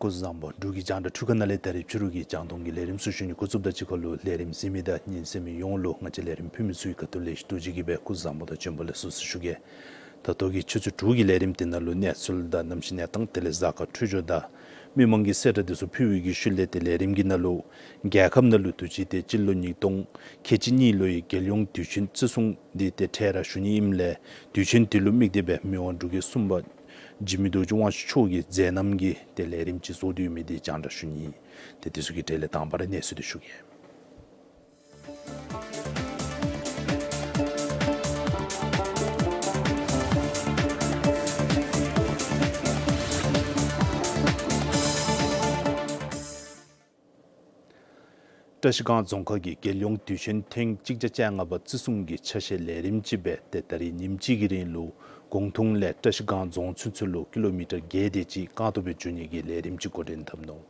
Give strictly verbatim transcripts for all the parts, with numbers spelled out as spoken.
སྐུ་གཟུགས་བཟང་པོ། འབྲུག་གི་རྒྱང་བསྒྲགས་འཕྲུལ་ཁང་ནང་ལས་ད་རིས་ཕྱི་རུ་གི་རྒྱང་མཐོང་གི་ལས་རིམ་ཚུ་ཞུ་ནི་འགོ་བཙུགསཔ་དང་གཅིག་ཁར་ལུ་ལས་རིམ་གཟིགས་མི་དང་ཉན་གསན་མི་ཡོངས་ལུ་ང་བཅས་ལས་རིམ་ཕུལ་མི་ཚུ་གི་ཁ་ཐུག་ལས་ཞུ་དོ་བཟུམ་ཅིག་གིས་སྦེ་སྐུ་གཟུགས་བཟང་པོ་དང་བྱོན་པ་ལེགས་སོ་ཟེར་ཞུ་གེ། ད་ལྟོ་གི་ཆུ་ཚོད་དྲུག་གི་ལས་རིམ་འདི་ནང་ལུ་གནས་ཚུལ་དང་གནམ་གཤིས་གནས་སྟངས་དེ་ལས་གཟའ་སྐར་འཕྲོད་སྦྱོར་དང་མི་མང་གི་གསལ་བསྒྲགས་དེ་ཚུ་ཕུལ་བའི་གི་ཤུལ་ལས་ཏེ་ལས་རིམ་གྱི་ནང་ལུ་རྒྱལ་ཁབ་ནང་ལུ་དུས་ཅི་ཏེ་སྤྱི་ལོ་ཉིས་སྟོང་ཁལ་གཅིག་གཉིས་ལོའི་རྒྱལ་ཡོངས་དུས་ཆེན་བརྩི་སྲུང་འདི་ཏེ་འཕྲལ་ར་ཞུ་ནི་ཨིནམ་ལས་དུས་ཆེན་དེ་ལུ་དམིགས་ཏེ་སྦེ་མི་དབང་འབྲུག་རྒྱལ་གསུམ་པ་འཇིགས་མེད་རྡོ་རྗེ་དབང་ཕྱུག་མཆོག་གི་མཛད་རྣམ་གྱི་ཏེ་ལས་རིམ་ཅིག་བཟོ་སྟེ་ཡོད་མི་འདི་རྒྱང་བསྒྲགས་ཞུ་ནི། ཏེ་དེ་ཚུ་གི་གྲས་ལས་དང་པ་ར་གནས་ཚུལ་འདི་ཞུ་གེ། བཀྲ་ཤིས་སྒང་རྫོང་ཁག་གིས་རྒྱལ་ཡོངས་དུས་ཆེན་ཐེངས་གཅིག་བརྒྱ་བཅོ་ལྔ་པ་བརྩི་སྲུང་གི་ཆ་ཤས་ལས་རིམ་ཅིག་སྦེ་ཏེ་ད་རིས་ཉིནམ་གཅིག་གི་རིང་ལུ་གུང་ཐུང་ལས་བཀྲ་ཤིས་སྒང་རྫོང་ཚུན་ཚོད་ལུ་ཀི་ལོ་མི་ཊར་བརྒྱད་དེ་ཅིག་རྐང་སྟོང་སྦེ་འགྱོ་ནི་གི་ལས་རིམ་ཅིག་འགོ་འདྲེན་འཐབ་ནུག།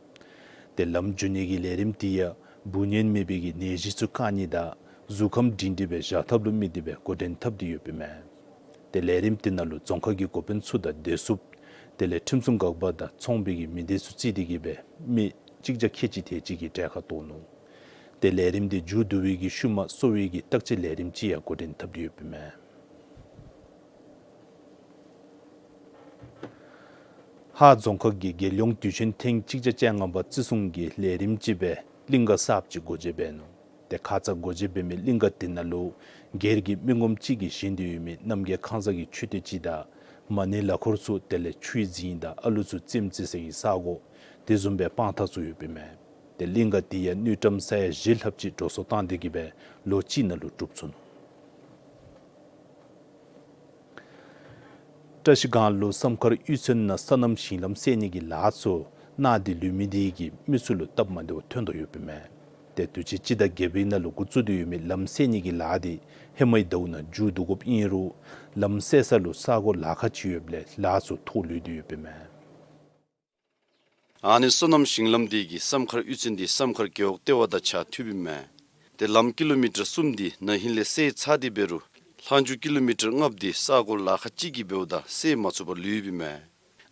ཏེ་ལམ་འགྱོ་ནི་གི་ལས་རིམ་འདི་ཡང་འབུ་གཉན་མེད་པའི་གི་ནད་གཞི་ཚུ་བཀག་ནི་དང་གཟུགས་ཁམས་སྒྲིང་སྒྲིང་སྦེ་བཞག་ཐབས་ལུ་དམིགས་ཏེ་སྦེ་འགོ་འདྲེན་འཐབ་སྟེ་ཡོདཔ་ཨིན་མས། ཏེ་ལས་རིམ་འདི་ནང་ལུ་རྫོང་ཁག་གི་འགོ་དཔོན་ཚུ་དང་བདེ་སྲུངཔ་དེ་ལས་ཁྲིམས་སྲུང་འགག་པ་དང་ཚོང་པའི་གི་མི་སྡེ་ཚུ་བརྩིས་ཏེ་གིས་སྦེ་མི་གཅིག་བརྒྱ་ཁལ་གཅིག་དེ་ཅིག་གིས་གྲལ་ཁར་གཏོགས་ནུག། ཏེ་ལས་རིམ་འདི་མཇུག་བསྡུ་བའི་གི་ཤུལ་མ་གསོ་བའི་གི་བརྟག་དཔྱད་ལས་རིམ་ཅིག་ཡང་འགོ་འདྲེན་འཐབ་སྟེ་ཡོདཔ་ཨིན་མས། ཧཱ་རྫོང་ཁག་གིས་རྒྱལ་ཡོངས་དུས་ཆེན་ཐེངས་གཅིག་བརྒྱ་བཅོ་ལྔ་པ་བརྩི་སྲུང་གི་ལས་རིམ་ཅིག་སྦེ་གླིང་ག་གསརཔ་ཅིག་སྒོ་འབྱེད་འབད་ནུག། ཏེ་ཁ་ཙ་སྒོ་འབྱེད་འབད་མི་གླིང་ག་འདི་ནང་ལུ་སྒེར་གྱི་མི་ངོམ་གཅིག་གིས་བཞེངས་ཏེ་ཡོད་མི་རྣམ་རྒྱལ་ཁང་བཟང་གི་མཆོད་རྟེན་ཅིག་དང་མ་ཎི་ལག་འཁོར་ཚུ་དེ་ལས་ཆུའི་རྫིང་དང་ཨ་ལུ་ཚུ་རྩེདམོ་རྩེ་སའི་ས་སྒོ་དེ་བཟུམ་སྦེ་དཔང་རྟགས་ཚུ་ཡོདཔ་ཨིན་མས། ཏེ་གླིང་ག་འདི་ཡང་དངུལ་ཀྲམ་ས་ཡ་བཞི་ལྷགཔ་ཅིག་འགྲོ་སོང་བཏང་སྟེ་གིས་སྦེ་ལོ་གཅིག་ནང་ལུ་གྲུབ་ཚུགས་ནུག། བཀྲ་ཤིས་སྒང་ལུ་བསམ་མཁར་གཡུས་ཚན་ནང་སོ་ནམ་ཞིང་ལམ་སེལ་ནི་གི་ལཱ་ཚུ་གནང་སྟེ་ལུས་མི་འདི་གིས་མི་ཚུ་ལུ་སྟབས་མ་བདེཝ་ཐོན་དོ་ཡོདཔ་ཨིན་མས། ཏེ་དུས་ཅི་སྤྱི་ཟླ་བརྒྱད་པའི་ནང་ལུ་འགོ་བཙུགས་ཏེ་ཡོད་མི་ལམ་སེལ་ནི་གི་ལཱ་འདི་ཧེ་མའི་ཟླཝ་ནང་མཇུག་བསྡུ་དགོཔ་ཨིན་རུང་ལམ་སེལ་ས་ལུ་ས་སྒོ་ལཱ་ཁག་ཅིག་ཡོདཔ་ལས་ལཱ་ཚུ་ཐོག་ལུས་ཏེ་ཡོདཔ་ཨིན་མས། ཨ་ནི་སོ་ནམ་ཞིང་ལམ་འདི་གིས་བསམ་མཁར་གཡུས་ཚན་འདི་བསམ་མཁར་རྒེད་འོག་ལྟེ་བ་དང་ཕྱག་མཐུདཔ་ཨིན་མས། ཏེ་ལམ་ཀི་ལོ་མི་ཊར་གསུམ་འདི་ན་ཧིང་ལས་སེལ་ཚར་ཏེ་འབད་རུང་ལྷག་མཇུག་ཀི་ལོ་མི་ཊར་ལྔཔ་འདི་ས་སྒོ་ལཱ་ཁག་ཅིག་གིས་འབདཝ་ད་སེལ་མ་ཚུགས་པར་ལུསཔ་ཨིན་མས།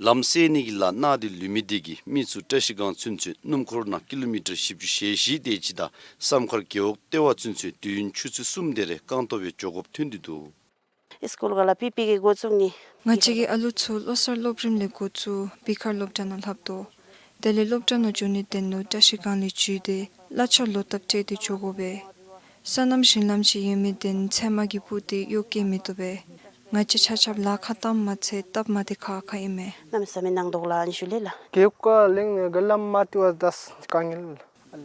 ལམ་སེལ་ནི་གི་ལཱ་གནང་སྟེ་ལུས་མི་འདི་གིས་མི་ཚུ་བཀྲ་ཤིས་སྒང་ཚུན་ཚོད་སྣུམ་འཁོར་ནང་ཀི་ལོ་མི་ཊར་བཞི་བཅུ་ཞེ་བཞི་དེ་ཅིག་དང་བསམ་མཁར་རྒེད་འོག་ལྟེ་བ་ཚུན་ཚོད་དུས་ཡུན་ཆུ་ཚོད་གསུམ་དེ་རེ་རྐང་སྟོང་སྦེ་འགྱོ་དགོཔ་ཐོན་ཏེ་འདུག། སི་ཀུལ་ག་ལ་པི་པི་གི་འགོ་བཙུགས་ནི། ང་བཅས་ཀྱི་ཨ་ལུ་ཚུ་བློ་གསར་སློབ་རིམ་ལས་འགོ་བཙུགས་བི་ཁར་སློབ་གྲྭ་ནང་ལྷབ་དོ། དེ་ལས་སློབ་གྲྭ་ནང་འགྱོ་ནི་དོན་ལུ་བཀྲ་ཤིས་སྒང་ལས་འགྱོ་སྟེ་གླ་ཆ་ལོག་བཏབ་སྤྲོད་དེ་འགྱོ་དགོ་པས། སོ་ནམ་ཞིང་ལམ་ཅིག་ཡོད་མི་དོན་ཚལ་མ་གིས་སྤུབས་ཏེ་གཡུག་བཀལ་མི་བཏུབ་པས། ང་བཅས་ཆ་ཁྱབ་ལཱ་ཁག་བཏངམ་མ་ཚད་སྟབས་མ་བདེ་ཁག་ཁ་ཨིན་མས། གནམ་མེད་ས་མེད་ནང་དོག་ལང་ཞུ་ལེ་ལགས། རྒེད་འོག་གླིང་ག་ལམ་མ་བཏུབ་པར་ད་དཀའ་ངལ།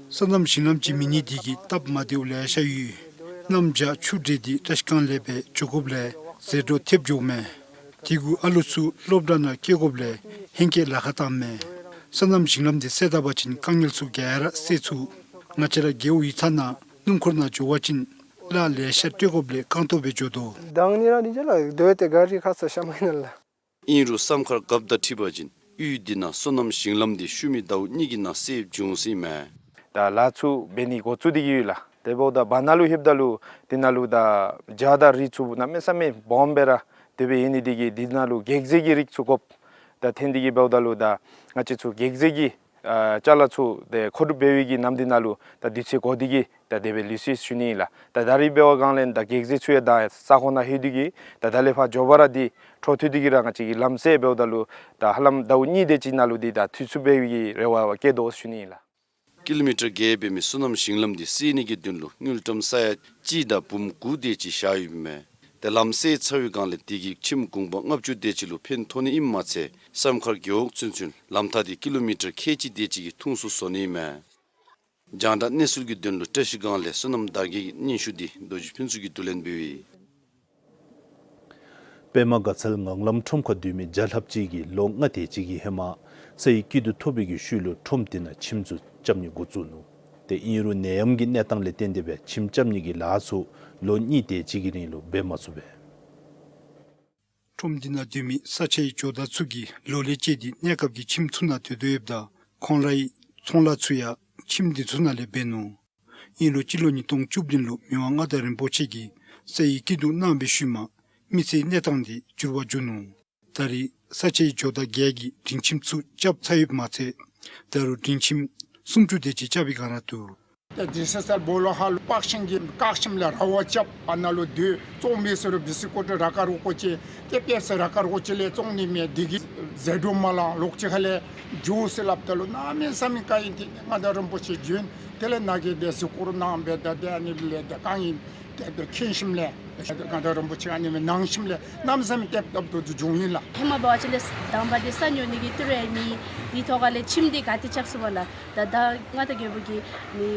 སོ་ནམ་ཞིང་ལམ་ཅིག་མེད་ནི་འདི་གིས་སྟབས་མ་བདེཝ་ལེ་ཤ་ཡོད། གནམ་བྱཱར་ཆུ་འདྲེས་ཏེ་བཀྲ་ཤིས་སྒང་ལས་སྦེ་འགྱོ་དགོཔ་ལས་ཟད་འགྲོ་ཐེབས་འགྱོཝ་མས། དེ་གུ་ཨ་ལུ་ཚུ་སློབ་གྲྭ་ནང་བསྐྱལ་དགོཔ་ལས་ཧེང་སྐལ་ལཱ་ཁག་བཏངམ་མས། སོ་ནམ་ཞིང་ལམ་འདི་སེལ་ད་པ་ཅིན་དཀའ་ངལ་ཚུ་ག་ར་སེལ་ཚུགས། ང་བཅས་ར་རྒེད་འོག་ཡིག་ཚང་ནང་སྣུམ་འཁོར་ནང་འགྱོ་བ་ཅིན་ ལཱ་ལེ་ཤ་སྤྲོད་དགོཔ་ལས་རྐང་སྟོང་སྦེ་འགྱོ་དོ། དང་ནི་ར་ནི་ཅ་ལ་སྡོད་དེ་ག་རི་ཁ་ས་ཤ་མ་ཨིན་ན་ལགས། ཨིན་རུང་བསམ་ཁར་རྒཔ་དང་འཁྲིལ་བ་ཅིན་གཡུས་འདི་ནང་སོ་ནམ་ཞིང་ལམ་འདི་ཤུལ་མའི་ཟླཝ་གཉིས་ཀྱི་ནང་སེལ་འབྱུང་སྲིད་མས། ད་ལཱ་ཚུ་འབད་ནི་འགོ་བཙུགས་ཏེ་གི་ཡོད་ལགས། དེ་འབདཝ་ད་བར་ན་ལུ་ལྷོདཔ་ད་ལུ་དེ་ནང་ལུ་ད་བྱག་དང་རི་ཚུ་གནམ་མེད་ས་མེད་སྦོམ་སྦེ་ར་དེ་སྦེ་ཡོད་ནི་འདི་གིས་དེ་ནང་ལུ་གེགས་རྫས་ཀྱི་རིགས་ཚུ་དགོཔ། ད་ཐོན་ཏེ་གི་འབདཝ་ད་ལུ་ད་ང་བཅས་ཚུ་གེགས་རྫས་ཀྱི་ཨ་ཅ་ལ་ཚུ་དེ་མཁོ་སྒྲུབ་འབད་བའི་གི་ནམ་དུས་ནང་ལུ་ད་དུས་ཚོད་འགོར་ཏེ་གི་ད་དེ་སྦེ་ལུས་སོ་ཞུ་ནི་ཨིན་ལགས། ད་ད་རིས་འབད་བའི་སྒང་ལས་ད་གེགས་རྫས་ཚུ་ཡང་ད་ས་ཁོངས་ནང་ལྷོད་དེ་གི་ད་ད་ལས་ཕར་མགྱོགས་པ་ར་འདི་འཕྲོ་མཐུད་དེ་གི་ར་ང་བཅས་ཀྱིས་ལམ་སེལ་འབདཝ་ད་ལུ་ད་ཧ་ལམ་ཟླཝ་གཉིས་དེ་ཅིག་ནང་ལུ་འདི་ད་འཐུས་ཚུགས་པའི་གི་རེ་བ་བསྐྱེད་དོ་ཞུ་ནི་ཨིན་ལགས། ཀི་ལོ་མི་ཊར་བརྒྱད་འབད་མི་སོ་ནམ་ཞིང་ལམ་འདི་སེལ་ནི་གི་དོན་ལུ་དངུལ་ཀྲམ་ས་ཡ་གཅིག་དང་འབུམ་དགུ་དེ་ཅིག་བཞག་ཡོདཔ་མས། ཏེ་ལམ་སེལ་ཚར་བའི་སྒང་ལས་དེ་གིས་ཁྱིམ་གུང་པ་ལྔ་བཅུ་དེ་ཅིག་ལུ་ཕན་ཐོགས་ནི་ཨིནམ་མ་ཚད་བསམ་ཁར་རྒེད་འོག་ཚུན་ཚོད་ལམ་ཐག་འདི་ཀི་ལོ་མི་ཊར་ཁལ་གཅིག་དེ་ཅིག་གིས་ཐུང་སུ་བཟོ་ནི་ཨིན་མས། རྒྱང་བསྒྲགས་གནས་ཚུལ་གྱི་དོན་ལུ་བཀྲ་ཤིས་སྒང་ལས་བསོད་ནམས་དར་རྒྱས་ཀྱི་སྙན་ཞུ་འདི་རྡོ་རྗེ་ཕུན་ཚོགས་ཀྱིས་བསྡུ་ལེན་འབདཝ་ཨིན། པདྨ་དགའ་ཚལ་ངང་ལམ་ཁྲོམ་ཁར་སྡོད་མི་བརྒྱ་ལྷགཔ་ཅིག་གིས་ལོ་ལྔ་དེ་ཅིག་གི་ཧེ་མ་ས་ཡི་སྐྱིད་སྡུག་ཐོབ་པའི་གི་ཤུལ་ལུ་ཁྲོམ་དེ་ནང་ཁྱིམ་ཚུ་རྐྱབ་ནི་འགོ་བཙུགས་ནུག། ཏེ་ཨིན་རུང་ནད་ཡམས་ཀྱི་གནས་སྟངས་ལས་བརྟེན་ཏེ་སྦེ་ཁྱིམ་རྐྱབ་ནི་གི་ལཱ་ཚུ་ལོ་གཉིས་དེ་ཅིག་གི་རིང་ལུ་འབད་མ་ཚུགས་པས། ཁྲོམ་འདི་ནང་སྡོད་མི་ས་ཆའི་ཇོ་བདག་ཚུ་གིས་ལོ་ལས་བཅད་དེ་གནས་སྐབས་ཀྱི་ཁྱིམ་ཚུ་ནང་སྡོད་དོ་ཡོདཔ་ད་ཁོང་རའི་ཚོང་ལཱ་ཚུ་ཡང་ཁྱིམ་འདི་ཚུ་ནང་ལས་འབད་ནུག། ཨིན་རུང་སྤྱི་ལོ་ཉིས་སྟོང་བཅུ་བདུན་ལུ་མི་དབང་མངའ་བདག་རིན་པོ་ཆེ་གིས་ས་ཡི་སྐྱིད་སྡུག་གནང་བའི་ཤུལ་མ་མི་ཚེའི་གནས་སྟངས་འདི་འགྱུར་བ་འགྱོ་ནུག། ད་རེས་ས་ཆའི་ཇོ་བདག་བརྒྱད་ཀྱིས་སྡིངས་ཁྱིམ་ཚུ་རྐྱབ་ཚར་ཡོདཔ་མ་ཚད་ད་རུང་སྡིངས་ཁྱིམ་སུམ་ཅུ་དེ་ཅིག་རྐྱབ་པའི་བསྒང་ར་འདུག། ཏེ་དེ་སི་སལ་སྦོ་ལོགས་ཁར་ལུ་པག་ཤིང་གི་བཀག་ཁྱིམ་ལས་ར་བ་རྐྱབ་ཨ་ནཱ་ལུ་སྡོད། བཙོང་མི་ཟེར་རུང་བི་སི་ཀུཊ་ར་ཁར་རོགས་ཀོ་ཅིག་ཏེ་པེབ་སི་ར་ཁར་རོགས་ཀོ་ཅིག་ལས་བཙོང་ནི་མས། དེ་གིས་ཟད་འགྲོ་མ་ལང་ལོག་ཅི་ཁ་ལས་འགྱོ་ཟེར་སླབ་ད་ལུ་གནམ་མེད་ས་མེད་དཀའ་ཨིན། ཏེ་མངའ་བདག་རིན་པོ་ཆེ་བྱོན། དེ་ལས་ནཱ་གི་དེ་གཟིགས་སྐོར་གནང་སྦེ་ད་དེ་ཨ་ནི་ལས་དེ་གང་ཨིན་དེ་དེ་མཁྱེན་ཞིནམ་ལས་མངའ་བདག་རིན་པོ་ཆེ་ཨ་ནི་མི་གནང་ཞིནམ་ལས་གནམ་མེད་ས་མེད་ཏེ་སྟབས་བདེ་ཏོག་ཏོ་བྱུང་ཡི་ལགས། ཧེ་མ་འབད་བ་ཅིན་ལས་དང་པ་འདི་ས་ཉོ་ནི་གི་ཏི་རུ་ཡང་མེད། དེའི་ཐོག་ཁ་ལས་ཁྱིམ་འདི་ག་ཏེ་རྐྱབ་ཚུགས་པས་ལགས། ད་ད་མངའ་བདག་རྒྱལ་པོ་གིས་ནི་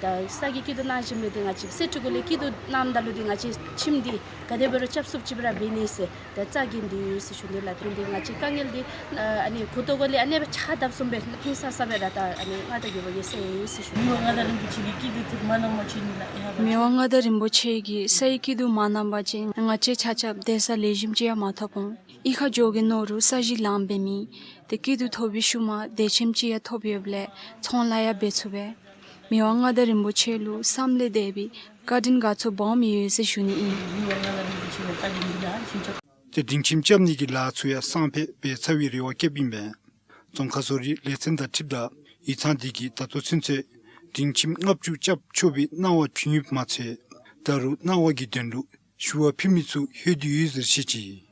ད་ས་གི་སྐྱིད་སྡུག་གནང་ཞིནམ་ལས་ཏེ་ང་བཅས་སེ་འབྲུ་གུ་ལས་སྐྱིད་སྡུག་གནངམ་ད་ལུ་ཏེ་ང་བཅས་ཁྱིམ་འདི་ག་དེ་འབད་རུང་རྐྱབ་ཚུགསཔ་ཅིག་སྦེ་ར་འབད་ནི་ཟེར་ད་རྩ་འགེངས་ཏེ་ཡོད་ཟེར་ཞུ་ནི་ལགས། དེ་འདི་ང་བཅས་དཀའ་ངལ་འདི་ཨ་ནི་གུ་དོག་གུ་ལས་ཨ་ནི་སྦེ་ཆགས་དཔ་བཟུམ་སྦེ་ཧིང་སངས་ས་སྦེ་ར་ད་ཨ་ནི་མངའ་བདག་རྒྱལ་པོ་གིས་སེལ་ཡི་ཟེར་ཞུ་ནི། མི་དབང་མངའ་བདག་རིན་པོ་ཆེ་གིས་སྐྱིད་སྡུག་ཐུགས་མ་གནང་བ་ཅིན་ལགས། མི་དབང་མངའ་བདག་རིན་པོ་ཆེ་གིས་ས་ཡི་སྐྱིད་སྡུག་མ་གནང་བ་ཅིན་ང་བཅས་ཆ་ཁྱབ་སྡོད་ས་ལེགས་ཤོམ་ཅིག་ཡང་མ་ཐོབ་འོང་། གཡུས་ཁར་འགྱོ་གེ་མནོ་རུང་ས་གཞི་ལངམ་སྦེ་མེད། ཏེ་སྐྱིད་སྡུག་ཐོབ་པའི་ཤུལ་མ་སྡོད་ཁྱིམ་ཅིག་ཡང་ཐོབ་ཡོདཔ་ལས་ཚོང་ལཱ་ཡང་འབད་ཚུགས་པས། མི་དབང་མངའ་བདག་རིན་པོ་ཆེ་ལུ་བསམ་ལས་འདས་པའི་བཀའ་དྲིན་དགའ་ཚོར་སྦོམ་ཡོད་ཟེར་ཞུ་ནི་ཨིན། ཏེ་སྡིངས་ཁྱིམ་རྐྱབ་ནི་གི་ལཱ་ཚུ་ཡང་སང་ཕོད་འབད་ཚར་བའི་རེ་བ་བསྐྱེདཔ་ཨིན་པས། རྫོང་ཁ་བཟོ་རིག་ལས་ཚན་དང་འཁྲིལཝ་ད་ཡིག་ཚང་འདི་གིས་ད་ལྟོ་ཚུན་ཚོད་སྡིངས་ཁྱིམ་ལྔ་བཅུ་རྐྱབ་ཆོག་པའི་གནང་བ་བྱིན་ཡོདཔ་མ་ཚད་ད་རུང་གནང་བ་གི་དོན་ལུ་ཞུ་བ་ཕུལ་མི་ཚུ་ལྷོད་དེ་ཡོད་ཟེར་བཤད་ཅི།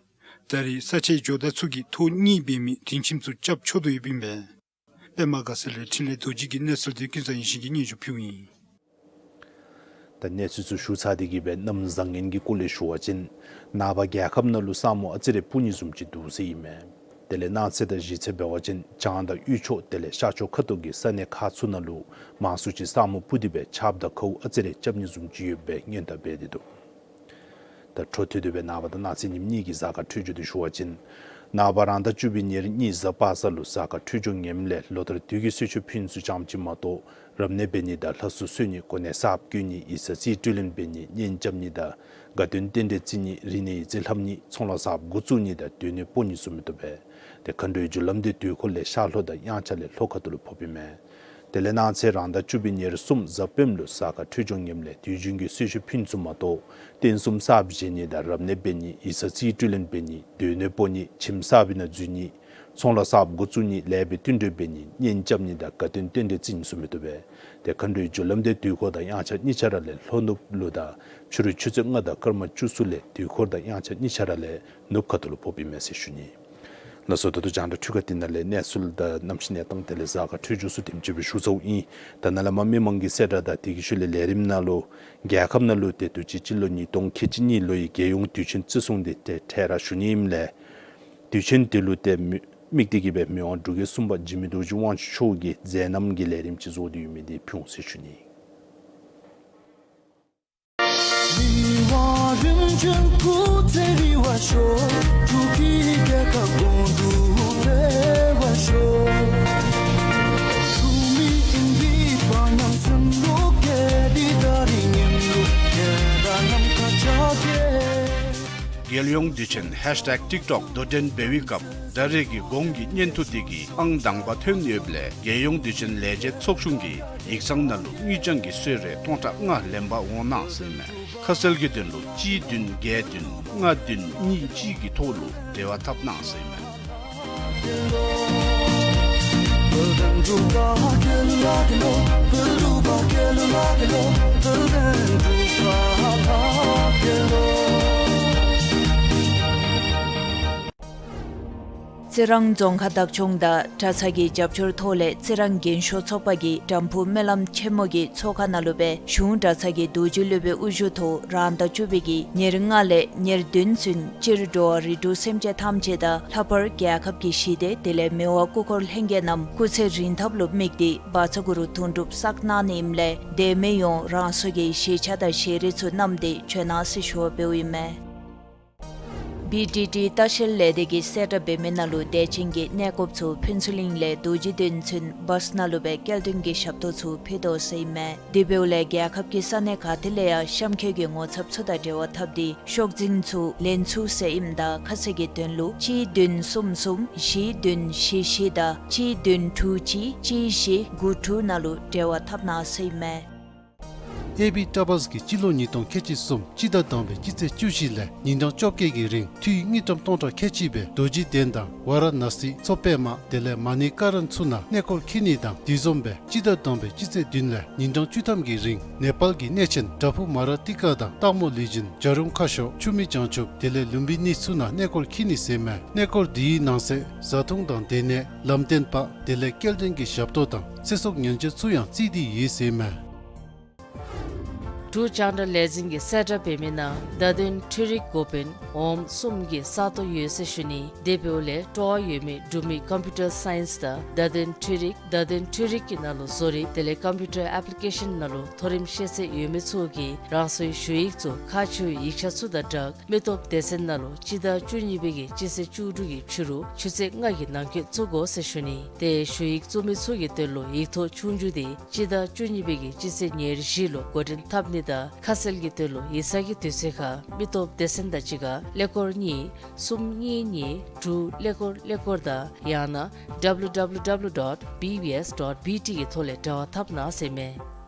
ད་རེས་ས་ཆའི་ཇོ་བདག་ཚུ་གིས་ཐོག་གཉིས་འབད་མི་སྡིངས་ཁྱིམ་ཚུ་རྐྱབ་ཆོག་དོ་ཡོདཔ་ཨིན་པས། པདྨ་དགའ་ཚལ་ལས་འཕྲིན་ལས་རྡོ་རྗེ་གི་གནས་ཚུལ་འདི་ཀུན་བཟང་ཡིད་བཞིན་གྱིས་སྙན་ཞུ་ཕུལཝ་ཨིན། ད་གནས་ཚུལ་ཚུ་ཞུ་ཚར་ཏེ་གི་སྦེ་གནམ་བཟང་ངན་གྱི་སྐོར་ལས་ཞུ་བ་ཅིན་ནངས་པ་རྒྱལ་ཁབ་ནང་ལུ་ས་སྨུག་ཨ་ཙི་རེ་སྤུབ་ནི་བཟུམ་ཅིག་འདུག་ཟེར་ཨིན་མས། དེ་ལས་གནངས་ཚེ་དང་གཞེས་ཚེ་འབད་བ་ཅིན་བྱང་དང་དབུས་ཕྱོགས་དེ་ལས་ཤར་ཕྱོགས་ཁ་ཐུག་གི་ས་གནས་ཁག་ཚུ་ནང་ལུ་མང་སུ་ཅིག་ས་སྨུག་སྤུབ་སྟེ་སྦེ་ཆརཔ་དང་ཁཝ་ཨ་ཙི་རེ་རྐྱབ་ནི་བཟུམ་ཅིག་ཡོདཔ་སྦེ་སྔོན་བརྡ་འབད་དེ་འདུག། ད་འཕྲོ་མཐུད་དེ་སྦེ་ནངས་པ་དང་གནངས་ཚེ་ཉིནམ་གཉིས་ཀྱི་གཟའ་སྐར་འཕྲོད་སྦྱོར་འདི་ཞུ་བ་ཅིན་ནངས་པ་རང་ཟླ་བཅུ་པའི་ཉེར་གཉིས་གཟའ་པ་སངས་ལུ་གཟའ་སྐར་འཕྲོད་སྦྱོར་ངནམ་ལས་ལོ་ལྟར་དུས་ཀྱི་གསོལ་མཆོད་ཕུལ་ཚུ་ཙམ་ཅིག་མ་གཏོགས་རབ་གནས་འབད་ནི་དང་ལྷ་གསོལ་གསོལ་ནི་གོ་གནས་གསརཔ་བསྐོ་ནི་ཡིག་ཚང་རྩིས་སྤྲོད་ལེན་འབད་ནི་གཉེན་རྐྱབ་ནི་དང་དགའ་སྟོན་རྟེན་འབྲེལ་བརྩི་ནི་རིག་གནས་ཡིག་རྩིས་ལྷབ་ནི་ཚོང་ལཱ་གསརཔ་འགོ་བཙུགས་ནི་དང་སྡོད་གནས་སྤོ་ནི་ཚུ་མི་བཏུབ་པས། ཏེ་མཁའ་འགྲོའི་རྒྱུ་ལམ་འདི་དུས་འཁོར་ལས་ཤར་ལྷོ་དང་དབྱངས་འཆར་ལས་ལྷོ་ཁ་ཐུག་ལུ་ཕོགཔ་ཨིན་མས། དེ་ལས་གནངས་ཚེ་རང་ཟླ་བཅུ་པའི་ཉེར་གསུམ་གཟའ་སྤེནམ་ལུ་གཟའ་སྐར་འཕྲོད་སྦྱོར་ངནམ་ལས་དུས་རྒྱུན་གྱི་གསོལ་མཆོད་ཕུལ་ཚུ་མ་གཏོགས་རྟེན་གསུམ་གསརཔ་བཞེངས་ནི་དང་རབ་གནས་འབད་ནི་ཡིག་ཚང་རྩིས་སྤྲོད་ལེན་འབད་ནི་སྡོད་གནས་སྤོ་ནི་ཁྱིམ་གསར་པའི་ནང་འཛུལ་ནི་ཚོང་ལཱ་གསརཔ་འགོ་བཙུགས་ནི་ལས་འབད་བསྟུན་གྲོས་འབད་ནི་གཉེན་རྐྱབ་ནི་དང་དགའ་སྟོན་རྟེན་འབྲེལ་བརྩི་ནི་ཚུ་མི་བཏུབ་པས། ཏེ་མཁའ་འགྲོའི་རྒྱུ་ལམ་འདི་དུས་འཁོར་དང་དབྱངས་འཆར་གཉིས་ཆ་ར་ལས་ལྷོ་ནུབ་ལུ་དང་ཕྱི་རུ་ཆུ་ཚོད་ལྔ་དང་སྐར་མ་བཅུ་གསུམ་ལས་དུས་འཁོར་དང་དབྱངས་འཆར་གཉིས་ཆ་ར་ལས་ནུབ་ཁ་ཐུག་ལུ་ཕོགཔ་ཨིན་མས་ཟེར་ཞུ་ནི། ལགས་སོ། ད་ལྟོ་རྒྱང་བསྒྲགས་འཕྲུལ་ཁང་འདི་ནང་ལས་གནས་ཚུལ་དང་གནམ་གཤིས་གནས་སྟངས་དེ་ལས་གཟའ་སྐར་འཕྲོད་སྦྱོར་ཚུ་དེམ་ཅིག་སྦེ་ཞུ་ཚརཝ་ཨིན། ད་ནཱ་ལས་མར་མི་མང་གི་གསལ་བསྒྲགས་དང་དེ་གི་ཤུལ་ལས་ལས་རིམ་ནང་ལུ་རྒྱལ་ཁབ་ནང་ལུ་ཏེ་དུས་ཅི་སྤྱི་ལོ་ཉིས་སྟོང་ཁལ་གཅིག་གཉིས་ལོའི་རྒྱལ་ཡོངས་དུས་ཆེན་བརྩི་སྲུང་འདི་ཏེ་འཕྲལ་ར་ཞུ་ནི་ཨིནམ་ལས་དུས་ཆེན་དེ་ལུ་ཏེ་དམིགས་ཏེ་གི་སྦེ་མི་དབང་འབྲུག་རྒྱལ་གསུམ་པ་འཇིགས་མེད་རྡོ་རྗེ་དབང་ཕྱུག་མཆོག་གི་མཛད་རྣམ་གྱི་ལས་རིམ་ཅིག་བཟོ་སྟེ་ཡོད་མི་འདི་ཕུལ་འོང་ཟེར་ཞུ་ནི། རྒྱལ་ཡོངས་དུས་ཆེན་ཧེཤ་ཊེག་ཊིག་ཊོག་དོ་འགྲན་འབད་བའི་སྐབས་ད་རེས་ཀྱི་གོང་གི་བརྙན་ཐུང་དེ་གིས་ཨང་དང་པ་ཐོན་ཡོདཔ་ལས་རྒྱལ་ཡོངས་དུས་ཆེན་ལས་བྱེད་ཚོགས་ཆུང་གིས་ཡིག་ཚང་ནང་ལུ་དངུལ་རྐྱང་གི་གསོལ་རས་སྟོང་ཕྲག་ལྔ་ལེན་པར་འོང་གནང་ཟེར་ཨིན་མས། ཁ་གསལ་གྱི་དོན་ལུ་གཅིག་བདུན་བརྒྱད་བདུན་ལྔ་བདུན་གཉིས་གཅིག་གི་ཐོག་ལུ་འབྲེལ་བ་འཐབ་གནང་ཟེར་ཨིན་མས། རྩི་རང་རྫོང་ཁག་བདག་སྐྱོང་དང་གྲྭ་ཚང་གི་རྒྱབ་སྐྱོར་ཐོག་ལས་རྩི་རང་རྒན་ཤོས་ཚོགས་པ་གིས་དམ་ཕུ་སྨོན་ལམ་ཆེན་མོ་གི་ཚོགས་ཁང་ནང་ལུ་སྦེ་གཞུང་གྲྭ་ཚང་གི་རྡོ་རྗེ་སློབ་དཔོན་དབུ་བཞུགས་ཐོག་རང་ཟླ་བཅུ་པའི་གི་ཉེར་ལྔ་ལས་ཉེར་བདུན་ཚུན་སྤྱིར་འགྲོ་བ་རིགས་དྲུག་སེམས་ཅན་ཐམས་ཅད་དང་ལྷག་པར་རྒྱལ་ཁབ་ཀྱི་ཞི་བདེ་དེ་ལས་མི་དབང་སྐུ་འཁོར་ལྷན་རྒྱས་རྣམས་སྐུ་ཚེ་རིང་ཐབས་ལུ་དམིགས་ཏེ་བཛྲ་གུ་རུ་དུང་སྒྲུབ་བསགས་གནང་ནི་ཨིནམ་ལས་དད་མོས་ཡོངས་རང་སོ་གི་ཤེས་བྱ་དང་ཤེས་རིག་ཚུ་བསྣམས་ཏེ་བྱོན་གནང་ཟེར་ཞུ་བ་འབདཝ་ཨིན་མས། བི་ཌི་ཊི་ལྟ་བཤལ་ལས་སྡེ་གིས་གསལ་བསྒྲགས་འབད་མི་ནང་ལུ་དད་ཅན་གྱི་གནས་སྐབས་ཚུ་ཕུན་ཚོགས་གླིང་ལས་རྡོ་རྗེ་གདན་ཚུན་བཱསི་ནང་ལུ་སྦེ་སྐྱེལ་འདྲེན་གྱི་ཞབས་ཏོག་ཚུ་ཕུལ་དོ་ཟེར་ཨིན་མས། དེ་འབདཝ་ལས་རྒྱལ་ཁབ་ཀྱི་ས་གནས་ག་ཏེ་ལས་ཡང་གཤམ་འཁོད་ཀྱི་ངོ་ཚབ་ཚུ་དང་འབྲེལ་བ་འཐབ་སྟེ་ཤོག་འཛིན་ཚུ་ལེན་ཚུགས་ཟེར་ཨིནམ་ད་ཁ་གསལ་གྱི་དོན་ལུ་གཅིག་བདུན་གསུམ་གསུམ་བཞི་བདུན་བཞི་བཞི་དང་གཅིག་བདུན་དྲུག་གཅིག་གཅིག་བཞི་དགུ་དྲུག་ནང་ལུ་འབྲེལ་བ་འཐབ་གནང་ཟེར་ཨིན་མས། ཨེ་བི་ཊ་བཱསི་གིས་སྤྱི་ལོ་ཉིས་སྟོང་ཁལ་གཅིག་གསུམ་སྤྱི་ཟླ་དང་པའི་སྤྱི་ཚེས་བཅུ་བཞི་ལས་ཉིན་གྲངས་བཅོ་བརྒྱད་ཀྱི་རིང་འཐུས་དངུལ་ཀྲམ་སྟོང་ཕྲག་ཁལ་གཅིག་སྦེ་རྡོ་རྗེ་གདན་དང་ཝཱ་ར་ཎ་སི་མཚོ་པདྨ་དེ་ལས་མ་ཎི་ཀ་རན་ཚུ་ནང་གནས་སྐོར་འཁྱིད་ནི་དང་དེ་བཟུམ་སྦེ་སྤྱི་ཟླ་དང་པའི་སྤྱི་ཚེས་བདུན་ལས་ཉིན་གྲངས་བཅུ་ཐམ་གྱི་རིང་ནེ་པཱལ་གྱི་གནས་ཆེན་བྲག་ཕུག་མ་ར་ཏི་ཀ་དང་སྟག་མོ་ལུས་སྦྱིན་བྱ་རུང་ཁ་ཤོར་ཆུ་མིག་བྱང་ཆུབ་དེ་ལས་ལུམ་བི་ནི་ཚུ་ནང་གནས་སྐོར་འཁྱིད་ནི་ཟེར་ཨིན་མས། གནས་སྐོར་དེའི་ནང་གསེས་བཟའ་འཐུང་དང་སྡོད་གནས་ལམ་སྟོན་པ་དེ་ལས་སྐྱེལ་འདྲེན་གྱི་ཞབས་ཏོག་དང་ཚེ་སྲོག་ཉེན་བཅོལ་ཚུ་ཡང་བརྩིས་ཏེ་ཡོད་ཟེར་ཨིན་མས། འབྲུག་རྒྱང་བསྒྲགས་ལས་འཛིན་གྱིས་གསལ་བསྒྲགས་འབད་མི་ནང་བརྡ་དོན་འཕྲུལ་རིག་འགོ་དཔོན་འོགམ་གསུམ་གྱི་ས་སྟོང་ཡོད་ཟེར་ཞུ་ནི། དེ་འབདཝ་ལས་སྤྲོ་བ་ཡོད་མི་འབྲུག་མི་ཀམ་པིའུ་ཊར་སའིནསི་དང་བརྡ་དོན་འཕྲུལ་རིག་བརྡ་དོན་འཕྲུལ་རིག་གི་ནང་ལུ་བཟོ་རིག་དེ་ལས་ཀམ་པིའུ་ཊར་ཨེཔ་ལི་ཀེ་ཤཱན་ནང་ལུ་མཐོ་རིམ་ཤེས་ཚད་ཡོད་མི་ཚུ་གིས་རང་སོའི་ཞུ་ཡིག་ཚུ་ཁག་ཆེ་བའི་ཡིག་ཆ་ཚུ་དང་སྦྲགས་མི་སྟོབས་སྡེ་ཚན་ནང་ལུ་སྤྱི་ཟླ་བཅུ་གཉིས་པའི་གི་སྤྱི་ཚེས་བཅུ་དྲུག་གི་ཕྱི་རུ་ཆུ་ཚོད་ལྔ་གི་ནང་འཁོད་བཙུགས་དགོ་ཟེར་ཞུ་ནི། དེ་ཞུ་ཡིག་བཙུགས་མི་ཚུ་གི་དོན་ལུ་ཡིག་ཐོག་ཆོས་རྒྱུགས་དེ་སྤྱི་ཟླ་བཅུ་གཉིས་པའི་གི་སྤྱི་ཚེས་ཉེར་བཞི་ལུ་འགོ་འདྲེན་འཐབ་ནི་དང་ཁ་གསལ་གྱི་དོན་ལུ་ཡིག་ཚང་གི་དུས་ཚོད་ཁར་མི་སྟོབས་སྡེ་ཚན་དང་གཅིག་ཁར་ཀླད་ཀོར་གཉིས་གསུམ་གཉིས་གཉིས་དྲུག་ཀླད་ཀོར་ཀླད་ཀོར་དང་ཡང་ན་W W W dot B B S dot B T གི་ཐོག་ལས་འབྲེལ་བ་འཐབ་གནང་ཟེར་ཨིན་མས།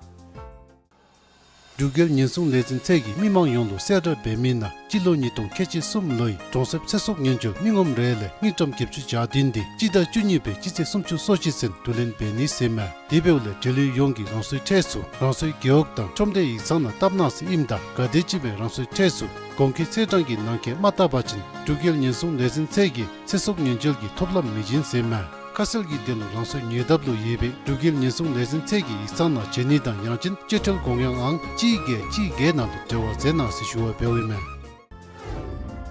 འབྲུག་རྒྱལ་ཉེན་སྲུང་ལས་འཛིན་ཚད་ཀྱིས་མི་མང་ཡོངས་ལུ་གསལ་བསྒྲགས་འབད་མི་ནང་སྤྱི་ལོ་ཉིས་སྟོང་ཁལ་གཅིག་གསུམ་ལོའི་གྲོང་གསེབ་ཚེ་སྲོག་ཉེན་བཅོལ་མི་ངོམ་རེ་ལས་དངུལ་ཀྲམ་བརྒྱད་ཅུ་གྱ་བདུན་དེ་སྤྱི་ཟླ་བཅུ་གཉིས་པའི་སྤྱི་ཚེས་སུམ་ཅུ་སོ་གཅིག་ཚུན་བསྡུ་ལེན་འབད་ནི་ཟེར་ཨིན་མས། དེ་འབདཝ་ལས་འབྲེལ་ཡོད་ཡོངས་ཀྱིས་རང་སོའི་ཁྲལ་ཚུ་རང་སོའི་རྒེད་འོག་དང་ཁྲོམ་སྡེ་ཡིག་ཚང་ནང་བཏབ་གནང་ཟེར་ཨིནམ་ད་ག་དེམ་ཅིག་སྦེ་རང་སོའི་ཁྲལ་ཚུ་གོང་འཁོད་ཚེས་གྲངས་ཀྱི་ནང་འཁོད་མ་བཏབ་པ་ཅིན་འབྲུག་རྒྱལ་ཉེན་སྲུང་ལས་འཛིན་ཚད་ཀྱིས་ཚེ་སྲོག་ཉེན་བཅོལ་གྱི་ཐོབ་ལམ་མི་བྱིན་ཟེར་ཨིན་མས། ཁ་གསལ་གྱི་དོན་ལུ་རང་སོའི་ཉེ་འདབས་ལུ་ཡོད་པའི་འབྲུག་རྒྱལ་ཉེན་སྲུང་ལས་འཛིན་ཚད་ཀྱི་ཡིག་ཚང་ནང་བྱོན་ནི་དང་ཡང་ཅིན་སྤྱོད་ཁྲལ་དགོངས་ཡངས་ཨང་གཅིག་བརྒྱད་གཅིག་བརྒྱད་ནང་ལུ་འབྲེལ་བ་མཛད་གནང་ཟེར་ཞུ་བ་འབདཝ་ཨིན་མས།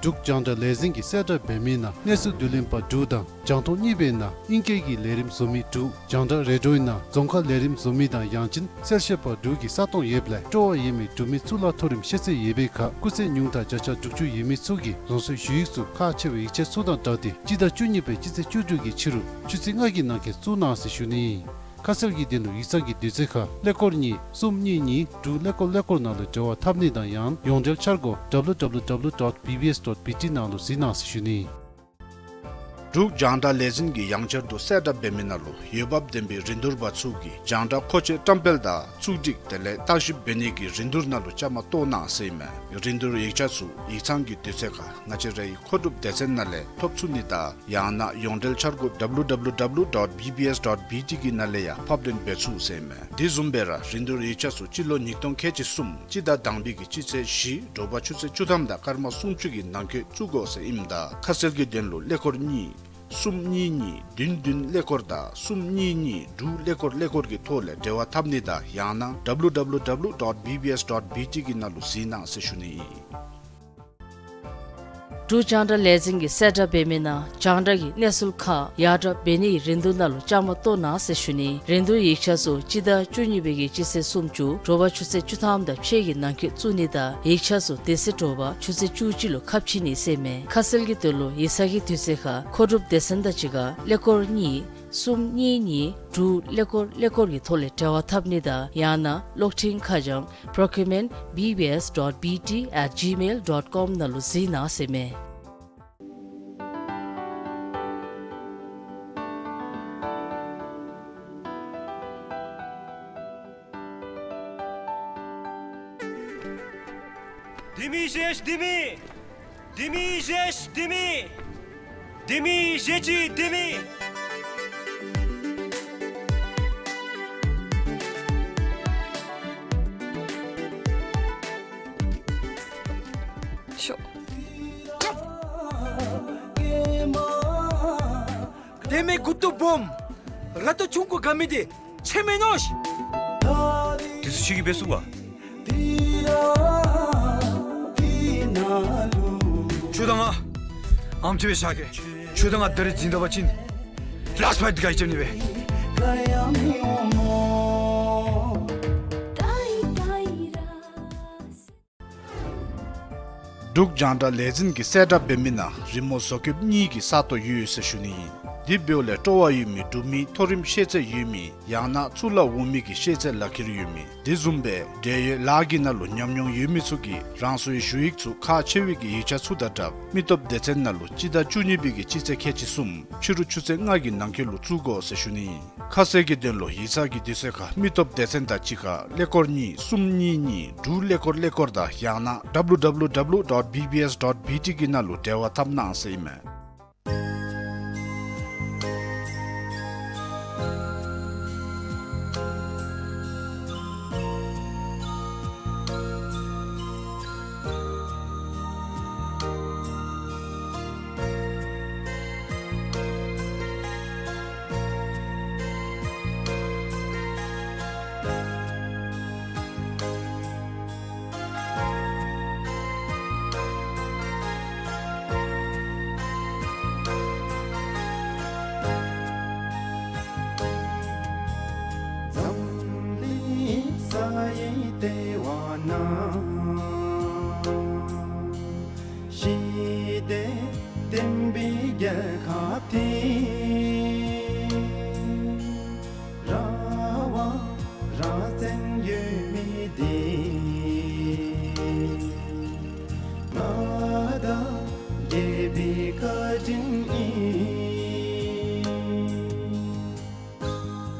འབྲུག་རྒྱང་བསྒྲགས་ལས་འཛིན་གྱིས་གསལ་བསྒྲགས་འབད་མི་ནང་གནས་ཚུལ་བསྡུ་ལེན་པ་དྲུག་དང་རྒྱང་མཐོང་གཉིས་པའི་ནང་ཨིང་སྐད་ཀྱི་ལས་རིམ་བཟོ་མི་དྲུག་རྒྱང་བསྒྲགས་རེ་ཌིའོའི་ནང་རྫོང་ཁ་ལས་རིམ་བཟོ་མི་དང་ཡང་ཅིན་གསལ་བཤད་པ་དྲུག་གི་ས་སྟོང་ཡོདཔ་ལས་སྤྲོ་བ་ཡོད་མི་འབྲུག་མི་གཙུག་ལག་མཐོ་རིམ་ཤེས་ཚད་ཡོད་པའི་ཁར་སྐུགས་ཚད་ཉུང་མཐའ་བརྒྱ་ཆ་དྲུག་ཅུ་ཡོད་མི་ཚུ་གིས་རང་སོའི་ཞུ་ཡིག་ཚུ་ཁག་ཆེ་བའི་ཡིག་ཆ་ཚུ་དང་སྦྲགས་ཏེ་སྤྱི་ཟླ་བཅུ་གཉིས་པའི་སྤྱི་ཚེས་བཅུ་དྲུག་གི་ཕྱི་རུ་ཆུ་ཚོད་ལྔ་གི་ནང་འཁོད་བཙུགས་གནང་ཟེར་ཞུ་ནི་ཨིན། ཁ་གསལ་གྱི་དོན་ལུ་ཡིག་ཚང་གི་དུས་ཚོད་ཁར་ཀླད་ཀོར་གཉིས་གསུམ་གཉིས་གཉིས་དྲུག་ཀླད་ཀོར་ཀླད་ཀོར་ནང་ལུ་འབྲེལ་བ་འཐབ་ནི་དང་ཡང་ན་ཡོངས་འབྲེལ་འཆར་སྒོ་W W W dot B B S dot B T ནང་ལུ་གཟིགས་གནང་ཟེར་ཞུ་ནི་ཨིན། འབྲུག་རྒྱང་བསྒྲགས་ལས་འཛིན་གྱིས་ཡང་བསྐྱར་དུ་གསལ་བསྒྲགས་འབད་མི་ནང་ལུ་འོས་འབབ་ལྡན་པའི་རིན་བསྡུར་པ་ཚུ་གིས་རྒྱང་བསྒྲགས་མཁོ་ཆས་བཀྲམ་སྤེལ་དང་བཙུགས་སྒྲིག་དེ་ལས་བརྟག་ཞིབ་འབད་ནི་གི་རིན་བསྡུར་ནང་ལུ་བཅའ་མར་གཏོགས་གནང་ཟེར་ཨིན་མས། རིན་བསྡུར་ཡིག་ཆ་ཚུ་ཡིག་ཚང་གི་དུས་ཚོད་ཁར་ང་བཅས་རའི་མཁོ་སྒྲུབ་སྡེ་ཚན་ནང་ལས་ཐོབ་ཚུགས་ནི་དང་ཡང་ན་ཡོངས་འབྲེལ་འཆར་སྒོ་W W W dot B B S dot B T གི་ནང་ལས་ཡང་ཕབ་ལེན་འབད་ཚུགས་ཟེར་ཨིན་མས། དེ་བཟུམ་སྦེ་ར་རིན་བསྡུར་ཡིག་ཆ་ཚུ་སྤྱི་ལོ་ཉིས་སྟོང་ཁལ་གཅིག་གསུམ་སྤྱི་ཟླ་དང་པའི་གི་སྤྱི་ཚེས་བཞི་དྲོ་པ་ཆུ་ཚོད་བཅུ་ཐམ་དང་སྐར་མ་སུམ་ཅུ་གི་ནང་འཁོད་བཙུགས་དགོ་ཟེར་ཨིནམ་ད་ཁ་གསལ་གྱི་དོན་ལུ་ཀླད་ཀོར་གཉིས་གསུམ་གཉིས་གཉིས་བདུན་བདུན་ཀླད་ཀོར་དང་གསུམ་གཉིས་གཉིས་དྲུག་ཀླད་ཀོར་ཀླད་ཀོར་གྱི་ཐོག་ལས་འབྲེལ་བ་འཐབ་ནི་དང་ཡང་ན་W W W dot B B S dot B T གི་ནང་ལུ་གཟིགས་གནང་ཟེར་ཞུ་ནི་ཨིན། འབྲུག་རྒྱང་བསྒྲགས་ལས་འཛིན་གྱིས་གསལ་བསྒྲགས་འབད་མི་ནང་རྒྱང་བསྒྲགས་ཀྱི་གནས་ཚུལ་ཁག་ཡར་དྲག་འབད་ནིའི་རིན་བསྡུར་ནང་ལུ་བཅའ་མར་གཏོགས་གནང་ཟེར་ཞུ་ནི། རིན་བསྡུར་ཡིག་ཆ་ཚུ་སྤྱི་ཟླ་བཅུ་གཉིས་པའི་གི་སྤྱི་ཚེས་སུམ་ཅུ་དྲོ་པ་ཆུ་ཚོད་བཅུ་ཐམ་དང་ཕྱེད་ཀྱི་ནང་འཁོད་བཙུགས་ནི་དང་ཡིག་ཆ་ཚུ་དེ་ཚེ་དྲོ་པ་ཆུ་ཚོད་བཅུ་གཅིག་ལུ་ཁ་ཕྱེ་ནི་ཟེར་ཨིན་མས། ཁ་གསལ་གྱི་དོན་ལུ་ཡིག་ཚང་གི་དུས་ཚོད་ཁར་མཁོ་སྒྲུབ་སྡེ་ཚན་དང་གཅིག་ཁར་ཀླད་ཀོར་གཉིས་ གསུམ་གཉིས་གཉིས་དྲུག་ཀླད་ཀོར་ཀླད་ཀོར་གྱི་ཐོག་ལས་འབྲེལ་བ་འཐབ་ནི་དང་ཡང་ན་གློག་འཕྲིན་ཁ་བྱང་procurement B B S dot B T at gmail dot com ནང་ལུ་གཟིགས་གནང་ཟེར་མས། ལྡེ་མིག་བཞེས་ལྡེ་མིག། ལྡེ་མིག་བཞེས་ལྡེ་མིག། ལྡེ་མིག་བཞེས་ཅི་ལྡེ་མིག། ཤོག། ལྡེ་མིག་མགུ་ཏོ་སྦོམ། ར་ཏོ་ཆུང་ཀུ་དགའ་མི་འདི་ཁྱོད་མེན་ནོ་ཤིག། དེ་ཚུ་ཁྱོད་ཀྱིས་འབད་ཚུགས་པ། ཁྱོད་དང་ང་ཨམ་ཅིག་སྦེ་བཞག་གེ། ཁྱོད་དང་ང་ད་རིས་འཛིང་ད་པ་ཅིན་ལཱསཊ་ཕའིཊ་འདི་ག་ཡང་རྐྱབ་ནི་མས། འབྲུག་རྒྱང་བསྒྲགས་ལས་འཛིན་གྱི་གསལ་བསྒྲགས་འབད་མི་ནང་རི་མོ་བཟོ་བཀོདཔ་གཉིས་ཀྱི་ས་སྟོང་ཡོད་ཟེར་ཞུ་ནི་ཨིན། དེ་འབདཝ་ལས་སྤྲོ་བ་ཡོད་མི་འབྲུག་མི་མཐོ་རིམ་ཤེས་ཚད་ཡོད་མི་ཡང་ན་གཙུག་ལག་འོག་མའི་གི་ཤེས་ཚད་ལག་ཁྱེར་ཡོད་མི་དེ་བཟུམ་སྦེ་འབྲེལ་ཡོད་ལཱ་གི་ནང་ལུ་ཉམས་མྱོང་ཡོད་མི་ཚུ་གིས་རང་སོའི་ཞུ་ཡིག་ཚུ་ཁག་ཆེ་བའི་གི་ཡིག་ཆ་ཚུ་དང་སྦྲགས་མི་སྟོབས་སྡེ་ཚན་ནང་ལུ་སྤྱི་ཟླ་བཅུ་གཉིས་པའི་གི་སྤྱི་ཚེས་ཁལ་གཅིག་གསུམ་ཕྱི་རུ་ཆུ་ཚོད་ལྔ་གི་ནང་འཁོད་ལུ་བཙུགས་དགོ་ཟེར་ཞུ་ནི་ཨིན། ཁ་གསལ་གྱི་དོན་ལུ་ཡིག་ཚང་གི་དུས་ཚོད་ཁར་མི་སྟོབས་སྡེ་ཚན་དང་གཅིག་ཁར་ཀླད་ཀོར་གཉིས་གསུམ་གཉིས་གཉིས་དྲུག་ཀླད་ཀོར་ཀླད་ཀོར་དང་ཡང་ན་W W W dot B B S dot B T གི་ནང་ལུ་འབྲེལ་བ་འཐབ་གནང་ཟེར་ཨིན་མས། འཛམ་གླིང་ས་ཡི་ལྟེ་བ་ན། ཞི་བདེ་ལྡན་པའི་རྒྱལ་ཁབ་འདི། ར་བ་ར་བཙན་ཡོད་མི་འདི། ང་དང་རྒྱལ་པོའི་བཀའ་དྲིན་ཨིན།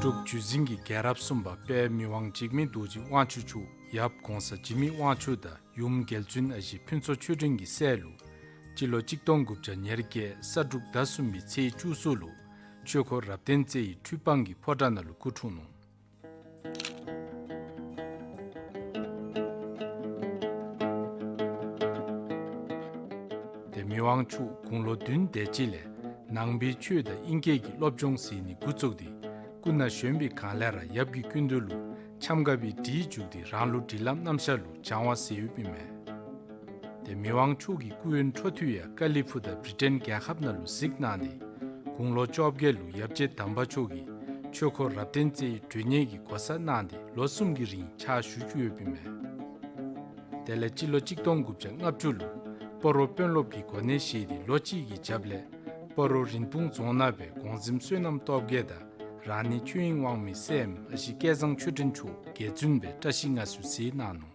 འབྲུག་བརྒྱུད་འཛིན་གྱི་རྒྱལ་རབས་གསུམ་པ་དཔལ་མི་དབང་འཇིགས་མེད་རྡོ་རྗེ་དབང་ཕྱུག་མཆོག་ཡབ་གོང་ས་འཇིགས་མེད་དབང་ཕྱུག་དང་ཡུམ་རྒྱལ་བཙུན་ཨ་ཞེ་ཕུན་ཚོགས་ཆོས་སྒྲོན་གྱི་སྲས་ལུ་སྤྱི་ལོ་གཅིག་སྟོང་དགུ་བརྒྱ་ཉེར་བརྒྱད་ས་འབྲུག་ཟླ་གསུམ་པའི་ཚེས་བཅུ་གསུམ་ལུ་ཆོས་འཁོར་རབ་བརྟན་རྩེ་ཡི་ཁྲུས་སྤང་གི་ཕོ་བྲང་ནང་ལུ་སྐུ་འཁྲུངས་ནུག། ཏེ་མི་དབང་མཆོག་དགུང་ལོ་བདུན་དེ་ཅིག་ལས་ནང་པའི་ཆོས་དང་དབྱིན་སྐད་ཀྱི་སློབ་སྦྱོང་མཛད་ནི་འགོ་བཙུགས་ཏེ་སྐུ་ན་གཞོན་པའི་སྒང་ལས་ར་ཡབ་ཀྱི་སྐུ་མདུན་ལུ་འཆམ་དགའ་བའི་གྲིའི་འཇུག་སྟེ་རང་ལུགས་སྒྲིག་ལམ་རྣམ་གཞག་ལུ་སྦྱང་བ་མཛད་ཡོདཔ་ཨིན་མས། ཏེ་མི་དབང་མཆོག་གི་སྐུ་ཡོན་འཕྲོ་མཐུད་ཡང་ཀ་ལི་ཕུག་དང་བི་རི་ཊེན་རྒྱལ་ཁབ་ནང་ལུ་གཟིགས་གནང་སྟེ་དགུང་ལོ་བཅོ་བརྒྱད་ལུ་ཡབ་རྗེ་དམ་པ་མཆོག་གིས་ཆོས་འཁོར་རབ་བརྟན་རྩེ་ཡི་མགྲོན་གཉེར་གྱི་གོ་ས་གནང་སྟེ་ལོ་གསུམ་གྱི་རིང་ཕྱག་ཞུ་བཅུག་ཡོདཔ་ཨིན་མས། དེ་ལས་སྤྱི་ལོ་གཅིག་སྟོང་དགུ་བརྒྱ་ལྔ་བཅུ་ལུ་སྤ་རོ་དཔོན་སློབ་ཀྱི་གོ་གནས་བཞེས་ཏེ་ལོ་གཅིག་གི་རྒྱབ་ལས་སྤ་རོ་རིན་སྤུངས་རྫོང་ནང་སྦེ་གོང་གཟིམ་བསོད་ནམས་སྟོབས་རྒྱས་དང་རང་ཉིད་ཆོས་དབྱིངས་དབང་མོའི་སྲསམོ་ཨ་ཞེ་སྐལ་བཟང་ཆོས་སྒྲོན་མཆོག་རྒྱལ་བཙུན་སྦེ་བཀྲ་ཤིས་མངའ་གསོལ་མཛད་གནང་ནུག།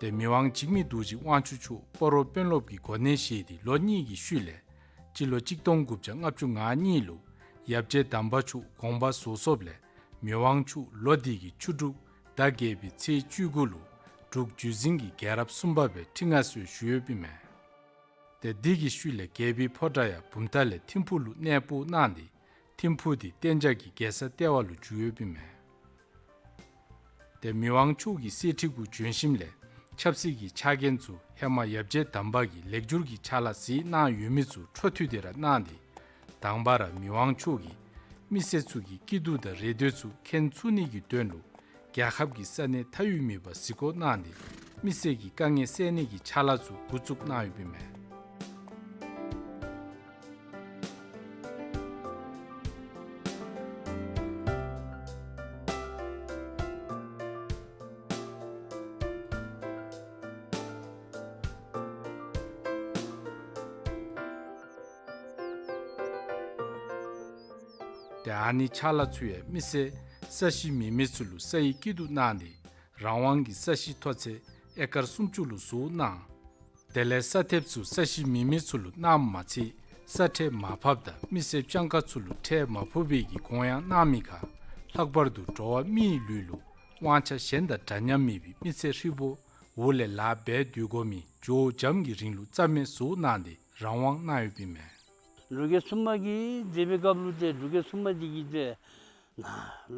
ཏེ་མི་དབང་འཇིགས་མེད་རྡོ་རྗེ་དབང་ཕྱུག་མཆོག་སྤ་རོ་དཔོན་སློབ་ཀྱི་གོ་གནས་བཞེས་ཏེ་ལོ་གཉིས་ཀྱི་ཤུལ་ལས་སྤྱི་ལོ་གཅིག་སྟོང་དགུ་བརྒྱ་ལྔ་བཅུ་ང་གཉིས་ལུ་ཡབ་རྗེ་དམ་པ་མཆོག་དགོངས་པ་རྫོགས་སོཔ་ལས་མི་དབང་མཆོག་ལོ་འདི་གི་ཆུ་འབྲུག་ཟླ་བརྒྱད་པའི་ཚེས་བཅུ་དགུ་ལུ་འབྲུག་བརྒྱུད་འཛིན་གྱི་རྒྱལ་རབས་གསུམ་པ་སྦེ་ཁྲི་མངའ་གསོལ་ཞུ་ཡོདཔ་ཨིན་མས། ཏེ་འདི་གི་ཤུལ་ལས་རྒྱལ་པོའི་ཕོ་བྲང་ཡང་བུམ་ཐང་ལས་ཐིམ་ཕུག་ལུ་གནས་སྤོ་གནང་སྟེ་ཐིམ་ཕུག་འདི་གཏན་འཇགས་ཀྱི་རྒྱལ་ས་ལྟེ་བ་ལུ་བསྒྱུར་ཡོདཔ་ཨིན་མས། ཏེ་མི་དབང་མཆོག་གིས་གསེར་ཁྲི་གུ་བྱོན་ཞིནམ་ལས་ཆབ་སྲིད་ཀྱི་ཕྱག་འགན་ཚུ་ཧེ་མ་ཡབ་རྗེ་དམ་པ་གིས་ལེགས་སྒྱུར་གྱི་ཕྱག་ལཱ་གཟིགས་གནང་ཡོད་མི་ཚུ་འཕྲོ་མཐུད་དེ་ར་གནང་སྟེ་དང་པ་ར་མི་དབང་མཆོག་གིས་མི་སེར་ཚུ་གི་སྐྱིད་སྡུག་དང་རེ་འདོད་ཚུ་མཁྱེན་ཚུགས་ནི་གི་དོན་ལུ་རྒྱལ་ཁབ་ཀྱི་ས་གནས་མཐའ་དབུས་མེད་པར་གཟིགས་སྐོར་གནང་སྟེ་མི་སེར་གྱི་དཀའ་ངལ་སེལ་ནི་གི་ཕྱག་ལཱ་ཚུ་འགོ་བཙུགས་གནང་ཡོདཔ་ཨིན་མས། ཏེ་ཨ་ནི་ཕྱག་ལཱ་ཚུ་ཡང་མི་སེར་ས་གཞི་མེད་མི་ཚུ་ལུ་ས་ཡི་སྐྱིད་སྡུག་གནང་སྟེ་རང་དབང་གི་ས་གཞི་མཐོ་ཚད་ཨེ་ཀར་སུམ་ཅུ་ལུ་བཟོ་གནང་། དེ་ལས་ས་ཐེབས་ཚུ་ས་གཞི་མེད་མི་ཚུ་ལུ་གནངམ་མ་ཚད་ས་ཁྲལ་མ་ཕབ་དང་མི་སེར་སྤྱང་ཀ་ཚུ་ལུ་ཁྲལ་མ་ཕོག་པའི་གི་དགོངས་ཡངས་གནང་མི་ཁར་ལྷག་པར་དུ་འགྲོ་བ་མིའི་ལུས་ལུ་དབང་ཆ་གཞན་དང་འདྲ་མཉམ་མེད་པའི་མི་ཚེ་ཧྲིལ་པོ་འོག་ལས་ལཱ་འབད་སྡོད་དགོ་མི་ཇོ་བོ་རྒྱམ་གྱི་རིང་ལུགས་རྩ་མེད་བཟོ་གནང་སྟེ་རང་དབང་གནང་ཡོདཔ་ཨིན་མས། འབྲུག་རྒྱལ་གསུམ་པ་གིས་མཛད་པའི་སྐབས་ལུ་ཏེ་འབྲུག་རྒྱལ་གསུམ་པ་འདི་གིས་ཏེ་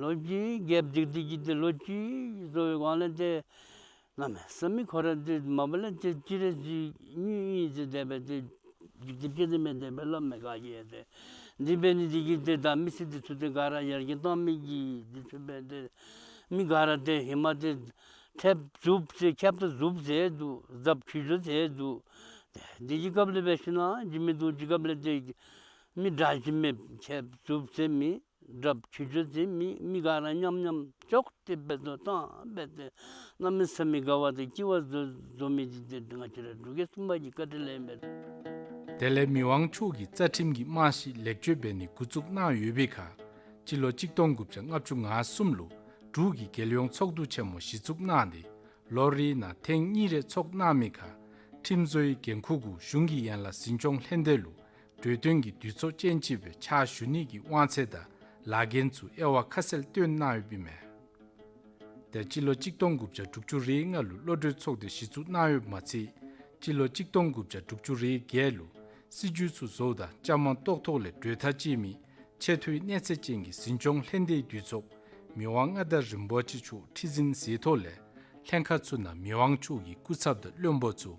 ལོ་གཅིག་རྒྱལཔོ་འདི་འདི་གིས་ཏེ་ལོ་གཅིག་བཟོ་བའི་སྒང་ལས་ཏེ་གནམ་མེད་ས་མེད་ཁོ་ར་ཏེ་མ་པ་ལས་ཏེ་སྤྱིར་ར་ཅིག་གཉིས་གཉིས་ཟེར་དེ་སྦེ་ཏེ་འཇིག་རྟེན་སྐྱེ་དེ་མེད་དེ་སྦེ་སླབ་མས་ག་གིས་ཡང་ཏེ། འདི་འབད་ནི་འདི་གིས་ཏེ་ད་མི་སེར་འདི་ཚུ་ཏེ་ག་ར་ཡར་རྒྱས་གཏང་མི་གི་འདི་ཚུ་འབད་ཏེ་མི་ག་ར་ཏེ་ཧེ་མ་ཏེ་ཁྱབ་འཛུགས་ཟེར་ཁྱབ་ད་འཛུགས་ཟེར་འདུག། རྒྱབ་ཁྱུ་འགྱོ་ཟེར་འདུག། ཏེ་འདི་གི་སྐབས་ལས་འབད་ཞིན་ན་འཇིགས་མེད་རྡོ་རྗེ་སྐབས་ལས་ཏེ་མི་དྲག་ཞིམ་མེད་ཁྱབ་འཛུགས་ཟེར་མི་རྒྱབ་ཁྱུ་འགྱོ་ཟེར་མི་མི་ག་ར་མཉམ་མཉམ་ཅོག་ཏེ་འབད་དོ་བཏང་འབད་དེ་གནམ་མེད་ས་མེད་དགའ་བ་དང་སྐྱིད་པ་བཟོ་བཟོ་མི་འདི་ཏེ་ང་བཅས་ར་འབྲུག་རྒྱལ་གསུམ་པ་གི་བཀའ་དྲིན་ལས་ཨིན་པས། དེ་ལས་མི་དབང་མཆོག་གིས་རྩ་ཁྲིམས་ཀྱི་རྨང་གཞི་ལེགས་བཅོས་འབད་ནི་འགོ་བཙུགས་གནང་ཡོད་པའི་ཁར་སྤྱི་ལོ་གཅིག་སྟོང་དགུ་བརྒྱ་ལྔ་བཅུ་ང་གསུམ་ལུ་འབྲུག་གི་རྒྱལ་ཡོངས་ཚོགས་འདུ་ཆེན་མོ་གཞི་བཙུགས་གནང་སྟེ་ལོ་རེའི་ནང་ཐེངས་གཉིས་རེ་ཚོགས་གནང་མི་ཁར་ཁྲིམས་བཟོའི་འགན་ཁུར་གུ་གཞུང་གི་ཡན་ལག་འཛིན་སྐྱོང་ལྷན་སྡེ་ལུ་གྲོས་སྟོན་གྱི་དུས་ཚོད་ཅན་ཅིག་སྦེ་ཕྱག་ཞུ་ནི་གི་དབང་ཚད་དང་ལཱ་འགན་ཚུ་དབྱེ་བ་ཁ་གསལ་སྟོན་གནང་ཡོདཔ་ཨིན་མས། ཏེ་སྤྱི་ལོ་གཅིག་སྟོང་དགུ་བརྒྱ་དྲུག་ཅུ་རེ་ལྔ་ལུ་བློ་གྲོས་ཚོགས་སྡེ་གཞི་བཙུགས་གནང་ཡོདཔ་མ་ཚད་སྤྱི་ལོ་གཅིག་སྟོང་དགུ་བརྒྱ་དྲུག་ཅུ་རེ་བརྒྱད་ལུ་སྲིད་བྱུས་ཚུ་བཟོཝ་ད་བཅའ་མར་གཏོགས་ཐོག་ལས་གྲོས་ཐག་བཅད་མི་ཆེ་མཐོའི་གནས་ཚད་ཅན་གྱི་འཛིན་སྐྱོང་ལྷན་སྡེའི་འདུས་ཚོགས་མི་དབང་མངའ་བདག་རིན་པོ་ཆེ་མཆོག་ཁྲི་འཛིན་མཛད་ཐོག་ལས་ལྷན་ཁག་ཚུ་ནང་མི་དབང་མཆོག་གི་སྐུ་ཚབ་དང་བློན་པོ་ཚུ་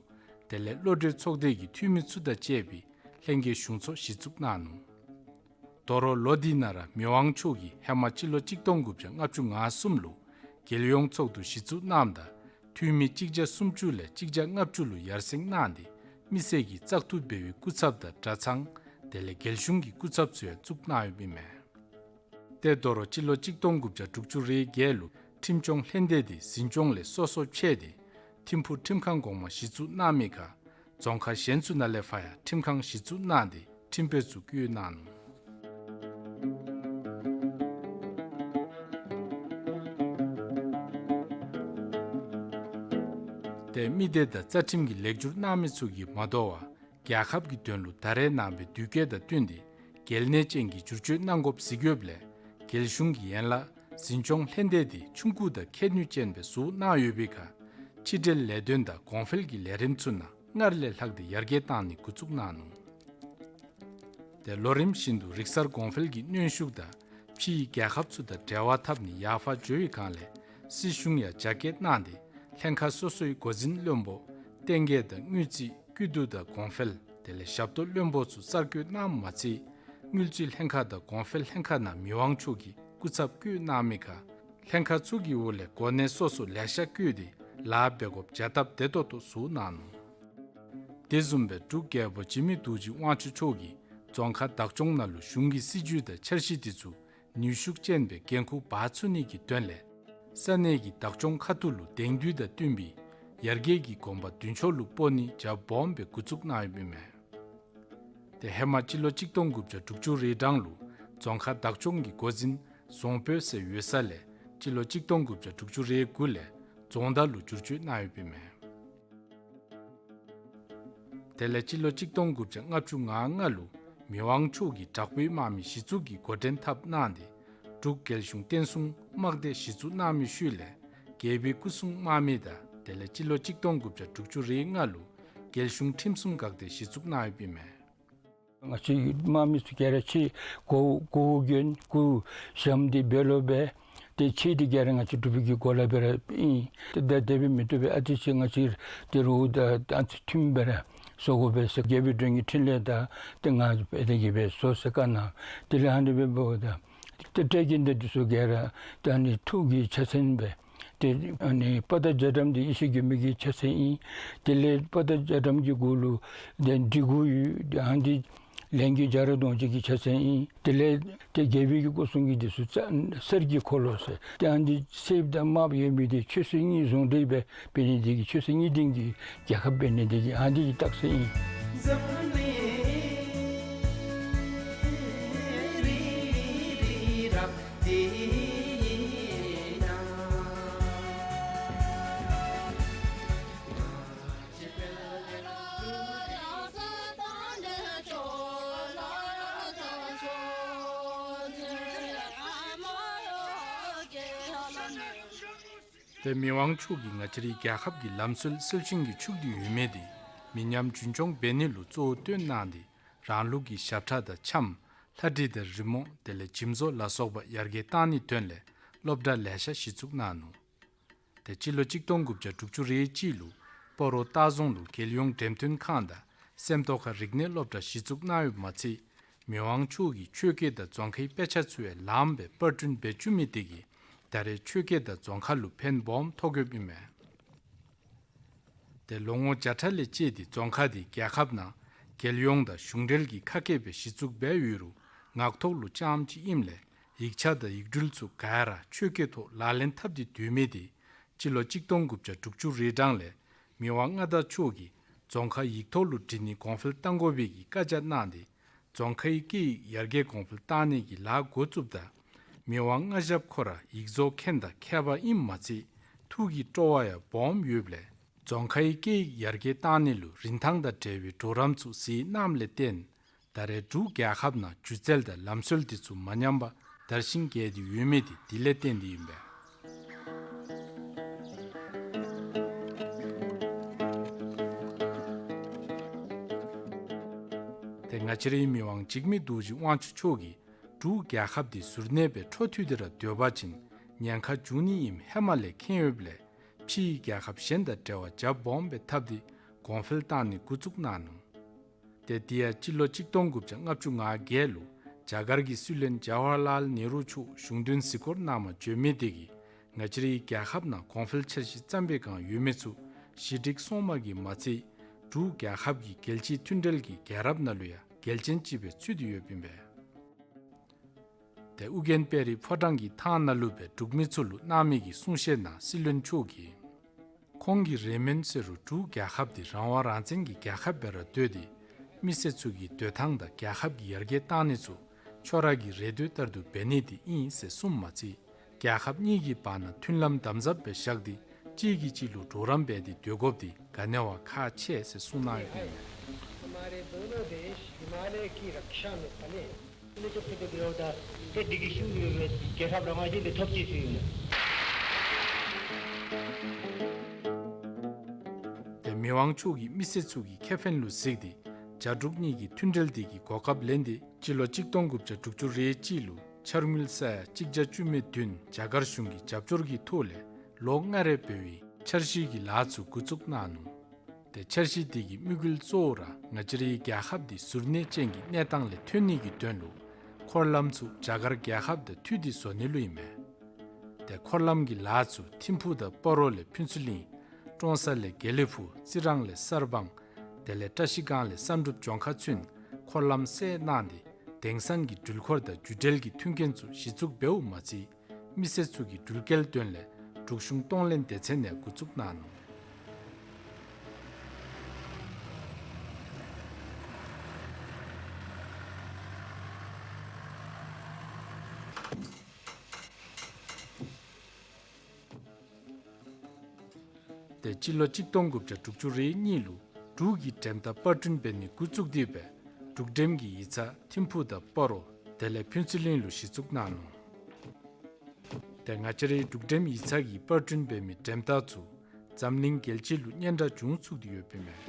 དེ་ལས་བློ་གྲོས་ཚོགས་སྡེ་གི་འཐུས་མི་ཚུ་དང་བཅས་པའི་ལྷན་རྒྱས་གཞུང་ཚོགས་གཞི་བཙུགས་གནང་ནུག། དོ་རུང་ལོ་འདི་ནང་ར་མི་དབང་མཆོག་གིས་ཧེ་མ་སྤྱི་ལོ་གཅིག་སྟོང་དགུ་བརྒྱ་ལྔ་བཅུ་ང་གསུམ་ལུ་རྒྱལ་ཡོངས་ཚོགས་འདུ་གཞི་བཙུགས་གནངམ་ད་འཐུས་མི་གཅིག་བརྒྱ་སུམ་ཅུ་ལས་གཅིག་བརྒྱ་ལྔ་བཅུ་ལུ་ཡར་སེང་གནང་སྟེ་མི་སེར་གྱིས་བཙག་འཐུ་འབད་བའི་སྐུ་ཚབ་དང་གྲྭ་ཚང་དེ་ལས་རྒྱལ་གཞུང་གི་སྐུ་ཚབ་ཚུ་ཡང་བཙུགས་གནང་ཡོདཔ་ཨིན་མས། ཏེ་དོ་རུང་སྤྱི་ལོ་གཅིག་སྟོང་དགུ་བརྒྱ་དྲུག་ཅུ་རེ་བརྒྱད་ལུ་ཁྲིམས་སྐྱོང་ལྷན་སྡེ་འདི་འཛིན་སྐྱོང་ལས་སོ་སོ་ཕྱེ་སྟེ་ཐིམ་ཕུག་ཁྲིམས་ཁང་གོང་མ་གཞི་བཙུགས་གནང་མི་ཁར་རྫོང་ཁག་གཞན་ཚུ་ནང་ལས་ཕར་ཡང་ཁྲིམས་ཁང་གཞི་བཙུགས་གནང་སྟེ་ཁྲིམས་དཔོན་ཚུ་བསྐོ་གནང་ནུག། ཏེ་མི་སྡེ་དང་རྩ་ཁྲིམས་ཀྱི་ལེགས་བསྒྱུར་གནང་མི་ཚུ་གིས་མ་དོ་བར་རྒྱལ་ཁབ་ཀྱི་དོན་ལུ་ད་རེས་ནངས་པའི་དུས་བཀོད་དང་བསྟུན་ཏེ་གལ་གནད་ཅན་གྱི་བསྒྱུར་བཅོས་གནང་དགོཔ་གཟིགས་ཡོདཔ་ལས་རྒྱལ་གཞུང་གི་ཡན་ལག་འཛིན་སྐྱོང་ལྷན་སྡེ་འདི་ཆུང་ཀུ་དང་ཁྱད་ནུས་ཅན་སྦེ་བཟོ་གནང་ཡོད་པའི་ཁར་ཕྱི་འབྲེལ་ལས་དོན་དང་གོང་འཕེལ་གྱི་ལས་རིམ་ཚུ་ནང་སྔར་ལས་ལྷག་སྟེ་ཡར་རྒྱས་གཏང་ནི་འགོ་བཙུགས་གནང་ནུག། ཏེ་ལོ་རིམ་བཞིན་དུ་རིག་གསར་གོང་འཕེལ་གྱི་གནོན་ཤུགས་དང་ཕྱིའི་རྒྱལ་ཁབ་ཚུ་དང་འབྲེལ་བ་འཐབ་ནི་ཡར་ཕར་འགྱོ་བའི་སྒང་ལས་སྲིད་གཞུང་ཡང་རྒྱ་སྐྱེད་གནང་སྟེ་ལྷན་ཁག་སོ་སོའི་འགོ་འཛིན་བློན་པོ་བསྟན་རྒྱས་དང་དངུལ་རྩིས་སྐྱིད་སྡུག་དང་གོང་འཕེལ་དེ་ལས་ཞབས་ཏོག་བློན་པོ་ཚུ་གསར་བསྐོ་གནངམ་མ་ཚད་དངུལ་རྩིས་ལྷན་ཁག་དང་གོང་འཕེལ་ལྷན་ཁག་ནང་མི་དབང་མཆོག་གིས་སྐུ་ཚབ་བསྐོ་གནང་མི་ཁར་ལྷན་ཁག་ཚུ་གི་འོག་ལས་གོ་གནས་སོ་སོ་ལེ་ཤ་བསྐོས་ཏེ་ལཱ་འབད་དགོཔ་བྱ་སྟབས་བདེ་ཏོག་ཏོ་བཟོ་གནང་ནུག། དེ་བཟུམ་སྦེ་འབྲུག་རྒྱལ་པོ་འཇིགས་མེད་རྡོ་རྗེ་དབང་ཕྱུག་མཆོག་གིས་རྫོང་ཁག་བདག་སྐྱོང་ནང་ལུ་གཞུང་གི་སྲིད་བྱུས་དང་འཆར་གཞི་དེ་ཚུ་ནུས་ཤུགས་ཅན་སྦེ་འགན་ཁུར་འབག་ཚུགས་ནི་གི་དོན་ལས་ས་གནས་ཀྱི་བདག་སྐྱོང་ཁ་ཐུག་ལུ་དེང་དུས་དང་བསྟུན་པའི་ཡར་རྒྱས་ཀྱི་གོམ་པ་མདུན་ཕྱོགས་ལུ་སྤོ་ནི་རྒྱ་སྦོམ་སྦེ་འགོ་བཙུགས་གནང་ཡོདཔ་ཨིན་མས། ཏེ་ཧེ་མ་སྤྱི་ལོ་གཅིག་སྟོང་དགུ་བརྒྱ་དྲུག་ཅུ་རེ་གྲངས་ལུ་རྫོང་ཁག་བདག་སྐྱོང་གི་འགོ་འཛིན་རྫོང་དཔོན་ཟེར་ཡོད་ས་ལས་སྤྱི་ལོ་གཅིག་སྟོང་དགུ་བརྒྱ་དྲུག་ཅུ་རེ་དགུ་ལས་རྫོང་བདག་ལུ་བསྒྱུར་བཅོས་གནང་ཡོདཔ་ཨིན་མས། དེ་ལས་སྤྱི་ལོ་གཅིག་སྟོང་དགུ་བརྒྱ་ལྔ་བཅུ་ང་ལྔ་ལུ་མི་དབང་མཆོག་གིས་དྲག་པོའི་དམག་མི་གཞི་བཙུགས་ཀྱི་འགོ་འདྲེན་འཐབ་གནང་སྟེ་འབྲུག་རྒྱལ་གཞུང་བརྟན་སྲུང་དམག་སྡེ་གཞི་བཙུགས་གནང་མི་ཤུལ་ལས་རྒྱལ་པོའི་སྐུ་སྲུང་དམག་མི་དང་དེ་ལས་སྤྱི་ལོ་གཅིག་སྟོང་དགུ་བརྒྱ་དྲུག་ཅུ་རེ་ལྔ་ལུ་རྒྱལ་གཞུང་ཁྲིམས་སྲུང་འགག་སྡེ་གཞི་བཙུགས་གནང་ཡོདཔ་ཨིན་མས། ང་བཅས་དམག་མི་ཚུ་ག་ར་ཕྱི་གོ་གོ་གྱོན་གོ་ཞྭམོ་འདི་སྦེ་ལོག་སྦེ་ཏེ་ཕྱི་འདི་ག་ར་ང་བཅས་འབྲུག་པའི་གི་གོ་ལ་སྦེ་ར་ཨིན། ཏེ་ད་དེ་སྦེ་མི་བཏུབ་པས། ཨ་ཙི་ཅིག་ང་བཅས་ཏེ་རོགས་དང་ཨ་ཙི་མཐུན་སྦེ་ར་བཟོ་དགོ་པས་ཟེར་རྒྱལ་པོའི་མགྲོན་གྱི་འཕྲིན་ལས་དང་ཏེ་ང་བཅས་དེ་གིས་སྦེ་བཟོ་ཟེར་བཀའ་གནང་། དེ་ལས་ཨ་ནི་སྦེ་འབདཝ་ད་ཏེ་སྤྲེལ་གྱི་འདི་འདི་ཚུ་ག་ར་ད་ཨ་ནི་ཐུགས་ཀྱི་ཆ་མཚོན་སྦེ་ཏེ་ཨ་ནི་དཔའ་རྟགས་རྒྱ་གྲམ་འདི་ཡེ་ཤེས་མགོན་པོ་གི་ཆ་མཚོན་ཨིན། དེ་ལས་དཔའ་རྟགས་རྒྱ་གྲམ་གྱི་གུ་ལུ་ཏེ་གྲི་གུ་ཡོད། ཏེ་ཨ་ནི་འདི་ལས་མགོན་རྒྱ་རས་གདོང་ཅན་གྱི་ཆ་མཚོན་ཨིན། དེ་ལས་ཏེ་རྒྱལ་པོའི་གི་སྐུ་སྲུང་གི་འདི་ཚུ་རྩ་གསེར་གྱི་འཁོར་ལོ་ཟེར་ཏེ་ཨ་ནི་འདི་གསེར་དང་དམརཔོ་ཡོད་མི་འདི་ཆོས་སྲིད་གཉིས་ཟུང་འབྲེལ་སྦེ་འབད་ནི་འདི་གིས་ཆོས་སྲིད་གཉིས་ལྡན་གྱི་རྒྱལ་ཁབ་འབད་ནི་འདི་གིས་ཨ་ནི་འདི་གི་རྟགས་མཚན་ཨིན། ཏེ་མི་དབང་མཆོག་གིས་ང་བཅས་རའི་རྒྱལ་ཁབ་ཀྱི་ལམ་སྲོལ་སྲོལ་ཤིང་གི་ཕྱུག་འདི་ཡོད་མི་འདི་མི་ཉམས་རྒྱུན་འཁྱོངས་འབད་ནི་ལུ་གཙོ་བོ་བཏོན་གནང་སྟེ་རང་ལུགས་ཀྱི་ཞབས་ཁྲ་དང་འཆམ་ལྷ་བྲིས་དང་རི་མོ་དེ་ལས་འཇིམ་བཟོ་ལ་སོགས་པ་ཡར་རྒྱས་གཏང་ནིའི་དོན་ལས་སློབ་གྲྭ་ལེ་ཤ་གཞི་བཙུགས་གནང་ནུག། ཏེ་སྤྱི་ལོ་གཅིག་སྟོང་དགུ་བརྒྱ་དྲུག་ཅུ་རེ་གཅིག་ལུ་སྤ་རོ་སྟག་རྫོང་ལུ་རྒྱལ་ཡོངས་འགྲེམས་སྟོན་ཁང་དང་སེམས་རྟོགས་ཁ་རིག་གནས་སློབ་གྲྭ་གཞི་བཙུགས་གནང་ཡོདཔ་མ་ཚད་མི་དབང་མཆོག་གིས་ཆོས་སྐད་དང་རྫོང་ཁའི་དཔེ་ཆ་ཚུ་ཡང་ལངམ་སྦེ་པར་སྐྲུན་འབད་བཅུག་མི་དེ་གིས་ད་རེས་ཆོས་སྐད་དང་རྫོང་ཁ་ལུ་ཕན་སྦོམ་ཐོགས་ཡོདཔ་ཨིན་མས། ཏེ་ལོ་ངོ་བརྒྱ་ཕྲག་ལས་བཅད་དེ་རྫོང་ཁ་དེ་རྒྱལ་ཁབ་ནང་རྒྱལ་ཡོངས་དང་གཞུང་འབྲེལ་གྱི་ཁ་སྐད་སྦེ་གཞི་བཙུགས་འབད་ཡོད་རུང་ངག་ཐོག་ལུ་རྐྱངམ་ཅིག་ཨིནམ་ལས་ཡིག་ཆ་དང་ཡིག་འབྲུ་ཚུ་ག་ར་ཆོས་སྐད་ཐོག་ལག་ལེན་འཐབ་སྟེ་སྡོད་མི་དེ་སྤྱི་ལོ་གཅིག་སྟོང་དགུ་བརྒྱ་དྲུག་ཅུ་རེ་གྲངས་ལས་མི་དབང་མངའ་བདག་མཆོག་གིས་རྫོང་ཁ་ཡིག་ཐོག་ལུ་འབྲི་ནི་གོང་འཕེལ་གཏང་དགོ་པའི་གི་བཀའ་རྒྱ་གནང་སྟེ་རྫོང་ཁའི་སྐད་ཡིག་ཡར་རྒྱས་གོང་འཕེལ་གཏང་ནི་གི་ལཱ་འགོ་བཙུགསཔ་ད་མི་དབང་མངའ་ཞབས་ཁོ་ར་ཡིག་བཟོ་མཁན་དང་མཁས་པ་ཨིནམ་མ་ཚད་ཐུགས་ཀྱི་སྤྲོ་བ་ཡང་སྦོམ་ཡོདཔ་ལས་རྫོང་ཁའི་སྐད་ཡིག་ཡར་རྒྱས་གཏང་ནི་ལུ་རིན་ཐང་དང་འབྲེལ་བའི་གྲོགས་རམ་ཚུ་གཟིགས་གནངམ་ལས་བརྟེན་ད་རེས་འབྲུག་རྒྱལ་ཁབ་ནང་སྒྱུ་རྩལ་དང་ལམ་སྲོལ་དེ་ཚུ་མ་ཉམས་པར་དར་ཞིང་རྒྱས་ཏེ་ཡོད་མི་དེ་དེ་ལས་བརྟེན་ཏེ་ཨིན་པས། ཏེ་ང་བཅས་རའི་མི་དབང་འཇིགས་མེད་རྡོ་རྗེ་དབང་ཕྱུག་མཆོག་གིས་འབྲུག་རྒྱལ་ཁབ་དེ་གཟུར་གནས་སྦེ་འཕྲོ་མཐུད་དེ་ར་སྡོད་པ་ཅིན་ཉེན་ཁ་འབྱུང་ནི་ཨིནམ་ཧེ་མ་ལས་མཁྱེན་ཡོདཔ་ལས་ཕྱིའི་རྒྱལ་ཁབ་གཞན་དང་འབྲེལ་བ་རྒྱ་སྦོམ་སྦེ་འཐབ་སྟེ་གོང་འཕེལ་གཏང་ནི་འགོ་བཙུགས་གནང་ནུག། ཏེ་དེ་ཡང་སྤྱི་ལོ་གཅིག་སྟོང་དགུ་བརྒྱ་ལྔ་བཅུ་ང་བརྒྱད་ལུ་རྒྱ་གར་གྱི་སྲིད་བློན་ཇ་ཝ་ཧར་ལཱལ་ནེ་རུ་མཆོག་གཞུང་དོན་གཟིགས་སྐོར་གནངམ་བྱོན་མི་དེ་གིས་ང་བཅས་རའི་རྒྱལ་ཁབ་ནང་གོང་འཕེལ་འཆར་གཞི་བརྩམས་པའི་སྒང་ཡོད་མི་ཚུ་ཞི་འགྲིག་སོང་མི་གིས་མ་ཚད་འབྲུག་རྒྱལ་ཁབ་ཀྱི་རྒྱལ་སྤྱིའི་མཐུན་འབྲེལ་གྱི་རྒྱལ་རབས་ནང་ལུ་ཡང་འགལ་རྐྱེན་ཅིག་སྦེ་ཚུད་དེ་ཡོདཔ་ཨིན་པས། ཏེ་ཨོ་རྒྱན་དཔལ་རི་ཕོ་བྲང་གི་ཐང་ནང་ལུ་སྦེ་འབྲུག་མི་ཚུ་ལུ་གནང་མི་གི་གསུང་བཤད་ནང་སྲིད་བློན་མཆོག་གིས་ཁོང་གིས་རེ་སྨོན་ཟེར་རུང་འབྲུག་རྒྱལ་ཁབ་འདི་རང་དབང་རང་བཙན་གྱི་རྒྱལ་ཁབ་སྦེ་ར་སྡོད་དེ་མི་སེར་ཚུ་གི་སྡོད་ཐངས་དང་རྒྱལ་ཁབ་ཀྱི་ཡར་རྒྱས་གཏང་ནི་ཚུ་ཁྱོད་ར་གི་རེ་འདོད་ལྟར་དུ་འབད་ནི་དེ་ཨིན་ཟེར་གསུངམ་མ་ཚད་རྒྱལ་ཁབ་གཉིས་ཀྱི་བར་ན་མཐུན་ལམ་དམ་ཟབ་སྦེ་བཞག་སྟེ་གཅིག་གིས་གཅིག་ལུ་གྲོགས་རམ་འབད་དེ་སྡོད་དགོཔ་འདི་ག་ནི་བ་ཁག་ཆེ་ཟེར་གསུངས་གནང་ཡོདཔ་ཨིན་མས། हमारे दोनों देश हिमालय की रक्षा में पले। ཏེ་མི་དབང་མཆོག་གིས་མི་སེར་ཚུ་གི་ཁེ་ཕན་ལུ་གཟིགས་ཏེ་རྒྱ་འབྲུག་གཉིས་ཀྱི་མཐུན་འབྲེལ་དེ་གི་གོ་སྐབས་ལེན་ཏེ་སྤྱི་ལོ་གཅིག་སྟོང་དགུ་བརྒྱ་དྲུག་ཅུ་རེ་གཅིག་ལུ་འཆར་དངུལ་ས་ཡ་གཅིག་བརྒྱ་བཅུ་མེད་བདུན་རྒྱ་གར་གཞུང་གི་རྒྱབ་སྐྱོར་གྱི་ཐོག་ལས་ལོ་ལྔ་རེ་འབད་བའི་འཆར་གཞི་གི་ལཱ་ཚུ་འགོ་བཙུགས་གནང་ནུག། ཏེ་འཆར་གཞི་དེ་གི་དམིགས་ཡུལ་གཙོ་བོ་ར་ང་བཅས་རའི་རྒྱལ་ཁབ་དེ་གཟུར་གནས་ཅན་གྱི་གནས་སྟངས་ལས་ཐོན་ནི་གི་དོན་ལུ་འཁོར་ལམ་ཚུ་རྒྱ་གར་རྒྱལ་ཁབ་དང་མཐུད་དེ་བཟོ་ནི་ལུ་ཨིན་མས། ཏེ་འཁོར་ལམ་གྱི་ལཱ་ཚུ་ཐིམ་ཕུག་དང་སྤ་རོ་ལས་ཕུན་ཚོགས་གླིང་། ཀྲོང་གསར་ལས་དགེ་ལེགས་ཕུག། རྩི་རང་ལས་གསར་སྤང་། དེ་ལས་བཀྲ་ཤིས་སྒང་ལས་བསམ་གྲུབ་ལྗོངས་མཁར་ཚུན་འཁོར་ལམ་གསལ་གནང་སྟེ་དེང་སང་གི་འགྲུལ་འཁོར་དང་རྒྱུ་འབྲེལ་གྱི་མཐུན་རྐྱེན་ཚུ་གཞི་བཙུགས་འབདཝ་མ་ཚད་མི་སེར་ཚུ་གི་འགྲུལ་སྐྱེལ་དོན་ལས་འབྲུག་གཞུང་གཏོང་ལེན་སྡེ་ཚན་ནས་འགོ་བཙུགས་གནང་ནུག། ཏེ་སྤྱི་ལོ་གཅིག་སྟོང་དགུ་བརྒྱ་དྲུག་ཅུ་རེ་གཉིས་ལུ་ འབྲུག་གི་འགྲེམས་རྟགས་པར་སྐྲུན་འབད་ནི་འགོ་བཙུགས་ཏེ་འབད་འབྲུག་འགྲེམས་ཀྱི་ཡིག་ཚང་ཐིམ་ཕུག་དང་སྤ་རོ་དེ་ལས་ཕུན་ཚོགས་གླིང་ལུ་གཞི་བཙུགས་གནང་ནུག། ཏེ་ང་བཅས་རའི་འབྲུག་འགྲེམས་ཡིག་ཚང་གིས་པར་སྐྲུན་འབད་མི་འགྲེམས་རྟགས་ཚུ་འཛམ་གླིང་རྒྱལ་སྤྱི་ལུ་སྙན་གྲགས་འབྱུང་ཚུགས་ཏེ་ཡོདཔ་ཨིན་མས།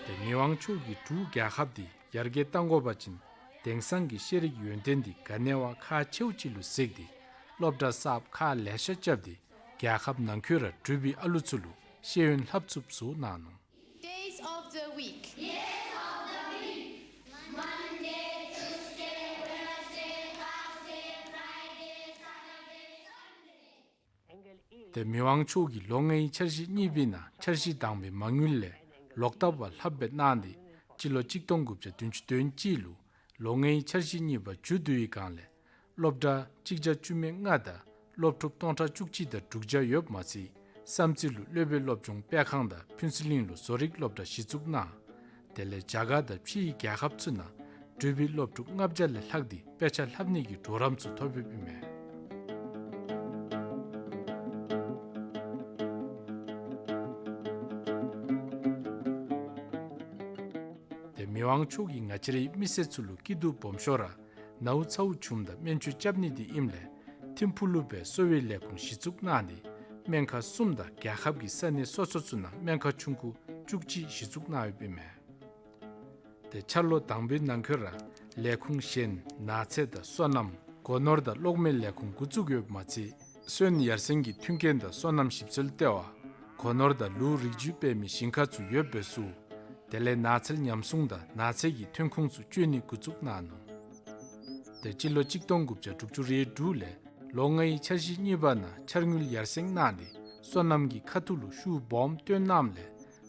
ཏེ་མི་དབང་མཆོག་གིས་འབྲུག་རྒྱལ་ཁབ་འདི་ཡར་རྒྱས་གཏང་དགོ་པ་ཅིན་དེང་སང་གི་ཤེས་རིག་ཡོན་ཏན་འདི་ག་ནི་བ་ཁག་ཆེཝ་ཅིག་ལུ་གཟིགས་ཏེ་སློབ་གྲྭ་གསརཔ་ཁག་ལེ་ཤ་རྐྱབ་སྟེ་རྒྱལ་ཁབ་ནང་འཁོད་ར་འབྲུག་པའི་ཨ་ལུ་ཚུ་ལུ་ཤེས་ཡོན་ལྷབ་ཚུགསཔ་བཟོ་གནང་ནུག། Days of the week. Monday, Tuesday, Wednesday, Thursday, Friday, Saturday, Sunday. ཏེ་མི་དབང་མཆོག་གིས་ལོ་ལྔའི་འཆར་གཞི་གཉིས་པའི་ནང་འཆར་གཞི་དང་པའི་མ་དངུལ་ལས་ལོག་བཏབ་པ་ལྷབ་སྦེ་གནང་སྟེ་སྤྱི་ལོ་གཅིག་སྟོང་དགུ་བརྒྱ་བདུན་ཅུ་དོན་གཅིག་ལུ་ལོ་ལྔའི་འཆར་གཞི་གཉིས་པ་མཇུག་བསྡུ་བའི་སྒང་ལས་སློབ་གྲྭ་གཅིག་བརྒྱ་བཅུ་མེད་ལྔ་དང་སློབ་ཕྲུག་སྟོང་ཕྲག་བཅུ་གཅིག་དང་དྲུག་བརྒྱ་ཡོདཔ་མ་ཚད་བསམ་རྩེ་ལུ་སློབ་དཔོན་སློབ་སྦྱོང་སྤེལ་ཁང་དང་ཕུན་ཚོགས་གླིང་ལུ་བཟོ་རིག་སློབ་གྲྭ་གཞི་བཙུགས་གནང་། དེ་ལས་རྒྱ་གར་དང་ཕྱིའི་རྒྱལ་ཁབ་ཚུ་ནང་འབྲུག་པའི་སློབ་ཕྲུག་ལྔ་བརྒྱ་ལས་ལྷག་སྟེ་དཔེ་ཆ་ལྷབ་ནི་གི་གྲོགས་རམ་ཚུ་ཐོབ་ཡོདཔ་ཨིན་མས། ཏེ་མི་དབང་མཆོག་གིས་ང་བཅས་རའི་མི་སེར་ཚུ་ལུ་སྐྱིད་སྡུག་སྦོམ་ཤོས་ར་ནཝ་ཚཝ་བྱུངམ་ད་སྨན་བཅོས་རྐྱབ་ནི་འདི་ཨིནམ་ལས་ཐིམ་ཕུག་ལུ་སྦེ་གསོ་བའི་ལས་ཁུངས་གཞི་བཙུགས་གནང་སྟེ་སྨན་ཁང་གསུམ་དང་རྒྱལ་ཁབ་ཀྱི་ས་གནས་སོ་སོ་ཚུ་ནང་སྨན་ཁང་ཆུང་ཀུ་བཅུ་གཅིག་གཞི་བཙུགས་གནང་ཡོདཔ་ཨིན་མས། ཏེ་འཆར་ལོ་དང་པའི་ནང་འཁོད་ར་ལས་ཁུངས་གཞན་ནགས་ཚལ་དང་སོ་ནམ་སྒོ་ནོར་དང་གློག་མེའི་ལས་ཁུངས་འགོ་བཙུགས་ཡོདཔ་མ་ཚད་སོན་ཡར་སེང་གི་མཐུན་རྐྱེན་དང་སོ་ནམ་ཞིབ་འཚོལ་ལྟེ་བ་སྒོ་ནོར་དང་ལུག་རིགས་རྒྱུད་སྤེལ་མི་ཞིང་ཁ་ཚུ་ཡོདཔ་སྦེ་བཙུགས། དེ་ལས་ནགས་ཚལ་ཉམས་སྲུང་དང་ནགས་ཚལ་གྱི་ཐོན་ཁུངས་ཚུ་སྤྱོད་ནི་འགོ་བཙུགས་གནང་ནུག། ཏེ་སྤྱི་ལོ་གཅིག་སྟོང་དགུ་བརྒྱ་དྲུག་ཅུ་རེ་དྲུག་ལས་ལོ་ལྔའི་འཆར་གཞི་གཉིས་པ་ནང་འཆར་དངུལ་ཡར་སེང་གནང་སྟེ་སོ་ནམ་གྱི་ཁ་ཐུག་ལུ་ཤུགས་སྦོམ་བཏོན་གནངམ་ལས་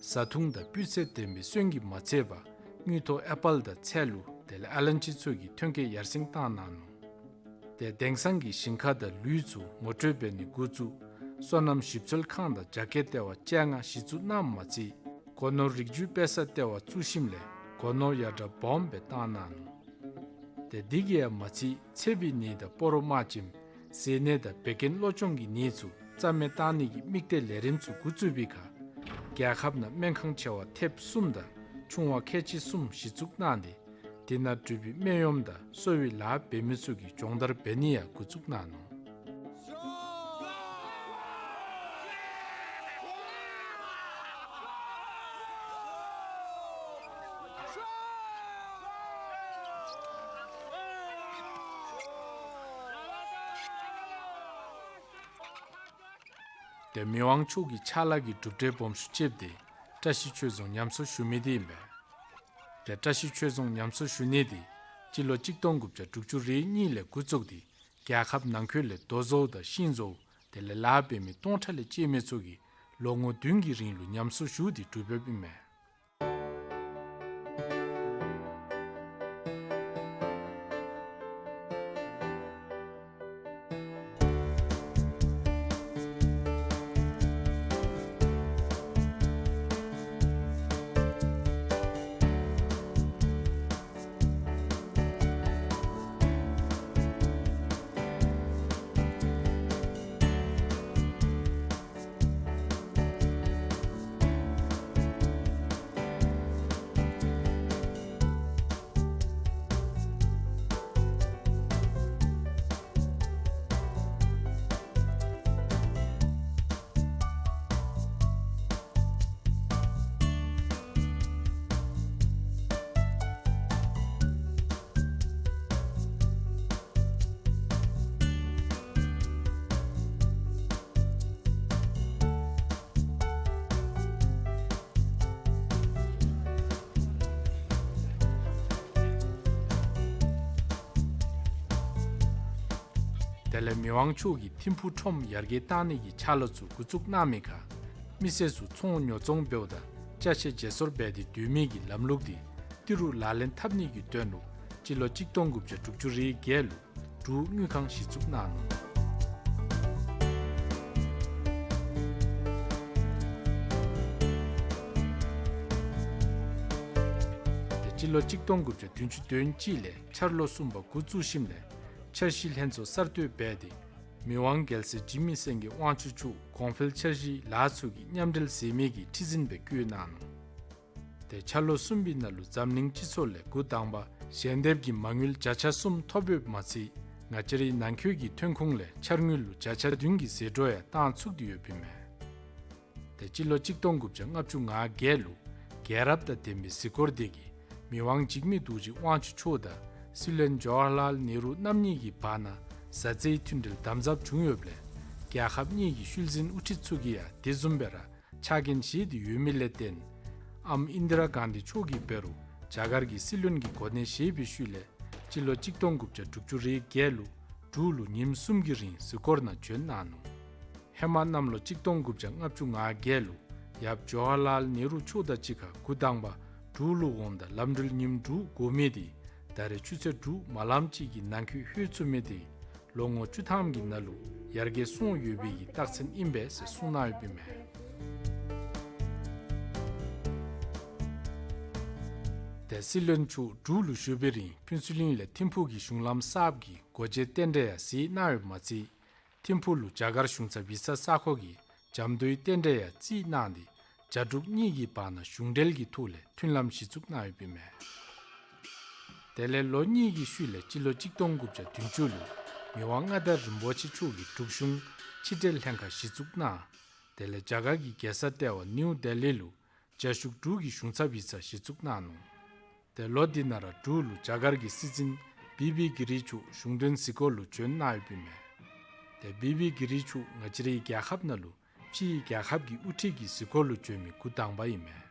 བཟའ་འཐུང་དང་སྤུས་ཚད་ལྡན་པའི་སོན་གྱིས་མ་ཚད་པར་དངུལ་ཐོག་ཨེ་པཱལ་དང་ཚལ་ལུ་དེ་ལས་ཨ་ལན་ཅི་ཚུ་གི་ཐོན་སྐྱེད་ཡར་སེང་བཏང་གནང་ནུག། ཏེ་དེང་སང་གི་ཞིང་ཁ་དང་ལུད་ཚུ་ངོ་སྤྲོད་འབད་ནི་འགོ་བཙུགས། སོ་ནམ་ཞིབ་འཚོལ་ཁང་དང་རྒྱ་སྐྱེད་ལྟེ་བ་བཅོ་ལྔ་གཞི་བཙུགས་གནངམ་མ་ཚད་སྒོ་ནོར་རིགས་རྒྱུད་སྤེལ་ས་ལྟེ་བ་བཙུགས་ཞིནམ་ལས་སྒོ་ནོར་ཡར་དྲག་སྦོམ་སྦེ་བཏང་གནང་ནུག། ཏེ་འདི་གིས་ཡང་མ་ཚད་ཚད་པའི་ནད་དང་སྤོ་རོ་དམར་ཆེམས་ཟས་ནད་དང་བད་ཀན་གློ་གཅོང་གི་ནད་ཚུ་རྩ་མེད་གཏང་ནི་གི་དམིགས་གཏད་ལས་རིམ་ཚུ་འགོ་བཙུགས་པའི་ཁར་རྒྱལ་ཁབ་ནང་སྨན་ཁང་ཆེ་བ་ཐེབས་གསུམ་དང་ཆུང་བ་ཁལ་གཅིག་གསུམ་གཞི་བཙུགས་གནང་སྟེ་དེ་ནང་འབྲུག་པའི་སྨན་གཡོགམོ་དང་གསོ་བའི་ལཱ་འབད་མི་ཚུ་གི་སྦྱོང་བརྡར་འབད་ནི་ཡང་འགོ་བཙུགས་གནང་ནུག། ཏེ་མི་དབང་མཆོག་གིས་ཕྱག་ལཱ་གི་གྲུབ་འབྲས་སྦོམ་ཤོས་ཅིག་འདི་བཀྲ་ཤིས་ཆོས་རྫོང་ཉམས་གསོ་ཞུ་མི་འདི་ཨིན་པས། ཏེ་བཀྲ་ཤིས་ཆོས་རྫོང་ཉམས་གསོ་ཞུ་ནི་འདི་སྤྱི་ལོ་གཅིག་སྟོང་དགུ་བརྒྱ་དྲུག་ཅུ་རེ་གཉིས་ལས་འགོ་བཙུགས་ཏེ་རྒྱལ་ཁབ་ནང་འཁོད་ལས་རྡོ་བཟོཝ་དང་ཤིང་བཟོཝ་དེ་ལས་ལཱ་འབད་མི་སྟོང་ཕྲག་ལས་བཅད་མི་ཚུ་གིས་ལོ་ངོ་བདུན་གྱི་རིང་ལུ་ཉམས་གསོ་ཞུ་སྟེ་གྲུབ་ཡོདཔ་ཨིན་མས། དེ་ལས་མི་དབང་མཆོག་གིས་ཐིམ་ཕུག་ཁྲོམ་ཡར་རྒྱས་གཏང་ནི་གི་ཕྱག་ལཱ་ཚུ་འགོ་བཙུགས་གནང་མི་ཁར་མི་སེར་ཚུ་ཚོང་ཉོ་ཚོང་འབདཝ་ད་ཅ་ཆས་བརྗེ་སོར་འབད་དེ་སྡོད་མི་གི་ལམ་ལུགས་འདི་ ཏི་རུ་ལག་ལེན་འཐབ་ནི་གི་དོན་ལུ་སྤྱི་ལོ་གཅིག་སྟོང་དགུ་བརྒྱ་དྲུག་ཅུ་རེ་བརྒྱད་ལུ་འབྲུག་དངུལ་ཁང་གཞི་བཙུགས་གནང་ནུག། ཏེ་སྤྱི་ལོ་གཅིག་སྟོང་དགུ་བརྒྱ་བདུན་ཅུ་དོན་གཅིག་ལས་འཆར་ལོ་གསུམ་པ་འགོ་བཙུགས་ཞིནམ་ལས་འཆར་གཞི་ལྷན་ཚོགས་གསར་གཏོད་འབད་དེ་མི་དབང་རྒྱལ་སྲས་འཇིགས་མེད་སེང་གེ་དབང་ཕྱུག་མཆོག་གོང་འཕེལ་འཆར་གཞི་ལཱ་ཚུ་གི་མཉམ་འབྲེལ་ཟེར་མི་གི་ཁྲི་འཛིན་སྦེ་བསྐོས་གནང་ནུག། ཏེ་འཆར་ལོ་གསུམ་པའི་ནང་ལུ་འཛམ་གླིང་སྤྱི་ཚོགས་ལས་འགོ་དང་པ་ཞལ་འདེབས་ཀྱི་མ་དངུལ་བརྒྱ་ཆ་གསུམ་ཐོབ་ཡོདཔ་མ་ཚད་ང་བཅས་རའི་ནང་འཁོད་ཀྱི་ཐོན་ཁུངས་ལས་འཆར་དངུལ་ལུ་བརྒྱ་ཆ་བདུན་གྱི་ཟད་འགྲོ་ཡང་བཏང་ཚུགས་ཏེ་ཡོདཔ་ཨིན་མས། ཏེ་སྤྱི་ལོ་གཅིག་སྟོང་དགུ་བརྒྱ་ལྔ་བཅུ་ང་བརྒྱད་ལུ་རྒྱལ་རབས་དང་ལྡན་པའི་གཟིགས་སྐོར་དེ་གིས་མི་དབང་འཇིགས་མེད་རྡོ་རྗེ་དབང་ཕྱུག་མཆོག་དང་སྲིད་བློན་ཇ་ཝ་ཧར་ལཱལ་ནེ་རུ་རྣམ་གཉིས་ཀྱི་བར་ན་བཟའ་ཚེའི་མཐུན་འབྲེལ་དམ་ཟབ་བྱུང་ཡོདཔ་ལས་རྒྱལ་ཁབ་གཉིས་ཀྱི་ཤུལ་འཛིན་དབུ་ཁྲིད་ཚུ་གིས་ཡང་དེ་བཟུམ་སྦེ་ར་ཕྱག་འགན་བཞེས་ཏེ་ཡོད་མི་ལས་བརྟེན་ཨམ་ཨིན་དི་ར་གྷན་དྷི་མཆོག་གིས་འབད་རུང་རྒྱ་གར་གྱི་སྲིད་བློན་གྱི་གོ་གནས་བཞེས་པའི་ཤུལ་ལས་སྤྱི་ལོ་གཅིག་སྟོང་དགུ་བརྒྱ་དྲུག་ཅུ་རེ་བརྒྱད་ལུ་འབྲུག་ལུ་ཉིནམ་གསུམ་གྱི་རིང་གཟིགས་སྐོར་ནང་བྱོན་གནང་ནུག། ཧེ་མ་གནམ་ལོ་གཅིག་སྟོང་དགུ་བརྒྱ་ལྔ་བཅུ་ང་བརྒྱད་ལུ་ཡབ་ཇ་ཝ་ཧར་ལཱལ་ནེ་རུ་མཆོག་དང་གཅིག་ཁར་འགོ་དང་པ་འབྲུག་ལུ་འོངམ་ད་ལམ་འགྲུལ་ཉིནམ་དྲུག་འགོར་མི་དེ་ད་རེས་ཆུ་ཚོད་དྲུག་མ་ལངམ་ཅིག་གི་ནང་འཁོད་ལྷོད་ཚུགས་མི་དེ་ལོ་ངོ་བཅུ་ཐམ་གྱི་ནང་ལུ་ཡར་རྒྱས་སོང་ཡོད་པའི་གི་རྟགས་མཚན་ཨིན་པས་ཟེར་གསུངས་གནང་ཡོདཔ་ཨིན་མས། ཏེ་སྲིད་བློན་མཆོག་འབྲུག་ལུ་བཞུགས་པའི་རིང་ཕུན་ཚོགས་གླིང་ལས་ཐིམ་ཕུག་གི་གཞུང་ལམ་གསརཔ་གི་སྒོ་འབྱེད་རྟེན་འབྲེལ་ཡང་མཛད་གནང་ཡོདཔ་མ་ཚད་ཐིམ་ཕུག་ལུ་རྒྱ་གར་གཞུང་ཚབ་ཡིག་ཚང་ས་ཁོངས་ཀྱི་འཇམ་མདོའི་རྟེན་འབྲེལ་ཡང་བརྩིས་གནང་སྟེ་རྒྱ་འབྲུག་གཉིས་ཀྱི་བར་ན་གཞུང་འབྲེལ་གྱི་ཐོག་ལས་མཐུན་ལམ་གཞི་བཙུགས་གནང་ཡོདཔ་ཨིན་མས། དེ་ལས་ལོ་གཉིས་ཀྱི་ཤུལ་ལས་སྤྱི་ལོ་གཅིག་སྟོང་དགུ་བརྒྱ་བདུན་ཅུ་ལུ་མི་དབང་མངའ་བདག་རིན་པོ་ཆེ་མཆོག་གིས་འབྲུག་གཞུང་ཕྱི་འབྲེལ་ལྷན་ཁག་གཞི་བཙུགས་གནང་། དེ་ལས་རྒྱ་གར་གྱི་རྒྱལ་ས་ལྟེ་བ་ནིའུ་ལྡི་ལི་ལུ་རྒྱ་གཞུང་འབྲུག་གི་གཞུང་ཚབ་ཡིག་ཚང་གཞི་བཙུགས་གནང་ནུག། ཏེ་ལོ་འདི་ནང་ར་འབྲུག་ལུ་རྒྱ་གར་གྱི་སྲིད་འཛིན་བི་བི་གི་རི་མཆོག་གཞུང་དོན་གཟིགས་སྐོར་ལུ་བྱོན་གནང་ཡོདཔ་ཨིན་མས། ཏེ་བི་བི་གི་རི་མཆོག་ང་བཅས་རའི་རྒྱལ་ཁབ་ནང་ལུ་ཕྱིའི་རྒྱལ་ཁབ་ཀྱི་དབུ་ཁྲིད་ཀྱི་གཟིགས་སྐོར་ལུ་བྱོན་མི་འགོ་དང་པ་ཨིན་མས།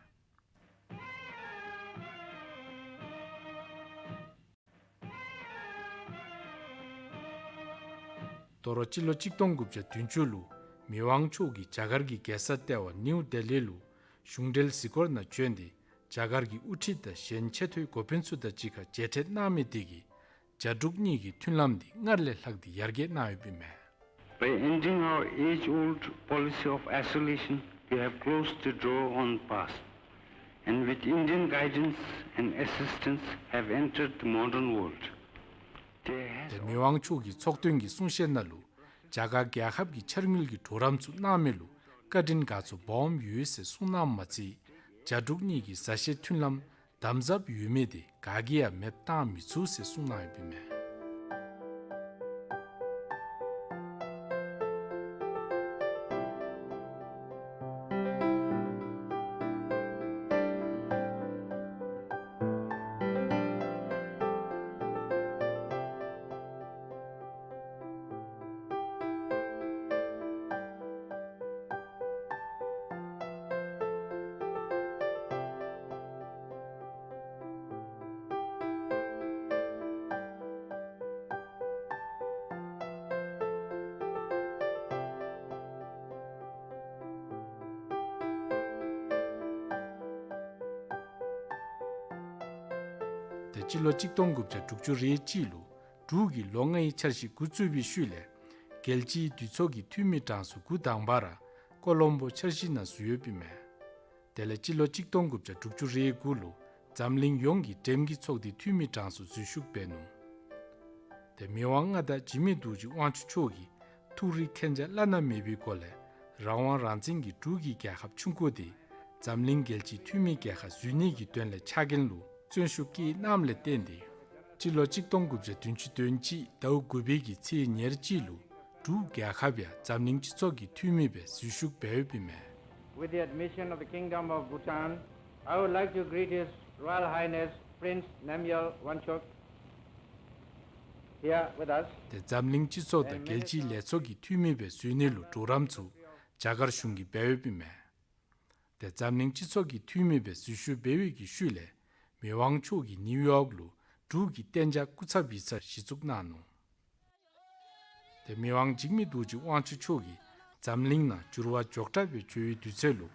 དོ་རུང་སྤྱི་ལོ་གཅིག་སྟོང་དགུ་བརྒྱ་བདུན་ཅུ་ལུ་མི་དབང་མཆོག་གིས་རྒྱ་གར་གྱི་རྒྱལ་ས་ལྟེ་བ་ནིའུ་ལྡི་ལི་ལུ་གཞུང་འབྲེལ་གཟིགས་སྐོར་ནང་བྱོན་ཏེ་རྒྱ་གར་གྱི་དབུ་ཁྲིད་དང་གཞན་ཆེ་མཐོའི་འགོ་དཔོན་ཚུ་དང་གཅིག་ཁར་མཇལ་འཕྲད་གནང་མི་དེ་གིས་རྒྱ་འབྲུག་གཉིས་ཀྱི་མཐུན་ལམ་དེ་སྔར་ལས་ལྷག་སྟེ་ཡར་རྒྱས་གནང་ཡོདཔ་ཨིན་མས། By ending our age-old policy of isolation, we have closed the door on the past, and with Indian guidance and assistance have entered the modern world. There has ཏེ་མི་དབང་མཆོག་གི་ཚོགས་ཐུན་གྱི་གསུང་བཤད་ནང་ལུ་རྒྱ་གར་རྒྱལ་ཁབ་ཀྱི་འཆར་དངུལ་གྱི་གྲོགས་རམ་ཚུ་གནང་མི་ལུ་བཀའ་དྲིན་དགའ་ཚོར་སྦོམ་ཡོད་ཟེར་གསུངས་གནངམ་མ་ཚད་རྒྱ་འབྲུག་གཉིས་ཀྱི་མཛའ་བཤེས་མཐུན་ལམ་དམ་ཟབ་ཡོད་མི་དེ་ག་གིས་ཡང་མེདཔ་བཏང་མི་ཚུགས་ཟེར་གསུངས་གནང་ཡོདཔ་ཨིན་མས། ཏེ་སྤྱི་ལོ་གཅིག་སྟོང་དགུ་བརྒྱ་དྲུག་ཅུ་རེ་གཅིག་ལུ་འབྲུག་གིས་ལོ་ལྔའི་འཆར་གཞི་འགོ་བཙུགས་པའི་ཤུལ་ལས་རྒྱལ་སྤྱིའི་འདུས་ཚོགས་ཀྱི་འཐུས་མི་གྲངས་སུ་འགོ་དང་པ་ར་ཀོ་ལོམ་པོ་འཆར་གཞི་ནང་ཟུར་ཡོདཔ་ཨིན་མས། དེ་ལས་སྤྱི་ལོ་གཅིག་སྟོང་དགུ་བརྒྱ་དྲུག་ཅུ་རེ་དགུ་ལུ་འཛམ་གླིང་ཡོངས་ཀྱི་འགྲེམས་ཀྱི་ཚོགས་སྡེའི་འཐུས་མི་གྲངས་སུ་འཛུལ་ཞུགས་འབད་ནུག། ཏེ་མི་དབང་མངའ་བདག་འཇིགས་མེད་རྡོ་རྗེ་དབང་ཕྱུག་མཆོག་གིས་ཐུགས་རིག་མཁྱེན་རྒྱ་བླ་ན་མེད་པའི་སྒོ་ལས་རང་དབང་རང་བཙན་གྱི་འབྲུག་གི་རྒྱལ་ཁབ་ཆུང་ཀུ་དེ་འཛམ་གླིང་རྒྱལ་སྤྱིའི་འཐུས་མི་རྒྱལ་ཁ་འཛུལ་ནི་གི་དོན་ལས་ཕྱག་འགན་ལུ་བརྩོན་ཤུགས་བསྐྱེད་གནངམ་ལས་བརྟེན་ཏེ་སྤྱི་ལོ་གཅིག་སྟོང་དགུ་བརྒྱ་བདུན་ཅུ་དོན་གཅིག་ཟླཝ་དགུ་པའི་གི་ཚེས་ཉེར་གཅིག་ལུ་འབྲུག་རྒྱལ་ཁབ་ཡང་འཛམ་གླིང་སྤྱི་ཚོགས་ཀྱི་འཐུས་མི་སྦེ་འཛུལ་ཞུགས་འབད་ཡོདཔ་ཨིན་མས། With the admission of the Kingdom of Bhutan, I would like to greet His Royal Highness Prince Namgyal Wangchuk here with us. ཏེ་འཛམ་གླིང་སྤྱི་ཚོགས་དང་རྒྱལ་སྤྱིའི་ལས་ཚོགས་ཀྱི་འཐུས་མི་སྦེ་འཛུལ་ནི་ལུ་གྲོགས་རམ་ཚུ་རྒྱ་གར་གཞུང་གིས་འབད་ཡོདཔ་ཨིན་མས། ཏེ་འཛམ་གླིང་སྤྱི་ཚོགས་ཀྱི་འཐུས་མི་སྦེ་འཛུལ་ཞུགས་འབད་བའི་གི་ཤུལ་ལས་མི་དབང་མཆོག་གིས་ནིའུ་ཡོག་ལུ་འབྲུག་གི་གཏན་འཇགས་སྐུ་ཚབ་ཡིག་ཚང་གཞི་བཙུགས་གནང་ནུག། ཏེ་མི་དབང་འཇིགས་མེད་རྡོ་རྗེ་དབང་ཕྱུག་མཆོག་གིས་འཛམ་གླིང་ནང་འགྱུར་བ་མགྱོགས་དྲགས་སྦེ་འགྱོ་བའི་དུས་ཚོད་ལུ་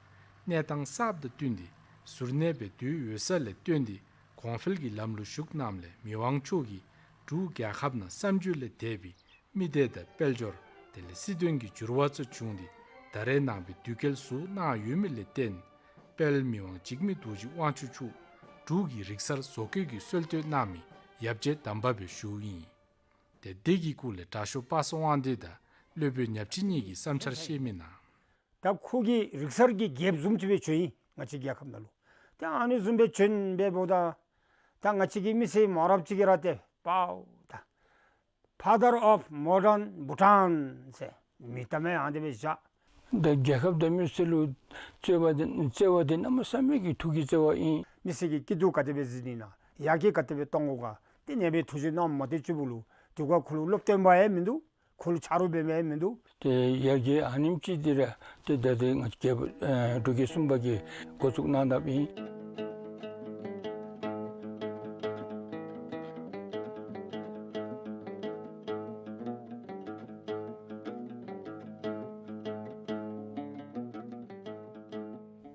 གནས་སྟངས་གསརཔ་དང་བསྟུན་ཏེ་གཟུར་གནས་སྦེ་སྡོད་འོས་ས་ལས་བཏོན་ཏེ་ གོང་འཕེལ་གྱི་ལམ་ལུ་ཞུགས་གནངམ་ལས་མི་དབང་མཆོག་གིས་འབྲུག་རྒྱལ་ཁབ་ནང་གསར་འགྱུར་ལས་འདས་པའི་མི་སྡེ་དང་དཔལ་འབྱོར་དེ་ལས་སྲིད་དོན་གྱི་འགྱུར་བ་ཚུ་བྱུང་སྟེ་ད་རེས་ནངས་པའི་དུས་སྐལ་བཟོ་གནང་ཡོད་མི་ལས་བརྟེན་དཔལ་མི་དབང་འཇིགས་མེད་རྡོ་རྗེ་དབང་ཕྱུག་མཆོག་འབྲུག་གི་རིག་གསར་བཟོ་བཀོད་ཀྱི་སྲོལ་གཏོད་གནང་མི་ཡབ་རྗེ་དམ་པ་སྦེ་བཞུགས་ཡི། ཏེ་དེ་གི་སྐོར་ལས་དྲག་ཤོས་པ་སངས་དབང་འདུས་དང་སློབ་དཔོན་ཉག་ཕྲ་གཉིས་ཀྱིས་བསམ་འཆར་བཤད་མི་ནང་། ད་ཁོ་གིས་རིག་གསར་གྱི་རྒྱལཔོ་བཟུམ་ཅིག་སྦེ་བྱོན་ཡི་ང་བཅས་རྒྱལ་ཁབ་ནང་ལུ། ཏེ་ཨ་ནི་བཟུམ་སྦེ་བྱོན་སྦེ་འབདཝ་ད་ད་ང་བཅས་ཀྱི་མི་སེར་མང་རབས་ཅིག་གིས་ར་ཏེ་པའོ་ད་Father of Modern Bhutan ཟེར་མི་གཏམ་ཡང་དེ་སྦེ་བཞག། ད་རྒྱལ་ཁབ་དང་མི་སེར་ལུ་བརྩེ་བ་དེ་བརྩེ་བ་དེ་གནམ་མེད་ས་མེད་ཀྱི་ཐུགས་ཀྱི་བརྩེ་བ་ཨིན། མི་སེར་གྱི་སྐྱིད་སྡུག་ག་དེ་སྦེ་གཟིགས་ནི་ན་ཡར་རྒྱས་ག་དེ་སྦེ་གཏང་དགོ་ག་དེ་ནེ་སྦེ་ཐུགས་རྗེ་གནངམ་མ་གཏོགས་ཅིག་པོ་ལུ་དེ་ཁར་ཁོ་ལུ་སློབ་སྟོན་པ་ཡང་མིན་འདུག། ཁོ་ལུ་ཆ་རོགས་འབད་མི་ཡང་མིན་འདུག། ཏེ་ཡར་རྒྱས་ཨ་ནེམ་ཅིག་འདི་ར་ཏེ་ད་ཏེ་ང་བཅས་རྒྱལཔོ་ཨེ་འབྲུག་རྒྱལ་གསུམ་པ་གིས་འགོ་བཙུགས་གནང་དཔ་ཨིན།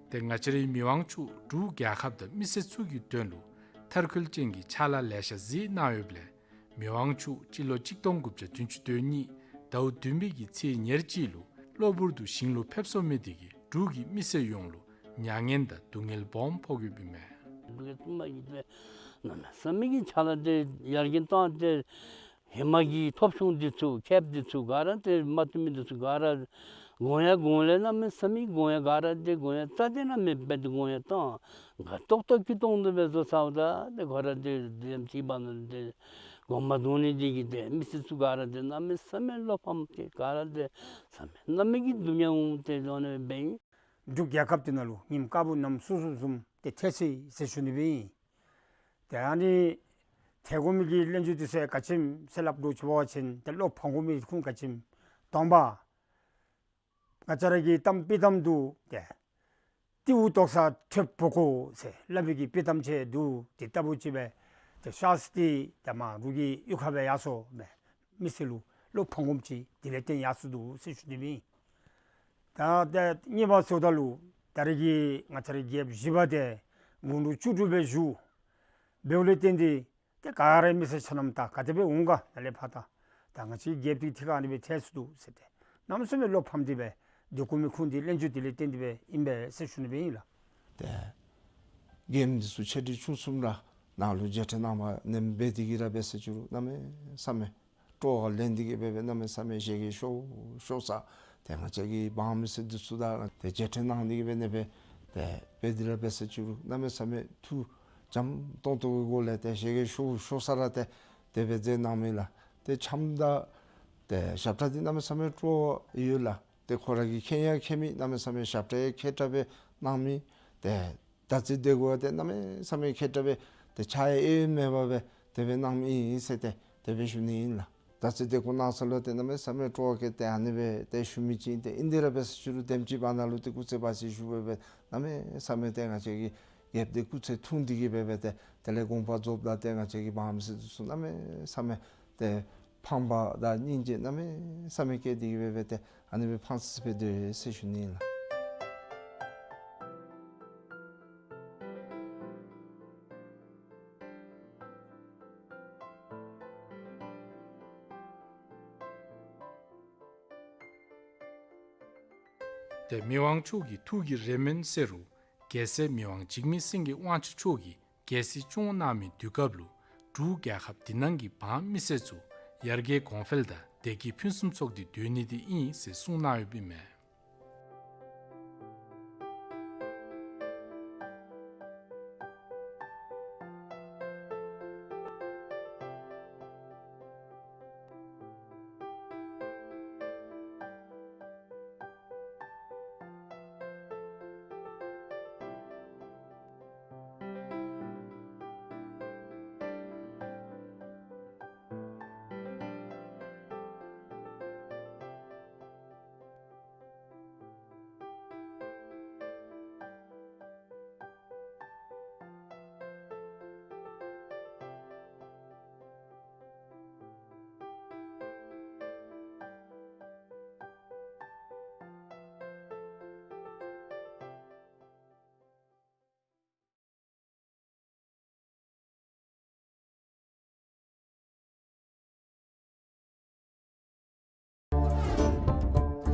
ཏེ་ང་བཅས་རའི་མི་དབང་མཆོག་འབྲུག་རྒྱལ་ཁབ་དང་མི་སེར་ཚུ་གི་དོན་ལུ་མཐར་འཁྱོལ་ཅན་གྱི་ཕྱག་ལཱ་ལེ་ཤ་གཟིགས་གནང་ཡོདཔ་ལས་མི་དབང་མཆོག་སྤྱི་ལོ་གཅིག་སྟོང་དགུ་བརྒྱ་བདུན་ཅུ་དོན་གཉིས་ཟླཝ་བདུན་པའི་གི་ཚེས་ཉེར་གཅིག་ལུ་གློ་བུར་དུ་ཞིང་ལུ་ཕེབས་སོང་མི་དེ་གིས་འབྲུག་གི་མི་སེར་ཡོངས་ལུ་མྱ་ངན་དང་སྡུག་བསྔལ་སྦོམ་ཕོག་ཡོདཔ་ཨིན་མས། འབྲུག་རྒྱལ་གསུམ་པ་གིས་ཏེ་གནམ་མེད་ས་མེད་ཀྱི་ཕྱག་ལཱ་དེ་ཡར་རྒྱས་བཏང་སྟེ་ཧེ་མ་གི་ཐོབ་བྱུང་འདི་ཚུ་ཁེབ་འདི་ཚུ་ག་ར་ཏེ་མ་བཏུབ་མི་འདི་ཚུ་ག་ར་དགོངས་ཡངས་དགོངས་ལེགས་གནམ་མེད་ས་མེད་དགོངས་ཡངས་ག་ར་ཏེ་དགོངས་ཡངས་རྩ་དེ་གནམ་མེད་པའི་དགོངས་ཡངས་བཏང་། ག་ཏོག་ཏོ་ཀི་ཏོང་ཏོ་སྦེ་བཟོ་ཚརཝ་ད་ཏེ་ཁོ་ར་ཏེ་དེམ་ཅིག་བར་ན་ཏེ་དགོངསམ་རྫོགས་ནི་འདི་གིས་ཏེ་མི་སེར་ཚུ་ག་ར་ཏེ་གནམ་མེད་ས་མེད་བློ་ཕམ་སྟེ་ག་ར་ཏེ་ས་མེད་གནམ་མེད་ཀྱི་སྡུག་བསྔལ་འོང་སྟེ་ལོ་ནི་སྦེ་ཨིན། འབྲུག་རྒྱལ་ཁབ་འདི་ནང་ལུ་ཉིནམ་དཀར་པོ་ནམ་སོ་སོ་བཟུམ་ཏེ་ཐལ་ཅི་ཟེར་ཞུ་ནི་སྦེ་ཨིན། ཏེ་ཨ་ནི་ཐལ་དགོ་མི་གི་གླེང་བརྗོད་འདི་ཚུ་ག་ཅི་སྨོ་ཟེར་སླབ་དོ་ཅིག་འབད་བ་ཅིན་ཏེ་བློ་ཕམ་དགོ་མི་ཁུངས་ག་ཅི་སྨོ། དང་པ་ང་བཅས་ར་གི་གཏམ་དཔྱེ་གཏམ་འདུག། ཏེ་རྟེའུ་ལྟོགས་ས་ཁྲོད་ཕོ་ཁོ་ཟེར་སླབ་པའི་གི་དཔྱེ་གཏམ་ཅིག་འདུག། དེ་ལྟ་བུ་ཅིག་སྦེ་ཏེ་ཤཱསྟི་དེ་མ་འབྲུག་གི་གཡུས་ཁར་སྦེ་ཡར་སོང་སྦེ་མི་སེར་ལུ་བློ་ཕམ་དགོཔ་ཅིག་དེ་ལས་བརྟེན་ཡར་སོང་འདུག་ཟེར་ཞུ་ནི་སྦེ་ཨིན། ད་ཏེ་གཉིས་པ་ཟེརཝ་ད་ལུ་ད་རེས་ཀྱི་ང་བཅས་རའི་རྒྱལཔོ་བཞི་པ་དེ་དགུང་ལོ་བཅུ་དྲུག་སྦེ་བཞུགས། འབདཝ་ལས་བརྟེན་ཏེ་ཏེ་ག་ར་མི་སེར་ཆ་རྣམས་ད་ག་དེ་སྦེ་འོང་ག་ནཱ་ལས་ཕར་ད་ད་ང་བཅས་རྒྱལཔོ་འདི་ཐད་ཁར་ཨ་ནི་སྦེ་ཐལ་སོང་འདུག་ཟེར་ཏེ་གནམ་མེད་ས་མེད་བློ་ཕམ་སྟེ་སྦེ་སྡོད་དགོ་མི་ཁུངས་འདི་གླེང་བརྗོད་འདི་ལས་བརྟེན་ཏེ་སྦེ་ཨིན་པས་ཟེར་ཞུ་ནི་སྦེ་ཨིན་ལགས། ཏེ་རྒྱལཔོ་འདི་ཚུ་ཆེ་འབྲིང་ཆུང་གསུམ་ར་ནཱ་ལུ་མཇལ་ཕྲད་གནང་བ་ནེམ་འབད་དེ་གིས་ར་འབད་ཟེར་ཞུ་རུང་གནམ་མེད་ས་མེད་སྤྲོ་བ་ལེན་ཏེ་གིས་སྦེ་སྦེ་གནམ་མེད་ས་མེད་བཞད་གད་ཤོར་ཤོར་ས། ཏེ་ང་བཅས་ཀྱི་འབངས་མི་སེར་འདི་ཚུ་དང་ཏེ་མཇལ་ཕྲད་གནང་སྟེ་གིས་སྦེ་ནེ་སྦེ་ཏེ་འབད་དེ་ར་འབད་ཟེར་ཞུ་རུང་གནམ་མེད་ས་མེད་ཐུགས་འཇམ་ཏོང་ཏོ་གི་སྒོ་ལས་ཏེ་བཞད་གད་ཤོར་ཤོར་ས་ར་ཏེ་དེ་སྦེ་མཛད་གནང་མི་ལགས། ཏེ་འཆམ་དང་ཏེ་ཞབས་ཁྲ་འདི་གནམ་མེད་ས་མེད་སྤྲོ་བ་ཡོད་ལགས། ཏེ་ཁོ་ར་གིས་མཁྱེན་ཡང་མཁྱེན་མི་གནམ་མེད་ས་མེད་ཞབས་ཁྲ་ཡང་མཁས་དྲགས་སྦེ་གནང་མི་ཏེ་དར་རྩེ་སྡེ་དགུ་ཏེ་གནམ་མེད་ས་མེད་མཁས་དྲགས་སྦེ་ཏེ་ཆགས་ཡང་ཨེ་མེད་པར་སྦེ་དེ་སྦེ་གནང་མི་ཨིན་ཟེར་ཏེ་དེ་སྦེ་ཞུ་ནི་ཨིན་ལགས། དར་རྩེ་སྡེ་དགུ་གནང་ས་ལུ་ཏེ་གནམ་མེད་ས་མེད་སྤྲོ་བ་བསྐྱེད་དེ་ཨ་ནི་སྦེ་ཏེ་ཞུ་མི་ཅིག་ཨིན། ཏེ་ཨིན་དེ་ར་འབད་ཟེར་ཞུ་རུང་དེམ་ཅིག་བར་ན་ལུ་ཏེ་སྐུ་ཚེ་བར་ཆད་ཞུ་སྦེ་སྦེ་གནམ་མེད་ས་མེད་ཏེ་ང་བཅས་ཀྱི་རྒྱལཔོ་འདི་སྐུ་ཚེ་ཐུང་སྟེ་གིས་སྦེ་སྦེ་ཏེ་དེ་ལས་དགོངས་པ་རྫོགསཔ་ད་ཏེ་ང་བཅས་ཀྱི་འབངས་མི་སེར་འདི་ཚུ་གནམ་མེད་ས་མེད་ཏེ་ཕངས་པ་དང་སྙིང་རྗེ་གནམ་མེད་ས་མེད་སྐྱེས་ཏེ་གིས་སྦེ་སྦེ་ཏེ་ཨ་ནི་སྦེ་ཕངས་སི་སི་སྦེ་སྡོད་ཡི་ཟེར་ཞུ་ནི་ཨིན་ལགས། ཏེ་མི་དབང་མཆོག་གི་ཐུགས་ཀྱི་རེ་སྨོན་ཟེར་རུང་རྒྱལ་སྲས་མི་དབང་འཇིགས་མེད་སེང་གེ་དབང་ཕྱུག་མཆོག་གིས་རྒྱལ་སྲིད་སྐྱོང་གནང་མི་དུས་སྐབས་ལུ་འབྲུག་རྒྱལ་ཁབ་འདི་ནང་གི་འབངས་མི་སེར་ཚུ་ཡར་རྒྱས་གོང་འཕེལ་དང་བདེ་སྐྱིད་ཕུན་སུམ་ཚོགས་ཏེ་སྡོད་ནི་འདི་ཨིན་ཟེར་གསུངས་གནང་ཡོདཔ་ཨིན་མས།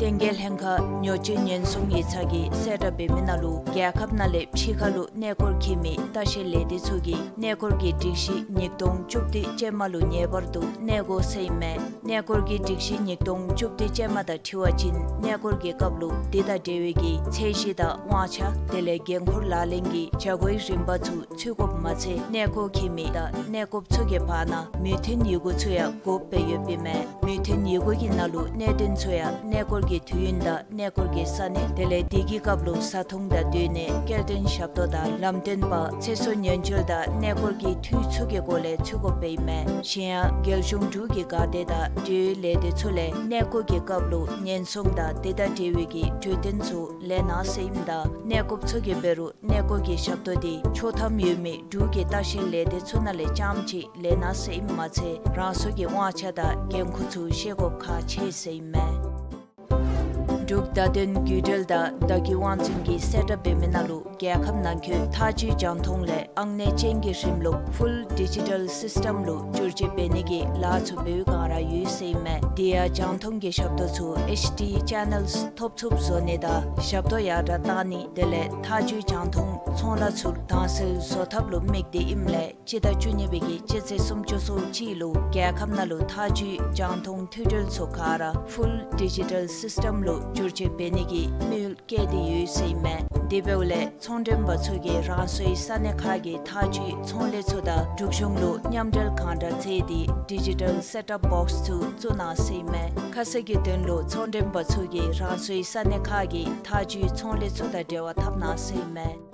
བསྟན་རྒྱས་ལྷན་ཁག་ཉོ་སྤྱོད་ཉེན་སྲུང་ཡིག་ཚང་གིས་གསལ་བསྒྲགས་འབད་མི་ནང་ལུ་རྒྱལ་ཁབ་ནང་ལས་ཕྱི་ཁ་ལུ་གནས་སྐོར་འཁྱིད་མི་ལྟ་བཤལ་ལས་སྡེ་ཚུ་གིས་གནས་སྐོར་གྱི་སྒྲིག་གཞི་ཉིས་སྟོང་བཅུ་བདུན་ཅན་མ་ལུ་ངེས་པར་དུ་གནས་དགོ་ཟེར་ཨིན་མས། གནས་སྐོར་གྱི་སྒྲིག་གཞི་ཉིས་སྟོང་བཅུ་བདུན་ཅན་མ་དང་འཁྲིལ་བ་ཅིན་གནས་སྐོར་གྱི་སྐབས་ལུ་དེ་དང་འབྲེལ་བའི་གི་ཚད་གཞི་དང་དབང་ཆ་དེ་ལས་འགན་ཁུར་ལག་ལེན་གྱི་བྱ་སྒོའི་རིམ་པ་ཚུ་ཚུད་དགོཔ་མ་ཚད་གནས་སྐོར་འཁྱིད་མི་དང་གནས་སྐོརཔ་ཚུ་གི་བར་ན་མོས་མཐུན་ཡི་གུ་ཚུ་ཡང་དགོཔ་སྦེ་ཡོདཔ་ཨིན་མས། མོས་མཐུན་ཡི་གུ་གི་ནང་ལུ་གནད་དོན་ཚུ་ཡང་གནས་སྐོར་གྱི་དུས་ཡུན་དང་གནས་སྐོར་གྱི་ས་གནས་དེ་ལས་དེ་གི་སྐབས་ལུ་བཟའ་འཐུང་དང་སྡོད་གནས་སྐྱེལ་འདྲེན་ཞབས་ཏོག་དང་ལམ་སྟོན་པ་ཚེ་སྲོག་ཉེན་བཅོལ་དང་གནས་སྐོར་གྱི་འཐུས་ཚུ་གི་སྐོར་ལས་ཚུད་དགོཔ་སྦེ་ཨིན་མས། གཞན་ཡང་རྒྱལ་གཞུང་འབྲུག་གི་འགག་སྡེ་དང་འབྲེལ་ཡོད་ལས་སྡེ་ཚུ་ལས་གནས་སྐོར་གྱི་སྐབས་ལུ་ཉེན་སྲུང་དང་དེ་དང་འབྲེལ་བའི་གི་གྲོས་དོན་ཚུ་ལེན་གནང་ཟེར་ཨིནམ་ད་གནས་སྐོརཔ་ཚུ་གིས་འབད་རུང་གནས་སྐོར་གྱི་ཞབས་ཏོག་དེ་ཆོག་ཐམ་ཡོད་མི་འབྲུག་གི་ལྟ་བཤལ་ལས་སྡེ་ཚུ་ནང་ལས་རྐྱངམ་ཅིག་ལེན་གནང་ཟེར་ཨིནམ་མ་ཚད་རང་སོའི་གི་དབང་ཆ་དང་འགན་ཁུར་ཚུ་ཤེས་དགོཔ་ཁག་ཆེ་ཟེར་ཨིན་མས། འབྲུག་བརྡ་དོན་བརྒྱུད་འབྲེལ་དང་བརྡ་བརྒྱུད་དབང་འཛིན་གྱིས་གསལ་བསྒྲགས་འབད་མི་ནང་ལུ་རྒྱལ་ཁབ་ནང་འཁོད་ཐག་གཅོད་རྒྱང་མཐོང་ལས་ཨང་གནས་ཅན་གྱི་རིམ་ལུགས་ཕུལ་ཌི་ཇི་ཊཱལ་སིསི་ཊམ་ལུ་བསྒྱུར་བཅོས་འབད་ནི་གི་ལཱ་ཚུ་འབད་བའི་བསྒང་ར་ཡོད་ཟེར་ཨིན་མས། དེ་ཡང་རྒྱང་མཐོང་གི་ཞབས་ཏོག་ཚུ་ཨེཆ་ཌི་ཆེ་ནཱལསི་ཐོབ་ཚུགསཔ་བཟོ་ནི་དང་ཞབས་ཏོག་ཡར་དྲགས་གཏང་ནི་དེ་ལས་ཐག་གཅོད་རྒྱང་མཐོང་ཚོང་ལཱ་ཚུ་དྭངས་གསལ་བཟོ་ཐབས་ལུ་དམིགས་ཏེ་ཨིནམ་ལས་སྤྱི་ཟླ་བཅུ་གཉིས་པའི་གི་སྤྱི་ཚེས་སུམ་ཅུ་སོ་གཅིག་ལུ་རྒྱལ་ཁབ་ནང་ལུ་ཐག་གཅོད་རྒྱང་མཐོང་མཐུད་འབྲེལ་ཚུ་ག་ར་ཕུལ་ཌི་ཇི་ཊཱལ་སིསི་ཊམ་ལུ་བསྒྱུར་བཅོས་འབད་ནི་གི་དམིགས་ཡུལ་བསྐྱེད་དེ་ཡོད་ཟེར་ཨིན་མས། དེ་འབདཝ་ལས་ཚོང་མགྲོན་པ་ཚུ་གིས་རང་སོའི་ས་གནས་ཁག་གི་ཐག་གཅོད་ཚོང་ལས་ཚུ་དང་འབྲུག་གཞུང་ལུ་མཉམ་འབྲེལ་གང་དྲག་མཛད་དེ་ཌི་ཇི་ཊཱལ་སེཊ་ཨཔ་བོགསི་ཚུ་བཙུགས་གནང་ཟེར་ཨིན་མས། ཁ་གསལ་གྱི་དོན་ལུ་ཚོང་མགྲོན་པ་ཚུ་གིས་རང་སོའི་ས་གནས་ཁག་གི་ཐག་གཅོད་ཚོང་ལས་ཚུ་དང་འབྲེལ་བ་འཐབ་གནང་ཟེར་ཨིན་མས།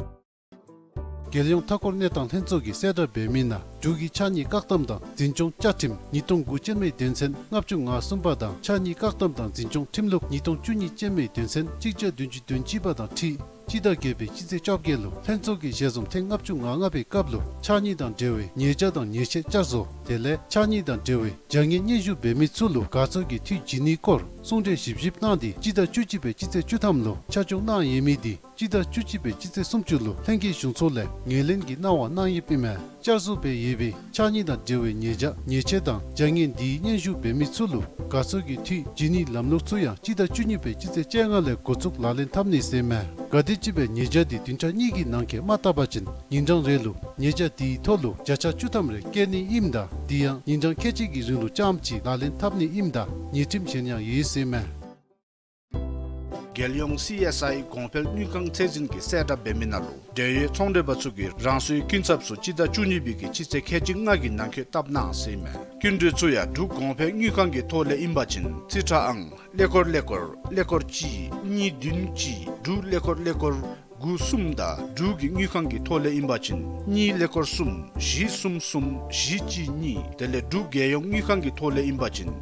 རྒྱལ་ཡོངས་མཐའ་འཁོར་གནས་སྟངས་ལྷན་ཚོགས་ཀྱིས་གསལ་བསྒྲགས་འབད་མི་ནང་འབྲུག་གི་ཕྱགས་སྙིགས་བཀག་སྡོམ་དང་འཛིན་སྐྱོང་བཅའ་ཁྲིམས་ཉིས་སྟོང་དགུ་ཅན་མའི་དོན་ཚན་ལྔ་བཅུ་ང་གསུམ་པ་དང་ཕྱགས་སྙིགས་བཀག་སྡོམ་དང་འཛིན་སྐྱོང་ཁྲིམས་ལུགས་ཉིས་སྟོང་བཅུ་གཉིས་ཅན་མའི་དོན་ཚན་གཅིག་བརྒྱ་བདུན་ཅུ་དོན་གཅིག་པ་དང་འཁྲིལ་སྤྱི་ཟླ་བརྒྱད་པའི་སྤྱི་ཚེས་བཅོ་བརྒྱད་ལུ་ལྷན་ཚོགས་ཀྱི་ཞལ་འཛོམས་ཐེངས་ལྔ་བཅུ་ང་ལྔ་པའི་སྐབས་ལུ་ཕྱགས་སྙིགས་དང་འབྲེལ་བའི་ཉེས་བྱ་དང་ཉེས་ཆད་བསྐྱར་བཟོ་དེ་ལས་ཕྱགས་སྙིགས་དང་འབྲེལ་བའི་བྱ་ངན་སྙན་ཞུ་འབད་མི་ཚུ་ལུ་དགའ་ཚོར་གྱི་འཐུས་བྱིན་ནིའི་སྐོར་གསུང་གྲོས་ཞིབ་ཞིབ་གནང་སྟེ་སྤྱི་ཟླ་བཅུ་གཅིག་པའི་སྤྱི་ཚེས་བཅུ་ཐམ་ལུ་ཆ་འཇོག་གནང་ཡོད་མི་དེ་སྤྱི་ཟླ་བཅུ་གཅིག་པའི་སྤྱི་ཚེས་སུམ་ཅུ་ལུ་ལྷན་རྒྱས་གཞུང་ཚོགས་ལས་ངོས་ལེན་གྱི་གནང་བ་གནང་ཡོདཔ་ཨིན་མས། བསྐྱར་བཟོ་འབད་ཡོད་པའི་ཕྱགས་སྙིགས་དང་འབྲེལ་བའི་ཉེས་བྱ་ཉེས་ཆད་དང་བྱ་ངན་དེའི་སྙན་ཞུ་འབད་མི་ཚུ་ལུ་དགའ་ཚོར་གྱི་འཐུས་བྱིན་ནིའི་ལམ་ལུགས་ཚུ་ཡང་སྤྱི་ཟླ་བཅུ་གཉིས་པའི་སྤྱི་ཚེས་བཅོ་ལྔ་ལས་འགོ་བཙུགས་ལག་ལེན་འཐབ་ནི་ཟེར་ཨིན་མས། ག་དེམ་ཅིག་སྦེ་ཉེས་བྱ་དེ་བདུན་ཕྲག་གཉིས་ཀྱི་ནང་འཁོད་མ་བཏབ་པ་ཅིན་ཉིན་གྲངས་རེ་ལུ་ཉེས་བྱ་དེའི་ཐོག་ལུ་བརྒྱ་ཆ་བཅུ་ཐམ་རེ་བཀལ་ནི་ཨིནམ་ད་དེ་ཡང་ཉིན་གྲངས་ཁལ་གཅིག་གི་རིང་ལུ་རྐྱངམ་ཅིག་ལག་ལེན་འཐབ་ནི་ཨིནམ་ད་ཉེས་ཁྲིམས་གཞན་ཡང་ཡོད་ཟེར་ཨིན་མས། རྒྱལ་ཡོངས་སི་ཨེསི་ཨའི་གོང་འཕེལ་དངུལ་ཁང་ཚད་འཛིན་གྱིས་གསལ་བསྒྲགས་འབད་མི་ནང་ལུ་འབྲེལ་ཡོད་ཚོང་མགྲོན་པ་ཚུ་གིས་རང་སོའི་སྐྱིན་ཚབ་ཚུ་སྤྱི་ཟླ་བཅུ་གཉིས་པའི་གི་སྤྱི་ཚེས་ཁལ་གཅིག་ལྔ་གི་ནང་འཁོད་བཏབ་གནང་ཟེར་ཨིན་མས། སྐྱིན་འགྲུལ་ཚུ་ཡང་འབྲུག་གོང་འཕེལ་དངུལ་ཁང་གི་ཐོག་ལས་ཨིན་པ་ཅིན་རྩིས་ཁྲ་ཨང་ཀླད་ཀོར་ཀླད་ཀོར་ཀླད་ཀོར་གཅིག་གཉིས་བདུན་གཅིག་འབྲུག་ཀླད་ཀོར་ཀླད་ཀོར་དགུ་གསུམ་དང་འབྲུག་གི་དངུལ་ཁང་གི་ཐོག་ལས་ཨིན་པ་ཅིན་གཉིས་ཀླད་ཀོར་གསུམ་བཞི་གསུམ་གསུམ་བཞི་གཅིག་གཉིས་དེ་ལས་འབྲུག་རྒྱལ་ཡོངས་དངུལ་ཁང་གི་ཐོག་ལས་ཨིན་པ་ཅིན་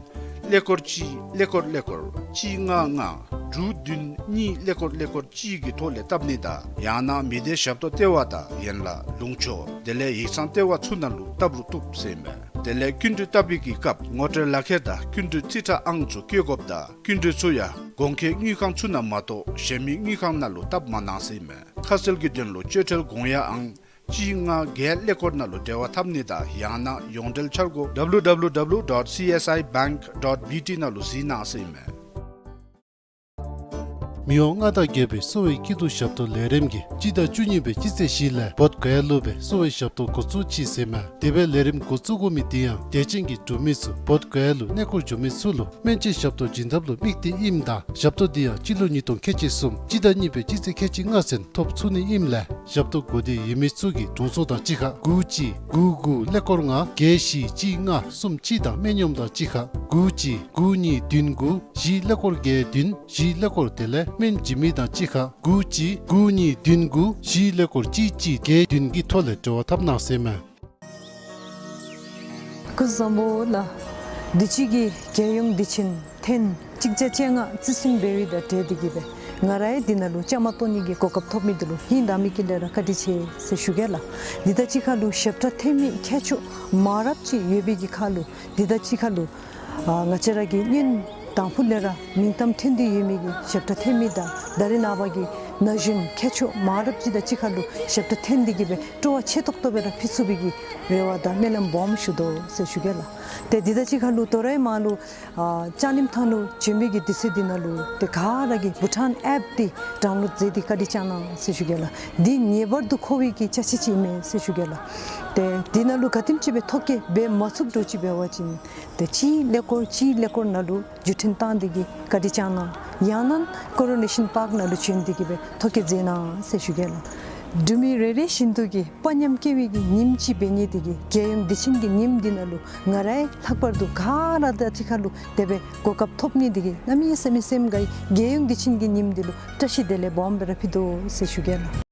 ཀླད་ཀོར་གཅིག་ཀླད་ཀོར་ཀླད་ཀོར་གཅིག་ལྔ་ལྔ་དྲུག་བདུན་གཉིས་ཀླད་ཀོར་ཀླད་ཀོར་གཅིག་གི་ཐོག་ལས་བཏབ་ནི་དང་ཡང་ན་མི་སྡེ་ཞབས་ཏོག་ལྟེ་བ་དང་ཡན་ལག་ལུང་ཕྱོགས་དེ་ལས་ཡིག་ཚང་ལྟེ་བ་ཚུ་ནང་ལུ་བཏབ་རུང་བཏུབ་ཟེར་ཨིན་མས། དེ་ལས་སྐྱིན་འགྲུལ་བཏབ་པའི་གི་སྐབས་ངོ་སྤྲོད་ལག་ཁྱེར་དང་སྐྱིན་འགྲུལ་རྩིས་ཁྲ་ཨང་ཚུ་བཀོད་དགོཔ་དང་སྐྱིན་འགྲུལ་ཚུ་ཡང་གོང་འཁོད་དངུལ་ཁང་ཚུ་ནང་མ་གཏོགས་གཞན་མི་དངུལ་ཁང་ནང་ལུ་བཏབ་མ་གནང་ཟེར་ཨིན་མས། ཁ་གསལ་གྱི་དོན་ལུ་སྤྱོད་ཁྲལ་དགོངས་ཡངས་ཨང་གཅིག་ལྔ་བརྒྱད་ཀླད་ཀོར་ནང་ལུ་འབྲེལ་བ་འཐབ་ནི་དང་ཡང་ན་ཡོངས་འབྲེལ་འཆར་སྒོ་W W W dot C S I bank dot B T ནང་ལུ་གཟིགས་གནང་ཟེར་ཨིན་མས། མི་དབང་མངའ་བདག་རྒྱལ་པོའི་གསོ་བའི་སྐྱིད་སྡུག་ཞབས་ཏོག་ལས་རིམ་གྱིས་སྤྱི་ཟླ་བཅུ་གཉིས་པའི་སྤྱི་ཚེས་བཞི་ལས་བོདྷ་ག་ཡ་ལུ་སྦེ་གསོ་བའི་ཞབས་ཏོག་འགོ་བཙུགས་ཅི་ཟེར་ཨིན་མས། དེ་སྦེ་ལས་རིམ་འགོ་བཙུགས་དགོ་མི་དེ་ཡང་དད་ཅན་གྱི་འབྲུག་མི་ཚུ་བོདྷ་ག་ཡ་ལུ་གནས་སྐོར་འགྱོ་མི་ཚུ་ལུ་སྨན་བཅོས་ཞབས་ཏོག་བྱིན་ཐབས་ལུ་དམིགས་ཏེ་ཨིནམ་ད་ཞབས་ཏོག་དེ་ཡང་སྤྱི་ལོ་ཉིས་སྟོང་ཁལ་གཅིག་གསུམ་སྤྱི་ཟླ་གཉིས་པའི་སྤྱི་ཚེས་ཁལ་གཅིག་ལྔ་ཚུན་ཐོབ་ཚུགས་ནི་ཨིནམ་ལས་ཞབས་ཏོག་དགོས་འདོད་ཡོད་མི་ཚུ་གིས་དྲུང་འཚོ་དང་གཅིག་ཁར་དགུ་གཅིག་དགུ་དགུ་ཀླད་ཀོར་ལྔ་བརྒྱད་བཞི་གཅིག་ལྔ་གསུམ་གཅིག་དང་སྨན་གཡོགམ་དང་གཅིག་ཁར་དགུ་གཅིག་དགུ་གཉིས་བདུན་དགུ་བཞི་ཀླད་ཀོར་བརྒྱད་བདུན་བཞི་ཀླད་ཀོར་དེ་ལས་སྨན་བྱིན་མི་དང་གཅིག་ཁར་དགུ་གཅིག་དགུ་གཉིས་བདུན་དགུ་བཞི་ཀླད་ཀོར་གཅིག་གཅིག་བརྒྱད་བདུན་གྱི་ཐོག་ལས་འབྲེལ་བ་འཐབ་གནང་ཟེར་ཨིན་མས། སྐུ་གཟུགས་བཟང་པོ་ལགས། དུས་ཅི་གི་རྒྱལ་ཡོངས་དུས་ཆེན་ཐེངས་གཅིག་བརྒྱ་བཅོ་ལྔ་བརྩི་སྲུང་འབད་བའི་དང་འབྲེལ་ཏེ་གིས་སྦེ་ང་རའི་འདི་ནང་ལུ་བཅའ་མར་གཏོགས་ནི་གི་གོ་སྐབས་ཐོབ་མི་འདི་ལུ་ཧིང་དྭངས་མའི་དཀྱིལ་ལས་ར་བཀའ་དྲིན་ཆེ་ཟེར་ཞུ་གེ་ལགས། འདི་དང་གཅིག་ཁར་ལུ་ཞབས་ཁྲ་འཐེན་མི་ཁྱད་ཆོས་མང་རབས་ཅིག་ཡོད་པའི་གི་ཁར་ལུ་འདི་དང་གཅིག་ཁར་ལུ་ཨ་ང་བཅས་ར་གི་སྔོན་དང་ཕུ་ལས་ར་མིང་གཏམ་ཐོན་ཏེ་ཡོད་མི་གི་ཞབས་ཁྲ་འཐེན་མི་དང་ད་རེས་ནངས་པ་གི་ ན་གཞོན་མཁས་མཆོག་མང་རབས་ཅིག་དང་གཅིག་ཁར་ལུ་ཞབས་ཁྲ་འཐེན་ཏེ་གི་སྦེ་སྤྲོ་བ་ཆེ་ཏོག་ཏོ་སྦེ་ར་ཕུལ་ཚུགས་པའི་གི་རེ་བ་དང་སྨོན་ལམ་སྦོམ་ཞུ་དོ་ཟེར་ཞུ་གེ་ལགས། ཏེ་འདི་དང་གཅིག་ཁར་ལུ་དོ་རུང་མར་ལུ་ཨ་ལྕང་གླིང་ཐང་ལུ་བྱོན་པའི་གི་དུས་ཚོད་འདི་ནང་ལུ་ཏེ་ག་ར་གིས་བྷུ་ཊཱན་ཨེཔ་འདི་ཌའུན་ལོཌ་མཛད་དེ་བཀའ་དྲིན་བསྐྱང་གནང་ཟེར་ཞུ་གེ་ལགས། འདི་ངེས་པར་དུ་མཁོ་བའི་གི་ཅ་ཆས་ཅིག་ཨིན་མས་ཟེར་ཞུ་གེ་ལགས། ཏེ་འདི་ནང་ལུ་ག་དེམ་ཅིག་སྦེ་ཐོ་བཀོད་འབད་མ་ཚུགས་འགྱོ་ཅིག་འབད་བ་ཅིན་ཏེ་གཅིག་ཀླད་ཀོར་གཅིག་ཀླད་ཀོར་ནང་ལུ་བརྒྱུད་འཕྲིན་བཏང་སྟེ་གི་བཀའ་དྲིན་བསྐྱང་གནང་། ཡང་ན་ཀོ་རོ་ནེ་ཤཱན་པཱརཀ་ནང་ལུ་བྱོན་ཏེ་གི་སྦེ་ཐོ་བཀོད་མཛད་གནང་ཟེར་ཞུ་གེ་ལགས། འབྲུག་མི་རེ་རེ་བཞིན་དུ་གི་དཔའ་ཉམས་སྐྱེ་བའི་གི་ཉིནམ་ཅིག་འབད་ནི་འདི་གིས་རྒྱལ་ཡོངས་དུས་ཆེན་གྱི་ཉིནམ་འདི་ནང་ལུ་ང་རའི་ལྷག་པར་དུ་ག་ར་དང་གཅིག་ཁར་ལུ་དེ་སྦེ་གོ་སྐབས་ཐོབ་ནི་འདི་གིས་གནམ་མེད་ས་མེད་སེམས་དགའ་ཡི། རྒྱལ་ཡོངས་དུས་ཆེན་གྱི་ཉིནམ་འདི་ལུ་བཀྲ་ཤིས་བདེ་ལེགས་སྦོམ་སྦེ་ར་ཕུལ་དོ་ཟེར་ཞུ་གེ་ལགས།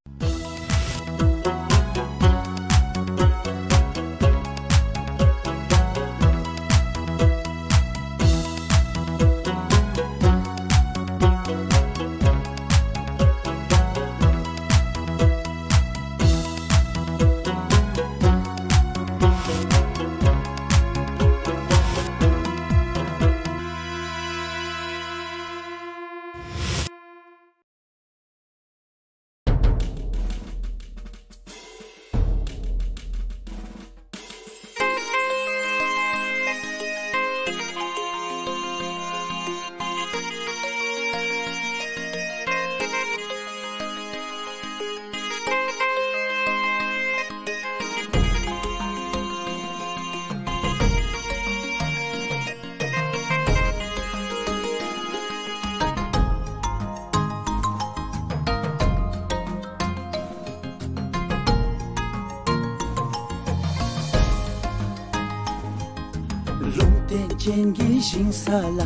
ལུང་བསྟན་ཅན་གྱི་ཞིང་ས་ལ་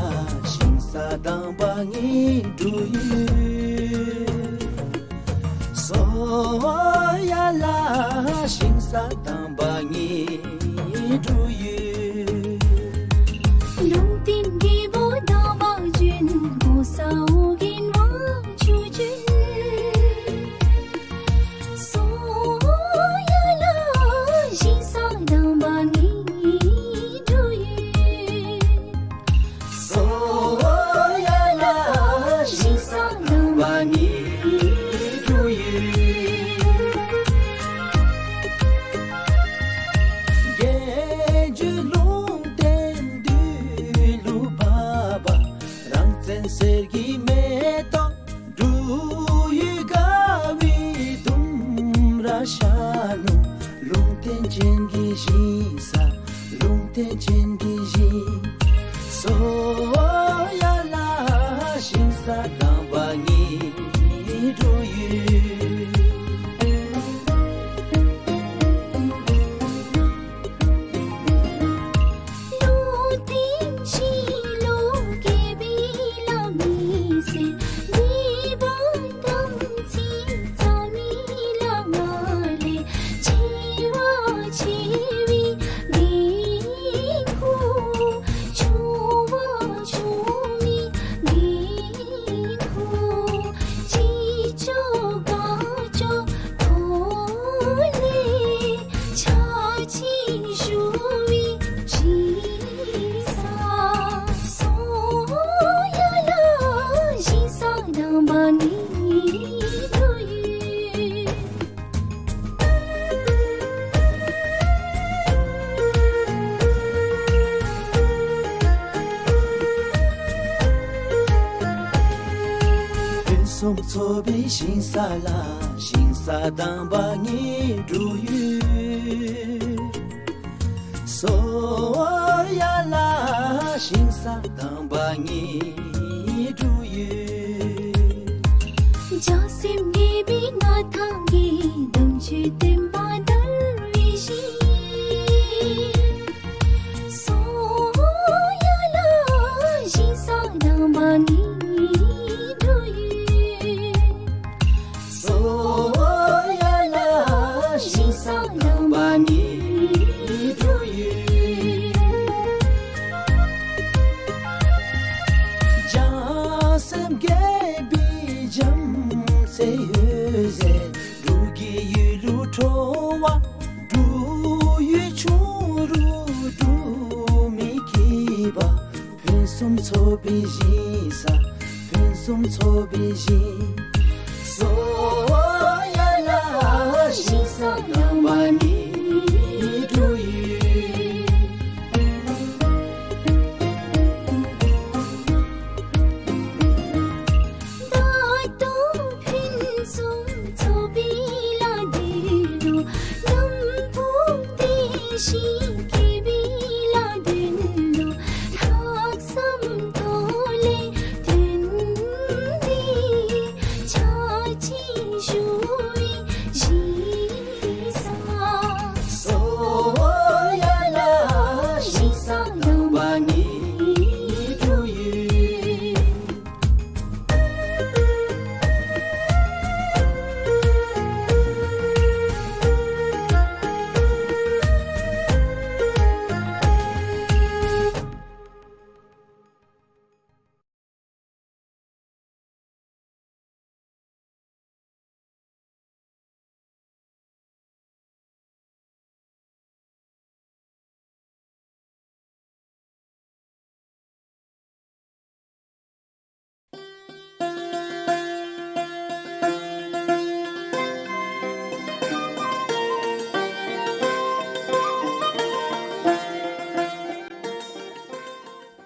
ཞིང་ས་དམ་པ་ངེའི་འབྲུག་ཡུལ། སོ་ཡ་ལ་ཞིང་ས་དམ་པ་ངེའི་འབྲུག་ཡུལ། ལུང་བསྟན་རྒྱལ་པོ་དམ་པ་བྱོན། གོ་ས་ཨོ་རྒྱན་དབང་ཕྱུག་བྱོན། སོ་ཡ་ལ་ཞིང་ས་དམ་པ་ངེའི་འབྲུག་ཡུལ། སོ་ཡ་ལ་ཞིང་ས་དམ་པ་ངེའི་འབྲུག་ཡུལ། རྒྱལ་བརྒྱུད་ལུང་བསྟན་འདི་ལུ་བབ་པ། རང་བཙན་གསེར་གྱི་མེ་ཏོག་འབྲུག་ཡུལ་དགའ་བའི་ལྡུམ་ར་ཤར་ནུག། ལུང་བསྟན་ཅན་གྱི་ཞིང་ས། ལུང་བསྟན་ཅན་གྱི་ཞིང་། སོ་ཡ་ལ་ཞིང་ས་དམ་པ་ངེའི་འབྲུག་ཡུལ། ལུང་བསྟན་ཞིང་ལུགས་རྒྱས་པའི་བླ་མའི་སྲས། མི་དབང་དམ་ཚིག་རྩ་བའི་བླ་མ་ལས། ཆེ་བ་ཆེ་བའི་འགན་ཁུར། ཆུང་བ་ཆུང་བའི་འགན་ཁུར། ཅི་ལྕོགས་གང་ལྕོགས་ཐོག་ལས་ཕྱག་ཕྱིད་ཞུ་བའི་ཞིང་ས། སོ་ཡ་ལ་ཞིང་ས་དམ་པ་ངེའི་འབྲུག་ཡུལ། ཕུན་སུམ་ཚོགས་པའི་ཞིང་ས་ལ་ཞིང་ས་དམ་པ་ངེའི་འབྲུག་ཡུལ། སོ་ཡ་ལ་ཞིང་ས་དམ་པ་ངེའི་འབྲུག་ཡུལ། བྱང་སེམས་རྒྱས་པའི་མངའ་ཐང་གི། དམ་ཆོས་བསྟན་པ་དར་བའི་ཞིང་། སོ་ཡ་ལ་ཞིང་ས་དམ་པ་ངེའི་འབྲུག་ཡུལ། སོ་ཡ་ལ་ཞིང་ས་དམ་པ་ངེའི་འབྲུག་ཡུལ། བྱང་སེམས་རྒྱས་པའི་བྱམས་བརྩེའི་འོད་ཟེར། འབྲུག་གི་ཡུལ་ལུ་འཕྲོ་བ། འབྲུག་ཡུལ་ཆུང་རུ་འབྲུག་མི་སྐྱིད་པ། ཕུན་སུམ་ཚོགས་པའི་ཞིང་ས། ཕུན་སུམ་ཚོགས་པའི་ཞིང་།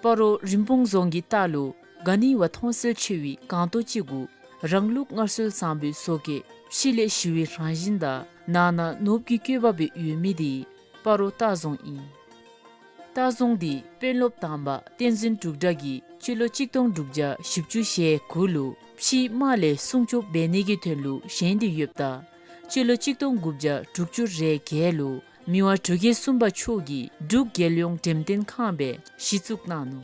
སྤ་རོ་རིན་སྤུངས་རྫོང་གི་ལྟག་ལུ་ག་ནི་བ་མཐོང་གསལ་ཆེ་བའི་སྒང་ཏོག་ཅིག་གུ་རང་ལུགས་སྔར་སྲོལ་བཟང་པོའི་བཟོ་བཀོད་ཕྱི་ལས་ཞི་བའི་རང་བཞིན་དང་ནང་ན་ནོར་བུ་གི་བཀོད་པ་སྦེ་ཡོད་མི་དེ་སྤ་རོ་ལྟ་རྫོང་ཨིན། ལྟ་རྫོང་དེ་དཔོན་སློབ་དང་པ་བསྟན་འཛིན་འབྲུག་སྒྲ་གིས་སྤྱི་ལོ་གཅིག་སྟོང་དྲུག་བརྒྱ་བཞི་བཅུ་ཞེ་དགུ་ལུ་ཕྱིའི་དམག་ལས་སྲུང་སྐྱོབ་འབད་ནི་གི་དོན་ལུ་བཞེངས་ཏེ་ཡོདཔ་ད་སྤྱི་ལོ་གཅིག་སྟོང་དགུ་བརྒྱ་དྲུག་ཅུ་རེ་བརྒྱད་ལུ་མི་དབང་འབྲུག་རྒྱལ་གསུམ་པ་མཆོག་གིས་འབྲུག་རྒྱལ་ཡོངས་འགྲེམས་སྟོན་ཁང་སྦེ་གཞི་བཙུགས་གནང་ནུག།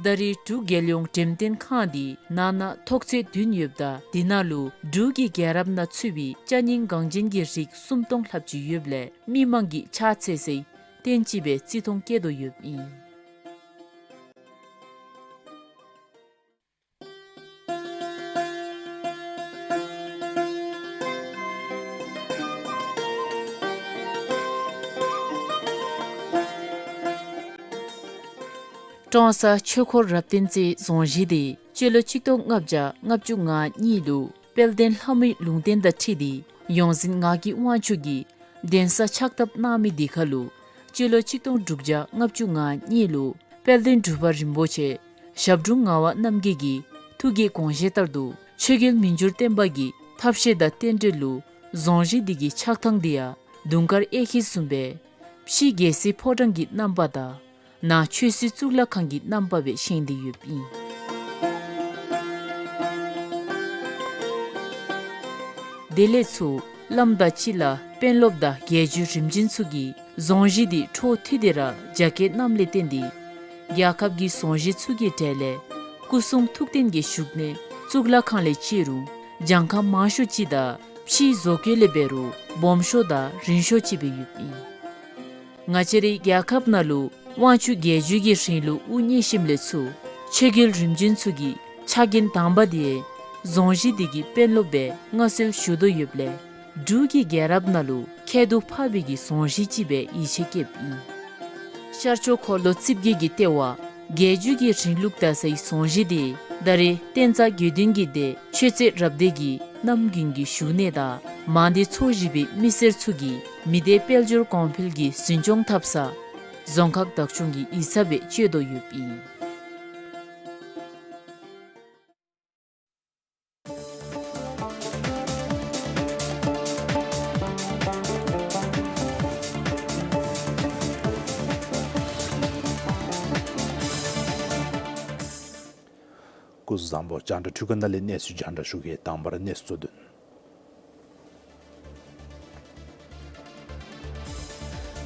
ད་རེས་འབྲུག་རྒྱལ་ཡོངས་འགྲེམས་སྟོན་ཁང་འདི་ནང་ན་ཐོག་ཚད་བདུན་ཡོདཔ་ད་དེ་ནང་ལུ་འབྲུག་གི་རྒྱལ་རབས་ནང་ཚུད་པའི་ཅ་རྙིང་འགངས་ཅན་གྱི་རིགས་སུམ་སྟོང་ལྷགཔ་ཅིག་ཡོདཔ་ལས་མི་མང་གིས་ཕྱག་འཚལ་སའི་རྟེན་ཅིག་སྦེ་བརྩི་མཐོང་བསྐྱེད་དོ་ཡོདཔ་ཨིན། ཀྲོང་གསར་ཆོས་འཁོར་རབ་བརྟན་རྩེའི་རྫོང་གཞི་དེ་སྤྱི་ལོ་གཅིག་སྟོང་ལྔ་བརྒྱ་ལྔ་བཅུ་ང་གཉིས་ལུ་དཔལ་ལྡན་ལྷ་མོའི་ལུང་བསྟན་དང་འཁྲིལ་ཏེ་ཡོངས་འཛིན་ངག་གི་དབང་ཕྱུག་གིས་གདན་ས་ཕྱག་བཏབ་གནང་མི་དེ་ཁར་ལུ་སྤྱི་ལོ་གཅིག་སྟོང་དྲུག་བརྒྱ་ལྔ་བཅུ་ང་གཉིས་ལུ་དཔལ་ལྡན་འབྲུག་པ་རིན་པོ་ཆེ་ཞབས་དྲུང་ངག་དབང་རྣམ་རྒྱལ་གྱི་ཐུགས་ཀྱི་དགོངས་བཞེད་ལྟར་དུ་ཆོས་རྒྱལ་མི་འགྱུར་བརྟན་པ་གི་ཐབས་ཤེས་དང་རྟེན་འབྲེལ་ལུ་རྫོང་གཞི་འདི་གི་ཆགས་ཐངས་འདི་ཡང་དུང་དཀར་གཡས་འཁྱིལ་བཟུམ་སྦེ་ཕྱི་རྒྱལ་སྲིད་ཕོ་བྲང་གི་རྣམ་པ་དང་ནང་ཆོས་སྲིད་གཙུག་ལག་ཁང་གི་རྣམ་པ་སྦེ་བཞེངས་ཏེ་ཡོདཔ་ཨིན། དེ་ལས་ཚུར་བླམ་དང་སྤྱི་བླ་དཔོན་སློབ་དང་རྒྱལ་བརྒྱུད་རིམ་བྱོན་ཚུ་གིས་རྫོང་གཞི་འདི་འཕྲོ་མཐུད་དེ་ར་རྒྱ་སྐྱེད་གནངམ་ལས་བརྟེན་ཏེ་རྒྱལ་ཁབ་ཀྱི་རྫོང་གཞི་ཚུ་གི་གྲས་ལས་སྐུ་གསུང་ཐུགས་རྟེན་གྱི་བཞུགས་གནས་གཙུག་ལག་ཁང་ལས་བརྩི་རུང་གྱངས་ཁ་མང་ཤོས་ཅིག་དང་ཕྱིའི་བཟོ་བཀོད་ལས་འབད་རུང་སྦོམ་ཤོས་དང་རིང་ཤོས་ཅིག་སྦེ་ཡོདཔ་ཨིན། ང་བཅས་རའི་རྒྱལ་ཁབ་ནང་ལུ་དབང་ཕྱུག་རྒྱལ་བརྒྱུད་ཀྱི་རིང་ལུགས་དབུ་བརྙེས་ཞིནམ་ལས་ཚུར་ཆོས་རྒྱལ་རིམ་བྱོན་ཚུ་གི་ཕྱག་འགན་དང་པ་དེ་རྫོང་གཞི་འདི་གི་དཔོན་སློབ་སྦེ་མངའ་གསོལ་ཞུ་དོ་ཡོདཔ་ལས་འབྲུག་གི་རྒྱལ་རབས་ནང་ལུ་ཁྱད་དུ་འཕགས་པའི་གི་རྫོང་གཞི་ཅིག་སྦེ་ཡིད་ཆེས་བསྐྱེདཔ་ཨིན། ཤར་ཕྱོགས་འཁོར་ལོ་རྩིབས་བརྒྱད་ཀྱི་ལྟེ་བ་རྒྱལ་བརྒྱུད་ཀྱི་རིང་ལུགས་དར་སའི་རྫོང་གཞི་དེ་ད་རེས་བསྟན་རྩ་དགེ་འདུན་གྱི་སྡེ་ཆོས་རྩེ་རབ་སྡེ་གི་རྣམ་རྒྱུན་གྱི་བཞུགས་གནས་དང་མང་སྡེ་ཚོ་བཞི་པའི་མི་སེར་ཚུ་གིས་མི་སྡེ་དཔལ་འབྱོར་གོང་འཕེལ་གྱི་འཛིན་སྐྱོང་འཐབ་ས་རྫོང་ཁག་བདག་སྐྱོང་གི་ཡིག་ཚང་སྦེ་སྤྱོད་དོ་ཡོདཔ་ཨིན། སྐུ་གཟུགས་བཟང་པོ། རྒྱང་བསྒྲགས་འཕྲུལ་ཁང་ནང་ལས་གནས་ཚུལ་རྒྱང་བསྒྲགས་ཞུ་གེ། དང་པ་ར་གནས་ཚུལ་གཙོ་དོན།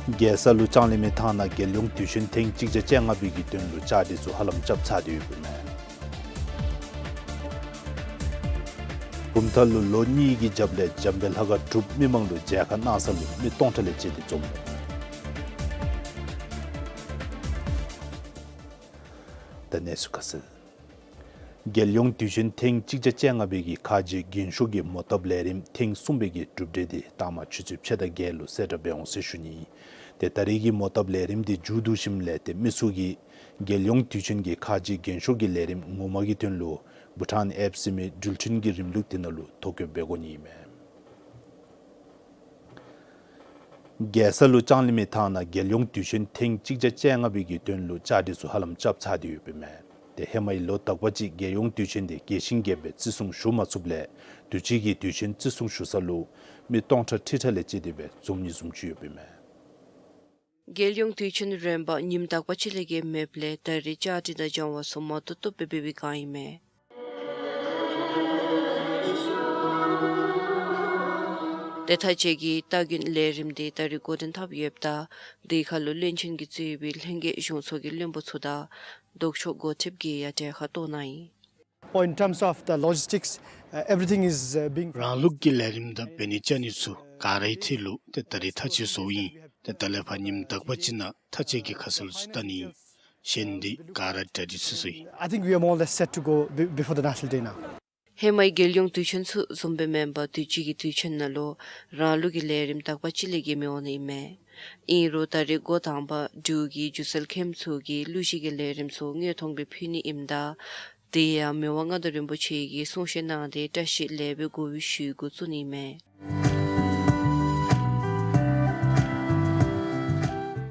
རྒྱལ་ས་ལུ་ལྕང་གླིང་མི་ཐང་ནང་རྒྱལ་ཡོངས་དུས་ཆེན་ཐེངས་གཅིག་བརྒྱ་བཅོ་ལྔ་པའི་གི་དོན་ལུ་བཅའ་སྒྲིག་ཚུ་ཧ་ལམ་རྐྱབ་ཚར་ཏེ་ཡོདཔ་མས། བུམ་ཐང་ལུ་ལོ་གཉིས་ཀྱི་རྒྱབ་ལས་འཇམ་དཔལ་ལྷ་ཁང་གྲུབ་མི་མང་ལུ་མཇལ་ཁ་གནང་ས་ལུ་མི་སྟོང་ཕྲག་ལས་བཅད་དེ་འཛོམས་མས། ད་གནས་ཚུལ་ཁ་གསལ། རྒྱལ་ཡོངས་དུས་ཆེན་ཐེངས་གཅིག་བརྒྱ་བཅོ་ལྔ་པའི་གི་ཁ་རྗེ་རྒྱུན་ཞུགས་ཀྱི་མོ་བཏབ་ལས་རིམ་ཐེངས་གསུམ་པའི་གི་གྲུབ་འབྲས་དེ་ལྟག་མ་ཆུ་ཚོད་ཕྱེད་དང་བརྒྱད་ལུ་གསལ་བསྒྲགས་འབད་འོང་ཟེར་ཞུ་ནི། ཏེ་ད་རེས་ཀྱི་མོ་བཏབ་ལས་རིམ་འདི་མཇུག་བསྡུ་ཞིནམ་ལས་ཏེ་མི་ཚུ་གིས་རྒྱལ་ཡོངས་དུས་ཆེན་གྱི་ཁ་རྗེ་རྒྱན་ཤོག་གི་ལས་རིམ་ངོ་མ་གི་དོན་ལུ་བྷུ་ཊཱན་ཨེབ་ཟེར་མི་འགྲུལ་འཕྲིན་གྱི་རིམ་ལུགས་དེ་ནང་ལུ་ཐོ་བཀོད་འབད་དགོ་ནི་ཨིན་མས། རྒྱལ་ས་ལུ་ལྕང་གླིང་མི་ཐང་ནང་རྒྱལ་ཡོངས་དུས་ཆེན་ཐེངས་གཅིག་བརྒྱ་བཅོ་ལྔ་པའི་གི་དོན་ལུ་བཅའ་སྒྲིག་ཚུ་ཧ་ལམ་རྐྱབ་ཚར་ཏེ་ཡོདཔ་ཨིན་མས། ཏེ་ཧེ་མའི་ལོ་དག་པ་ཅིག་རྒྱལ་ཡོངས་དུས་ཆེན་དེ་རྒྱས་ཤིང་རྒྱསཔ་སྦེ་བརྩི་སྲུང་ཞུ་མ་ཚུགསཔ་ལས་དུས་ཅི་གི་དུས་ཆེན་བརྩི་སྲུང་ཞུ་ས་ལུ་མི་སྟོང་ཕྲག་ཁྲི་ཕྲག་ལས་བཅད་དེ་སྦེ་འཛོམས་ནི་བཟུམ་ཅིག་ཡོདཔ་ཨིན་མས། རྒྱལ་ཡོངས་དུས་ཆེན་རན་པ་ཉིནམ་དག་པ་ཅིག་ལས་བརྒལ་མེདཔ་ལས་ད་རེས་བཅའ་སྒྲིག་དང་སྦྱང་བ་ཚུ་མ་བཏུབ་བཏུབ་སྦེ་འབད་བའི་བསྒང་ཨིན་མས། ཏེ་ད་ཅི་གི་སྟ་གོན་ལས་རིམ་དེ་ད་རེས་འགོ་འདྲེན་འཐབ་ཡོདཔ་ད་དེ་ཁར་ལུ་བློན་ཆེན་གྱིས་གཙོས་པའི་ལྷན་རྒྱས་གཞུང་ཚོགས་ཀྱི་བློན་པོ་ཚུ་དང་ལྡོག་ཕྱོགས་འགོ་ཁྲིདཔ་གིས་ཡང་གྲལ་ཁར་གཏོགས་གནང་ཡི། For in terms of the logistics, uh, everything is, uh, being རང་ལུགས་ཀྱི་ལས་རིམ་དང་འབད་ནི་བཅའ་ནི་ཚུ་ག་རའི་ཐད་ལུ་ཏེ་ད་རེས་ཐག་བཅད་བཟོཝ་ཨིན། ཏེ་ད་ལས་ཕར་ཉིནམ་དག་པ་ཅིག་ནང་ཐག་བཅད་ཀྱི་ཁ་གསལ་ཚུ་བལྟ་ནི་ཨིན། གཞན་འདི་ག་ར་གྲ་སྒྲིག་ཚུད་སོ་ཡི། I think we are more or less set to go be- before the national day now. ཧེ་མའི་རྒྱལ་ཡོངས་དུས་ཆེན་ཚུ་བཟུམ་སྦེ་མེན་པར་དུས་ཅི་གི་དུས་ཆེན་ནང་ལུ་རང་ལུགས་ཀྱི་ལས་རིམ་དག་པ་ཅིག་ལས་བརྒལ་མི་འོང་ནི་ཨིན་མས། ཨིན་རུང་ད་རེས་འགོ་དང་པ་འབྲུག་གི་སྒྱུ་རྩལ་མཁནམ་ཚུ་གིས་གླུ་གཞས་ཀྱི་ལས་རིམ་ཚུ་དངོས་མཐོང་སྦེ་ཕུལ་ནི་ཨིནམ་ད་དེ་ཡང་མི་དབང་མངའ་བདག་རིན་པོ་ཆེ་གིས་གསུང་བཤད་གནང་སྟེ་བཀྲ་ཤིས་ལེགས་པའི་གོ་བའི་ཤུལ་འགོ་བཙུགས་ནི་ཨིན་མས།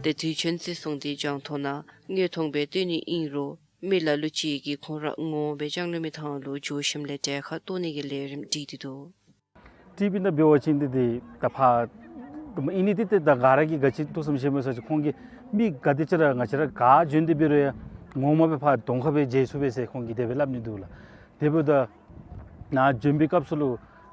ཏེ་དུས་ཆེན་བརྩི་སྲུང་དེ་རྒྱང་མཐོང་ནང་དངོས་མཐོང་སྦེ་སྟོན་ནི་ཨིན་རུང་མི་ལ་ལུ་ཅིག་གིས་ཁོང་ར་ངོ་མ་སྦེ་ལྕང་གླིང་མི་ཐང་ལུ་འགྱོ་ཞིནམ་ལས་གྲལ་ཁར་གཏོགས་ནི་གི་ལས་རིམ་སྒྲིག་སྟེ་འདུག། ཊི་བི་ནང་འབད་བ་ཅིན་འདི་འདི་ད་ཕར་ཨིན་ནི་འདི་ཏེ་ད་ག་ར་གིས་ག་ཅི་ཐུགས་བསམ་བཞེས་མི་ཚུ་ཅིག་ཁོང་གིས་མི་ག་དེ་ཅིག་ར་ང་བཅས་ར་ག་འབྱོན་ཏེ་འབད་རུང་ཡང་ངོ་མ་སྦེ་ཕར་གདོང་ཁར་སྦེ་མཇལ་ཚུགས་པས་ཟེར་ཁོང་གིས་དེ་སྦེ་སླབ་ནི་འདུག་ལགས། དེ་འབདཝ་ད་ནཱ་འབྱོན་པའི་སྐབས་སུ་ལུ་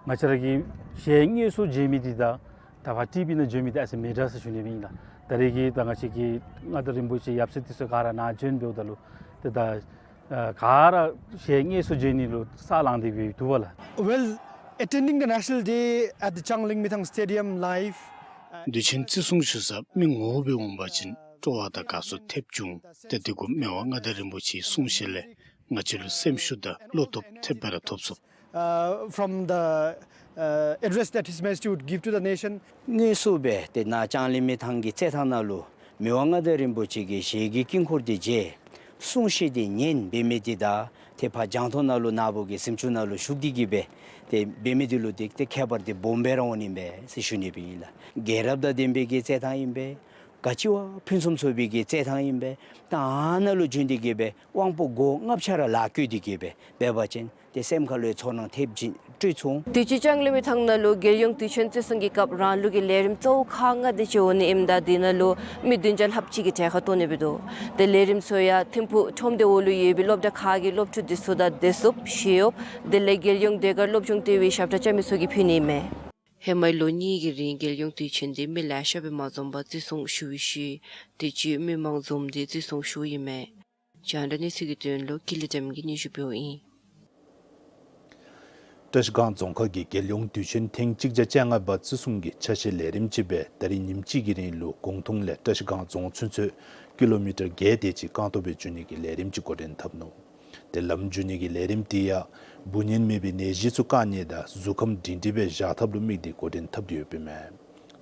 ང་བཅས་ར་གིས་གཞས་དངོས་སུ་མཇལ་མི་འདི་དང་ད་ཕར་ཊི་བི་ནང་འབྱོན་མི་འདི་ཨ་ཙི་མི་འདྲ་ཟེར་ཞུ་ནི་སྦེ་ཨིན་ལགས། ད་རེས་ཀྱི་ད་ང་བཅས་ཀྱི་མངའ་བདག་རིན་པོ་ཆེ་ཡབ་སྲས་འདི་ཚུ་ག་ར་ནཱ་འབྱོན་འབདཝ་ད་ལུ་ཏེ་ད་ཨ་ག་ར་གཞས་དངོས་སུ་མཇལ་ནི་ལུ་ས་ལང་སྟེ་སྦེ་འདུག་པ་ལགས། Well, attending the National Day at the Changling Mithang Stadium live, uh, དུས་ཆེན་བརྩི་སྲུང་ཞུ་སར་མི་ངོ་མ་སྦེ་འོང་པ་ཅིན་སྤྲོ་བ་དང་དགའ་ཚོར་ཐེབས་བྱུང་། ཏེ་དེ་གུ་མི་དབང་མངའ་བདག་རིན་པོ་ཆེའི་གསུང་བཤད་ལས་ང་བཅས་ལུ་སེམས་ཤུགས་དང་བློ་སྟོབས་ཐེབས་པ་ར་ཐོབ་ཚུགས། Uh, from the, uh, address that His Majesty would give to the nation. དངོས་སུ་སྦེ་ཏེ་ནཱ་ལྕང་གླིང་མི་ཐང་གི་རྩེད་ཐང་ནང་ལུ་མི་དབང་མངའ་བདག་རིན་པོ་ཆེ་གི་གཞས་ཀྱི་དཀྱིལ་འཁོར་འདི་མཇལ། གསུང་བཤད་འདི་ཉན་འབད་མི་འདི་དང་ཏེ་ཕར་རྒྱང་མཐོང་ནང་ལུ་ནཱ་བུ་གི་གཟིམ་ཅུང་ནང་ལུ་བཞུགས་ཏེ་གི་སྦེ་ཏེ་འབད་མི་འདི་ལུ་ཏེ་ཏེ་ཁྱད་པར་འདི་སྦོམ་སྦེ་ར་འོང་ནི་ཨིན་པས་ཟེར་ཞུ་ནི་སྦེ་ཨིན་ལགས། རྒྱལ་རབས་དང་ལྡན་པའི་གི་རྩེད་ཐང་ཨིན་པས། ག་ཅི་བ་ཕུན་སུམ་ཚོགས་པའི་གི་རྩེད་ཐང་ཨིན་པས། ད་ཨ་ནཱ་ལུ་འབྱོན་ཏེ་གི་སྦེ་དབང་པོ་སྒོ་ལྔ་ཆ་ར་ལག་བཀོད་དེ་གི་སྦེ་འབད་བ་ཅིན་ཏེ་སེམས་ཁ་ལུ་ཚོར་སྣང་ཐེབས་བྱིན་སྤྲོད་ཚུགས། དུས་ཅི་ལྕང་གླིང་མི་ཐང་ནང་ལུ་རྒྱལ་ཡོངས་དུས་ཆེན་བརྩི་སྲུང་གི་སྐབས་རང་ལུགས་ཀྱི་ལས་རིམ་གཙོ་བོ་ཁག་ལྔ་དེ་ཅིག་འོང་ནི་ཨིནམ་ད་དེ་ནང་ལུ་མི་བདུན་བརྒྱ་ལྷགཔ་ཅིག་གིས་གྲལ་ཁར་གཏོགས་ནི་སྦེ་འདུག། ཏེ་ལས་རིམ་ཚུ་ཡང་ཐིམ་ཕུག་ཁྲོམ་སྡེ་འོག་ལུ་ཡོད་པའི་སློབ་གྲྭ་ཁག་གི་སློབ་ཕྲུག་དེ་ཚུ་དང་བདེ་སྲུངཔ་ཞི་གཡོགཔ་དེ་ལས་རྒྱལ་ཡོངས་ཟློས་གར་སློབ་སྦྱོང་ལྟེ་བའི་ཞབས་ཁྲ་རྐྱབ་མི་ཚུ་གིས་ཕུལ་ནི་ཨིན་མས། ཧེ་མའི་ལོ་གཉིས་ཀྱི་རིང་རྒྱལ་ཡོངས་དུས་ཆེན་འདི་མི་ལེ་ཤ་སྦེ་མ་འཛོམས་པར་བརྩི་སྲུང་ཞུ་བའི་ཤུལ་དུས་ཅི་མི་མང་འཛོམས་ཏེ་བརྩི་སྲུང་ཞུཝ་ཨིན་མས། རྒྱང་བསྒྲགས་གནས་ཚུལ་གྱི་དོན་ལུ་ཀུན་ལེགས་བདེམ་གྱིས་སྙན་ཞུ་འབདཝ་ཨིན། བཀྲ་ཤིས་སྒང་རྫོང་ཁག་གིས་རྒྱལ་ཡོངས་དུས་ཆེན་ཐེངས་གཅིག་བརྒྱ་བཅོ་ལྔ་པ་བརྩི་སྲུང་གི་ཆ་ཤས་ལས་རིམ་ཅིག་སྦེ་ད་རིས་ཉིནམ་གཅིག་གི་རིང་ལུ་གོང་ཐུང་ལས་བཀྲ་ཤིས་སྒང་རྫོང་ཚུན་ཚོད་ཀི་ལོ་མི་ཊར་བརྒྱད་དེ་ཅིག་རྐང་སྟོང་སྦེ་འགྱོ་ནི་གི་ལས་རིམ་ཅིག་འགོ་འདྲེན་འཐབ་ནུག། ཏེ་ལམ་འགྱོ་ནི་གི་ལས་རིམ་འདི་ཡང་འབུ་ནད་མེད་པའི་ནད་གཞི་ཚུ་བཀག་ནི་དང་གཟུགས་ཁམས་སྒྲིང་སྒྲིང་སྦེ་བཞག་ཐབས་ལུ་དམིགས་ཏེ་འགོ་འདྲེན་འཐབ་སྟེ་ཡོདཔ་ཨིན་མས།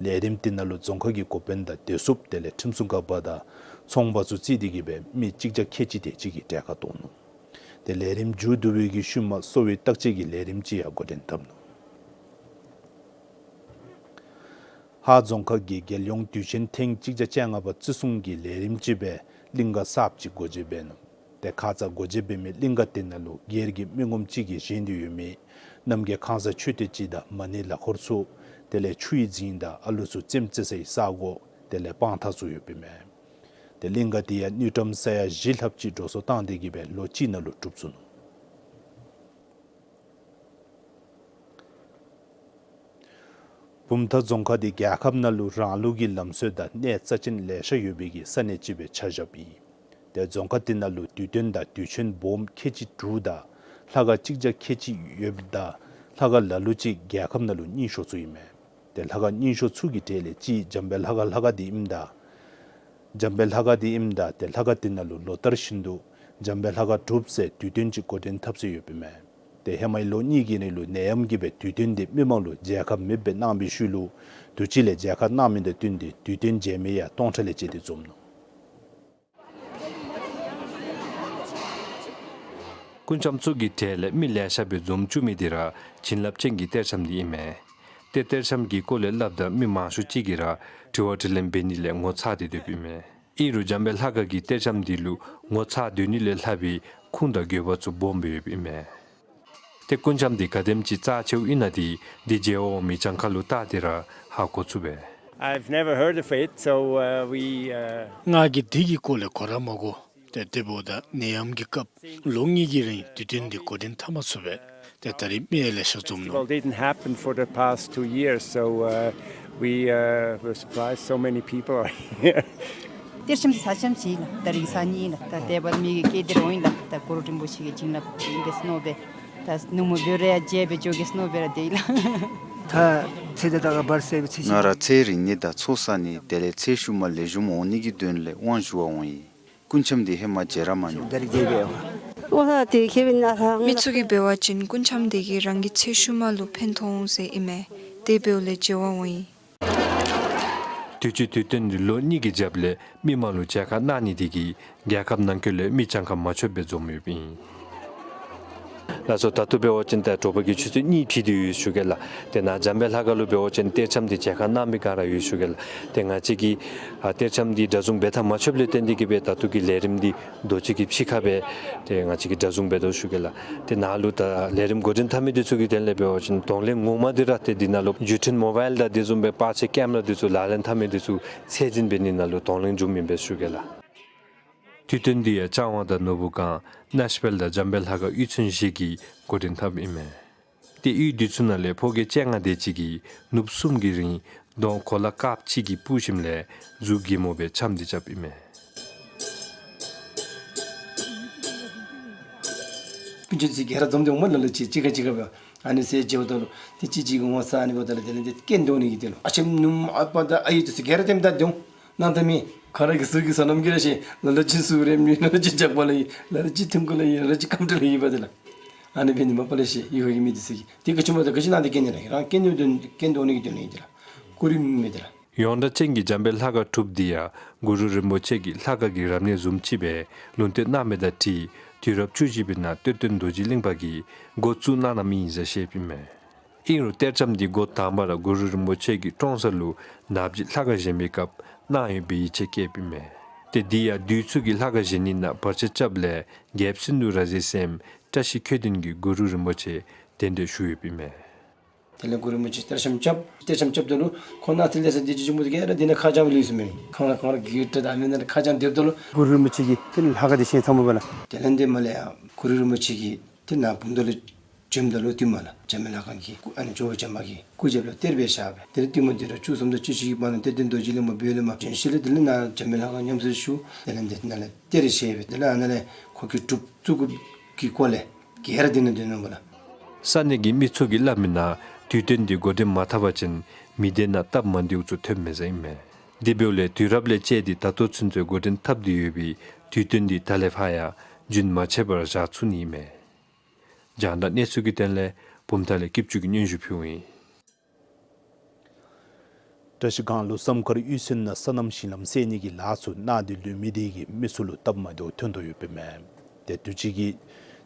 ལས་རིམ་འདི་ནང་ལུ་རྫོང་ཁག་གི་འགོ་དཔོན་དང་བདེ་སྲུངཔ་དེ་ལས་ཁྲིམས་སྲུང་འགག་པ་དང་ཚོང་པ་ཚུ་བརྩིས་ཏེ་གི་སྦེ་མི་གཅིག་བརྒྱ་ཁལ་གཅིག་དེ་ཅིག་གིས་གྲལ་ཁར་གཏོགས་ནུག། ཏེ་ལས་རིམ་མཇུག་བསྡུ་བའི་གི་ཤུལ་མ་གསོ་བའི་བརྟག་དཔྱད་ཀྱི་ལས་རིམ་ཅིག་ཡང་འགོ་འདྲེན་འཐབ་ནུག། ཧཱ་རྫོང་ཁག་གིས་རྒྱལ་ཡོངས་དུས་ཆེན་ཐེངས་གཅིག་བརྒྱ་བཅོ་ལྔ་པ་བརྩི་སྲུང་གི་ལས་རིམ་ཅིག་སྦེ་གླིང་ག་གསརཔ་ཅིག་སྒོ་འབྱེད་འབད་ནུག། ཏེ་ཁ་ཙ་སྒོ་འབྱེད་འབད་མི་གླིང་ག་དེ་ནང་ལུ་སྒེར་གྱི་མི་ངོམ་ཅིག་གིས་བཞེངས་ཏེ་ཡོད་མི་རྣམ་རྒྱལ་ཁང་གསར་མཆོད་རྟེན་ཅིག་དང་མ་ཎི་ལག་འཁོར་ཚུ་དེ་ལས་ཆུ་ཡི་རྫིང་དང་ཨ་ལུ་ཚུ་རྩེདམོ་རྩེ་སའི་ས་སྒོ་དེ་ལས་སྤང་ཐང་ཚུ་ཡོདཔ་ཨིན་མས། ཏེ་གླིང་ག་དེ་ཡང་དངུལ་ཀྲམ་ས་ཡ་བཞི་ལྷགཔ་ཅིག་འགྲོ་སོང་བཏང་སྟེ་གི་སྦེ་ལོ་གཅིག་ནང་ལུ་གྲུབ་ཚུགས་ནུག། བུམ་ཐང་རྫོང་ཁག་འདི་རྒྱལ་ཁབ་ནང་ལུ་རང་ལུགས་ཀྱི་ལམ་སྲོལ་དང་གནས་རྩ་ཅན་ལེ་ཤ་ཡོད་པའི་གི་ས་གནས་ཅིག་སྦེ་ཆ་བཞགཔ་ཨིན། ཏེ་རྫོང་ཁག་འདི་ནང་ལུ་དུས་སྟོན་དང་དུས་ཆེན་སྦོམ་ཁལ་གཅིག་དྲུག་དང་ལྷ་ཁང་གཅིག་བརྒྱ་ཁལ་གཅིག་ཡོདཔ་ད་ལྷ་ཁང་ལ་ལུ་ཅིག་རྒྱལ་ཁབ་ནང་ལུ་རྙིང་ཤོས་ཚུ་ཨིན་མས། ཏེ་ལྷ་ཁང་རྙིང་ཤོས་ཚུ་གི་གྲས་ལས་གཅིག་འཇམ་དཔལ་ལྷ་ཁང་ལྷ་ཁང་འདི་ཨིནམ་ད་འཇམ་དཔལ་ལྷ་ཁང་འདི་ཨིནམ་ད་ཏེ་ལྷ་ཁང་འདི་ནང་ལུ་ལོ་ལྟར་བཞིན་དུ་འཇམ་དཔལ་ལྷ་ཁང་སྒྲུབ་ཟེར་དུས་སྟོན་ཅིག་འགོ་འདྲེན་འཐབ་སྟེ་ཡོདཔ་ཨིན་མས། ཏེ་ཧེ་མའི་ལོ་གཉིས་ཀྱི་རིང་ལུ་ནད་ཡམས་ཀྱིས་སྦེ་དུས་སྟོན་འདི་མི་མང་ལུ་མཇལ་ཁ་མེདཔ་སྦེ་གནང་བའི་ཤུལ་ལུ་དུས་ཅི་ལས་མཇལ་ཁ་གནང་མི་དང་བསྟུན་ཏེ་དུས་སྟོན་མཇལ་མི་ཡང་སྟོང་ཕྲག་ལས་བཅད་དེ་འཛོམས་ནུག། སྐུ་འཆམ་ཚུ་གི་གྲས་ལས་མི་ལེ་ཤ་སྦེ་འཛོམས་བཅུག་མི་འདི་ར་བྱིན་རླབས་ཅན་གྱི་གཏེར་འཆམ་འདི་ཨིན་མས། ཏེ་གཏེར་འཆམ་གྱི་སྐོར་ལས་སླབ་ད་མི་མང་ཤོས་ཅིག་གིས་ར་དྲི་བ་དྲིས་ལན་འབད་ནི་ལས་ངོ་ཚ་སྟེ་སྡོདཔ་ཨིན་མས། ཨིན་རུང་འཇམ་དཔལ་ལྷ་ཁང་གི་གཏེར་འཆམ་འདི་ལུ་ངོ་ཚ་སྡོད་ནི་ལས་ལྷག་པའི་ཁུངས་དང་དགོས་པ་ཚུ་སྦོམ་སྦེ་ཡོདཔ་ཨིན་མས། ཏེ་སྐུ་འཆམ་འདི་ག་དེམ་ཅིག་རྩ་ཆེཝ་ཨིན་ན་འདི་འདི་མཇལ་བར་འོང་མི་གྱངས་ཁ་ལུ་བལྟ་སྟེ་ར་ཧ་གོ་ཚུགས་པས། I've never heard of it, so, uh, we, uh, ང་གིས་འདི་གི་སྐོར་ལས་གོ་ར་མ་གོ། ཏེ་དེ་འབདཝ་ད་ནད་ཡམས་ཀྱི་སྐབས་ལོ་གཉིས་ཀྱི་རིང་དུས་སྟོན་འདི་འགོ་འདྲེན་འཐབ་མ་ཚུགས་པས། ཏེ་ད་རིས་མི་ཡང་ལེ་ཤ་འཛོམས་ནུག། Festival didn't happen for the past two years, so, uh, we, uh, were surprised so many people are here. གཏེར་འཆམ་ཟ་འཆམ་ཅིག་ལགས། ད་རིས་ཟ་ནི་ལགས། ད་དེ་འབདཝ་ད་མི་གིས་བསྐྱལ་ཏེ་ར་འོང་ཡི་ལགས། ད་གུ་རུ་རིན་པོ་ཆེ་གི་བྱིན་རླབས་ཨིན་པས་མནོ་སྦེ། ད་ནུབ་མོ་བོད་ར་ཡང་མཇལ་སྦེ་འགྱོ་གེ་མནོ་སྦེ་ར་སྡོད་ཡི་ལགས། ད་ཚེ་འདི་དག་ག་བར་སེ་བའི་ཚེ་ང་ར་ཚེ་རིང་ནི་དང་ཚོགས་བསགས་ནི་དེ་ལས་ཚེ་ཤུལ་མ་ལེགས་ཤོམ་འོང་ནི་གི་དོན་ལས་དབང་ཞུ་བར་འོང་ཡི། སྐུ་འཆམ་འདི་ཧེ་མ་མཇལ་ར་མ་མྱོང་། མི་ཚུ་གིས་འབད་བ་ཅིན་སྐུ་འཆམ་འདི་གིས་རང་གི་ཚེ་ཤུལ་མ་ལུ་ཕན་ཐོགས་འོང་ཟེར་ཨིན་མས། དེ་འབདཝ་ལས་མཇལ་བར་འོང་ཡི། དུས་ཅི་དུས་སྟོན་འདི་ལོ་གཉིས་ཀྱི་རྒྱབ་ལས་མི་མང་ལུ་མཇལ་ཁ་གནང་ནི་འདི་གིས་རྒྱལ་ཁབ་ནང་འཁོད་ལས་མི་གྱངས་ཁ་མ་ཆོདཔ་སྦེ་འཛོམས་ཡོདཔ་ཨིན། ལགས་སོ། ད་ལྟོ་འབད་བ་ཅིན་ཏེ་དྲོ་པ་གི་ཆུ་ཚོད་གཉིས་ཕྱིན་ཏེ་ཡོད་ཞུ་གེ་ལགས། ཏེ་ནཱ་འཇམ་དཔལ་ལྷ་ཁང་ལུ་འབད་བ་ཅིན་གཏེར་འཆམ་འདི་མཇལ་ཁ་གནང་མི་ག་ར་ཡོད་ཞུ་གེ་ལགས། ཏེ་ང་བཅས་ཀྱིས་ཨ་གཏེར་འཆམ་འདི་གྲྭ་བཟུང་འབད་ཐངས་མ་ཆོདཔ་ལས་བརྟེན་ཏེ་གིས་སྦེ་ད་ལྟོ་གི་ལས་རིམ་འདི་རྡོ་རྗེ་གི་ཕྱི་ཁར་སྦེ་ཏེ་ང་བཅས་ཀྱིས་གྲྭ་བཟུང་འབད་དོ་ཞུ་གེ་ལགས། ཏེ་ནཱ་ལུ་ད་ལས་རིམ་འགོ་འདྲེན་འཐབ་མི་འདི་ཚུ་གི་དོན་ལས་འབད་བ་ཅིན་གདོང་ལེན་ངོ་མ་འདི་ར་ཏེ་འདི་ནང་ལུ་བརྒྱུད་འཕྲིན་མོ་བཱའིལ་དང་དེ་བཟུམ་སྦེ་པར་ཆས་ཀེམ་ར་འདི་ཚུ་ལག་ལེན་འཐབ་མི་འདི་ཚུ་ཚད་འཛིན་འབད་ནི་ནང་ལུ་གདོང་ལེན་བྱུངམ་ཨིན་པས་ཞུ་གེ་ལགས། དུས་སྟོན་འདི་ཡང་ལྕང་ཝང་དང་ནོར་བུ་སྒང་གནས་དཔལ་དང་འཇམ་དཔལ་ལྷ་ཁང་གཡུས་ཚན་བཞི་གིས་འགོ་འདྲེན་འཐབ་ཨིན་མས། ཏེ་གཡུས་འདི་ཚུ་ནང་ལས་ཕོ་སྐྱེས་བཅོ་ལྔ་དེ་ཅིག་གིས་ནུབ་གསུམ་གྱི་རིང་གདོང་གོ་ལ་དཀརཔོ་ཅིག་གི་སྤུ་ཞིམ་ལས་གཟུགས་སྒྲེན་མོ་སྦེ་འཆམ་འདི་རྐྱབ་ཨིན་མས། སྤུན་ཆ་ཚུ་ག་ར་འཛོམས་ཏེ་འོངམ་ལ་ལུ་ཅིག་གཅིག་ཁར་གཅིག་ཁར་སྦེ་ཨ་ནི་ཟེར་མཇལཝ་ད་ལུ་ཏེ་གཅིག་གཅིག་གིས་ངོ་ཚ་ཨ་ནི་འབདཝ་ད་ལུ་དེ་ལས་ཏེ་སྐད་འདོན་ནི་གི་དེ་ལུ་ཨ་ཆེམ་ནུམ་ཨ་པ་དང་ཨའི་ཚུ་ག་ར་ཏེ་མི་ད་འདོན་གནང་ད་མི་ག་ར་གིས་ཟུར་གྱི་སོ་ནམ་གྱི་ར་ཤེས། ལ་ལུ་ཅིག་ཟུར་རེ་མི་ལ་ལུ་ཅིག་ཇག་པ་ལུ་ཨིན། ལ་ལུ་ཅིག་ཐིམ་ཁུ་ལུ་ཨིན། ལ་ལུ་ཅིག་ཀམ་ཊི་ལུ་ཨིན་པ་དེ་ལགས། ཨ་ནི་འབད་ནི་མ་པ་ལས་ཤེས་ཡུལ་ཁ་གི་མི་འདི་ཚུ་གིས་ཏེ་ག་ཅི་སྨོ་ད་ག་ཅི་གནང་སྟེ་སྐད་འདོན་ནི་རང་སྐད་འདོན་སྐད་འདོན་ནི་གི་དོན་ལུ་ཨིན་དེ་ལགས། གུ་རུ་མི་དེ་ལགས། ཡོངས་གྲགས་ཅན་གྱི་འཇམ་དཔལ་ལྷ་ཁང་གྲུབ་འདི་ཡང་གུ་རུ་རིན་པོ་ཆེ་གིས་ལྷ་ཁང་གི་རབ་གནས་བཟུམ་ཅིག་སྦེ་ལུང་བསྟན་གནང་མི་དང་འཁྲིལ་དུས་རབས་བཅུ་བཞི་པའི་ནང་གཏེར་སྟོན་རྡོ་རྗེ་གླིང་པ་གིས་འགོ་བཙུགས་གནང་གནངམ་ཨིན་ཟེར་བཤདཔ་ཨིན་མས། ཨིན་རུང་གཏེར་འཆམ་འདི་འགོ་དང་པ་ར་གུ་རུ་རིན་པོ་ཆེ་གིས་ཀྲོང་གསར་ལུ་ནག་པོ་ཅིག་ལྷ་ཁང་བཞེངས་པའི་སྐབས་གནང་ཡོད་པའི་ཡིད་ཆེས་བསྐྱེདཔ་ཨིན་མས། ཏེ་འདི་ཡང་བདུད་ཚུ་གིས་ལྷ་ཁང་བཞེངས་ནི་ནང་བར་ཆད་རྐྱབ་ལས་རྒྱལཔོ་སིནྡྷུ་རཱ་ཛའི་སྲསམོ་བཀྲ་ཤིས་ཁྱོད་ལྡན་གྱིས་གུ་རུ་རིན་པོ་ཆེ་གདན་འདྲེན་ཞུ་ཡོདཔ་ཨིན་མས། དེ་ལས་གུ་རུ་རིན་པོ་ཆེ་གཏེར་འཆམ་རྐྱབ། གཏེར་འཆམ་རྐྱབ་ད་ལུ་ཁོང་ནཱ་ཏེ་ལས་ས་འདི་ཅིག་ཅིག་མོ་དེ་ག་ར་འདི་ནང་ཁ་བྱང་ལུས་སོ་མེན། ཁང་ལ་ཁང་ལ་གི་ཏེ་ད་མེན་ན་ཁ་བྱང་སྡོདཔ་ད་ལུ་གུ་རུ་རིན་པོ་ཆེ་གིས་ཏེ་ལྷ་ཁང་འདི་བཞེངས་ཚརཝ་མས་པ་ལགས། དེ་ལས་འདི་མ་ལས་ཡང་གུ་རུ་རིན་པོ་ཆེ་གིས་ཏེ་ནཱ་བུམ་ཐང་ལུ་བྱོནམ་ད་ལུ་བཏུད་མ་ལགས་འཇམ་དཔལ་ལྷ་ཁང་གི་སྐུ་ཨ་ནི་ཇོ་བོ་རྗེ་མ་གི་སྐུ་རྒྱབ་ལུ་གཏེར་སྦེ་བཞག་སྦེ་དེ་ལས་བཏུད་མ་འདི་ར་བཅུ་གསུམ་དང་བཅུ་བཞི་གི་བར་ན་གཏེར་སྟོན་རྡོ་རྗེ་གླིང་པ་བོད་ལས་མར་བྱོན་ཞིནམ་ལས་དེ་ལས་ནཱ་འཇམ་དཔལ་ལྷ་ཁང་ཉམས་གསོ་ཞུ། དེ་ལས་འདི་ནང་ལས་གཏེར་བཞེས་སྦེ་དེ་ལས་ཨ་ནཱ་ལས་ཁོ་གི་སྒྲུབ་བཙུགས་གི་སྐོར་ལས་ག་ར་འདི་ནང་འདོན་ནུག་པ་ལགས། ས་གནས་ཀྱི་མི་ཚུ་གིས་སླབ་མི་ནང་དུས་སྟོན་འདི་འགོ་འདྲེན་མ་འཐབ་པ་ཅིན་མི་སྡེ་ནང་སྟབས་མ་བདེཝ་ཚུ་ཐོནམ་མས་ཟེར་ཨིན་མས། དེ་འབདཝ་ལས་དུས་རབས་ལས་བཅད་དེ་ད་ལྟོ་ཚུན་ཚོད་འགོ་འདྲེན་འཐབ་སྟེ་ཡོད་པའི་དུས་སྟོན་འདི་ད་ལས་ཕར་ཡང་རྒྱུན་མ་ཆད་པར་བཞག་ཚུགས་ནི་ཨིན་མས། རྒྱང་བསྒྲགས་གནས་ཚུལ་གྱི་དོན་ལས་བུམ་ཐང་ལས་སྐྱིད་ཆུ་གིས་སྙན་ཞུ་ཕུལཝ་ཨིན། བཀྲ་ཤིས་སྒང་ལུ་བསམ་མཁར་གཡུས་ཚན་ནང་སོ་ནམ་ཞིང་ལམ་སེལ་ནི་གི་ལཱ་ཚུ་གནང་སྟེ་ལུས་མི་དེ་གིས་མི་ཚུ་ལུ་སྟབས་མ་བདེཝ་ཐོན་དོ་ཡོདཔ་ཨིན་མས། ཏེ་དུས་ཅི་གི་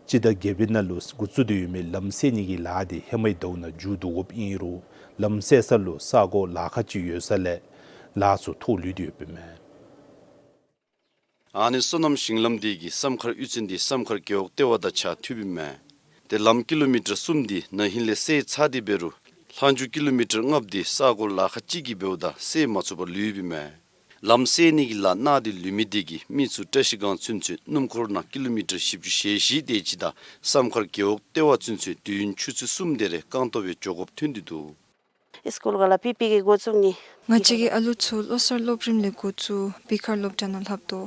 སྤྱི་ཟླ་བརྒྱད་པའི་ནང་ལུ་འགོ་བཙུགས་ཏེ་ཡོད་མི་ལམ་སེལ་ནི་གི་ལཱ་དེ་ཧེ་མའི་ཟླཝ་ནང་མཇུག་བསྡུ་དགོཔ་ཨིན་རུང་ལམ་སེལ་ས་ལུ་ས་གོ་ལཱ་ཁག་ཅིག་ཡོད་ས་ལས་ལཱ་ཚུ་ཐོག་ལུས་ཏེ་ཡོདཔ་ཨིན་མས། ཨ་ནི་སོ་ནམ་ཞིང་ལམ་དེ་གིས་བསམ་མཁར་གཡུས་ཚན་དེ་བསམ་མཁར་རྒེད་འོག་ལྟེ་བ་དང་ཕྱག་མཐུདཔ་ཨིན་མས། ཏེ་ལམ་ཀི་ལོ་མི་ཊར་གསུམ་དེ་ན་ཧིང་ལས་སེལ་ཚར་ཏེ་འབད་རུང་ལྷག་མཇུག་ཀི་ལོ་མི་ཊར་ལྔ་པོ་དེ་ས་གོ་ལཱ་ཁག་ཅིག་གིས་འབདཝ་ད་སེལ་མ་ཚུགས་པར་ལུསཔ་ཨིན་མས། ལམ་སེལ་ནི་གི་ལཱ་གནང་སྟེ་ལུས་མི་དེ་གིས་མི་ཚུ་བཀྲ་ཤིས་སྒང་ཚུན་ཚོད་སྣུམ་འཁོར་ནང་ཀི་ལོ་མི་ཊར་བཞི་བཅུ་ཞེ་བཞི་དེ་ཅིག་དང་བསམ་མཁར་རྒེད་འོག་ལྟེ་བ་ཚུན་ཚོད་དུས་ཡུན་ཆུ་ཚོད་གསུམ་དེ་རེ་རྐང་སྟོང་སྦེ་འགྱོ་དགོཔ་ཐོན་ཏེ་འདུག། སི་ཀུལ་ག་ལས་པི་པི་གི་འགོ་བཙུགས་ནི། ང་བཅས་ཀྱི་ཨ་ལུ་ཚུ་བློ་གསར་སློབ་རིམ་ལས་འགོ་བཙུགས་བི་ཁར་སློབ་གྲྭ་ནང་ལྷབ་དོ།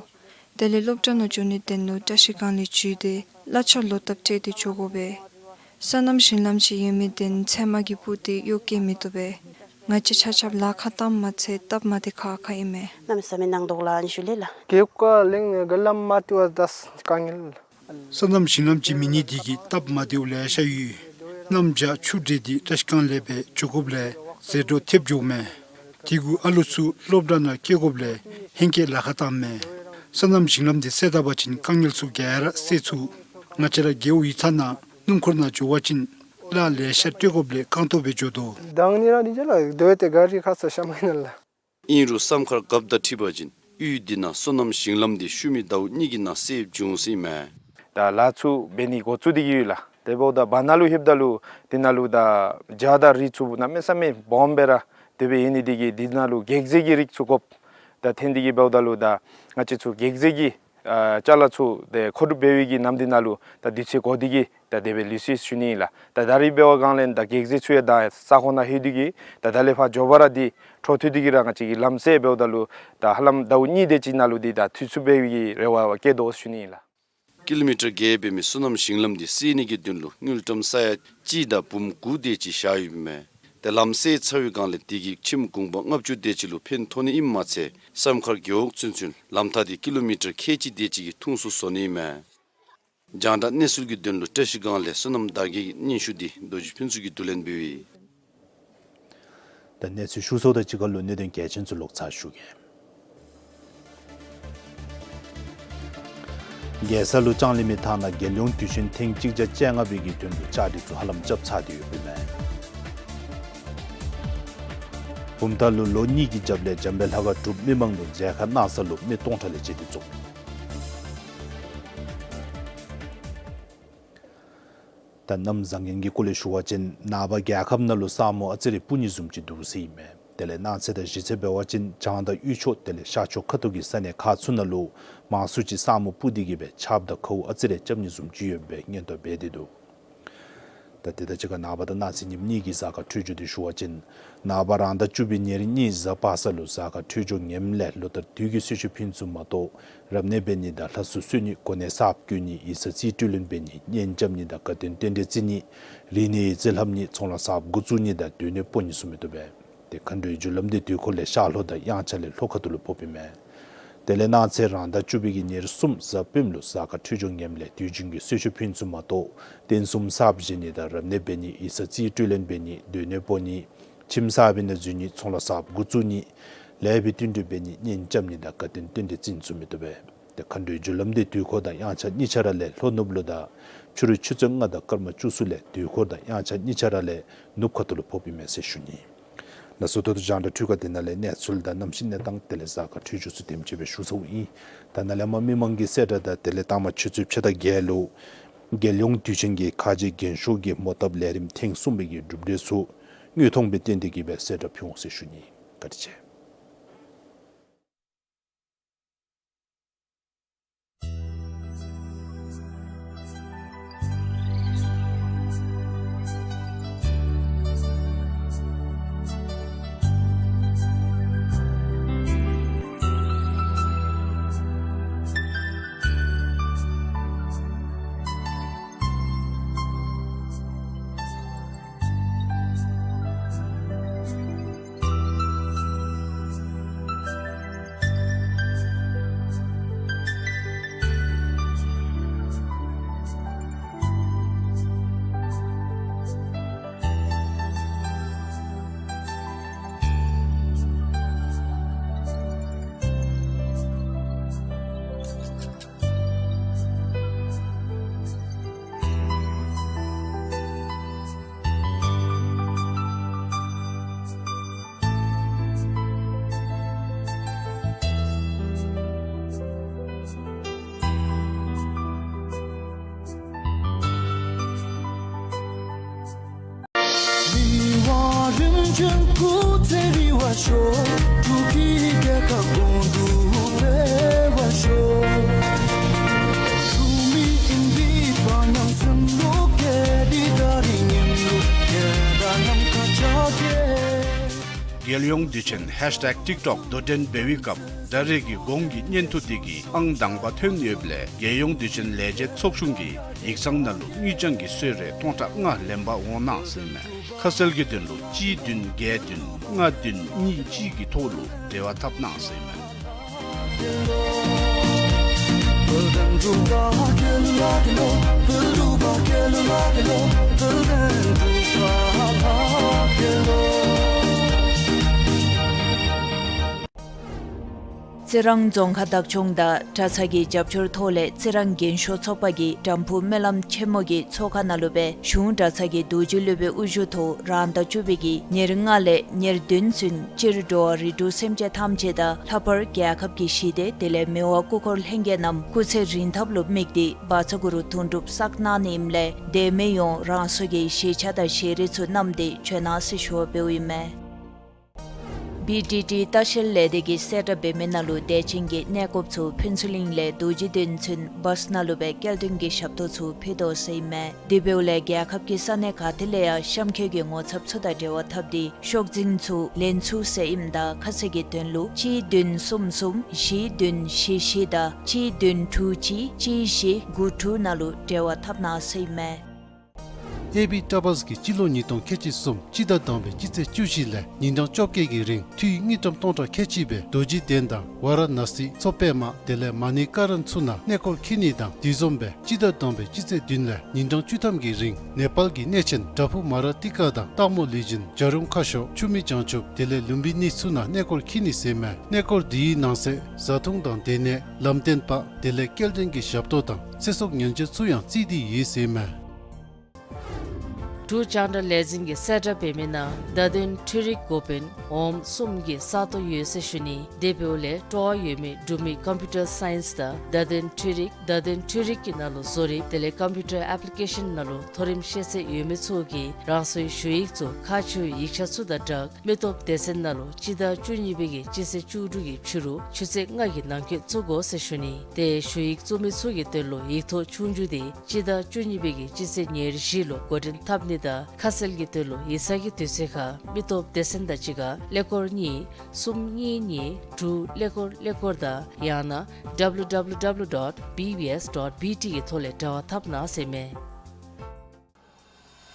དེ་ལས་སློབ་གྲྭ་ནང་འགྱོ་ནི་དོན་ལུ་བཀྲ་ཤིས་སྒང་ལས་འགྱོ་སྟེ་གླ་ཆ་ལོག་བཏབ་སྤྲོད་དེ་འགྱོ་དགོ་པས། སོ་ནམ་ཞིང་ལམ་ཅིག་ཡོད་མི་དེ་ཚལ་མ་གི་སྤུ་དེ་གཡོག་བཀོལ་མི་བཏུབ་པས། ང་བཅས་ཆ་ཁྱབ་ལཱ་ཁག་བཏངམ་མ་ཚད་སྟབས་མ་བདེ་ཁག་ཁ་ཨིན་མས། གནམ་མེད་ས་མེད་ནང་དོག་ལ་ཨན་ཞུ་ལེ་ལགས། རྒེད་འོག་གླིང་ནང་གི་ལམ་མ་བཏུབ་པར་ད་དཀའ་ངལ། སོ་ནམ་ཞིང་ལམ་གྱི་མི་ནི་དེ་གིས་སྟབས་མ་བདེཝ་ལེ་ཤ་ཡོད། གནམ་བྱཱར་ཆུ་འདྲེས་ཏེ་བཀྲིས་སྒང་ལས་སྦེ་འགྱོ་དགོཔ་ལས་ཟད་འགྲོ་ཐེབས་འགྱོཝ་མས། དེ་གུ་ཨ་ལོ་ཚུ་སློབ་གྲྭ་ནང་བསྐྱལ་དགོཔ་ལས་ཧེང་སྐལ་ལཱ་ཁག་བཏངམ་མས། སོ་ནམ་ཞིང་ལམ་དེ་སེལ་ད་པ་ཅིན་དཀའ་ངལ་ཚུ་ག་ར་སེལ་ཚུགས། ང་བཅས་ར་རྒེད་འོག་ཡིག་ཚང་ནང་སྣུམ་འཁོར་ནང་འགྱོ་བ་ཅིན་གླ་ལེ་ཤ་སྤྲོད་དགོཔ་ལས་རྐང་སྟོང་སྦེ་འགྱོ་དོ། དང་ནི་ར་ནི་ཅ་ལ་དོ་ཡོད་ཏེ་ག་རི་ཁ་ས་ཤམ་ཨིན་ན་ལགས། ཨིན་རུང་བསམ་ཁར་རྐྱབ་ད་འཁྲིལ་བ་ཅིན་གཡུས་འདི་ནང་སོ་ནམ་ཞིང་ལམ་འདི་ཤུལ་མའི་ཟླཝ་གཉིས་ཀྱི་ནང་སེལ་འབྱུང་ཟེར་ཨིན་མས། ད་ལཱ་ཚུ་འབད་ནི་འགོ་བཙུགས་ཏེ་གི་ཡོད་ལགས། དེ་འབདཝ་ད་བར་ན་ལུ་ལྷོདཔ་ད་ལུ་དེ་ནང་ལུ་ད་བྱཱར་དང་རི་ཚུ་གནམ་མེད་ས་མེད་སྦོམ་སྦེ་ར་དེ་སྦེ་ཡོད་ནི་དེ་གིས་དེ་ནང་ལུ་གེགས་རྫས་ཀྱི་རིགས་ཚུ་དགོཔ། ད་ཐོན་ཏེ་གི་འབདཝ་ད་ལུ་ད་ང་བཅས་ཚུ་གེགས་རྫས་ཀྱི་ཨ་ཅ་ལ་ཚུ་དེ་མཁོ་སྒྲུབ་འབད་བའི་གི་ནམ་དེ་ནང་ལུ་ད་དུས་ཚོད་འགོར་ཏེ་གི་ད་དེ་སྦེ་ལུས་སོ་ཡི་ཟེར་ཞུ་ནི་ཨིན་ལགས། ད་ད་རིས་འབད་བའི་སྒང་ལས་ད་གེགས་རྫས་ཚུ་ཡང་ད་ས་ཁོངས་ནང་ལྷོད་དེ་གི་ད་ད་ལས་ཕར་མགྱོགས་པ་ར་དེ་འཕྲོ་མཐུད་དེ་གི་ར་ང་བཅས་ཀྱིས་ལམ་སེལ་འབདཝ་ད་ལུ་ད་ཧ་ལམ་ཟླཝ་གཉིས་དེ་ཅིག་ནང་ལུ་དེ་ད་འཐུས་ཚུགས་པའི་གི་རེ་བ་བསྐྱེད་དོ་ཟེར་ཞུ་ནི་ཨིན་ལགས། ཀི་ལོ་མི་ཊར་བརྒྱད་འབད་མི་སོ་ནམ་ཞིང་ལམ་འདི་སེལ་ནི་གི་དོན་ལུ་དངུལ་ཀྲམ་ས་ཡ་གཅིག་དང་འབུམ་དགུ་དེ་ཅིག་བཞག་ཡོདཔ་མས། ཏེ་ལམ་སེལ་ཚར་བའི་སྒང་ལས་དེ་གིས་ཁྱིམ་གུང་པ་ལྔ་བཅུ་དེ་ཅིག་ལུ་ཕན་ཐོགས་ནི་ཨིནམ་མ་ཚད་བསམ་ཁར་རྒེད་འོག་ཚུན་ཚོད་ལམ་ཐག་དེ་ཀི་ལོ་མི་ཊར་ཁལ་གཅིག་དེ་ཅིག་གི་ཐུང་སུ་བཟོ་ནི་ཨིན་མས། རྒྱང་བསྒྲགས་གནས་ཚུལ་གྱི་དོན་ལུ་བཀྲ་ཤིས་སྒང་ལས་བསོད་ནམས་དར་རྒྱས་ཀྱི་སྙན་ཞུ་འདི་རྡོ་རྗེ་ཕུན་ཚོགས་ཀྱིས་བསྡུ་ལེན་འབདཝ་ཨིན། ད་གནས་ཚུལ་ཞུ་ཚརཝ་དང་གཅིག་ཁར་ལུ་གནད་དོན་གལ་ཆེན་ཚུ་ལོག་ཚར་ཞུ་གེ། རྒྱལ་ས་ལུ་ལྕང་གླིང་མི་ཐང་ནང་རྒྱལ་ཡོངས་དུས་ཆེན་ཐེངས་གཅིག་བརྒྱ་བཅོ་ལྔ་པའི་གི་དོན་ལུ་བཅའ་སྒྲིག་ཚུ་ཧ་ལམ་རྐྱབ་ཚར་ཏེ་ཡོདཔ་ཨིན་མས། བུམ་ཐང་ལུ་ལོ་གཉིས་ཀྱི་རྒྱབ་ལས་འཇམ་དཔལ་ལྷ་ཁང་གྲུབ་མི་མང་ལུ་མཇལ་ཁ་གནང་ས་ལུ་མི་སྟོང་ཕྲག་ལས་བཅད་དེ་འཛོམས། ད་གནམ་བཟང་ངན་གྱི་སྐོར་ལས་ཞུ་བ་ཅིན་ནངས་པ་རྒྱལ་ཁབ་ནང་ལུ་ས་སྨུག་ཨ་ཙི་རེ་སྤུབ་ནི་བཟུམ་ཅིག་འདུག་ཟེར་ཨིན་མས། དེ་ལས་གནངས་ཚེ་དང་གཞེས་ཚེ་འབད་བ་ཅིན་བྱང་དང་དབུས་ཕྱོགས་དེ་ལས་ཤར་ཕྱོགས་ཁ་ཐུག་གི་ས་གནས་ཁག་ཚུ་ནང་ལུ་མང་སུ་ཅིག་ས་སྨུག་སྤུབ་སྟེ་གི་སྦེ་ཆརཔ་དང་ཁཝ་ཨ་ཙི་རེ་རྐྱབ་ནི་བཟུམ་ཅིག་ཡོད་པའི་སྙན་ཐོ་འབད་དེ་འདུག། ད་དེ་དང་གཅིག་ཁར་ནངས་པ་དང་གནངས་ཚེ་ཉིནམ་གཉིས་ཀྱི་གཟའ་སྐར་འཕྲོད་སྦྱོར་འདི་ཞུ་བ་ཅིན་ནངས་པ་རང་ཟླ་བཅུ་པའི་ཉེར་གཉིས་གཟའ་པ་སངས་ལུ་གཟའ་སྐར་འཕྲོད་སྦྱོར་ངནམ་ལས་ལོ་ལྟར་དུས་ཀྱི་གསོལ་མཆོད་ཕུལ་ཚུགསཔ་མ་གཏོགས་རབ་གནས་འབད་ནི་དང་ལྷ་གསོལ་གསོལ་ནི་གོ་གནས་གསརཔ་བསྐོ་ནི་ཡིག་ཚང་རྩིས་སྤྲོད་ལེན་འབད་ནི་གཉེན་རྐྱབ་ནི་དང་དགའ་སྟོན་རྟེན་འབྲེལ་བརྩི་ནི་རིག་གནས་ཡིག་རྩིས་ལྷབ་ནི་ཚོང་ལཱ་གསརཔ་འགོ་བཙུགས་ནི་དང་སྡོད་གནས་སྤོ་ནི་ཚུ་མི་བཏུབ་པས། ཏེ་མཁའ་འགྲོའི་རྒྱུ་ལམ་འདི་དུས་འཁོར་ལས་ཤར་ལྷོ་དང་དབྱངས་འཆར་ལས་ལྷོ་ཁ་ཐུག་ལུ་ཕོགཔ་ཨིན་མས། དེ་ལས་གནངས་ཚེ་རང་ཟླ་བཅུ་པའི་གི་ཉེར་གསུམ་གཟའ་སྤེནམ་ལུ་གཟའ་སྐར་འཕྲོད་སྦྱོར་ངནམ་ལས་དུས་རྒྱུན་གྱི་གསོལ་མཆོད་ཕུལ་ཚུགསཔ་མ་གཏོགས་རྟེན་གསུམ་གསརཔ་བཞེངས་ནི་དང་རབ་གནས་འབད་ནི་ཡིག་ཚང་རྩིས་སྤྲོད་ལེན་འབད་ནི་སྡོད་གནས་སྤོ་ནི་ཁྱིམ་གསར་པའི་ནང་འཛུལ་ནི་ཚོང་ལཱ་གསརཔ་འགོ་བཙུགས་ནི་ལེགས་པའི་བསྟུན་གྲོས་འབད་ནི་གཉེན་རྐྱབ་ནི་དང་དགའ་སྟོན་རྟེན་འབྲེལ་བརྩི་ནི་ཚུ་མི་བཏུབ་པས། ཏེ་མཁའ་འགྲོའི་རྒྱུ་ལམ་འདི་དུས་འཁོར་དང་དབྱངས་འཆར་གཉིས་ཆ་ར་ལས་ལྷོ་ནུབ་ལུ་དང་ཕྱི་རུ་ཆུ་ཚོད་ལྔ་དང་སྐར་མ་བཅུ་གསུམ་ལས་དུས་འཁོར་དང་དབྱངས་འཆར་གཉིས་ཆ་ར་ལས་ནུབ་ཁ་ཐུག་ལུ་ཕོགཔ་ཨིན་མས་ཟེར་ཞུ་ནི། ལགས་སོ། ད་ལྟོ་རྒྱང་བསྒྲགས་འཕྲུལ་ཁང་འདི་ནང་ལས་གནས་ཚུལ་དང་གནམ་གཤིས་གནས་སྟངས་དེ་ལས་གཟའ་སྐར་འཕྲོད་སྦྱོར་ཚུ་དེམ་ཅིག་སྦེ་ཞུ་ཚརཝ་ཨིན། ད་ནཱ་ལས་མར་མི་མང་གི་གསལ་བསྒྲགས་དང་དེ་ལས་ལྟག་མ་ཆུ་ཚོད་ཕྱེད་དང་བརྒྱད་ལུ་རྒྱལ་ཡོངས་དུས་ཆེན་གྱི་ཁ་རྗེ་རྒྱན་ཤོག་གི་མོ་བཏབ་ལས་རིམ་ཐེངས་གསུམ་པའི་གི་གྲུབ་འབྲས་ཚུ་དངོས་མཐོང་སྦེ་བསྟན་ཏེ་གི་སྦེ་གསལ་བསྒྲགས་ཕུལ་འོང་ཟེར་ཞུ་ནི། བཀའ་དྲིན་ཆེ། རྒྱལ་ཡོངས་དུས་ཆེན་ཧེཤ་ཊེག་ཊིཀ་ཊོཀ་དོ་འགྲན་འབད་བའི་སྐབས་ད་རེས་ཀྱི་གོང་གི་བརྙན་ཐུང་དེ་གིས་ཨང་དང་པ་ཐོན་ཡོདཔ་ལས་རྒྱལ་ཡོངས་དུས་ཆེན་ལས་བྱེད་ཚོགས་ཆུང་གིས་ཡིག་ཚང་ནང་ལུ་དངུལ་རྐྱང་གི་གསོལ་རས་སྟོང་ཕྲག་ལྔ་ལེན་པར་འོང་གནང་ཟེར་ཨིན་མས། ཁ་གསལ་གྱི་དོན་ལུ་གཅིག་བདུན་བརྒྱད་བདུན་ལྔ་བདུན་གཉིས་གཅིག་གི་ཐོག་ལུ་འབྲེལ་བ་འཐབ་གནང་ཟེར་ཨིན་མས། རྩི་རང་རྫོང་ཁག་བདག་སྐྱོང་དང་གྲྭ་ཚང་གི་རྒྱབ་སྐྱོར་ཐོག་ལས་རྩི་རང་རྒན་ཤོས་ཚོགས་པ་གིས་དམ་ཕུ་སྨོན་ལམ་ཆེན་མོ་གི་ཚོགས་ཁང་ནང་ལུ་སྦེ་གཞུང་གྲྭ་ཚང་གི་རྡོ་རྗེ་སློབ་དཔོན་དབུ་བཞུགས་ཐོག་རང་ཟླ་བཅུ་པའི་གི་ཉེར་ལྔ་ལས་ཉེར་བདུན་ཚུན་སྤྱིར་འགྲོ་བ་རིགས་དྲུག་སེམས་ཅན་ཐམས་ཅད་དང་ལྷག་པར་རྒྱལ་ཁབ་ཀྱི་ཞི་བདེ་དེ་ལས་མི་དབང་སྐུ་འཁོར་ལྷན་རྒྱས་རྣམས་སྐུ་ཚེ་རིང་ཐབས་ལུ་དམིགས་ཏེ་བཛྲ་གུ་རུ་དོན་གྲུབ་བསགས་གནང་ནི་ཨིནམ་ལས་དེ་མི་ཡོངས་རང་སོའི་གི་ཤེས་བྱ་དང་ཤེས་རིག་ཚུ་བསྣམས་ཏེ་བྱོན་གནང་ཟེར་ཞུ་བ་འབདཝ་ཨིན་མས། བི་ཌི་ཊི་ལྟ་བཤལ་ལས་སྡེ་གིས་གསལ་བསྒྲགས་འབད་མི་ནང་ལུ་དད་ཅན་གྱི་གནས་སྐོརཔ་ཚུ་ཕུན་ཚོགས་གླིང་ལས་རྡོ་རྗེ་གདན་ཚུན་བཱསི་ནང་ལུ་སྦེ་སྐྱེལ་འདྲེན་གྱི་ཞབས་ཏོག་ཚུ་ཕུལ་དོ་ཟེར་ཨིན་མས། དེ་འབདཝ་ལས་རྒྱལ་ཁབ་ཀྱི་ས་གནས་ག་ཏེ་ལས་ཡང་གཤམ་འཁོད་ཀྱི་ངོ་ཚབ་ཚུ་དང་འབྲེལ་བ་འཐབ་སྟེ་ཤོག་འཛིན་ཚུ་ལེན་ཚུགས་ཟེར་ཨིནམ་ད་ཁ་གསལ་གྱི་དོན་ལུ་གཅིག་བདུན་གསུམ་གསུམ་བཞི་བདུན་བཞི་བཞི་དང་གཅིག་བདུན་དྲུག་གཅིག་གཅིག་བཞི་དགུ་དྲུག་ནང་ལུ་འབྲེལ་བ་འཐབ་གནང་ཟེར་ཨིན་མས། ཨེ་བི་ཊ་བཱསི་གིས་སྤྱི་ལོ་ཉིས་སྟོང་ཁལ་གཅིག་གསུམ་སྤྱི་ཟླ་དང་པའི་སྤྱི་ཚེས་བཅུ་བཞི་ལས་ཉིན་གྲངས་བཅོ་བརྒྱད་ཀྱི་རིང་འཐུས་དངུལ་ཀྲམ་སྟོང་ཕྲག་ཁལ་གཅིག་སྦེ་རྡོ་རྗེ་གདན་དང་ཝཱ་ར་ཎ་སི་མཚོ་པདྨ་དེ་ལས་མ་ཎི་ཀ་རན་ཚུ་ནང་གནས་སྐོར་འཁྱིད་ནི་དང་དེ་བཟུམ་སྦེ་སྤྱི་ཟླ་དང་པའི་སྤྱི་ཚེས་བདུན་ལས་ཉིན་གྲངས་བཅུ་ཐམ་གྱི་རིང་ནེ་པཱལ་གྱི་གནས་ཆེན་བྲག་ཕུག་མ་ར་ཏི་ཀ་དང་སྟག་མོ་ལུས་སྦྱིན་བྱ་རུང་ཁ་ཤོར་ཆུ་མིག་བྱང་ཆུབ་དེ་ལས་ལུམ་བི་ནི་ཚུ་ནང་གནས་སྐོར་འཁྱིད་ནི་ཟེར་ཨིན་མས། གནས་སྐོར་དེའི་ནང་གསེས་བཟའ་འཐུང་དང་སྡོད་གནས་ལམ་སྟོན་པ་དེ་ལས་སྐྱེལ་འདྲེན་གྱི་ཞབས་ཏོག་དང་ཚེ་སྲོག་ཉེན་བཅོལ་ཚུ་ཡང་བརྩིས་ཏེ་ཡོད་ཟེར་ཨིན་མས། འབྲུག་རྒྱང་བསྒྲགས་ལས་འཛིན་གྱིས་གསལ་བསྒྲགས་འབད་མི་ནང་བརྡ་དོན་འཕྲུལ་རིག་འགོ་དཔོན་འོགམ་གསུམ་གྱི་ས་སྟོང་ཡོད་ཟེར་ཞུ་ནི། དེ་འབདཝ་ལས་སྤྲོ་བ་ཡོད་མི་འབྲུག་མི་ཀམ་པིའུ་ཊར་སའིནསི་དང་བརྡ་དོན་འཕྲུལ་རིག་བརྡ་དོན་འཕྲུལ་རིག་གི་ནང་ལུ་བཟོ་རིག་དེ་ལས་ཀམ་པིའུ་ཊར་ཨེཔ་ལི་ཀེ་ཤཱན་ནང་ལུ་མཐོ་རིམ་ཤེས་ཚད་ཡོད་མི་ཚུ་གིས་རང་སོའི་ཞུ་ཡིག་ཚུ་ཁག་ཆེ་བའི་ཡིག་ཆ་ཚུ་དང་སྦྲགས་མི་སྟོབས་སྡེ་ཚན་ནང་ལུ་སྤྱི་ཟླ་བཅུ་གཉིས་པའི་གི་སྤྱི་ཚེས་བཅུ་དྲུག་གི་ཕྱི་རུ་ཆུ་ཚོད་ལྔ་གི་ནང་འཁོད་བཙུགས་དགོ་ཟེར་ཞུ་ནི། དེ་ཞུ་ཡིག་བཙུགས་མི་ཚུ་གི་དོན་ལུ་ཡིག་ཐོག་ཆོས་རྒྱུགས་དེ་སྤྱི་ཟླ་བཅུ་གཉིས་པའི་གི་སྤྱི་ཚེས་ཉེར་བཞི་ལུ་འགོ་འདྲེན་འཐབ་ནི་དང་ཁ་གསལ་གྱི་དོན་ལུ་ཡིག་ཚང་གི་དུས་ཚོད་ཁར་མི་སྟོབས་སྡེ་ཚན་དང་གཅིག་ཁར་ཀླད་ཀོར་གཉིས་གསུམ་གཉིས་གཉིས་དྲུག་ཀླད་ཀོར་ཀླད་ཀོར་དང་ཡང་ན་W W W dot B B S dot B T གི་ཐོག་ལས་འབྲེལ་བ་འཐབ་གནང་ཟེར་ཨིན་མས།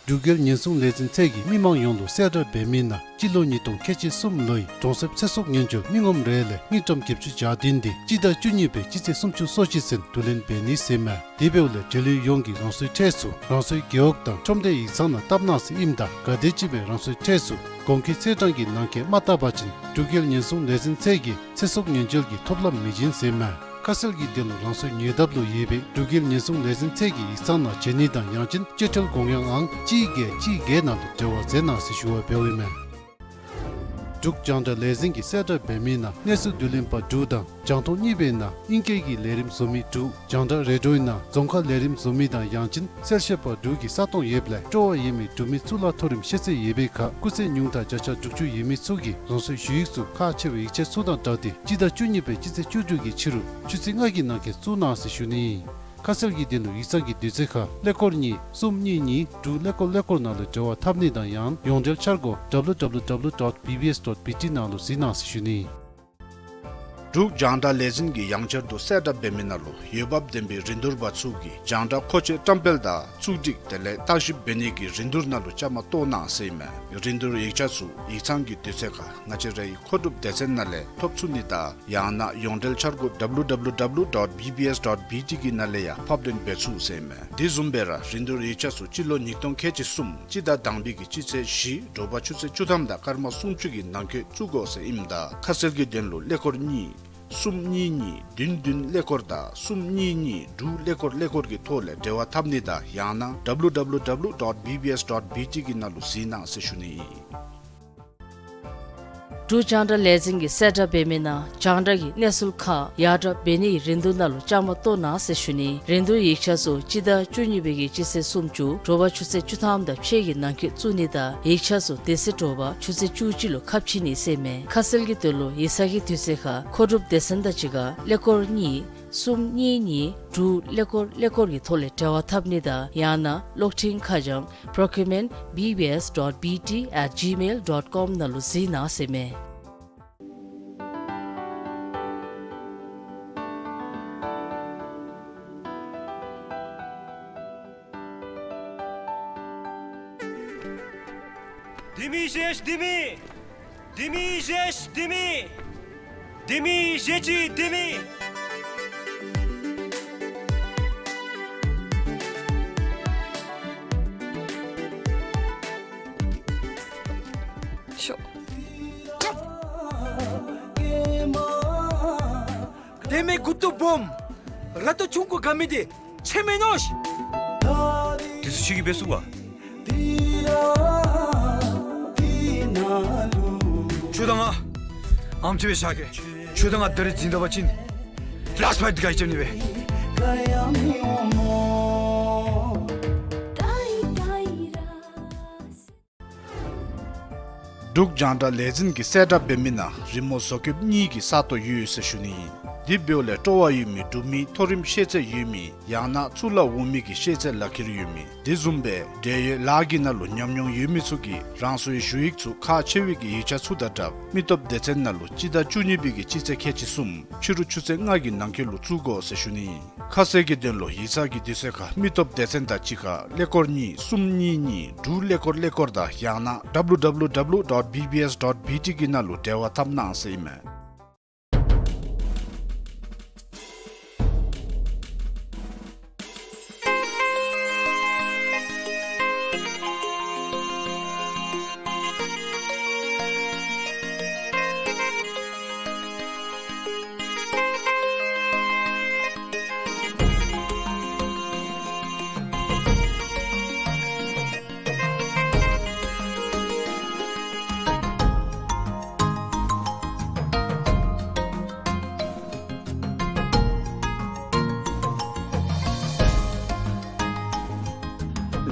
འབྲུག་རྒྱལ་ཉེན་སྲུང་ལས་འཛིན་ཚད་ཀྱིས་མི་མང་ཡོངས་ལུ་གསལ་བསྒྲགས་འབད་མི་ནང་སྤྱི་ལོ་ཉིས་སྟོང་ཁལ་གཅིག་གསུམ་ལོའི་གྲོང་གསེབ་ཚེ་སྲོག་ཉེན་བཅོལ་མི་ངོམ་རེ་ལས་དངུལ་ཀྲམ་བརྒྱད་ཅུ་གྱ་བདུན་དེ་སྤྱི་ཟླ་བཅུ་གཉིས་པའི་སྤྱི་ཚེས་སུམ་ཅུ་སོ་གཅིག་ཚུན་བསྡུ་ལེན་འབད་ནི་ཟེར་ཨིན་མས། དེ་འབདཝ་ལས་འབྲེལ་ཡོད་ཡོངས་ཀྱིས་རང་སོའི་ཁྲལ་ཚུ་རང་སོའི་རྒེད་འོག་དང་ཁྲོམ་སྡེ་ཡིག་ཚང་ནང་བཏབ་གནང་ཟེར་ཨིནམ་ད་ག་དེམ་ཅིག་སྦེ་རང་སོའི་ཁྲལ་ཚུ་གོང་འཁོད་ཚེས་གྲངས་ཀྱི་ནང་འཁོད་མ་བཏབ་པ་ཅིན་འབྲུག་རྒྱལ་ཉེན་སྲུང་ལས་འཛིན་ཚད་ཀྱིས་ཚེ་སྲོག་ཉེན་བཅོལ་གྱི་ཐོབ་ལམ་མི་བྱིན་ཟེར་ཨིན་མས། ཁ་གསལ་གྱི་དོན་ལུ་རང་སོའི་ཉེ་འདབས་ལུ་ཡོད་པའི་འབྲུག་རྒྱལ་ཉེན་སྲུང་ལས་འཛིན་ཚད་ཀྱི་ཡིག་ཚང་ནང་བྱོན་ནི་དང་ཡང་ཅིན་སྤྱོད་ཁྲལ་དགོངས་ཡངས་ཨང་གཅིག་བརྒྱད་གཅིག་བརྒྱད་ནང་ལུ་འབྲེལ་བ་མཛད་གནང་ཟེར་ཞུ་བ་འབདཝ་ཨིན་མས། འབྲུག་རྒྱང་བསྒྲགས་ལས་འཛིན་གྱིས་གསལ་བསྒྲགས་འབད་མི་ནང་གནས་ཚུལ་བསྡུ་ལེན་པ་དྲུག་དང་རྒྱང་མཐོང་གཉིས་པའི་ནང་ཨིང་སྐད་ཀྱི་ལས་རིམ་བཟོ་མི་དྲུག་རྒྱང་བསྒྲགས་རེ་ཌིའོའི་ནང་རྫོང་ཁ་ལས་རིམ་བཟོ་མི་དང་ཡང་ཅིན་གསལ་བཤད་པ་དྲུག་གི་ས་སྟོང་ཡོདཔ་ལས་སྤྲོ་བ་ཡོད་མི་འབྲུག་མི་གཙུག་ལག་མཐོ་རིམ་ཤེས་ཚད་ཡོད་པའི་ཁར་སྐུགས་ཚད་ཉུང་མཐའ་བརྒྱ་ཆ་དྲུག་ཅུ་ཡོད་མི་ཚུ་གིས་རང་སོའི་ཞུ་ཡིག་ཚུ་ཁག་ཆེ་བའི་ཡིག་ཆ་ཚུ་དང་སྦྲགས་ཏེ་སྤྱི་ཟླ་བཅུ་གཉིས་པའི་སྤྱི་ཚེས་བཅུ་དྲུག་གི་ཕྱི་རུ་ཆུ་ཚོད་ལྔ་གི་ནང་འཁོད་བཙུགས་གནང་ཟེར་ཞུ་ནི། ཁ་གསལ་གྱི་དོན་ལུ་ཡིག་ཚང་གི་དུས་ཚོད་ཁར་ཀླད་ཀོར་གཉིས་གསུམ་གཉིས་གཉིས་དྲུག་ཀླད་ཀོར་ཀླད་ཀོར་ནང་ལུ་འབྲེལ་བ་འཐབ་ནི་དང་ཡང་ཡོངས་འབྲེལ་འཆར་སྒོ་W W W dot B B S dot B T ནང་ལུ་གཟིགས་གནང་ཟེར་ཞུ་ནི། འབྲུག་རྒྱང་བསྒྲགས་ལས་འཛིན་གྱིས་ཡང་བསྐྱར་དུ་གསལ་བསྒྲགས་འབད་མི་ནང་ལུ་འོས་འབབ་ལྡན་པའི་རིན་བསྡུར་པ་ཚུ་གིས་རྒྱང་བསྒྲགས་མཁོ་ཆས་བཀྲམ་སྤེལ་དང་བཙུགས་སྒྲིག་དེ་ལས་བརྟག་ཞིབ་འབད་ནི་གི་རིན་བསྡུར་ནང་ལུ་བཅའ་མར་གཏོགས་གནང་ཟེར་ཨིན་མས། རིན་བསྡུར་ཡིག་ཆ་ཚུ་ཡིག་ཚང་གི་དུས་ཚོད་ཁར་ང་བཅས་རའི་མཁོ་སྒྲུབ་སྡེ་ཚན་ནང་ལས་ཐོབ་ཚུགས་ནི་དང་ཡང་ན་ཡོངས་འབྲེལ་འཆར་སྒོ་W W W dot B B S dot B T གི་ནང་ལས་ཡང་ཕབ་ལེན་འབད་ཚུགས་ཟེར་ཨིན་མས། དེ་བཟུམ་སྦེ་ར་རིན་བསྡུར་ཡིག་ཆ་ཚུ་སྤྱི་ལོ་ཉིས་སྟོང་ཁལ་གཅིག་གསུམ་སྤྱི་ཟླ་དང་པའི་གི་སྤྱི་ཚེས་བཞི་དྲོ་པ་ཆུ་ཚོད་བཅུ་ཐམ་དང་སྐར་མ་སུམ་ཅུ་གི་ནང་འཁོད་བཙུགས་དགོ་ཟེར་ཨིནམ་ད་ཁ་གསལ་གྱི་དོན་ལུ་ཀླད་ཀོར་གཉིས་གསུམ་གཉིས་གཉིས་བདུན་བདུན་ཀླད་ཀོར་དང་གསུམ་གཉིས་གཉིས་དྲུག་ཀླད་ཀོར་ཀླད་ཀོར་གྱི་ཐོག་ལས་འབྲེལ་བ་འཐབ་ནི་དང་ཡང་ན་W W W dot B B S dot B T གི་ནང་ལུ་གཟིགས་གནང་ཟེར་ཞུ་ནི་ཨིན། འབྲུག་རྒྱང་བསྒྲགས་ལས་འཛིན་གྱིས་གསལ་བསྒྲགས་འབད་མི་ནང་རྒྱང་བསྒྲགས་ཀྱི་གནས་ཚུལ་ཁག་ཡར་དྲག་འབད་ནི་གི་རིན་བསྡུར་ནང་ལུ་བཅའ་མར་གཏོགས་གནང་ཟེར་ཞུ་ནི། རིན་བསྡུར་ཡིག་ཆ་ཚུ་སྤྱི་ཟླ་བཅུ་གཉིས་པའི་གི་སྤྱི་ཚེས་སུམ་ཅུ་དྲོ་པ་ཆུ་ཚོད་བཅུ་ཐམ་དང་ཕྱེད་ཀྱི་ནང་འཁོད་བཙུགས་ནི་དང་ཡིག་ཆ་ཚུ་དེ་ཚེ་དྲོ་པ་ཆུ་ཚོད་བཅུ་གཅིག་ལུ་ཁ་ཕྱེ་ནི་ཟེར་ཨིན་མས། ཁ་གསལ་གྱི་དོན་ལུ་ཡིག་ཚང་གི་དུས་ཚོད་ཁར་མཁོ་སྒྲུབ་སྡེ་ཚན་དང་གཅིག་ཁར་ཀླད་ཀོར་གཉིས་གསུམ་གཉིས་གཉིས་དྲུག་ཀླད་ཀོར་ཀླད་ཀོར་གྱི་ཐོག་ལས་འབྲེལ་བ་འཐབ་ནི་དང་ཡང་ན་གློག་འཕྲིན་ཁ་བྱང་procurement B B S dot B T at gmail dot com ནང་ལུ་གཟིགས་གནང་ཟེར་ཨིན་མས། ལྡེ་མིག་བཞེས་ལྡེ་མིག། ལྡེ་མིག་བཞེས་ལྡེ་མིག། ལྡེ་མིག་བཞེས་ཅིག་ལྡེ་མིག། ཤོག། དེ་མེན་མགུ་ཏོ་སྦོམ་ར་ཏོ་ཆུང་ཀུ་ག་མི་དེ་ཁྱོད་མེན་ནོ་ཤིག། དེ་ཚུ་ཁྱོད་ཀྱིས་འབད་ཚུགས་པ། ཁྱོད་དང་ང་ཨམ་ཅིག་སྦེ་བཞག་གེ། ཁྱོད་དང་ང་ད་རིས་འཛིང་ད་པ་ཅིན་ལཱསཊ་ཕའིཊ་འདི་ག་ཡི་རྐྱབ་ནི་སྦེ། འབྲུག་རྒྱང་བསྒྲགས་ལས་འཛིན་གྱིས་གསལ་བསྒྲགས་འབད་མི་ནང་རི་མོ་བཟོ་བཀོདཔ་གཉིས་ཀྱི་ས་སྟོང་ཡོད་ཟེར་ཞུ་ནི་ཨིན། དེ་འབདཝ་ལས་སྤྲོ་བ་ཡོད་མི་འབྲུག་མི་མཐོ་རིམ་ཤེས་ཚད་ཡོད་མི་ཡང་ན་གཙུག་ལག་འོག་མའི་གི་ཤེས་ཚད་ལག་ཁྱེར་ཡོད་མི་དེ་བཟུམ་སྦེ་འབྲེལ་ཡོད་ལཱ་གི་ནང་ལུ་ཉམས་མྱོང་ཡོད་མི་ཚུ་གིས་རང་སོའི་ཞུ་ཡིག་ཚུ་ཁག་ཆེ་བའི་གི་ཡིག་ཆ་ཚུ་དང་སྦྲགས་མི་སྟོབས་སྡེ་ཚན་ནང་ལུ་སྤྱི་ཟླ་བཅུ་གཉིས་པའི་གི་སྤྱི་ཚེས་ཁལ་གཅིག་གསུམ་ཕྱི་རུ་ཆུ་ཚོད་ལྔ་གི་ནང་འཁོད་ལུ་བཙུགས་དགོ་ཟེར་ཞུ་ནི་ཨིན། ཁ་གསལ་གྱི་དོན་ལུ་ཡིག་ཚང་གི་དུས་ཚོད་ཁར་མི་སྟོབས་སྡེ་ཚན་དང་གཅིག་ཁར་ཀླད་ཀོར་གཉིས་གསུམ་གཉིས་གཉིས་དྲུག་ཀླད་ཀོར་ཀླད་ཀོར་དང་ཡང་ན་www dot bbs dot bt གི་ནང་ལུ་འབྲེལ་བ་འཐབ་གནང་ཟེར་ཨིན་མས།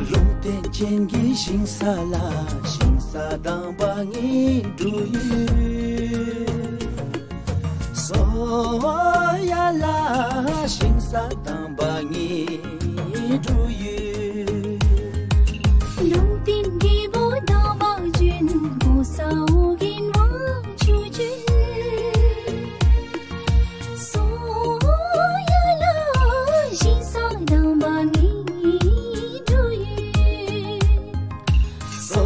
ལུང་བསྟན་ཅན་གྱི་ཞིང་ས་ལ་ཞིང་ས་དང་པ་ངེའི་འབྲུག་ཡུལ། སོ་ཡ་ལ་ཞིང་ས་དང་པ་ངེའི་འབྲུག་ཡུལ། ལུང་བསྟན་རྒྱལ་པོ་དང་པ་བྱོན་གོང་ས་ཨོ་རྒྱན་དབང་ཕྱུག་བྱོན། སོ་ཡ་ལ་ཞིང་ས་དང་པ་ངེའི་འབྲུག་ཡུལ། སོ་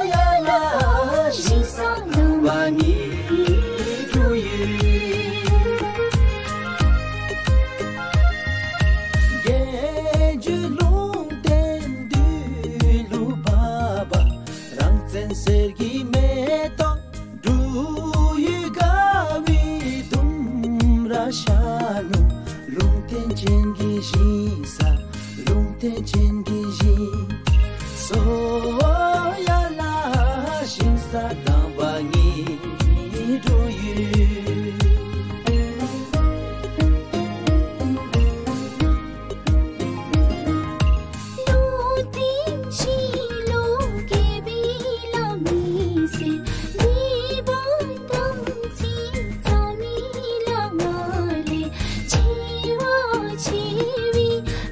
ཡ་ལ་ཞིང་ས་དང་པ་ངེའི་འབྲུག་ཡུལ། རྒྱལ་བརྒྱུད་ལུང་བསྟན་འདི་ལུ་བབ་པ། རང་བཙན་གསེར་གྱི་མེ་ཏོག་འབྲུག་ཡུལ་དགའ་བའི་ལྡུམ་ར་ཤར་ནུག། ལུང་བསྟན་ཅན་གྱི་ཞིང་ས་ལུང་བསྟན་ཅན་གྱི་ཞིང་། སོ་ཡ་ལ་ཞིང་ས་དང་པ་ངེའི་འབྲུག་ཡུལ། ལུང་བསྟན་ཞིང་ལུ་དགེ་བའི་བླ་མའི་སྲས་འདི་བ་དམ་ཚིག་རྩ་བའི་བླ་མ་ལས་ཆེ་བ་ཆེ་བའི་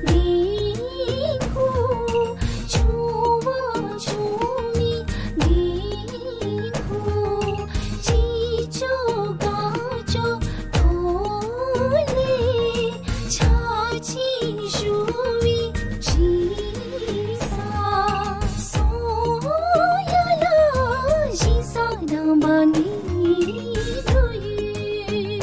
འདི་ཁུ་ཆུང་བ་ཆུང་མི་འདི་ཁུ་ཅི་ཅོ་ག་ཅོ་ཐོ་ལེ་ཆ་ཅི་ཞུ་བའི་ཞིང་ས། སོ་ཡ་ལ་ཞིང་ས་དང་པ་ངེའི་འབྲུག་ཡུལ།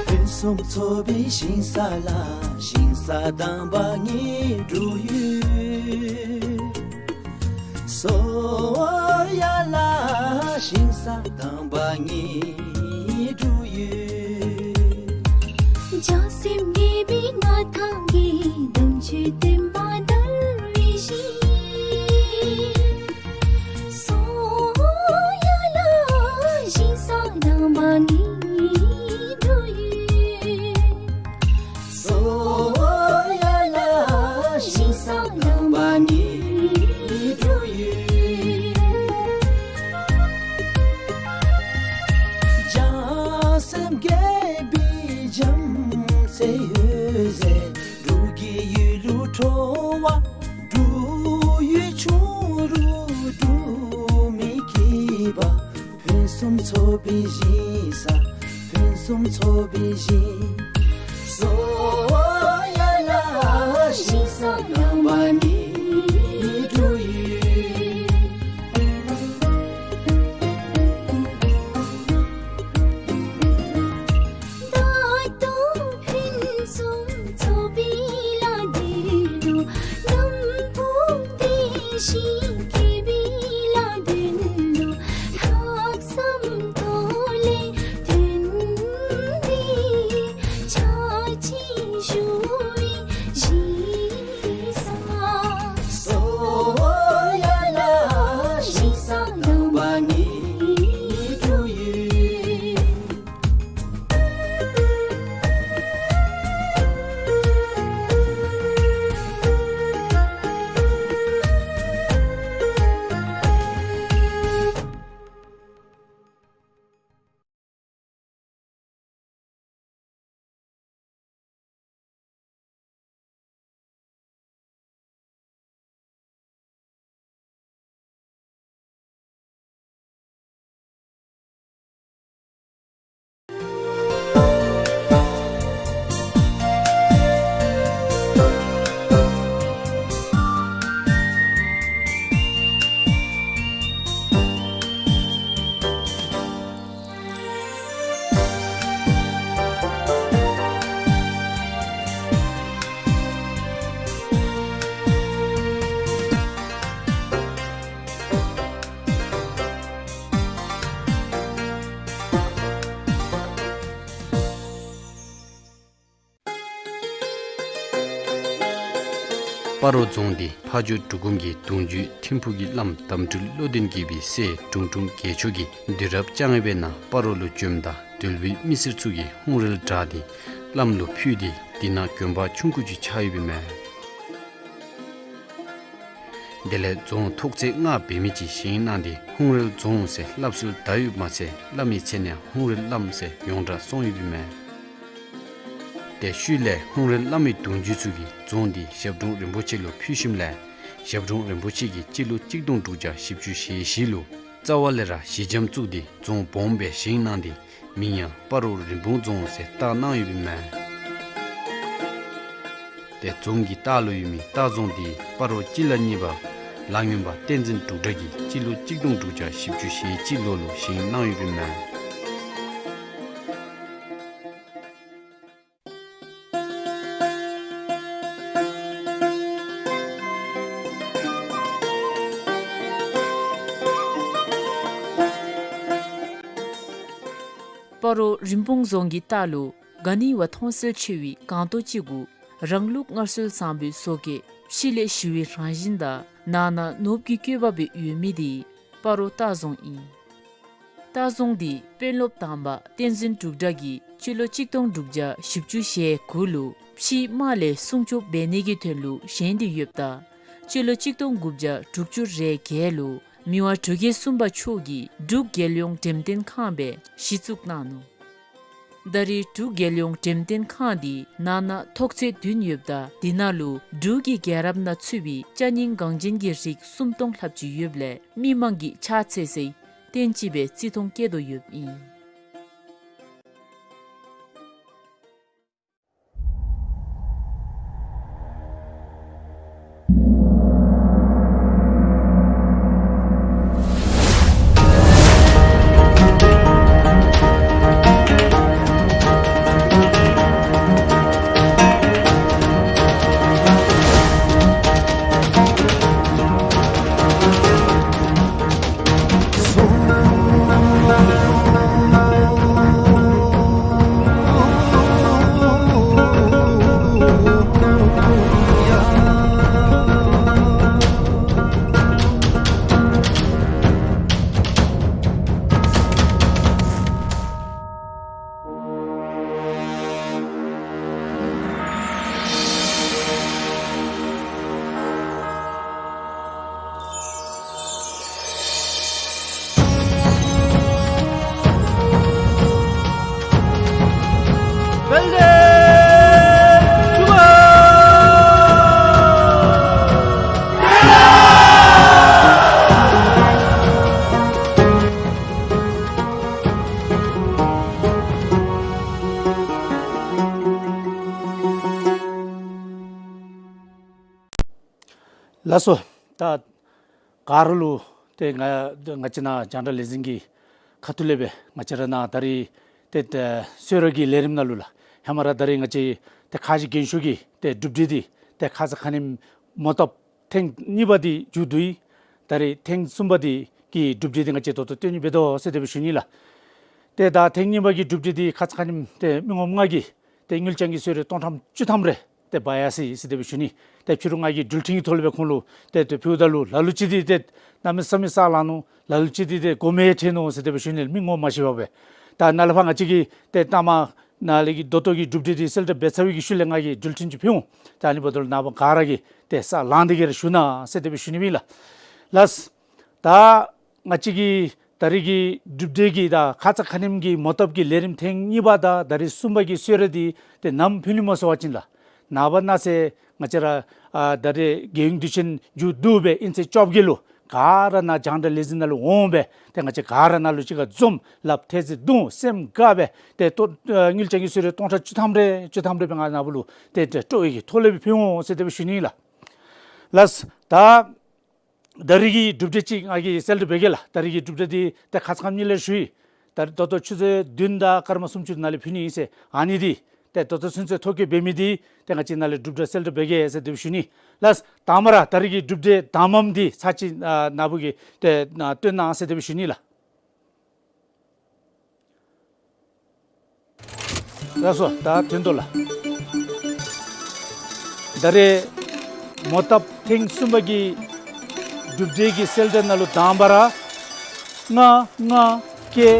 ཕུན་སུམ་ཚོགས་པའི་ཞིང་ས་ལ་ཞིང་ས་དང་པ་ངེའི་འབྲུག་ཡུལ། སོ་ཡ་ལ་ཞིང་ས་དང་པ་ངེའི་འབྲུག་ཡུལ། བྱང་སེམས་རྒྱས་པའི་མངའ་ཐང་གི་དམ་ཆོས་བསྟན་པ་དར་བའི་ཞིང་། སོ་ཡ་ལ་ཞིང་ས་དང་པ་ངེའི་འབྲུག་ཡུལ། སོ་ཡ་ལ་ཞིང་ས་དང་པ་ངེའི་འབྲུག་ཡུལ། བྱང་སེམས་རྒྱས་པའི་བྱམས་བརྩེའི་འོད་ཟེར་འབྲུག་གི་ཡུལ་ལུ་འཕྲོ་བ། འབྲུག་ཡུལ་ཆུང་རུ་འབྲུག་མི་སྐྱིད་པ། ཕུན་སུམ་ཚོགས་པའི་ཞིང་ས་ཕུན་སུམ་ཚོགས་པའི་ཞིང་། སོ་ཡ་ལ་ཞིང་ས་དང་པ་ངེའི་འབྲུག་ཡུལ། སྤ་རོ་རྫོང་འདི་ཕ་ཇོ་འབྲུག་སྒོམ་གྱི་གདུང་བརྒྱུད་ཐིམ་ཕུག་གི་བླམ་དམ་སྤྲུལ་བློ་ལྡན་དགྱེས་པའི་སྲས་དྲུང་དྲུང་རྒྱལ་མཆོག་གིས་དུས་རབས་བཅོ་ལྔ་པའི་ནང་སྤ་རོ་ལུ་བྱོནམ་ད་དོལ་པོའི་མི་སེར་ཚུ་གིས་ཧཱུྃ་རལ་བྲག་འདི་བླམ་ལུ་ཕུལ་ཏེ་འདི་ནང་དགོན་པ་ཆུང་ཀུ་ཅིག་ཆགས་ཡོདཔ་ཨིན་མས། དེ་ལས་རྫོང་ཐོག་ཚད་ལྔ་འབད་མི་ཅིག་བཞེངས་གནང་སྟེ་ཧཱུྃ་རལ་རྫོང་ཟེར་སླབ་སྲོལ་དར་ཡོདཔ་མ་ཚད་བླ་མའི་མཚན་ཡང་ཧཱུྃ་རལ་བླམ་ཟེར་ཡོངས་གྲགས་སོང་ཡོདཔ་ཨིན་མས། དེ་ཤུལ་ལས་ཧཱུྃ་རལ་བླ་མའི་གདུང་བརྒྱུད་ཚུ་གིས་རྫོང་འདི་ཞབས་དྲུང་རིན་པོ་ཆེ་ལུ་ཕུལ་ཞིནམ་ལས་ཞབས་དྲུང་རིན་པོ་ཆེ་གིས་སྤྱི་ལོ་གཅིག་སྟོང་དྲུག་བརྒྱ་བཞི་བཅུ་ཞེ་བཞི་ལུ་རྩ་བ་ལས་ར་ཞི་འཇམ་བཙུགས་ཏེ་རྫོང་སྦོམ་སྦེ་བཞེངས་གནང་སྟེ་མིང་ཡང་སྤ་རོ་རིན་སྤུངས་རྫོང་ཟེར་བཏགས་གནང་ཡོདཔ་ཨིན་མས། དེ་རྫོང་གི་ལྟག་ལུ་ཡོད་མི་ལྟ་རྫོང་འདི་སྤ་རོ་སྤྱི་ལ་གཉིས་པ་ལ་སྔོན་པ་བསྟན་འཛིན་འབྲུག་གྲགས་ཀྱིས་སྤྱི་ལོ་གཅིག་སྟོང་དྲུག་བརྒྱ་བཞི་བཅུ་ཞེ་གཅིག་ལོ་ལུ་བཞེངས་གནང་ཡོདཔ་ཨིན་མས། སྤ་རོ་རིན་སྤུངས་རྫོང་གི་ལྟག་ལུ་ག་ནི་བ་མཐོང་གསལ་ཆེ་བའི་སྒང་ཏོག་ཅིག་གུ་རང་ལུགས་སྔར་སྲོལ་བཟང་པོའི་བཟོ་བཀོད་ཕྱི་ལས་ཞི་བའི་རང་བཞིན་དང་ནང་ན་ནོར་བུ་གི་བཀོད་པ་སྦེ་ཡོད་མི་འདི་སྤ་རོ་ལྟ་རྫོང་ཨིན། ལྟ་རྫོང་འདི་དཔོན་སློབ་དང་པ་བསྟན་འཛིན་འབྲུག་གྲགས་ཀྱིས་སྤྱི་ལོ་གཅིག་སྟོང་དྲུག་བརྒྱ་བཞི་བཅུ་ཞེ་དགུ་ལུ་ཕྱིའི་དམག་ལས་སྲུང་སྐྱོབ་འབད་ནི་གི་དོན་ལུ་བཞེངས་ཏེ་ཡོདཔ་ད་སྤྱི་ལོ་གཅིག་སྟོང་དགུ་བརྒྱ་དྲུག་ཅུ་རེ་བརྒྱད་ལུ་མི་དབང་འབྲུག་རྒྱལ་གསུམ་པ་མཆོག་གིས་འབྲུག་རྒྱལ་ཡོངས་འགྲེམས་སྟོན་ཁང་སྦེ་གཞི་བཙུགས་གནང་ནུག། ད་རེས་འབྲུག་རྒྱལ་ཡོངས་འགྲེམས་སྟོན་ཁང་འདི་ནང་ན་ཐོག་ཚད་བདུན་ཡོདཔ་ད་འདི་ནང་ལུ་འབྲུག་གི་རྒྱལ་རབས་ནང་ཚུད་པའི་ཅ་རྙིང་འགངས་ཅན་གྱི་རིགས་སུམ་སྟོང་ལྷགཔ་ཅིག་ཡོདཔ་ལས་མི་མང་གིས་ཕྱག་འཚལ་སའི་རྟེན་ཅིག་སྦེ་བརྩི་མཐོང་བསྐྱེད་དོ་ཡོདཔ་ཨིན། ལགས་སོ། ད་ག་ར་ལུ་ཏེ་ང་ང་བཅས་ནཱ་རྒྱང་བསྒྲགས་ལས་འཛིན་གྱི་ཁ་ཐུག་ལས་སྦེ་ང་བཅས་ར་ནཱ་ད་རེས་ཏེ་ཏེ་གསོལ་རས་ཀྱི་ལས་རིམ་ནང་ལུ་ལགས་ཧེ་མ་ར་ད་རེས་ང་བཅས་ཏེ་ཁ་བཞི་རྒྱན་ཤོག་གི་ཏེ་སྒྲུབ་སྡེ་འདི་ཏེ་ཁ་ཙ་ཁ་ཉིནམ་མོ་བཏབ་ཐེངས་གཉིས་པ་འདི་མཇུག་བསྡུ་ཡི། ད་རེས་ཐེངས་གསུམ་པ་འདི་གི་སྒྲུབ་སྡེ་འདི་ང་བཅས་ད་ལྟོ་སྟོན་ནི་འབད་དོ་ཟེར་དེ་སྦེ་ཞུ་ནི་ལགས། ཏེ་ད་ཐེངས་གཉིས་པ་གི་སྒྲུབ་སྡེ་འདི་ཁ་ཙ་ཁ་ཉིནམ་ཏེ་མི་ངོམ་ལྔ་གིས་ཏེ་དངུལ་རྐྱང་གི་གསོལ་རས་སྟོང་ཕྲག་བཅུ་ཐམ་རེ་ཏེ་འབག་ཡར་སོ་ཡི་ཟེར་དེ་སྦེ་ཞུ་ནི། ཏེ་ཕྱི་རུ་ང་གིས་འགྲུལ་འཕྲིན་གྱི་ཐོག་ལས་སྦེ་ཁོང་ལུ་ཏེ་ཏེ་ཕུལཝ་ད་ལུ་ལ་ལུ་ཅིག་འདི་ཏེ་གནམ་མེད་ས་མེད་ས་ལང་ནུག། ལ་ལུ་ཅིག་འདི་ཏེ་སྒོ་མེ་ཕྱེ་ནུག་ཟེར་དེ་སྦེ་ཞུ་ནི་ལགས། མི་ངོ་མ་ཤེས་པར་སྦེ། ད་ནཱ་ལས་ཕར་ང་བཅས་ཀྱིས་ཏེ་ད་མ་ནཱ་ལས་ཀྱི་ད་ལྟོ་གི་སྒྲུབ་སྡེ་འདི་གསལ་བསྒྲགས་འབད་ཚར་བའི་གི་ཤུལ་ལས་ང་གིས་འགྲུལ་འཕྲིན་ཅིག་ཕུལ་འོང་། ད་ཨ་ནི་འབདཝ་ད་ལུ་ནངས་པ་ག་ར་གིས་ཏེ་ས་ལང་སྟེ་གི་ར་བཞུགས་གནང་ཟེར་དེ་སྦེ་ཞུ་ནི་ཨིན་ལགས། ལགས། ད་ང་བཅས་ཀྱི་ད་རེས་ཀྱི་སྒྲུབ་སྡེ་གི་ད་ཁ་ཙ་ཁ་ཉིནམ་གྱི་མོ་བཏབ་ཀྱི་ལས་རིམ་ཐེངས་གཉིས་པ་དང་ད་རེས་གསུམ་པ་གི་གསོལ་རས་འདི་ཏེ་ནམ་ཕུལ་ནི་སྨོ་ཟེར་བ་ཅིན་ལགས། ནངས་པ་གནངས་ཚེ་ང་བཅས་ར་ཨ་ད་རེས་རྒྱལ་ཡོངས་དུས་ཆེན་མཇུག་བསྡུ་སྦེ་ཨིན་ཚེ་བཅོ་བརྒྱད་ལུ་ག་ར་ནཱ་རྒྱང་བསྒྲགས་ལས་འཛིན་ནང་ལུ་འོང་སྦེ་ཏེ་ང་བཅས་ག་ར་ནཱ་ལུ་གཅིག་ཁར་འཛོམས་ལགཔ་ཐེ་ཚེ་བརྡུང་སེམས་དགའ་སྦེ་ཏེ་ཏོ་ཨ་དངུལ་རྐྱང་གི་གསོལ་རས་སྟོང་ཕྲག་བཅུ་ཐམ་རེ་བཅུ་ཐམ་རེ་སྦེ་ང་ནཱ་བུ་ལུ་ཏེ་ཏེ་སྤྲོ་བའི་གི་ཐོག་ལས་སྦེ་ཕུལ་འོང་ཟེར་དེ་སྦེ་ཞུ་ནི་ལགས། ལགས། ད་ད་རེས་ཀྱི་སྒྲུབ་སྡེ་ཅིག་ང་གིས་གསལ་བསྒྲགས་འབད་གེ་ལགས། ད་རེས་ཀྱི་སྒྲུབ་སྡེ་འདི་ཏེ་ཁ་ཙ་ཁ་ཉིནམ་ལས་ཞུ་ཡི། ད་རེས་ད་ལྟོ་ཆུ་ཚོད་བདུན་དང་སྐར་མ་སུམ་ཅུ་ནང་ལས་ཕུལ་ནི་ཨིན་ཟེར། ཨ་ནི་འདི་ཏེ་ད་ལྟོ་ཚུན་ཚོད་ཐོ་བཀོད་འབད་མི་འདི་ཏེ་ང་བཅས་ནཱ་ལས་སྒྲུབ་སྡེ་གསལ་བསྒྲགས་འབད་གེ་ཟེར་དེ་སྦེ་ཞུ་ནི། ལགས། དང་པ་ར་ད་རེས་ཀྱི་སྒྲུབ་སྡེ་དང་པམ་འདི་ཚར་གཅིག་ཨ་ནཱ་བུ་གིས་ཏེ་ཨ་སྟོན་གནང་ཟེར་དེ་སྦེ་ཞུ་ནི་ལགས། ལགས་སོ། ད་ཐོན་དོ་ལགས། ད་རེས་ མོ་བཏབ་ཐེངས་གསུམ་པ་གི་གྲུབ་འབྲས་ཀྱི་གསལ་བསྒྲགས་ནང་ལུ་དང་པ་ར་ལྔ་ལྔ་ཀེ་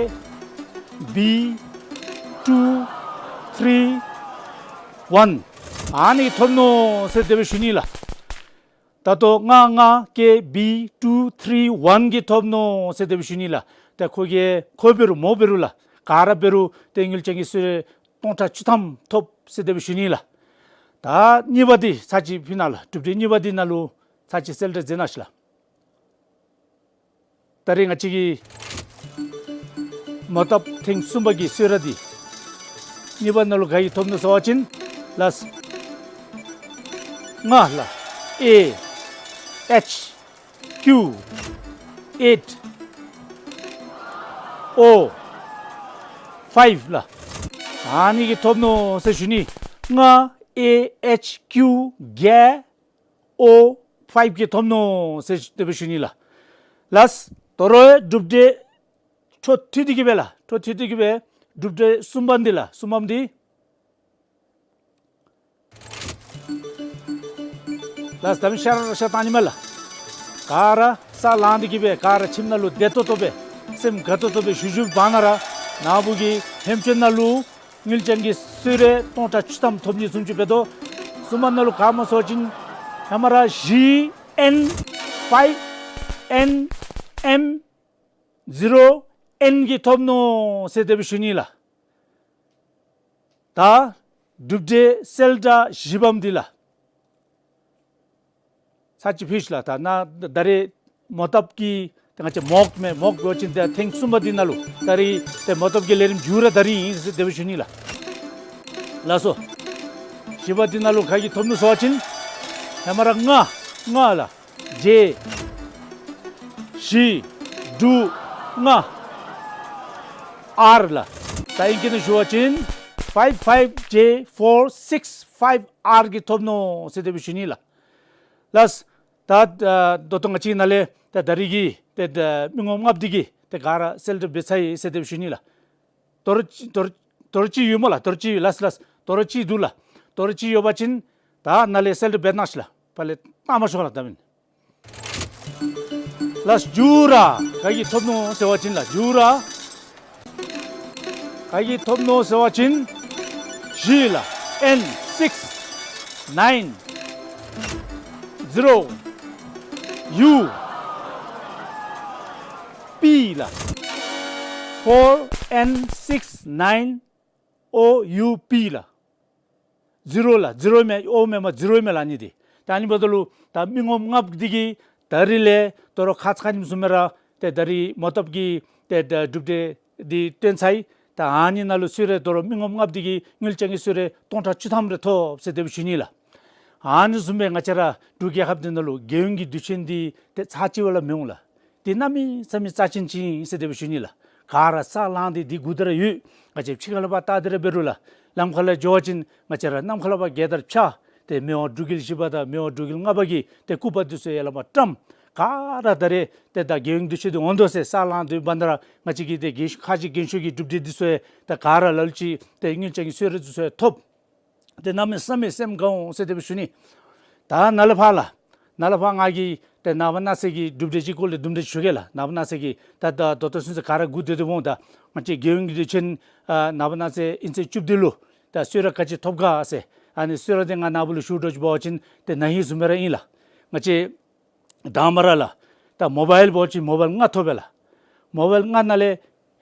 བི་ཊུ་ཐི་རི་ཝན། ཨ་ནི་ཐོབ་ནུག་ཟེར་དེ་སྦེ་ཞུ་ནི་ལགས། ད་ལྟོ་ལྔ་ལྔ་ཀེ་བི་ཊུ་ཐི་རི་ཝན་གྱིས་ཐོབ་ནུག་ཟེར་དེ་སྦེ་ཞུ་ནི་ལགས། ཏེ་ཁོ་གིས་ཁོ་འབད་རུང་མོ་འབད་རུང་ལགས། ག་ར་འབད་རུང་ཏེ་དངུལ་ཅན་གྱི་གསོལ་རས་སྟོང་ཕྲག་བཅུ་ཐམ་ཐོབ་ཟེར་དེ་སྦེ་ཞུ་ནི་ལགས། ད་གཉིས་པ་འདི་ཚར་གཅིག་ཕུལ་གནང་ལགས། གྲུབ་འབྲས་གཉིས་པ་འདི་ནང་ལུ་ཚར་གཅིག་གསལ་བསྒྲགས་མཛད་གནང་ཤིག་ལགས། ད་རིས་ང་བཅས་ཀྱི་མོ་བཏབ་ཐེངས་གསུམ་པ་གི་གསོལ་རས་འདི་གཉིས་པ་ནང་ལུ་ག་གིས་ཐོབ་ནུག་ཟེར་བ་ཅིན་ལགས། ལྔ་ལགས། ཨེ་ཨེཆ་ཀིའུ་ཨེཊ་ཨོ་ཕའིབ་ལགས། ཨ་ནི་གིས་ཐོབ་ནུག་ཟེར་ཞུ་ནི། ལྔ་ཨེ་ཨེཆ་ཀིའུ་བརྒྱད་ཨོ་ཕའིབ་གིས་ཐོབ་ནུག་ཟེར་དེ་སྦེ་ཞུ་ནི་ལགས། ལགས། དོ་རུང་གྲུབ་འབྲས་འཕྲོ་མཐུད་དེ་གི་སྦེ་ལགས། འཕྲོ་མཐུད་དེ་གི་སྦེ་གྲུབ་འབྲས་གསུམ་པ་འདི་ལགས། གསུམ་པམ་འདི་ལགས། ད་མི་ཤར་ཤར་བཏང་ནི་མས་ལགས། ག་ར་ས་ལངས་ཏེ་གི་སྦེ་ག་ར་ཁྱིམ་ནང་ལུ་བདེ་ཏོག་ཏོ་སྦེ་སེམས་དགའ་ཏོག་ཏོ་སྦེ་བཞུགས་བཞུགསཔ་ད་ན་ར་ནཱ་བུ་གི་ཧེམ་ཅན་ནང་ལུ་དངུལ་ཅན་གྱི་གསོལ་རས་སྟོང་ཕྲག་བཅུ་ཐམ་ཐོབ་ནི་བཟུམ་ཅིག་འབད་དོ། གསུམ་པ་ནང་ལུ་ག་སྨོ་ཟེར་བ་ཅིན་ཧེ་མ་ར་ཇི་ཨེན་ཕའིབ་ཨེན་ཨེམ་ཛི་རོ་ཨེན་གིས་ཐོབ་ནུག་ཟེར་དེ་སྦེ་ཞུ་ནི་ལགས། ད་གྲུབ་འབྲས་གསལ་བསྒྲགས་བཞི་པམ་འདི་ལགས། ཚར་གཅིག་ཕུལ་ཤིག་ལགས། ད་ནཱ་ད་རིས་མོ་བཏབ་ཀྱི་ཏེ་ང་བཅས་མོག་མས། མོག་འབད་བ་ཅིན་ཏེ་ཐེངས་གསུམ་པ་འདི་ནང་ལུ་ད་རིས་ཏེ་མོ་བཏབ་ཀྱི་ལས་རིམ་མཇུག་ར་ད་རིས་ཨིན་ཟེར་དེ་སྦེ་ཞུ་ནི་ལགས། ལགས་སོ། བཞི་པ་འདི་ནང་ལུ་ག་གིས་ཐོབ་ནུག་ཟེར་བ་ཅིན་ཧེ་མ་ར་ལྔ་ལྔ་ལགས། ཇེ་བཞི་དྲུག་ལྔ་ཨར་ལགས། ད་ཨིང་སྐད་ནང་ཞུ་བ་ཅིན་ཕའིབ་ཕའིབ་ཇེ་ཕོར་སིགསི་ཕའིབ་ཨར་གིས་ཐོབ་ནུག་ཟེར་དེ་སྦེ་ཞུ་ནི་ལགས། ལགས། ད་ད་ད་ལྟོ་ང་བཅས་ནཱ་ལས་ད་ད་རིས་ཀྱི་ཏེ་ད་མི་ངོམ་ལྔཔོ་འདི་གིས་ཏེ་ག་ར་གསལ་བསྒྲགས་འབད་ཚར་ཡི་ཟེར་དེ་སྦེ་ཞུ་ནི་ལགས། དོ་རུང་ཅིག་དོ་རུང་དོ་རུང་ཅིག་ཡོད་སྨོ་ལགས། དོ་རུང་ཅིག་ཡོད། ལགས་ལགས། དོ་རུང་ཅིག་འདུག་ལགས། དོ་རུང་ཅིག་ཡོད་པ་ཅིན་ད་ནཱ་ལས་གསལ་བསྒྲགས་འབད་གནང་ཤིག་ལགས། ཕར་ལས་བཏང་མ་ཤོག་ལགས། ད་མེན། ལགས། མཇུག་ར་ག་གིས་ཐོབ་ནུག་ཟེར་བ་ཅིན་ལགས། མཇུག་ར་ག་གིས་ཐོབ་ནུག་ཟེར་བ་ཅིན་བཞི་ལགས། ཨེན་སིགསི་ནའིན་ཛི་རོ་ཡུ་པི་ལགས། ཕོར་ཨེན་སིགསི་ནའིན་ཨོ་ཡུ་པི་ལགས། ཛི་རོ་ལགས། ཛི་རོ་མེན། ཨོ་མེན་མས། ཛི་རོ་མས་ལགས་ཨ་ནི་འདི། ད་ཨ་ནི་འབདཝ་ད་ལུ་ད་མི་ངོམ་ལྔཔོ་འདི་གིས་ད་རིས་ལས་དོ་རུང་ཁ་ཙ་ཁ་ཉིནམ་བཟུམ་སྦེ་ར་ཏེ་ད་རིས་མོ་བཏབ་ཀྱི་ཏེ་ད་གྲུབ་འབྲས་འདི་སྟོན་ཚར་ཡི། ད་ཨ་ནི་ནང་ལུ་གསོལ་རས་དོ་རུང་མི་ངོམ་ལྔཔོ་འདི་གིས་དངུལ་ཅན་གྱི་གསོལ་རས་སྟོང་ཕྲག་བཅུ་ཐམ་རེ་ཐོབ་ཟེར་དེ་སྦེ་ཞུ་ནི་ལགས། ཨ་ནི་བཟུམ་སྦེ་ང་བཅས་ར་འབྲུག་རྒྱལ་ཁབ་འདི་ནང་ལུ་རྒྱལ་ཡོངས་ཀྱི་དུས་ཆེན་འདི་ཏེ་ཚར་གཅིག་བ་ལས་མི་འོང་ལགས། འདི་གནམ་མེད་ས་མེད་རྩ་ཆེན་ཅིག་ཨིན་ཟེར་དེ་སྦེ་ཞུ་ནི་ལགས། ག་ར་ས་ལངས་ཏེ་འདི་སྒུག་སྡོད་ར་ཡོད། ང་བཅས་ཕྱི་ཁ་ལས་ཕར་བལྟ་སྟེ་ར་འབད་རུང་ལགས། ལམ་ཁ་ལས་འགྱོ་བ་ཅིན་ང་བཅས་ར་གནམ་ཁ་ལས་ཕར་རྒྱལ་དར་འཕྱར་ཏེ་མི་དབང་འབྲུག་རྒྱལ་བཞི་པ་དང་མི་དབང་འབྲུག་རྒྱལ་ལྔ་པ་གི་ཏེ་སྐུ་པར་འདི་ཚུ་ཡར་ལས་མར་བཀྲམ། ག་ར་ད་རིས་ཏེ་ད་རྒྱལ་ཡོངས་དུས་ཆེན་འདི་འོང་དོ་ཟེར་ས་ལངས་ཏེ་འབདཝ་ད་ར་ང་བཅས་ཀྱི་ཏེ་རྒྱལ་ཁ་རྗེ་རྒྱན་ཤོག་གི་གྲུབ་འབྲས་འདི་ཚུ་ཡང་ད་ག་ར་ལ་ལུ་ཅིག་ཏེ་དངུལ་ཅན་གྱི་གསོལ་རས་འདི་ཚུ་ཡང་ཐོབ། ཏེ་གནམ་མེད་ས་མེད་སེམས་དགའ་འོང་ཟེར་དེ་སྦེ་ཞུ་ནི། ད་ནཱ་ལས་ཕར་ལགས། ནཱ་ལས་ཕར་ང་གིས་ཏེ་ནངས་པ་གནངས་ཚེ་གི་གྲུབ་འབྲས་ཀྱི་སྐོར་ལས་དུམ་གྲ་ཞུ་གེ་ལགས། ནངས་པ་གནངས་ཚེ་གི་ད་ད་ད་ལྟོ་ཚུན་ཚོད་ག་ར་སྒུག་སྡོད་དོ་འོང་། ད་ང་བཅས་རྒྱལ་ཡོངས་ཀྱི་དུས་ཆེན་ཨ་ནངས་པ་གནངས་ཚེ་ཨིན་ཚེ་བཅུ་བདུན་ལུ་ད་གསོལ་རས་ག་ཅི་ཐོབ་ག་ཟེར་ཨ་ནི་གསོལ་རས་འདི་ང་ནཱ་བུ་ལུ་ཞུ་འགྱོ་ཅི་འབད་བ་ཅིན་ཏེ་ན་ཧིང་བཟུམ་སྦེ་ར་ཨིན་ལགས། ང་བཅས་དང་པ་ར་ལགས། ད་མོ་བཱའིལ་འབད་བ་ཅིན་མོ་བཱའིལ་ལྔ་ཐོབ་པས་ལགས། མོ་བཱའིལ་ལྔ་ནང་ལས་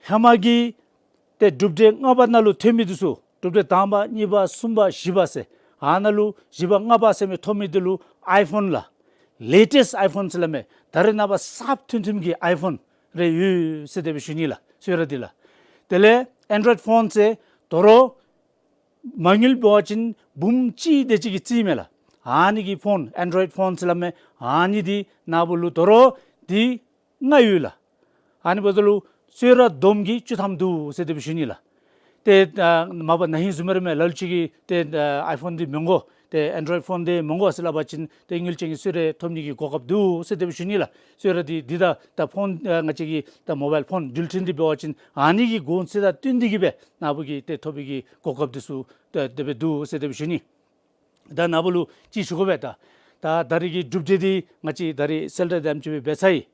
ཧེ་མ་གི་ཏེ་གྲུབ་འབྲས་ལྔ་པ་ནང་ལུ་ཐོན་མི་འདི་ཚུ་གྲུབ་འབྲས་དང་པ་གཉིས་པ་གསུམ་པ་བཞི་པ་ཟེར་ཨ་ནཱ་ལུ་བཞི་པ་ལྔ་པ་ཟེར་མི་ཐོབ་མི་འདི་ལུ་ཨའི་ཕོན་ལགས། ལེ་ཊེསཊ་ཨའི་ཕོན་ཟེར་སླབ་མས། ད་རེས་ནངས་པ་གསརཔ་ཐོན་ཐོནམ་གི་ཨའི་ཕོན་རེ་ཡོད་ཟེར་དེ་སྦེ་ཞུ་ནི་ལགས། གསོལ་རས་འདི་ལགས། དེ་ལས་ཨེན་ཌོའིཌ་ཕོན་ཟེར་དོ་རུང་མ་དངུལ་འབད་བ་ཅིན་འབུམ་གཅིག་དེ་ཅིག་གི་རྩིས་མས་ལགས། ཨ་ནི་གི་ཕོན་ཨེན་ཌོའིཌ་ཕོན་ཟེར་སླབ་མས། ཨ་ནི་འདི་ནཱ་བུ་ལུ་དོ་རུང་འདི་ལྔ་ཡོད་ལགས། ཨ་ནི་འབདཝ་ད་ལུ་གསོལ་རས་བསྡོམས་ཀྱིས་བཅུ་ཐམ་འདུག་ཟེར་དེ་སྦེ་ཞུ་ནི་ལགས། ཏེ་ཨ་མ་པ་ན་ཧིང་བཟུམ་སྦེ་ར་མས། ལ་ལུ་ཅིག་གིས་ཏེ་ཨ་ཨའི་ཕོན་འདི་མི་དགོ་ཏེ་ཨེན་ཌོའིཌ་ཕོན་འདི་མི་དགོ་ཟེར་སླབ་པ་ཅིན་ཏེ་དངུལ་ཅན་གྱི་གསོལ་རས་ཐོབ་ནི་གི་གོ་སྐབས་འདུག་ཟེར་དེ་སྦེ་ཞུ་ནི་ལགས། གསོལ་རས་འདི་འདི་ད་ད་ཕོན་ཨ་ང་བཅས་ཀྱི་ད་མོ་བཱའིལ་ཕོན་འགྲུལ་འཕྲིན་འདི་འབད་བ་ཅིན་ཨ་ནི་གི་གོང་ཚད་དང་བསྟུན་ཏེ་གི་སྦེ་ནཱ་བུ་གིས་ཏེ་ཐོབ་པའི་གི་གོ་སྐབས་འདི་ཚུ་ཏེ་དེ་སྦེ་འདུག་ཟེར་དེ་སྦེ་ཞུ་ནི། ད་ནཱ་བུ་ལུ་ཅིག་ཞུ་དགོ་པས། ད་ ད་ད་རིས་ཀྱི་གྲུབ་འབྲས་འདི་ང་བཅས་ད་རིས་གསལ་བསྒྲགས་དེམ་ཅིག་སྦེ་འབད་ཚར་ཡི།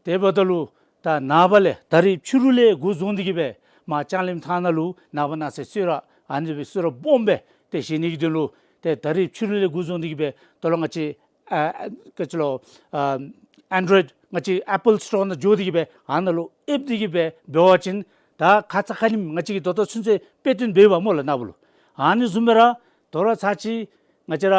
དེ་འབདཝ་ད་ལུ་ད་ནངས་པ་ལས་ད་རིས་ཕྱི་རུ་ལས་འགོ་བཟུང་སྟེ་གི་སྦེ་མར་ལྕང་གླིང་ཐང་ནང་ལུ་ནངས་པ་གནངས་ཚེ་གསོལ་རས་ཨ་ནི་སྦེ་གསོལ་རས་སྦོམ་སྦེ་ཏེ་བཞེས་ནི་གི་དོན་ལུ་ཏེ་ད་རིས་ཕྱི་རུ་ལས་འགོ་བཟུང་སྟེ་གི་སྦེ་ད་ལྟོ་ང་བཅས་ཨ་ཨ་ག་ཅི་ལོ་ཨ་ཨེན་ཌོ་རོའིཌ་ང་བཅས་ཨེ་པཱལ་སི་ཊོར་ནང་འགྱོ་སྟེ་གི་སྦེ་ཨ་ནཱ་ལུ་ཨེབ་སྟེ་གི་སྦེ་འབད་བ་ཅིན་ད་ཁ་ཙ་ཁ་ཉིནམ་ང་བཅས་ཀྱིས་ད་ལྟོ་ཚུན་ཚོད་དཔེ་སྟོན་འབདཝ་སྨོ་ལགས་ནཱ་བུ་ལུ། ཨ་ནི་བཟུམ་སྦེ་ར་དོ་རུང་ཚར་གཅིག་ང་བཅས་ར་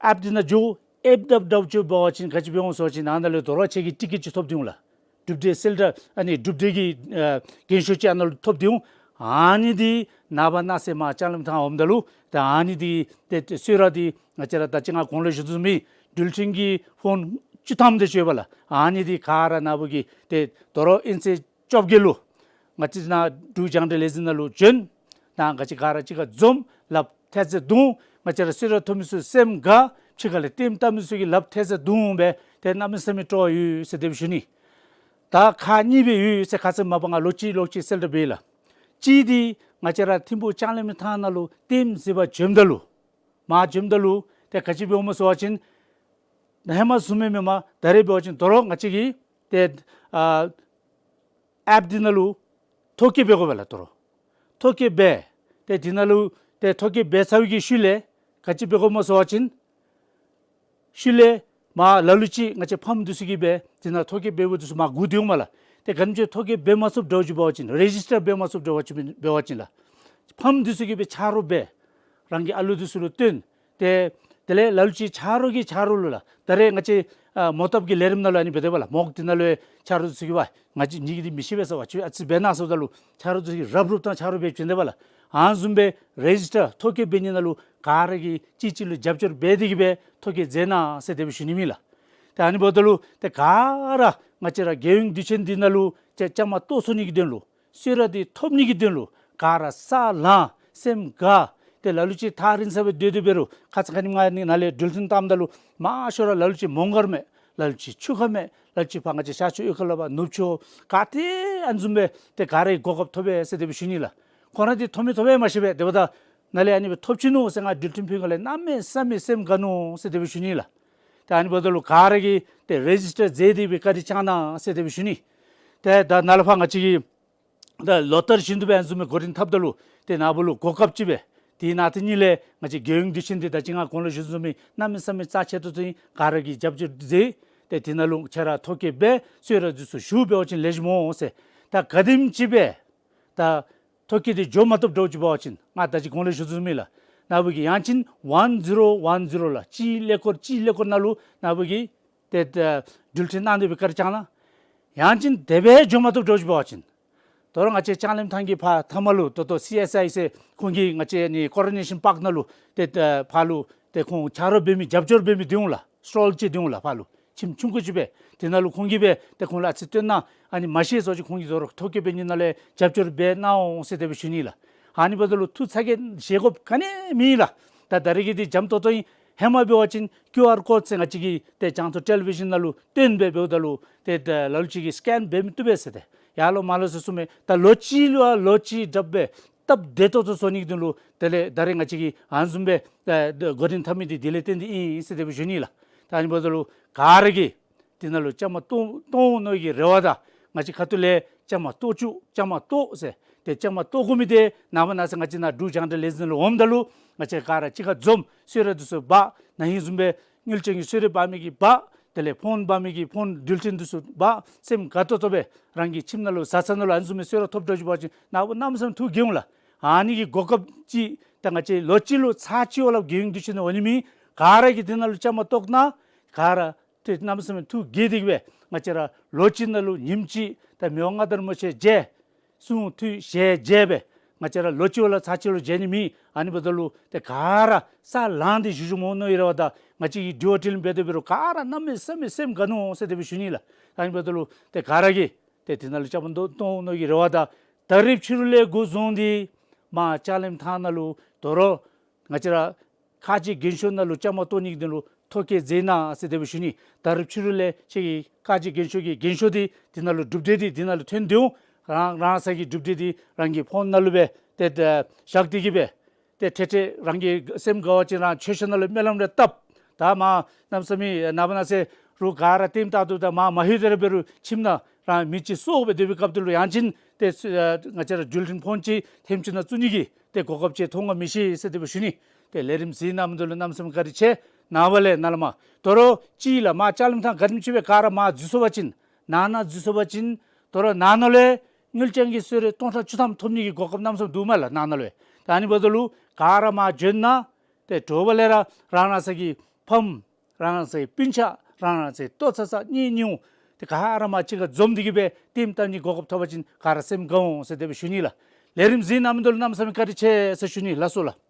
ཨེབ་འདི་ནང་འགྱོ་ཨེབ་བཏབ་བཏབ་འགྱོ་འབད་བ་ཅིན་ག་ཅི་འབད་འོང་ཟེར་བ་ཅིན་ཨ་ནཱ་ལུ་དོ་རུང་ཁྱེད་ཀྱིས་ཊི་ཀེཊ་ཅིག་ཐོབ་སྟེ་འོང་ལགས། གྲུབ་འབྲས་གསལ་བསྒྲགས་ཨ་ནི་གྲུབ་འབྲས་ཀྱི་ཨ་འགན་ཤོག་ཅིག་ཨ་ནཱ་ལུ་ཐོབ་སྟེ་འོང་། ཨ་ནི་འདི་ནངས་པ་གནངས་ཚེ་མར་ལྕང་གླིང་ཐང་འོངམ་ད་ལུ་ཏེ་ཨ་ནི་འདི་ཏེ་ཏེ་གསོལ་རས་འདི་ང་བཅས་ར་ད་ཅི་ང་གོང་ལུ་ཞུ་དོ་བཟུམ་སྦེ་འགྲུལ་འཕྲིན་གྱི་ཕོན་བཅུ་ཐམ་དེ་ཅིག་ཡོད་པ་ལགས། ཨ་ནི་འདི་ག་ར་ནཱ་བུ་གིས་ཏེ་དོ་རུང་དབྱིན་ཚེས་བཅོ་བརྒྱད་ལུ་ང་བཅས་ནཱ་འབྲུག་རྒྱང་བསྒྲགས་ལས་འཛིན་ནང་ལུ་བྱོན། ནཱ་ག་ཅི་ག་ར་གཅིག་ཁར་འཛོམས། ལགཔ་ཐལ་ཚེ་བརྡུང་། ང་བཅས་ར་གསོལ་རས་ཐོབ་མི་ཚུ་སེམས་དགའ། ཕྱི་ཁ་ལས་ལྟདམོ་བལྟ་མི་ཚུ་གིས་ལགཔ་ཐལ་ཚེ་བརྡུང་སྦེ་ཏེ་གནམ་མེད་ས་མེད་སྤྲོ་བ་ཡོད་ཟེར་དེ་སྦེ་ཞུ་ནི། ད་ཁག་གཉིས་སྦེ་ཡོད་ཟེར་ཁ་ཙ་མ་པ་ང་ལོ་གཅིག་ལོ་གཅིག་གསལ་བསྒྲགས་འབད་ཡི་ལགས། གཅིག་འདི་ང་བཅས་ར་ཐིམ་ཕུག་ལྕང་གླིང་ཐང་ནང་ལུ་ལྟདམོ་གཟིགས་པར་བྱོནམ་ད་ལུ་མར་བྱོནམ་ད་ལུ་ཏེ་ག་ཅི་འབད་འོང་སྨོ་ཟེར་བ་ཅིན་ཧེ་མ་བཟུམ་མེན་མས། མར་ད་རིས་འབད་བ་ཅིན་དོ་རུང་ང་བཅས་ཀྱིས་ཏེ་ཨ་ཨེབ་འདི་ནང་ལུ་ཐོ་བཀོད་འབད་དགོ་པས་ལགས། དོ་རུང་ཐོ་བཀོད་འབད། ཏེ་འདི་ནང་ལུ་ཏེ་ཐོ་བཀོད་འབད་ཚར་བའི་གི་ཤུལ་ལས་ག་ཅི་འབད་དགོཔ་སྨོ་ཟེར་བ་ཅིན་ཤུལ་ལས་མར་ལ་ལུ་ཅིག་ང་བཅས་ཕམ་འདི་ཚུ་གིས་སྦེ་འདི་ནང་ཐོ་བཀོད་འབདཝ་འདི་ཚུ་མར་སྒུག་སྡོད་འོང་མས་ལགས། ཏེ་ག་ནི་ཅིག་ཐོ་བཀོད་འབད་མ་ཚུགསཔ་འདྲཝ་ཅིག་འབད་བ་ཅིན་རེ་ཇིས་ཊར་འབད་མ་ཚུགསཔ་འདྲཝ་ཅིག་འབད་བ་ཅིན་ལགས། ཕམ་འདི་ཚུ་གིས་སྦེ་ཆ་རོགས་འབད། རང་གི་ཨ་ལུ་འདི་ཚུ་ལུ་སྟོན། ཏེ་དེ་ལས་ལ་ལུ་ཅིག་ཆ་རོགས་ཀྱི་ཆ་རོགས་ལུ་ལགས། ད་རེས་ང་བཅས་ཨ་མོ་བཏབ་ཀྱི་ལས་རིམ་ནང་ལུ་ཨ་ནི་འབད་དེས་པ་ལགས། མོག་འདི་ནང་ལུ་ཡང་ཆ་རོགས་འདི་ཚུ་གིས་འབད། ང་བཅས་ངེ་གི་འདི་མི་ཤེས་པས་ཟེར་བ་ཅིན་ཨ་ཙི་འབད་གནང་ཟེརཝ་ད་ལུ་ཆ་རོགས་འདི་ཚུ་གིས་རབ་རུབ་དང་ཆ་རོགས་འབད་བྱོན་དེས་པ་ལགས། ཨ་ནི་བཟུམ་སྦེ་རེ་ཇིས་ཊར་ཐོ་བཀོད་འབད་ནི་ནང་ལུ་ག་ར་གིས་གཅིག་གཅིག་ལུ་རྒྱབ་སྐྱོར་འབད་དེ་གིས་སྦེ་ཐོ་བཀོད་མཛད་གནང་ཟེར་དེ་སྦེ་ཞུ་ནི་ཨིན་ལགས། ཏེ་ཨ་ནི་འབདཝ་ད་ལུ་ཏེ་ག་ར་ང་བཅས་ར་རྒྱལ་ཡོངས་དུས་ཆེན་འདི་ནང་ལུ་ཏེ་བཅའ་མར་གཏོགས་ཚུགས་ནི་གི་དོན་ལུ་གསོལ་རས་འདི་ཐོབ་ནི་གི་དོན་ལུ་ག་ར་ས་ལངས་སེམས་དགའ། ཏེ་ལ་ལུ་ཅིག་ཐག་རིང་ས་སྦེ་སྡོད་སྡོད་འབད་རུང་ཁ་ཙ་ཁ་ཉིནམ་ང་ནཱ་ལས་འགྲུལ་འཕྲིན་བཏངམ་ད་ལུ་མང་ཤོས་ར་ལ་ལུ་ཅིག་མོང་སྒར་མས། ལ་ལུ་ཅིག་ཆུ་ཁ་མས། ལ་ལུ་ཅིག་ཕར་ང་བཅས་ཤར་ཕྱོགས་གཡུས་ཁ་ལས་ཕར་ནུབ་ཕྱོགས་ག་ཏེ་ཨ་ནི་བཟུམ་སྦེ་ཏེ་ག་ར་གིས་གོ་སྐབས་ཐོབ་པས་ཟེར་དེ་སྦེ་ཞུ་ནི་ལགས། ཁོང་ར་འདི་ཐོབ་མི་ཐོབ་པས་མ་ཤེས་པས། དེ་འབདཝ་ད་ནཱ་ལས་ཨ་ནི་སྦེ་ཐོབ་ཅི་ནུག་ཟེར་ང་འགྲུལ་འཕྲིན་ཕུལ་ག་ལས་གནམ་མེད་ས་མེད་སེམས་དགའ་ནུག་ཟེར་དེ་སྦེ་ཞུ་ནི་ལགས། ཏེ་ཨ་ནི་འབདཝ་ད་ལུ་ག་ར་གིས་ཏེ་རེ་ཇིས་ཊར་མཛད་དེ་སྦེ་བཀའ་དྲིན་བསྐྱང་གནང་ཟེར་དེ་སྦེ་ཞུ་ནི། ཏེ་ད་ནཱ་ལས་ཕར་ང་བཅས་ཀྱིས་ད་ལོ་ལྟར་བཞིན་དུ་སྦེ་ཨ་ནི་བཟུམ་སྦེ་འགོ་འདྲེན་འཐབ་ད་ལུ་ཏེ་ནཱ་བུ་ལུ་གོ་སྐབས་ཅིག་སྦེ་དེ་ནང་དེ་ཉིད་ལས་ང་བཅས་རྒྱལ་ཡོངས་དུས་ཆེན་འདི་ད་ཅི་ང་གོང་ལུ་ཞུ་དོ་བཟུམ་སྦེ་གནམ་མེད་ས་མེད་རྩ་ཆེ་ཏོག་ཏོ་ཨིན། ག་ར་གིས་རྒྱབ་སྐྱོར་མཛད། ཏེ་དེ་ནང་ལུ་ཁྱེད་ར་ཐོ་བཀོད་འབད་གསོལ་རས་འདི་ཚུ་ཞུ་འབད་བ་ཅིན་ལེགས་ཤོམ་འོང་ཟེར། ད་ག་དེམ་ཅིག་སྦེ་ད་ཐོ་བཀོད་འདི་འགྱོ་མ་བཏུབ་འདྲཝ་ཅིག་འབད་བ་ཅིན་ང་ད་ཅི་གོང་ལུ་ཞུ་དོ་བཟུམ་སྦེ་ལགས། ནཱ་བུ་གིས་ཡང་ཅིན་ཝན་ཛི་རོ་ཝན་ཛི་རོ་ལགས། གཅིག་ཀླད་ཀོར་གཅིག་ཀླད་ཀོར་ནང་ལུ་ནཱ་བུ་གིས་ཏེ་ད་འགྲུལ་འཕྲིན་གནང་སྟེ་སྦེ་བཀའ་དྲིན་བསྐྱང་གནང་། ཡང་ཅིན་དེ་སྦེ་འགྱོ་མ་བཏུབ་འདྲཝ་ཅིག་འབད་བ་ཅིན་དོ་རུང་ང་བཅས་ལྕང་གླིང་ཐང་གི་ཕར་མཐའ་མ་ལུ་ད་ལྟོ་སི་ཨེས་ཨའི་ཟེར་ཁོང་གིས་ང་བཅས་ཨ་ནི་ཀོ་རོ་ནེ་ཤཱན་པཱརཀ་ནང་ལུ་ཏེ་ད་ཕར་ལུ་ཏེ་ཁོང་ཆ་རོགས་འབད་མི་རྒྱབ་སྐྱོར་འབད་མི་འདི་འོང་ལགས། སི་ཊོལ་ཅིག་འདི་འོང་ལགས། ཕར་ལུ་ཁྱིམ་ཆུང་ཀུ་ཅིག་སྦེ་དེ་ནང་ལུ་ཁོང་གིས་སྦེ་ཏེ་ཁོང་ལུ་ཨ་ཙི་སྟོན་གནང་། ཨ་ནི་མ་ཤེས་ཟེར་བ་ཅིན་ཁོང་གིས་དོ་རུང་ཐོ་བཀོད་འབད་ནི་ནང་ལས་རྒྱབ་སྐྱོར་འབད་གནང་འོང་ཟེར་དེ་སྦེ་ཞུ་ནི་ལགས། ཨ་ནི་འབདཝ་ད་ལུ་ཐུགས་ཚ་གྱང་བཞེས་དགོཔ་ག་ནི་མེད་ལགས། ད་ད་རེས་ཀྱི་འདི་འཇམ་ཏོང་ཏོ་ཨིན། ཧེ་མ་འབད་བ་ཅིན་ཀིའུ་ཨར་ཀོཌ་ཟེར་ང་བཅས་ཀྱིས་ཏེ་རྒྱང་མཐོང་ཊེ་ལི་བི་ཤཱན་ནང་ལུ་སྟོན་སྦེ་འབདཝ་ད་ལུ་ཏེ་ད་ལ་ལུ་ཅིག་གིས་སི་ཀེན་འབད་མི་བཏུབ་པས་ཟེར་ཏེ་ཡར་ལོག་མར་ལོག་ཟེར་གསུངམ་མས། ད་ལོ་གཅིག་ལུ་ཨ་ལོ་གཅིག་དྲགཔ་སྦེ་སྟབས་བདེ་ཏོག་ཏོ་བཟོ་ནི་གི་དོན་ལུ་དེ་ལས་ད་རེས་ང་བཅས་ཀྱིས་ཨ་ནི་བཟུམ་སྦེ་ད་འགོ་འདྲེན་འཐབ་མི་འདི་དེ་ལས་བརྟེན་ཏེ་ཨིན་ཟེར་དེ་སྦེ་ཞུ་ནི་ལགས། ད་ཨ་ནི་འབདཝ་ད་ལུ་ག་ར་གིས་དེ་ནང་ལུ་བཅའ་མར་གཏོགས་གཏོགས་འོང་མནོ་བའི་རེ་བ་དང་ང་བཅས་ཁ་ཐུག་ལས་བཅའ་མར་གཏོགས་བཅུག། བཅའ་མར་གཏོགས་ཟེར་ཏེ་བཅའ་མར་གཏོགས་དགོ་མི་འདི་ནངས་པ་གནངས་ཚེ་ང་བཅས་ནཱ་འབྲུག་རྒྱང་བསྒྲགས་ལས་འཛིན་ལུ་འོངམ་ད་ལུ་ང་བཅས་ག་ར་གཅིག་ཁར་འཛོམས། གསོལ་རས་འདི་ཚུ་འབག། ན་ཧིང་བཟུམ་སྦེ་དངུལ་ཅན་གྱི་གསོལ་རས་འབག་མི་གིས་འབག། དེ་ལས་ཕོན་འབག་མི་གིས་ཕོན་འགྲུལ་འཕྲིན་འདི་ཚུ་འབག། སེམས་དགའ་ཏོག་ཏོ་སྦེ་རང་གི་ཁྱིམ་ནང་ལུ་བཟའ་ཚང་ནང་ལུ་ཨ་ནི་བཟུམ་སྦེ་གསོལ་རས་ཐོབ་འདྲཝ་ཅིག་འབད་བ་ཅིན་ནཱ་བུ་གནམ་མེད་ས་མེད་ཐུགས་དགྱེས་འོང་ལགས། ཨ་ནི་གི་གོ་སྐབས་ཅིག་ད་ང་བཅས་ལོ་གཅིག་ལུ་ཚར་གཅིག་འོང་ལགས། རྒྱལ་ཡོངས་དུས་ཆེན་འོང་ནི་མེད། ག་ར་གིས་དེ་ནང་ལུ་བཅའ་མར་གཏོགས་གནང་། ག་ར་ཏེ་གནམ་མེད་ས་མེད་ཐུགས་དགྱེས་ཏེ་གི་སྦེ་ང་བཅས་ར་ལོ་གཅིག་ནང་ལུ་ཉིནམ་གཅིག་ད་མི་དབང་མངའ་བདག་རིན་པོ་ཆེ་མཇལ། གསུང་ཐོས་ཞལ་མཇལ་སྦེ་ང་བཅས་ར་ལོ་གཅིག་ལུ་ཚར་གཅིག་ལུ་མཇལ་ནི་མེད། ཨ་ནི་འབདཝ་ད་ལུ་ཏེ་ག་ར་ས་ལངས་ཏེ་བཞུགས་བཞུགསཔ་འོང་མནོ་བའི་རེ་བ་དང་ང་བཅས་ཀྱིས་དྲི་བ་དྲིས་ལན་འབད་དེ་འབད་རུང་ག་ར་གནམ་མེད་ས་མེད་སེམས་དགའ་ནུག་ཟེར་དེ་སྦེ་ཞུ་ནི་ལགས། ཨ་ནི་འབདཝ་ད་ལུ་ཏེ་ག་ར་གིས་ཏེ་དེ་ནང་ལུ་བཅའ་མར་གཏོགས་གཏོགས་འོང་མནོ་བའི་རེ་བ་དང་ད་རིས་ཕྱི་རུ་ལས་འགོ་བཟུང་སྟེ་མར་ལྕང་གླིང་ཐང་ནང་ལུ་དོ་རུང་ང་བཅས་ར་ཁག་ཆེ་འགན་ཤོག་ནང་ལུ་བཅའ་མར་གཏོགས་ནི་གི་དོན་ལུ་ཐོ་བཀོད་མཛད་གནང་ཟེར་དེ་སྦེ་ཞུ་ནི། ད་རིས་ཕྱི་རུ་ལས་ཁྱེད་ཀྱི་ཁག་ཆེ་འགན་ཤོག་གི་འགན་ཤོག་འདི་དེ་ནང་ལུ་གྲུབ་འབྲས་འདི་དེ་ནང་ལུ་ཐོན་ཏེ་འོང་། རང་རང་སོའི་གྲུབ་འབྲས་འདི་རང་གི་ཕོན་ནང་ལུ་སྦེ་ཏེ་ད་བཞག་སྟེ་གི་སྦེ་ཏེ་ཏེ་ཏེ་རང་གི་སེམས་དགའ་བ་ཅིན་རང་མཆོད་བཤམ་ནང་ལུ་སྨོན་ལམ་རེ་བཏབ། ད་མར་གནམ་མེད་ས་མེད་ནངས་པ་གནངས་ཚེ་རུང་ག་ར་ལྟདམོ་བལྟ་དོ། ད་མར་མ་ལྷོད་དེ་ར་འབད་རུང་ཁྱིམ་ནང་རང་མི་ཅིག་སོར་སྦེ་སྡོད་པའི་སྐབས་དེ་ལུ་ཡང་ཅིན་ཏེ་ང་བཅས་ར་འགྲུལ་འཕྲིན་ཕོན་ཅིག་ཐེམ་ཅུ་ནང་བཙུགས་ནི་གི་ཏེ་གོ་སྐབས་ཅིག་མཐོང་ག་མི་ཤེས་ཟེར་དེ་སྦེ་ཞུ་ནི། ཏེ་ལས་རིམ་གཟིགས་གནང་མི་འདི་ལུ་གནམ་མེད་ས་མེད་བཀའ་དྲིན་ཆེ། ནངས་པ་ལས་ནཱ་ལས་མར་དོ་རུང་ཅིག་ལགས་མར་ལྕགས་ལམ་ཐང་ག་དེམ་ཅིག་སྦེ་ག་ར་མར་འཛུལ་སོང་པ་ཅིན་ནང་ན་འཛུལ་སོང་པ་ཅིན་དོ་རུང་ནང་ན་ལུ་དངུལ་རྐྱང་གི་གསོལ་རས་སྟོང་ཕྲག་བཅུ་ཐམ་ཐོབ་ནི་གི་གོ་སྐབས་གནམ་མེད་ས་མེད་འདུག་མས་ལགས་ནང་ན་ལུ། ད་ཨ་ནི་འབདཝ་ད་ལུ་ག་ར་མར་འབྱོན་གནང་། ཏེ་དྲོ་པ་ལས་ར་རང་རང་སོ་གི་ཕམ་རང་རང་སོ་གི་སྤུན་ཆ་རང་རང་སོ་གི་ལྟོ་ཚང་ཚང་གཉེན་ཉེཝ་ཏེ་ག་ར་མར་གཅིག་ཁར་འཛོམས་ཏེ་གིས་སྦེ་ལྟདམོ་བལྟ་ནི་གོ་སྐབས་ཐོབ་པ་ཅིན་ག་ར་སེམས་དགའ་འོང་ཟེར་དེ་སྦེ་ཞུ་ནི་ལགས། ལས་རིམ་གཟིགས་གནང་མི་འདི་ལུ་གནམ་མེད་ས་མེད་བཀའ་དྲིན་ཆེ་ཟེར་ཞུ་ནི། ལགས་སོ་ལགས།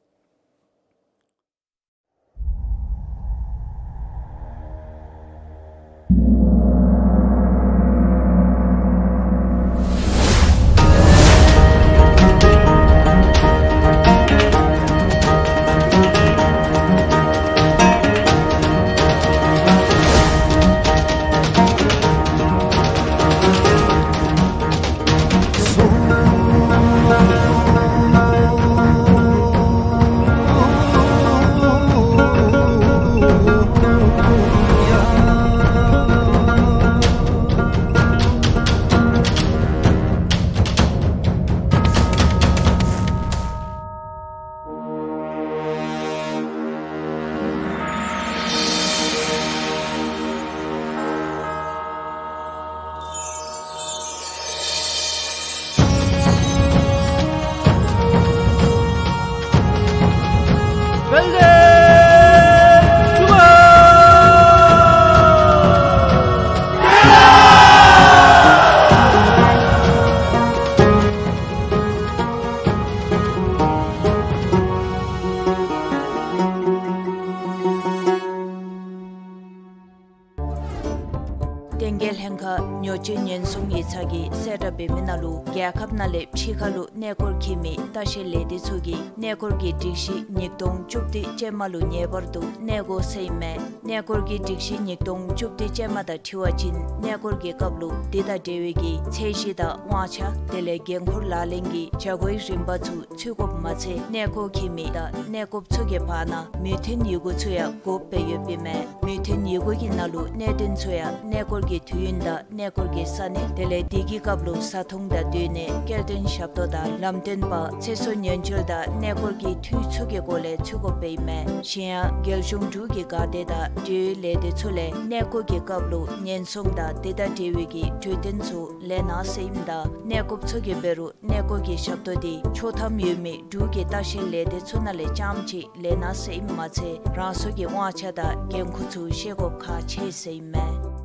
བསྟན་རྒྱས་ལྷན་ཁག་ཉོ་སྤྱོད་ཉེན་སྲུང་ཡིག་ཚང་གིས་གསལ་བསྒྲགས་འབད་མི་ནང་ལུ་རྒྱལ་ཁབ་ནང་ལས་ཕྱི་ཁ་ལུ་གནས་སྐོར་འཁྱིད་མི་ལྟ་བཤལ་ལས་སྡེ་ཚུ་གིས་གནས་སྐོར་གྱི་སྒྲིག་གཞི་ཉིས་སྟོང་བཅུ་བདུན་ཅན་མ་ལུ་ངེས་པར་དུ་གནས་དགོ་ཟེར་ཨིན་མས། གནས་སྐོར་གྱི་སྒྲིག་གཞི་ཉིས་སྟོང་བཅུ་བདུན་ཅན་མ་དང་འཁྲིལ་བ་ཅིན་གནས་སྐོར་གྱི་སྐབས་ལུ་འདི་དང་འབྲེལ་བའི་གི་ཚད་གཞི་དང་དབང་ཆ་དེ་ལས་འགན་ཁུར་ལག་ལེན་གྱི་བྱ་སྒོའི་རིམ་པ་ཚུ་ཚུད་དགོཔ་མ་ཚད་གནས་སྐོར་འཁྱིད་མི་དང་གནས་སྐོརཔ་ཚུ་གི་བར་ན་མོས་མཐུན་ཡི་གུ་ཚུ་ཡང་དགོཔ་སྦེ་ཡོདཔ་ཨིན་མས། མོས་མཐུན་ཡི་གུ་གི་ནང་ལུ་གནད་དོན་ཚུ་ཡང་གནས་སྐོར་གྱི་དུས་ཡུན་དང་གནས་སྐོར་གྱི་ས་གནས་དེ་ལས་དེ་གི་སྐབས་ལུ་བཟའ་འཐུང་དང་སྡོད་གནས་སྐྱེལ་འདྲེན་ཞབས་ཏོག་དང་ལམ་སྟོན་པ་ཚེ་སྲོག་ཉེན་བཅོལ་དང་གནས་སྐོར་གྱི་འཐུས་ཚུ་གི་སྐོར་ལས་ཚུད་དགོཔ་ཨིན་མས། གཞན་ཡང་རྒྱལ་གཞུང་འབྲུག་གི་འགག་སྡེ་དང་འབྲེལ་ཡོད་ལས་སྡེ་ཚུ་ལས་གནས་སྐོར་གྱི་སྐབས་ལུ་ཉེན་སྲུང་དང་དེ་དང་འབྲེལ་བའི་གི་གྲོས་དོན་ཚུ་ལེན་གནང་ཟེར་ཨིནམ་ད་གནས་སྐོརཔ་ཚུ་གིས་འབད་རུང་གནས་སྐོར་གྱི་ཞབས་ཏོག་འདི་ཆོག་ཐམ་ཡོད་མི་འབྲུག་གི་ལྟ་བཤལ་ལས་སྡེ་ཚུ་ནང་ལས་རྐྱངམ་ཅིག་ལེན་གནང་ཟེར་ཨིནམ་མ་ཚད་རང་སོ་གི་དབང་ཆ་དང་འགན་ཁུར་ཚུ་ཤེས་དགོཔ་ཁག་ཆེ་ཟེར་ཨིན་མས།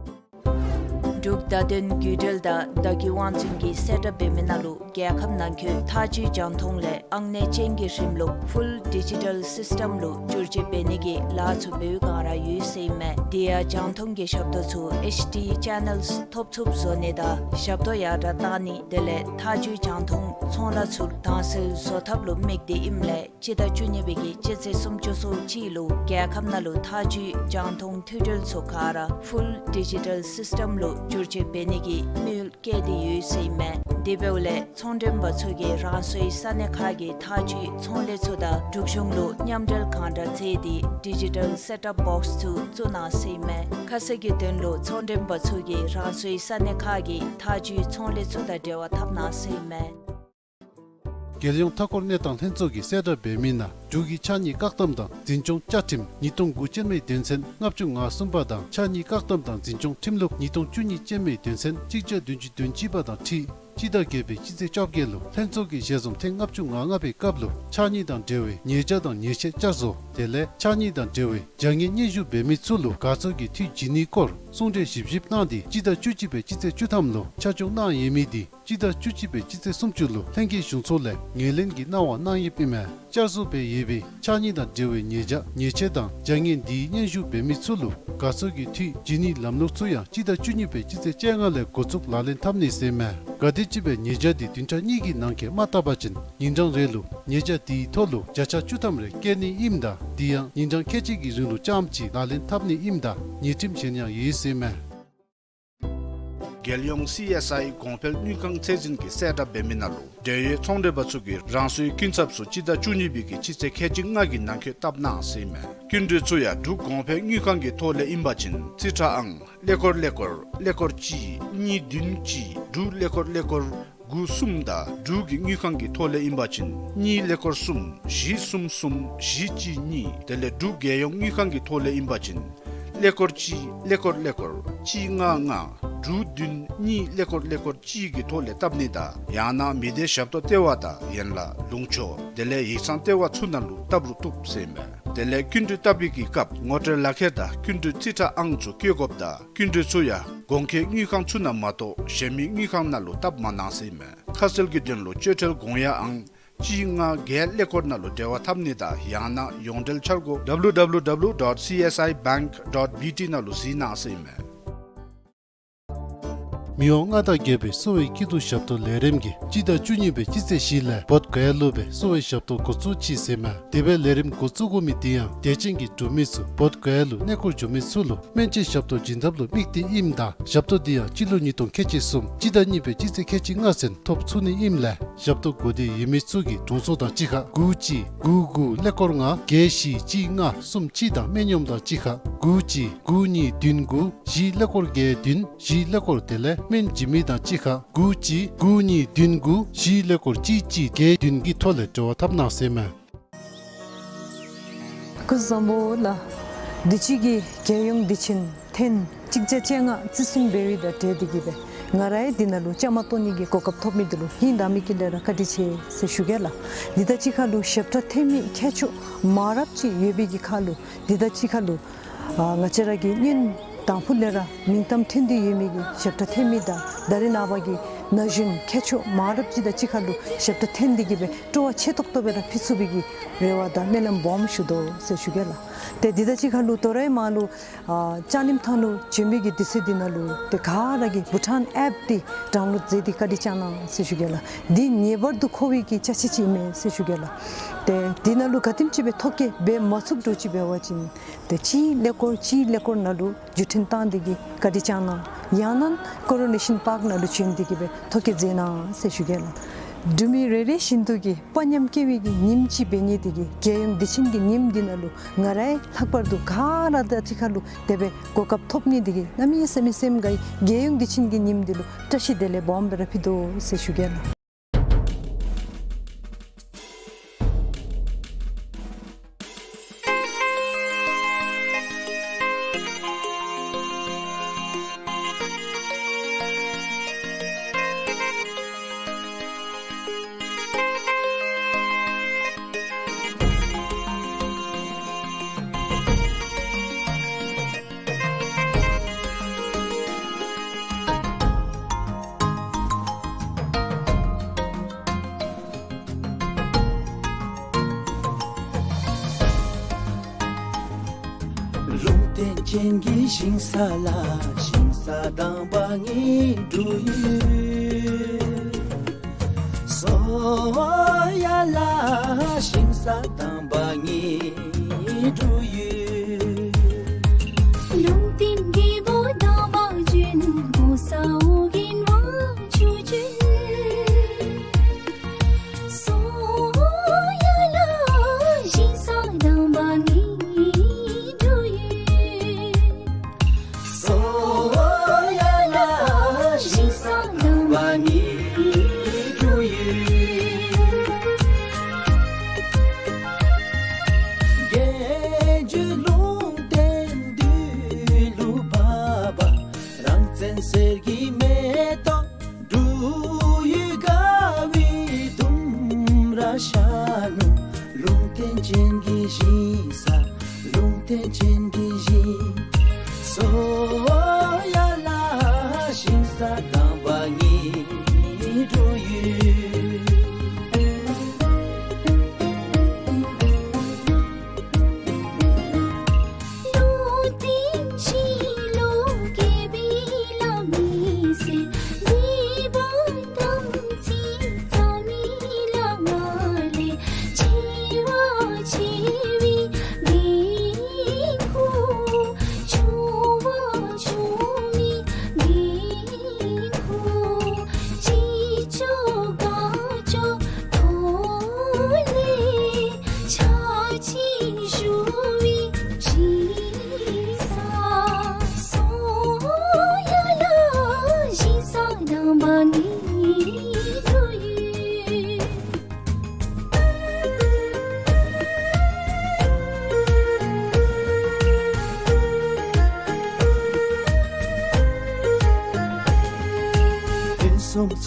འབྲུག་བརྡ་དོན་བརྒྱུད་འབྲེལ་དང་བརྡ་བརྒྱུད་དབང་འཛིན་གྱིས་གསལ་བསྒྲགས་འབད་མི་ནང་ལུ་རྒྱལ་ཁབ་ནང་འཁོད་ཐག་གཅོད་རྒྱང་མཐོང་ལས་ཨང་གནས་ཅན་གྱི་རིམ་ལུགས་Full Digital System ལུ་བསྒྱུར་བཅོས་འབད་ནི་གི་ལཱ་ཚུ་འབད་བའི་སྒང་ར་ཡོད་ཟེར་ཨིན་མས། དེ་ཡང་རྒྱང་མཐོང་གི་ཞབས་ཏོག་ཚུ་ཨེཆ་ཌི་ཅེ་ནཱལསི་ཐོབ་ཚུགསཔ་བཟོ་ནི་དང་ཞབས་ཏོག་ཡར་དྲག་གཏང་ནི་དེ་ལས་ཐག་གཅོད་རྒྱང་མཐོང་ཚོང་ལཱ་ཚུ་དྭངས་གསལ་བཟོ་ཐབས་ལུ་དམིགས་ཏེ་ཨིནམ་ལས་སྤྱི་ཟླ་བཅུ་གཉིས་པའི་གི་སྤྱི་ཚེས་སུམ་ཅུ་སོ་གཅིག་ལུ་རྒྱལ་ཁབ་ནང་ལུ་ཐག་གཅོད་རྒྱང་མཐོང་མཐུད་འབྲེལ་ཚུ་ག་ར་Full Digital System ལུ་བསྒྱུར་བཅོས་འབད་ནི་གི་དམིགས་ཡུལ་བསྐྱེད་དེ་ཡོད་ཟེར་ཨིན་མས། དེ་འབདཝ་ལས་ཚོང་མགྲོན་པ་ཚུ་གིས་རང་སོའི་ས་གནས་ཁག་གི་ཐག་གཅོད་ཚོང་ལས་ཚུ་དང་འབྲུག་གཞུང་ལུ་མཉམ་འབྲེལ་གང་དྲག་མཛད་དེ་Digital Set Top Box ཚུ་བཙུགས་གནང་ཟེར་ཨིན་མས། ཁ་གསལ་གྱི་དོན་ལུ་ཚོང་མགྲོན་པ་ཚུ་གིས་རང་སོའི་ས་གནས་ཁག་གི་ཐག་གཅོད་ཚོང་ལས་ཚུ་དང་འབྲེལ་བ་འཐབ་གནང་ཟེར་ཨིན་མས། རྒྱལ་ཡོངས་མཐའ་འཁོར་གནས་སྟངས་ལྷན་ཚོགས་ཀྱིས་གསལ་བསྒྲགས་འབད་མི་ནང་འབྲུག་གི་ཕྱགས་སྙིགས་བཀག་སྡོམ་དང་འཛིན་སྐྱོང་བཅའ་ཁྲིམས་ཉིས་སྟོང་དགུ་ཅན་མའི་དོན་ཚན་ལྔ་བཅུ་ང་གསུམ་པ་དང་ཕྱགས་སྙིགས་བཀག་སྡོམ་དང་འཛིན་སྐྱོང་ཁྲིམས་ལུགས་ཉིས་སྟོང་བཅུ་གཉིས་ཅན་མའི་དོན་ཚན་གཅིག་བརྒྱ་བདུན་ཅུ་དོན་གཅིག་པ་དང་འཁྲིལ་སྤྱི་ཟླ་བརྒྱད་པའི་སྤྱི་ཚེས་བཅོ་བརྒྱད་ལུ་ལྷན་ཚོགས་ཀྱི་ཞལ་འཛོམས་ཐེངས་ལྔ་བཅུ་ང་ལྔ་པའི་སྐབས་ལུ་ཕྱགས་སྙིགས་དང་འབྲེལ་བའི་ཉེས་བྱ་དང་ཉེས་ཆད་བསྐྱར་བཟོ་དེ་ལས་ཕྱགས་སྙིགས་དང་འབྲེལ་བའི་བྱ་ངན་སྙན་ཞུ་འབད་མི་ཚུ་ལུ་དགའ་ཚོར་གྱི་འཐུས་བྱིན་ནིའི་སྐོར་གསུང་གྲོས་ཞིབ་ཞིབ་གནང་སྟེ་སྤྱི་ཟླ་བཅུ་གཅིག་པའི་སྤྱི་ཚེས་བཅུ་ཐམ་ལུ་ཆ་འཇོག་གནང་ཡོད་མི་དེ་སྤྱི་ཟླ་བཅུ་གཅིག་པའི་སྤྱི་ཚེས་སུམ་ཅུ་ལུ་ལྷན་རྒྱས་གཞུང་ཚོགས་ལས་ངོས་ལེན་གྱི་གནང་བ་གནང་ཡོདཔ་ཨིན་མས། བསྐྱར་བཟོ་འབད་ཡོད་པའི་ཕྱགས་སྙིགས་དང་འབྲེལ་བའི་ཉེས་བྱ་ཉེས་ཆད་དང་བྱ་ངན་འདིའི་སྙན་ཞུ་འབད་མི་ཚུ་ལུ་དགའ་ཚོར་གྱི་འཐུས་བྱིན་ནིའི་ལམ་ལུགས་ཚུ་ཡང་སྤྱི་ཟླ་བཅུ་གཉིས་པའི་སྤྱི་ཚེས་བཅོ་ལྔ་ལས་འགོ་བཙུགས་ལག་ལེན་འཐབ་ནི་ཟེར་ཨིན་མས། ག་དེམ་ཅིག་སྦེ་ཉེས་བྱ་དེ་བདུན་ཕྲག་གཉིས་ཀྱི་ནང་འཁོད་མ་བཏབ་པ་ཅིན་ཉིན་གྲངས་རེ་ལུ་ཉེས་བྱ་དེའི་ཐོག་ལུ་བརྒྱ་ཆ་བཅུ་ཐམ་རེ་བཀལ་ནི་ཨིནམ་ད་དེ་ཡང་ཉིན་གྲངས་ཁལ་གཅིག་གི་རིང་ལུ་རྐྱངམ་ཅིག་ལག་ལེན་འཐབ་ནི་ཨིནམ་ད་ཉེས་ཁྲིམས་གཞན་ཡང་ཡོད་ཟེར་ཨིན་མས། རྒྱལ་ཡོངས་སི་ཨེསི་ཨའི་གོང་འཕེལ་དངུལ་ཁང་ཚད་འཛིན་གྱིས་གསལ་བསྒྲགས་འབད་མི་ནང་ལུ་འབྲེལ་ཡོད་ཚོང་འབྲེལ་པ་ཚུ་གིས་རང་སོའི་སྐྱིན་ཚབ་ཚུ་སྤྱི་ཟླ་བཅུ་གཉིས་པའི་གི་སྤྱི་ཚེས་ཁལ་གཅིག་ལྔ་གི་ནང་འཁོད་བཏབ་གནང་ཟེར་ཨིན་མས། སྐྱིན་འགྲུལ་ཚུ་ཡང་འབྲུག་གོང་འཕེལ་དངུལ་ཁང་གི་ཐོག་ལས་ཨིན་པ་ཅིན་རྩིས་ཁྲ་ཨང་ཀླད་ཀོར་ཀླད་ཀོར་ཀླད་ཀོར་གཅིག་གཉིས་བདུན་གཅིག་དྲུག་ཀླད་ཀོར་ཀླད་ཀོར་དགུ་གསུམ་དང་འབྲུག་གི་དངུལ་ཁང་གི་ཐོག་ལས་ཨིན་པ་ཅིན་གཉིས་ཀླད་ཀོར་གསུམ་བཞི་གསུམ་གསུམ་བཞི་གཅིག་གཉིས། དེ་ལས་འབྲུག་རྒྱལ་ཡོངས་དངུལ་ཁང་གི་ཐོག་ལས་ཨིན་པ་ཅིན་ཀླད་ཀོར་གཅིག་ཀླད་ཀོར་ཀླད་ཀོར་གཅིག་ལྔ་ལྔ་དྲུག་བདུན་གཉིས་ཀླད་ཀོར་ཀླད་ཀོར་གཅིག་གི་ཐོག་ལས་བཏབ་ནི་དང་ཡང་ན་མི་སྡེ་ཞབས་ཏོག་ལྟེ་བ་དང་ཡན་ལག་ལུང་ཕྱོགས་དེ་ལས་ཡིག་ཚང་ལྟེ་བ་ཚུ་ནང་ལུ་བཏབ་རུང་བཏུབ་ཟེར་ཨིན་མས། དེ་ལས་སྐྱིན་འགྲུལ་བཏབ་པའི་གི་སྐབས་ངོ་སྤྲོད་ལག་ཁྱེར་དང་སྐྱིན་འགྲུལ་རྩིས་ཁྲ་ཨང་ཚུ་བཀོད་དགོཔ་དང་སྐྱིན་འགྲུལ་ཚུ་ཡང་གོང་འཁོད་དངུལ་ཁང་ཚུ་ནང་མ་གཏོགས་གཞན་མི་དངུལ་ཁང་ནང་ལུ་བཏབ་མ་གནང་ཟེར་ཨིན་མས། ཁ་གསལ་གྱི་དོན་ལུ་སྤྱོད་ཁྲལ་དགོངས་ཡངས་ཨང་གཅིག་ལྔ་བརྒྱད་ཀླད་ཀོར་ནང་ལུ་འབྲེལ་བ་འཐབ་ནི་དང་ཡང་ན་ཡོངས་འབྲེལ་འཆར་སྒོ་W W W dot C S I bank dot B T ནང་ལུ་གཟིགས་གནང་ཟེར་ཨིན་མས། མི་དབང་མངའ་བདག་རྒྱལ་པོའི་གསོ་བའི་སྐྱིད་སྡུག་ཞབས་ཏོག་ལས་རིམ་གྱིས་སྤྱི་ཟླ་བཅུ་གཉིས་པའི་སྤྱི་ཚེས་བཞི་ལས་བོདྷ་ག་ཡ་ལུ་སྦེ་གསོ་བའི་ཞབས་ཏོག་འགོ་བཙུགས་ཅི་ཟེར་ཨིན་མས། དེ་སྦེ་ལས་རིམ་འགོ་བཙུགས་དགོ་མི་དེ་ཡང་དད་ཅན་གྱི་འབྲུག་མི་ཚུ་བོདྷ་ག་ཡ་ལུ་གནས་སྐོར་འགྱོ་མི་ཚུ་ལུ་སྨན་བཅོས་ཞབས་ཏོག་བྱིན་ཐབས་ལུ་དམིགས་ཏེ་ཨིནམ་ད་ཞབས་ཏོག་དེ་ཡང་སྤྱི་ལོ་ཉིས་སྟོང་ཁལ་གཅིག་གསུམ་སྤྱི་ཟླ་གཉིས་པའི་སྤྱི་ཚེས་ཁལ་གཅིག་ལྔ་ཚུན་ཐོབ་ཚུགས་ནི་ཨིནམ་ལས་ཞབས་ཏོག་དགོས་འདོད་ཡོད་མི་ཚུ་གིས་དྲུང་འཚོ་དང་གཅིག་ཁར་དགུ་གཅིག་དགུ་དགུ་ཀླད་ཀོར་ལྔ་བརྒྱད་བཞི་གཅིག་ལྔ་གསུམ་གཅིག་དང་སྨན་གཡོགམ་དང་གཅིག་ཁར་དགུ་གཅིག་དགུ་གཉིས་བདུན་དགུ་བཞི་ཀླད་ཀོར་བརྒྱད་བདུན་བཞི་ཀླད་ཀོར། དེ་ལས་སྨན་བྱིན་མི་དང་གཅིག་ཁར་དགུ་གཅིག་དགུ་གཉིས་བདུན་དགུ་བཞི་ཀླད་ཀོར་གཅིག་གཅིག་བརྒྱད་བདུན་གྱི་ཐོག་ལས་འབྲེལ་བ་འཐབ་གནང་ཟེར་ཨིན་མས། སྐུ་གཟུགས་བཟང་པོ་ལགས། དུས་ཅི་གི་རྒྱལ་ཡོངས་དུས་ཆེན་ཐེངས་གཅིག་བརྒྱ་བཅོ་ལྔ་བརྩི་སྲུང་འབད་བའི་དང་འབྲེལ་ཏེ་གིས་སྦེ་ང་རའི་འདི་ནང་ལུ་བཅའ་མར་གཏོགས་ནི་གི་གོ་སྐབས་ཐོབ་མི་འདི་ལུ་ཧིང་དྭངས་མའི་དཀྱིལ་ལས་ར་བཀའ་དྲིན་ཆེ་ཟེར་ཞུ་གེ་ལགས། འདི་དང་གཅིག་ཁར་ལུ་ཞབས་ཁྲ་འཐེན་མི་མཁས་མཆོག་མང་རབས་ཅིག་ཡོད་པའི་གི་ཁར་ལུ་འདི་དང་གཅིག་ཁར་ལུ་ཨ་ང་བཅས་ར་གི་སྔོན་དང་ཕུ་ལས་ར་མིང་གཏམ་ཐོན་ཏེ་ཡོད་མི་གི་ཞབས་ཁྲ་འཐེན་མི་དང་ད་རེས་ནངས་པ་གི་ན་གཞོན་མཁས་མཆོག་མང་རབས་ཅིག་དང་གཅིག་ཁར་ལུ་ཞབས་ཁྲ་འཐེན་ཏེ་གིས་སྦེ་སྤྲོ་བ་ཆེ་ཏོག་ཏོ་སྦེ་ར་ཕུལ་ཚུགས་པའི་གི་རེ་བ་དང་སྨོན་ལམ་སྦོམ་ཞུ་དོ་ཟེར་ཞུ་གེ་ལགས། ཏེ་འདི་དང་གཅིག་ཁར་ལུ་དོ་རུང་མར་ལུ་ཨ་ལྕང་གླིང་ཐང་ལུ་བྱོན་མི་གི་དུས་ཚོད་འདི་ནང་ལུ་ཏེ་ག་ར་གིས་བྷུ་ཊཱན་ཨེཔ་འདི་ཌའུན་ལོཌ་མཛད་དེ་བཀའ་དྲིན་བསྐྱང་གནང་ཟེར་ཞུ་གེ་ལགས། འདི་ངེས་པར་དུ་མཁོ་བའི་གི་ཅ་ཆས་ཅིག་ཨིན་མས་ཟེར་ཞུ་གེ་ལགས། ཏེ་འདི་ནང་ལུ་ག་དེམ་ཅིག་སྦེ་ཐོ་བཀོད་འབད་མ་ཚུགསཔ་འདྲཝ་ཅིག་འབད་བ་ཅིན་ཏེ་གཅིག་ཀླད་ཀོར་གཅིག་ཀླད་ཀོར་ནང་ལུ་བརྒྱུད་འཕྲིན་བཏང་སྟེ་གིས་བཀའ་དྲིན་བསྐྱང་གནང་། ཡང་ན་ཀོ་རོ་ནེ་ཤཱན་པཱརཀ་ནང་ལུ་བྱོན་ཏེ་གིས་སྦེ་ཐོ་བཀོད་མཛད་གནང་ཟེར་ཞུ་གེ་ལགས། འབྲུག་མི་རེ་རེ་བཞིན་དུ་གིས་དཔའ་ཉམས་བསྐྱེད་པའི་གི་ཉིནམ་ཅིག་འབད་ནི་དེ་གིས་རྒྱལ་ཡོངས་དུས་ཆེན་གྱི་ཉིནམ་འདི་ནང་ལུ་ང་རའི་ལྷག་པར་དུ་ག་ར་དང་གཅིག་ཁར་ལུ་དེ་སྦེ་གོ་སྐབས་ཐོབ་ནི་དེ་གིས་གནམ་མེད་ས་མེད་སེམས་དགའ་ཡི། རྒྱལ་ཡོངས་དུས་ཆེན་གྱི་ཉིནམ་འདི་ལུ་བཀྲ་ཤིས་བདེ་ལེགས་སྦོམ་སྦེ་ར་ཕུལ་དོ་ཟེར་ཞུ་གེ་ལགས། ལུང་བསྟན་ཅན་གྱི་ཞིང་ས་ལ་ཞིང་ས་དམ་པ་ངེའི་འབྲུག་ཡུལ། སོ་ཡ་ལ་ཞིང་ས་དམ་པ་ངེའི་འབྲུག་ཡུལ། ལུང་བསྟན་རྒྱལ་པོ་དམ་པ་བྱོན། གོ་ས་ཨོ་རྒྱན་དབང་ཕྱུག་བྱོན། སོ་ཡ་ལ་ཞིང་ས་དམ་པ་ངེའི་འབྲུག་ཡུལ། སོ་ཡ་ལ་ཞིང་ས་དམ་པ་ངེའི་འབྲུག་ཡུལ།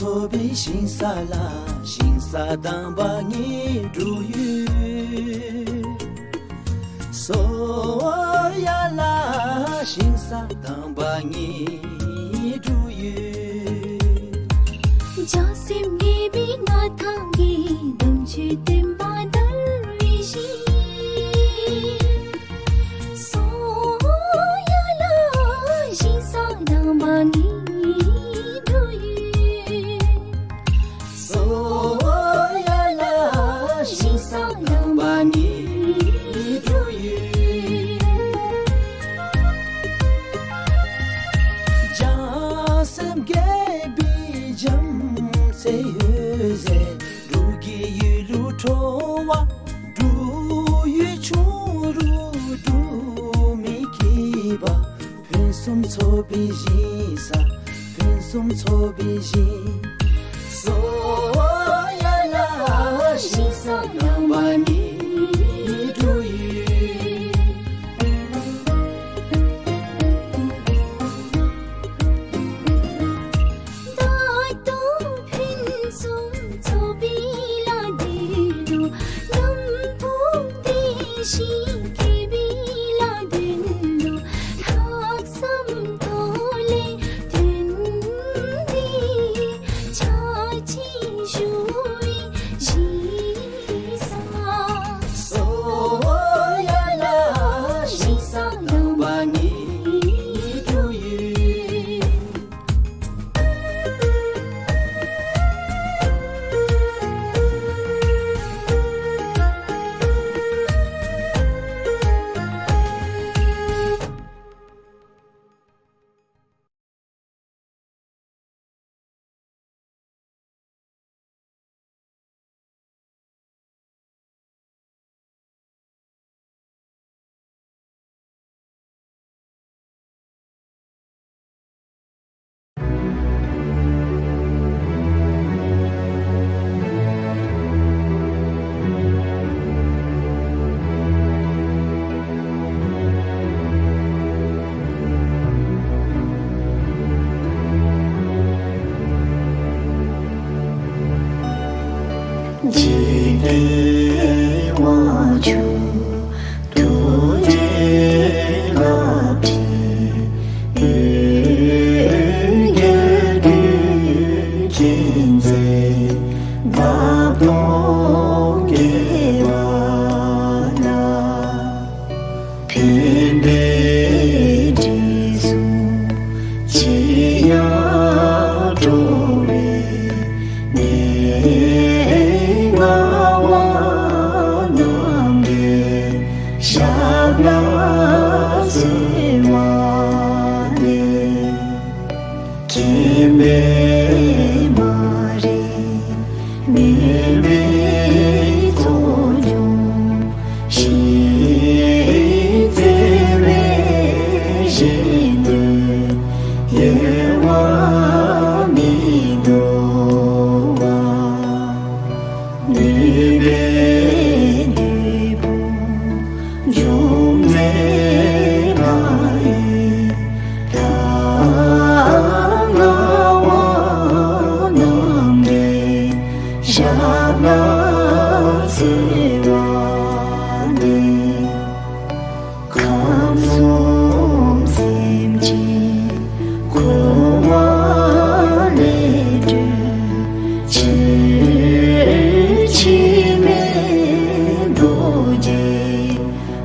ཚོགས་པའི་ཞིང་ས་ལ་ཞིང་ས་དམ་པ་ངེའི་འབྲུག་ཡུལ། སོ་ཡ་ལ་ཞིང་ས་དམ་པ་ངེའི་འབྲུག་ཡུལ། བྱང་སེམས་དགྱེས་པའི་མངའ་ཐང་གི་དམ་ཆོས་བསྟན་པ་དར་བའི་གཞི། སོ་ཡ་ལ་ཞིང་ས་དམ་པ་ངེའི་འབྲུག་ཡུལ། སོ་ཡ་ལ་ཞིང་ས་དམ་པ་ངེའི་འབྲུག་ཡུལ། བྱང་སེམས་དགྱེས་པའི་བྱམས་བརྩེའི་འོད་ཟེར་འབྲུག་གི་ཡུལ་ལུ་འཕྲོ་བ། འབྲུག་ཡུལ་ཆུང་རུ་འབྲུག་མི་སྐྱིད་པ། ཕུན་སུམ་ཚོགས་པའི་ཞིང་ས། ཕུན་སུམ་ཚོགས་པའི་ཞིང་། སོ་ཡ་ལ་ཞིང་ས་དམ་པ་ངེའི་འབྲུག་ཡུལ། ད་ལྟོ་ཕུན་སུམ་ཚོགས་པའི་ལ་དེ་ལུ། ནམ་བུ་དེ་ཞིག་སྐྱིད་པའི་ལ་དེ་ལུ། ལྷག་བསམ་ཐོག་ལས་བསྟུན་ཏེ་ཕྱག་ཕྱི་ཞུ་བའི་ཞིང་ས། སོ་ཡ་ལ་ཞིང་ས་དམ་པ་ངེའི་འབྲུག་ཡུལ། འཇིག་རྟེན་དབང་ཕྱུག་ཐུགས་རྗེའི་རླབས་ཕྲེང་འོད་འགྱེད་ཀུན་མཁྱེན་མཛད། འདབ་སྟོང་རྒྱས་པ་ལ། ཕན་བདེའི་དྲི་བསུང་ཅི་ཡང་སྤྲོ་བའི་གནས་ལྔ་བ་རྣམས་ཀྱི་ཞབས་ལ་གསོལ་བ་འདེབས། མཁྱེན་པས་མ་རིག་མུན་པའི་ཚོགས་འཇོམས་ཤིང་། བརྩེ་བའི་ཞལ་ནས་གཡེལ་བ་མི་འདོར་བར། ནུས་པའི་བདུད་དཔུང་འཇོམས་མཛད་ལྷ་ཡི་ལྷ་ལྔ་བ་རྣམས་ཀྱི་ཞབས་ལ་གསོལ་བ་འདེབས། ཁམས་གསུམ་སེམས་ཅན་འཁོར་བ་ལས་སྒྲོལ་ཕྱིར། འཆི་མེད་རྡོ་རྗེ་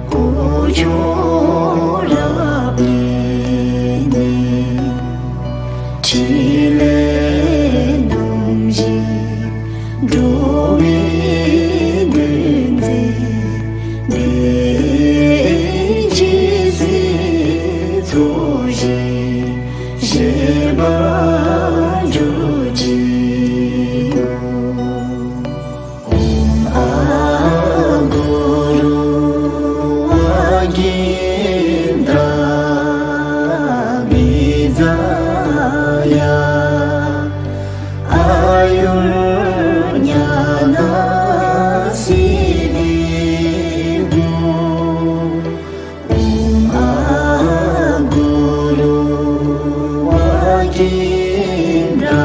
སྐུ་མཆོག་རབ་བརྟན་ནས། ཕྲིན་ལས་རྣམ་བཞི་འགྲོ་བའི་དོན་མཛད་པའི་ཇི་སྲིད་ཚོགས་ཞིང་གཞེས་པར་གྱུར་ཅིག། ཨོཾ་ཨ་གུ་རུ་ཝཱ་ཀིནྡྲ་བི་ཛ་ཡ་ཨཱ་ཡུར་ཉ་ན་སི་དྷི་གུ། ཨོཾ་ཨ་གུ་རུ་ཝཱ་ཀིནྡྲ་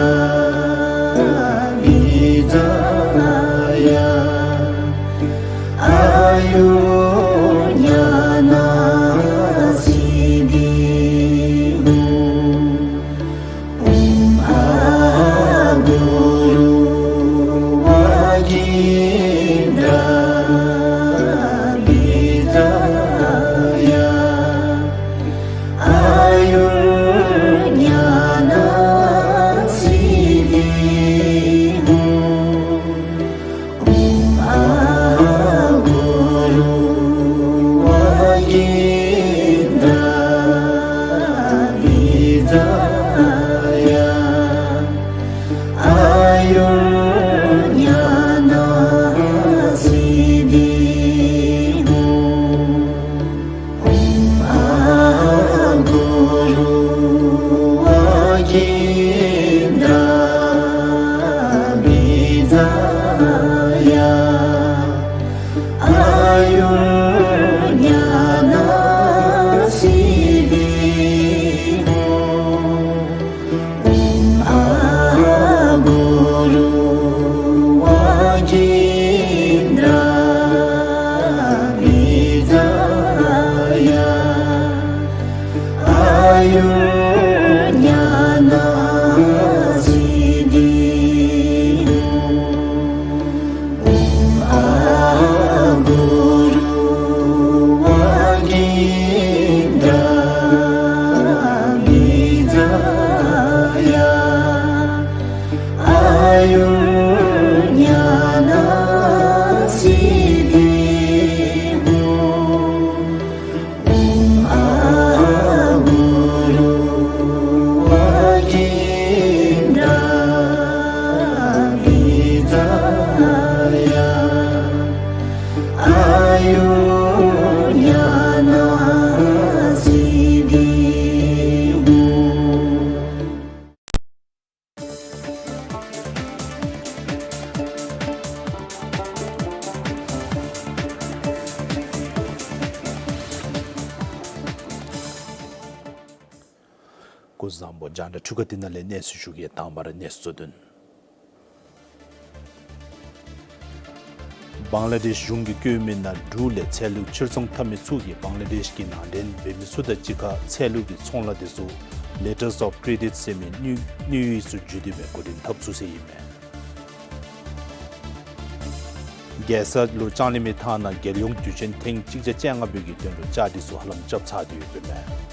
སྐུ་གཟུགས་བཟང་པོ། རྒྱང་བསྒྲགས་འཕྲུལ་ཁང་འདི་ནང་ལས་གནས་ཚུལ་ཞུ་གེ། དང་པ་ར་གནས་ཚུལ་གཙོ་དོན། བང་ལ་དེཤ་གཞུང་གིས་བཀོད་མི་ནང་འབྲུག་ལས་ཚལ་ལུ་ཕྱིར་ཚོང་འཐབ་མི་ཚུ་གིས་བང་ལ་དེཤ་གི་ནང་འདྲེན་འབད་མི་ཚུ་དང་གཅིག་ཁར་ཚལ་ལུ་གི་ཚོང་ལཱ་དེ་ཚུ་Letters of Credit ཟེར་མི་དངུལ་དངུལ་ཡིག་ཚུ་བརྒྱུད་དེ་སྦེ་འགོ་འདྲེན་འཐབ་ཚུགས་ཟེར་ཨིན་མས། རྒྱལ་ས་ལུ་ལྕང་གླིང་མི་ཐང་ནང་རྒྱལ་ཡོངས་དུས་ཆེན་ཐེངས་གཅིག་བརྒྱ་བཅོ་ལྔ་པའི་གི་དོན་ལུ་བཅའ་སྒྲིག་ཚུ་ཧ་ལམ་རྐྱབ་ཚར་ཏེ་ཡོདཔ་ཨིན་མས།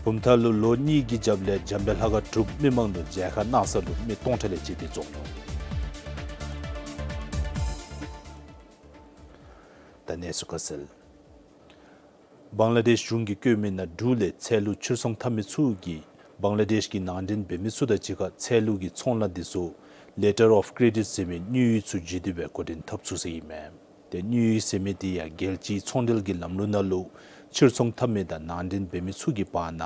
བུམ་ཐང་ལུ་ལོ་གཉིས་ཀྱི་རྒྱབ་ལས་འཇམ་དཔལ་ལྷ་ཁང་གྲུབ་མི་མང་ལུ་མཇལ་ཁ་གནང་ས་ལུ་མི་སྟོང་ཕྲག་ལས་བཅད་དེ་འཛོམས་ནུག། ད་གནས་ཚུལ་ཁ་གསལ། བང་ལ་དེཤ་གཞུང་གིས་བཀོད་མི་ནང་འབྲུག་ལས་ཚལ་ལུ་ཕྱིར་ཚོང་འཐབ་མི་ཚུ་གིས་བང་ལ་དེཤ་གི་ནང་འདྲེན་འབད་མི་ཚུ་དང་གཅིག་ཁར་ཚལ་ལུ་གི་ཚོང་ལཱ་དེ་ཚུ་Letter of Credit ཟེར་མི་དངུལ་ཡིག་ཚུ་བརྒྱུད་དེ་སྦེ་འགོ་འདྲེན་འཐབ་ཚུགས་ཟེར་ཨིན་མས། ཏེ་དངུལ་ཡིག་ཟེར་མི་དེ་ཡང་རྒྱལ་སྤྱིའི་ཚོང་འབྲེལ་གྱི་ལམ་ལུགས་ནང་ལུ་ཕྱིར་ཚོང་འཐབ་མི་དང་ནང་འདྲེན་འབད་མི་ཚུ་གི་བར་ན་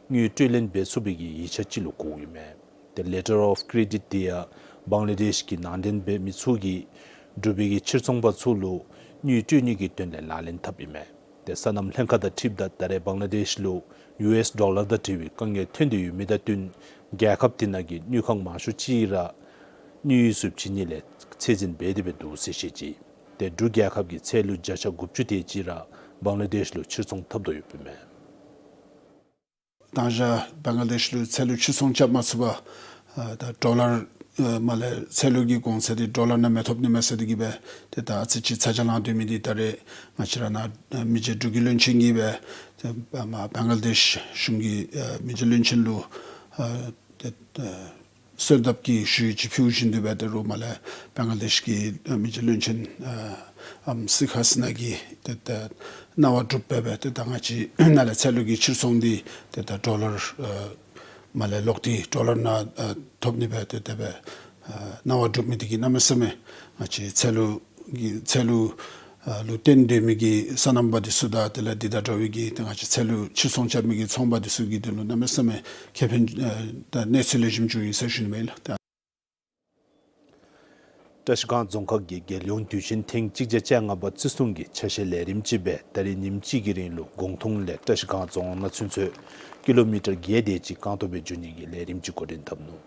དངུལ་སྤྲོད་ལེན་འབད་ཚུགས་པའི་གི་ཡིག་ཆ་ཅིག་ལུ་གོཝ་ཨིན་མས། ཏེ་Letter of Credit དེ་ཡང་བང་ལ་དེཤ་གི་ནང་འདྲེན་འབད་མི་ཚུ་གིས་འབྲུག་པའི་གི་ཕྱིར་ཚོང་པ་ཚུ་ལུ་དངུལ་སྤྲོད་ནི་གི་དོན་ལས་ལག་ལེན་འཐབ་ཨིན་མས། ཏེ་སོ་ནམ་ལྷན་ཁག་དང་འཁྲིལཝ་ད་ད་རེས་བང་ལ་དེཤ་ལུ་ཡུ་ཨེསི་ཌོ་ལར་དང་འབྲེལ་བའི་དཀའ་ངལ་ཐོན་ཏེ་ཡོད་མི་དང་བསྟུན་རྒྱལ་ཁབ་དེ་ནང་གི་དངུལ་ཁང་མང་ཤོས་ཅིག་ར་དངུལ་ཡིག་ཚུ་བྱིན་ནི་ལས་ཚད་འཛིན་འབད་དེ་སྦེ་འདུག་ཟེར་བཤད་ཅི། ཏེ་འབྲུག་རྒྱལ་ཁབ་ཀྱི་ཚལ་ལུ་བརྒྱ་ཆ་དགུ་བཅུ་དེ་ཅིག་ར་བང་ལ་དེཤ་ལུ་ཕྱིར་ཚོང་འཐབ་དོ་ཡོདཔ་ཨིན་མས། ད་ཞག་བང་ལ་དེཤ་ལུ་ཚལ་ལུ་ཕྱིར་ཚོང་རྐྱབ་མ་ཚུགས་པར་ཨ་ད་ཌོ་ལར་ཨ་མ་ལས་ཚལ་ལུ་གི་གོང་ཚད་དེ་ཌོ་ལར་ནང་མི་ཐོབ་ནི་མས་ཟེར་དེ་གིས་སྦེ་ཏེ་ད་ཨ་ཙི་ཅིག་ཚ་གྱང་ལང་སྡོད་མི་དེ་ད་རེས་ང་བཅས་ར་ནཱ་ཨ་མི་རྗེ་འབྲུག་གི་བློན་ཆེན་གྱིས་སྦེ་ཏེ་ཨ་མ་བང་ལ་དེཤ་གཞུང་གི་ཨ་མི་རྗེ་བློན་ཆེན་ལུ་ཨ་ཏེ་ཨ་གསོལ་འདེབས་ཀྱི་ཞུ་ཡིག་ཅིག་ཕུལ་བཞིན་དུ་སྦེ་ཏེ་རུང་མ་ལས་བང་ལ་དེཤ་གི་ཨ་མི་རྗེ་བློན་ཆེན་ཨ་ཨམ་སི་ཧ་སི་ན་གིས་ཏེ་ད་གནང་བ་གྲུབ་སྦེ་སྦེ་ཏེ་ད་ང་བཅས་ནཱ་ལས་ཚལ་ལུ་གི་ཕྱིར་ཚོང་འདི་ཏེ་ད་ཌོ་ལར་ཨ་མ་ལས་ལོག་སྟེ་ཌོ་ལར་ནང་ཨ་ཐོབ་ནི་སྦེ་ཏེ་དེ་སྦེ་ཨ་གནང་བ་གྲུབ་མི་དེ་གིས་གནམ་མེད་ས་མེད་ང་བཅས་ཚལ་ལུ་གི་ཚལ་ལུ་ཨ་ལུ་བརྟེན་སྡོད་མི་གི་སོ་ནམ་པ་འདི་ཚུ་དང་དེ་ལས་འདི་དང་འདྲ་བའི་གི་ཏེ་ང་བཅས་ཚལ་ལུ་ཕྱིར་ཚོང་རྐྱབ་མི་གི་ཚོང་པ་འདི་ཚུ་གི་དོན་ལུ་གནམ་མེད་ས་མེད་ཁེ་ཕན་ཨ་དང་གནས་ཚུལ་ལེགས་ཤོམ་བྱུང་ཡི་ཟེར་ཞུ་ནི་མས་ལགས། ད་བཀྲ་ཤིས་སྒང་རྫོང་ཁག་གིས་རྒྱལ་ཡོངས་དུས་ཆེན་ཐེངས་གཅིག་བརྒྱ་བཅོ་ལྔ་པ་བརྩི་སྲུང་གི་ཆ་ཤས་ལས་རིམ་ཅིག་སྦེ་ད་རིས་ཉིནམ་གཅིག་གི་རིང་ལུ་སྒོང་ཐུང་ལས་བཀྲ་ཤིས་སྒང་རྫོང་ནང་ཚུན་ཚོད་ཀི་ལོ་མི་ཊར་བརྒྱད་དེ་ཅིག་རྐང་སྟོང་སྦེ་འགྱོ་ནི་གི་ལས་རིམ་ཅིག་འགོ་འདྲེན་འཐབ་ནུག།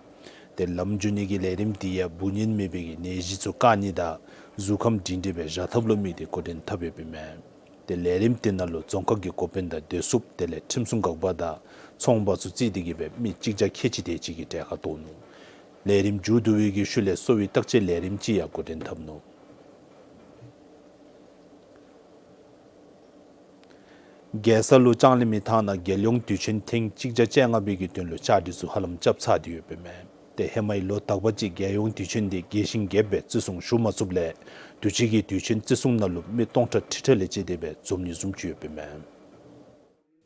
ཏེ་ལམ་འགྱོ་ནི་གི་ལས་རིམ་དེ་ཡང་འབུ་ནད་མེད་པའི་གི་ནད་གཞི་ཚུ་བཀག་ནི་དང་གཟུགས་ཁམས་སྒྲིང་སྒྲིང་སྦེ་བཞག་ཐབས་ལུ་དམིགས་ཏེ་འགོ་འདྲེན་འཐབ་ཡོདཔ་ཨིན་མས། ཏེ་ལས་རིམ་དེ་ནང་ལུ་རྫོང་ཁག་གི་འགོ་དཔོན་དང་བདེ་སྲུངཔ་དེ་ལས་ཁྲིམས་སྲུང་འགག་པ་དང་ཚོང་པ་ཚུ་བརྩིས་ཏེ་གིས་སྦེ་མི་གཅིག་བརྒྱ་ཁལ་གཅིག་དེ་ཅིག་གིས་གྲལ་ཁར་གཏོགས་ནུག། ལས་རིམ་མཇུག་བསྡུ་བའི་གི་ཤུལ་ལས་གསོ་བའི་བརྟག་དཔྱད་ལས་རིམ་ཅིག་ཡང་འགོ་འདྲེན་འཐབ་ནུག། རྒྱལ་ས་ལུ་ལྕང་གླིང་མི་ཐང་ནང་རྒྱལ་ཡོངས་དུས་ཆེན་ཐེངས་གཅིག་བརྒྱ་བཅོ་ལྔ་པའི་གི་དོན་ལུ་བཅའ་སྒྲིག་ཚུ་ཧ་ལམ་རྐྱབ་ཚར་ཏེ་ཡོདཔ་ཨིན་མས། ཏེ་ཧེ་མའི་ལོ་དག་པ་ཅིག་རྒྱལ་ཡོངས་དུས་ཆེན་འདི་རྒྱས་ཤིང་རྒྱསཔ་སྦེ་བརྩི་སྲུང་ཞུ་མ་ཚུགསཔ་ལས་དུས་ཅི་གི་དུས་ཆེན་བརྩི་སྲུང་ནང་ལུ་མི་སྟོང་ཕྲག་ཁྲི་ཕྲག་ལས་བཅད་དེ་སྦེ་འཛོམས་ནི་བཟུམ་ཅིག་ཡོདཔ་ཨིན་མས།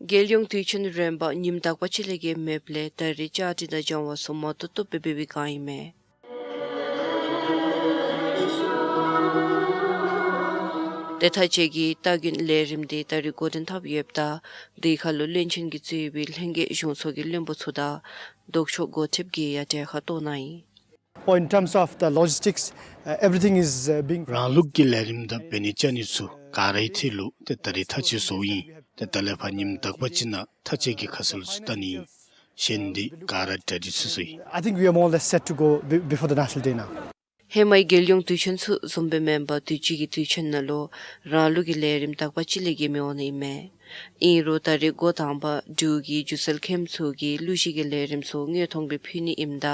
རྒྱལ་ཡོངས་དུས་ཆེན་རིམ་པ་ཉིནམ་དག་པ་ཅིག་ལས་བརྒལ་མེདཔ་ལས་ད་རེས་བཅའ་སྒྲིག་དང་སྦྱང་བ་ཚུ་མ་བཏུབ་བཏུབ་སྦེ་འབད་བའི་བསྒང་ཨིན་མས། ཏེ་ཐ་ཆད་ཀྱི་སྟ་གོན་ལས་རིམ་འདི་ད་རེས་འགོ་འདྲེན་འཐབ་ཡོདཔ་ད་དེ་ཁར་ལུ་བློན་ཆེན་གྱིས་གཙོས་པའི་ལྷན་རྒྱས་གཞུང་ཚོགས་ཀྱི་བློན་པོ་ཚུ་དང་ལྡོག་ཕྱོགས་འགོ་ཁྲིདཔ་གིས་ཡང་གྲལ་ཁར་གཏོགས་གནང་ཡི། Oh, in terms of the logistics, uh, everything is, uh, being རང་ལུགས་ཀྱི་ལས་རིམ་དང་འབད་ནི་བཅའ་ནི་ཚུ་ག་རའི་ཐད་ལུ་ཏེ་ད་རེས་ཐག་བཅད་སོ་ཡི། ཏེ་ད་ལས་ཕར་ཉིནམ་དག་པ་ཅིག་ནང་ཐ་ཆད་ཀྱི་ཁ་གསལ་ཚུ་བལྟ་ནི་ཨིན། གཞན་འདི་ག་ར་གྲ་སྒྲིག་ཚུད་སོ་ཡི། I think we are more or less set to go be- before the national day now. ཧེ་མའི་རྒྱལ་ཡོངས་དུས་ཆེན་ཚུ་བཟུམ་སྦེ་མེན་པར་དུས་ཅི་གི་དུས་ཆེན་ནང་ལུ་རང་ལུགས་ཀྱི་ལས་རིམ་དག་པ་ཅིག་ལས་བརྒལ་མི་འོང་ནི་ཨིན་མས། ཨིན་རུང་ད་རེས་འགོ་དང་པ་འབྲུག་གི་སྒྱུ་རྩལ་མཁནམ་ཚུ་གིས་གླུ་གཞས་ཀྱི་ལས་རིམ་ཚུ་དངོས་མཐོང་སྦེ་ཕུལ་ནི་ཨིནམ་ད་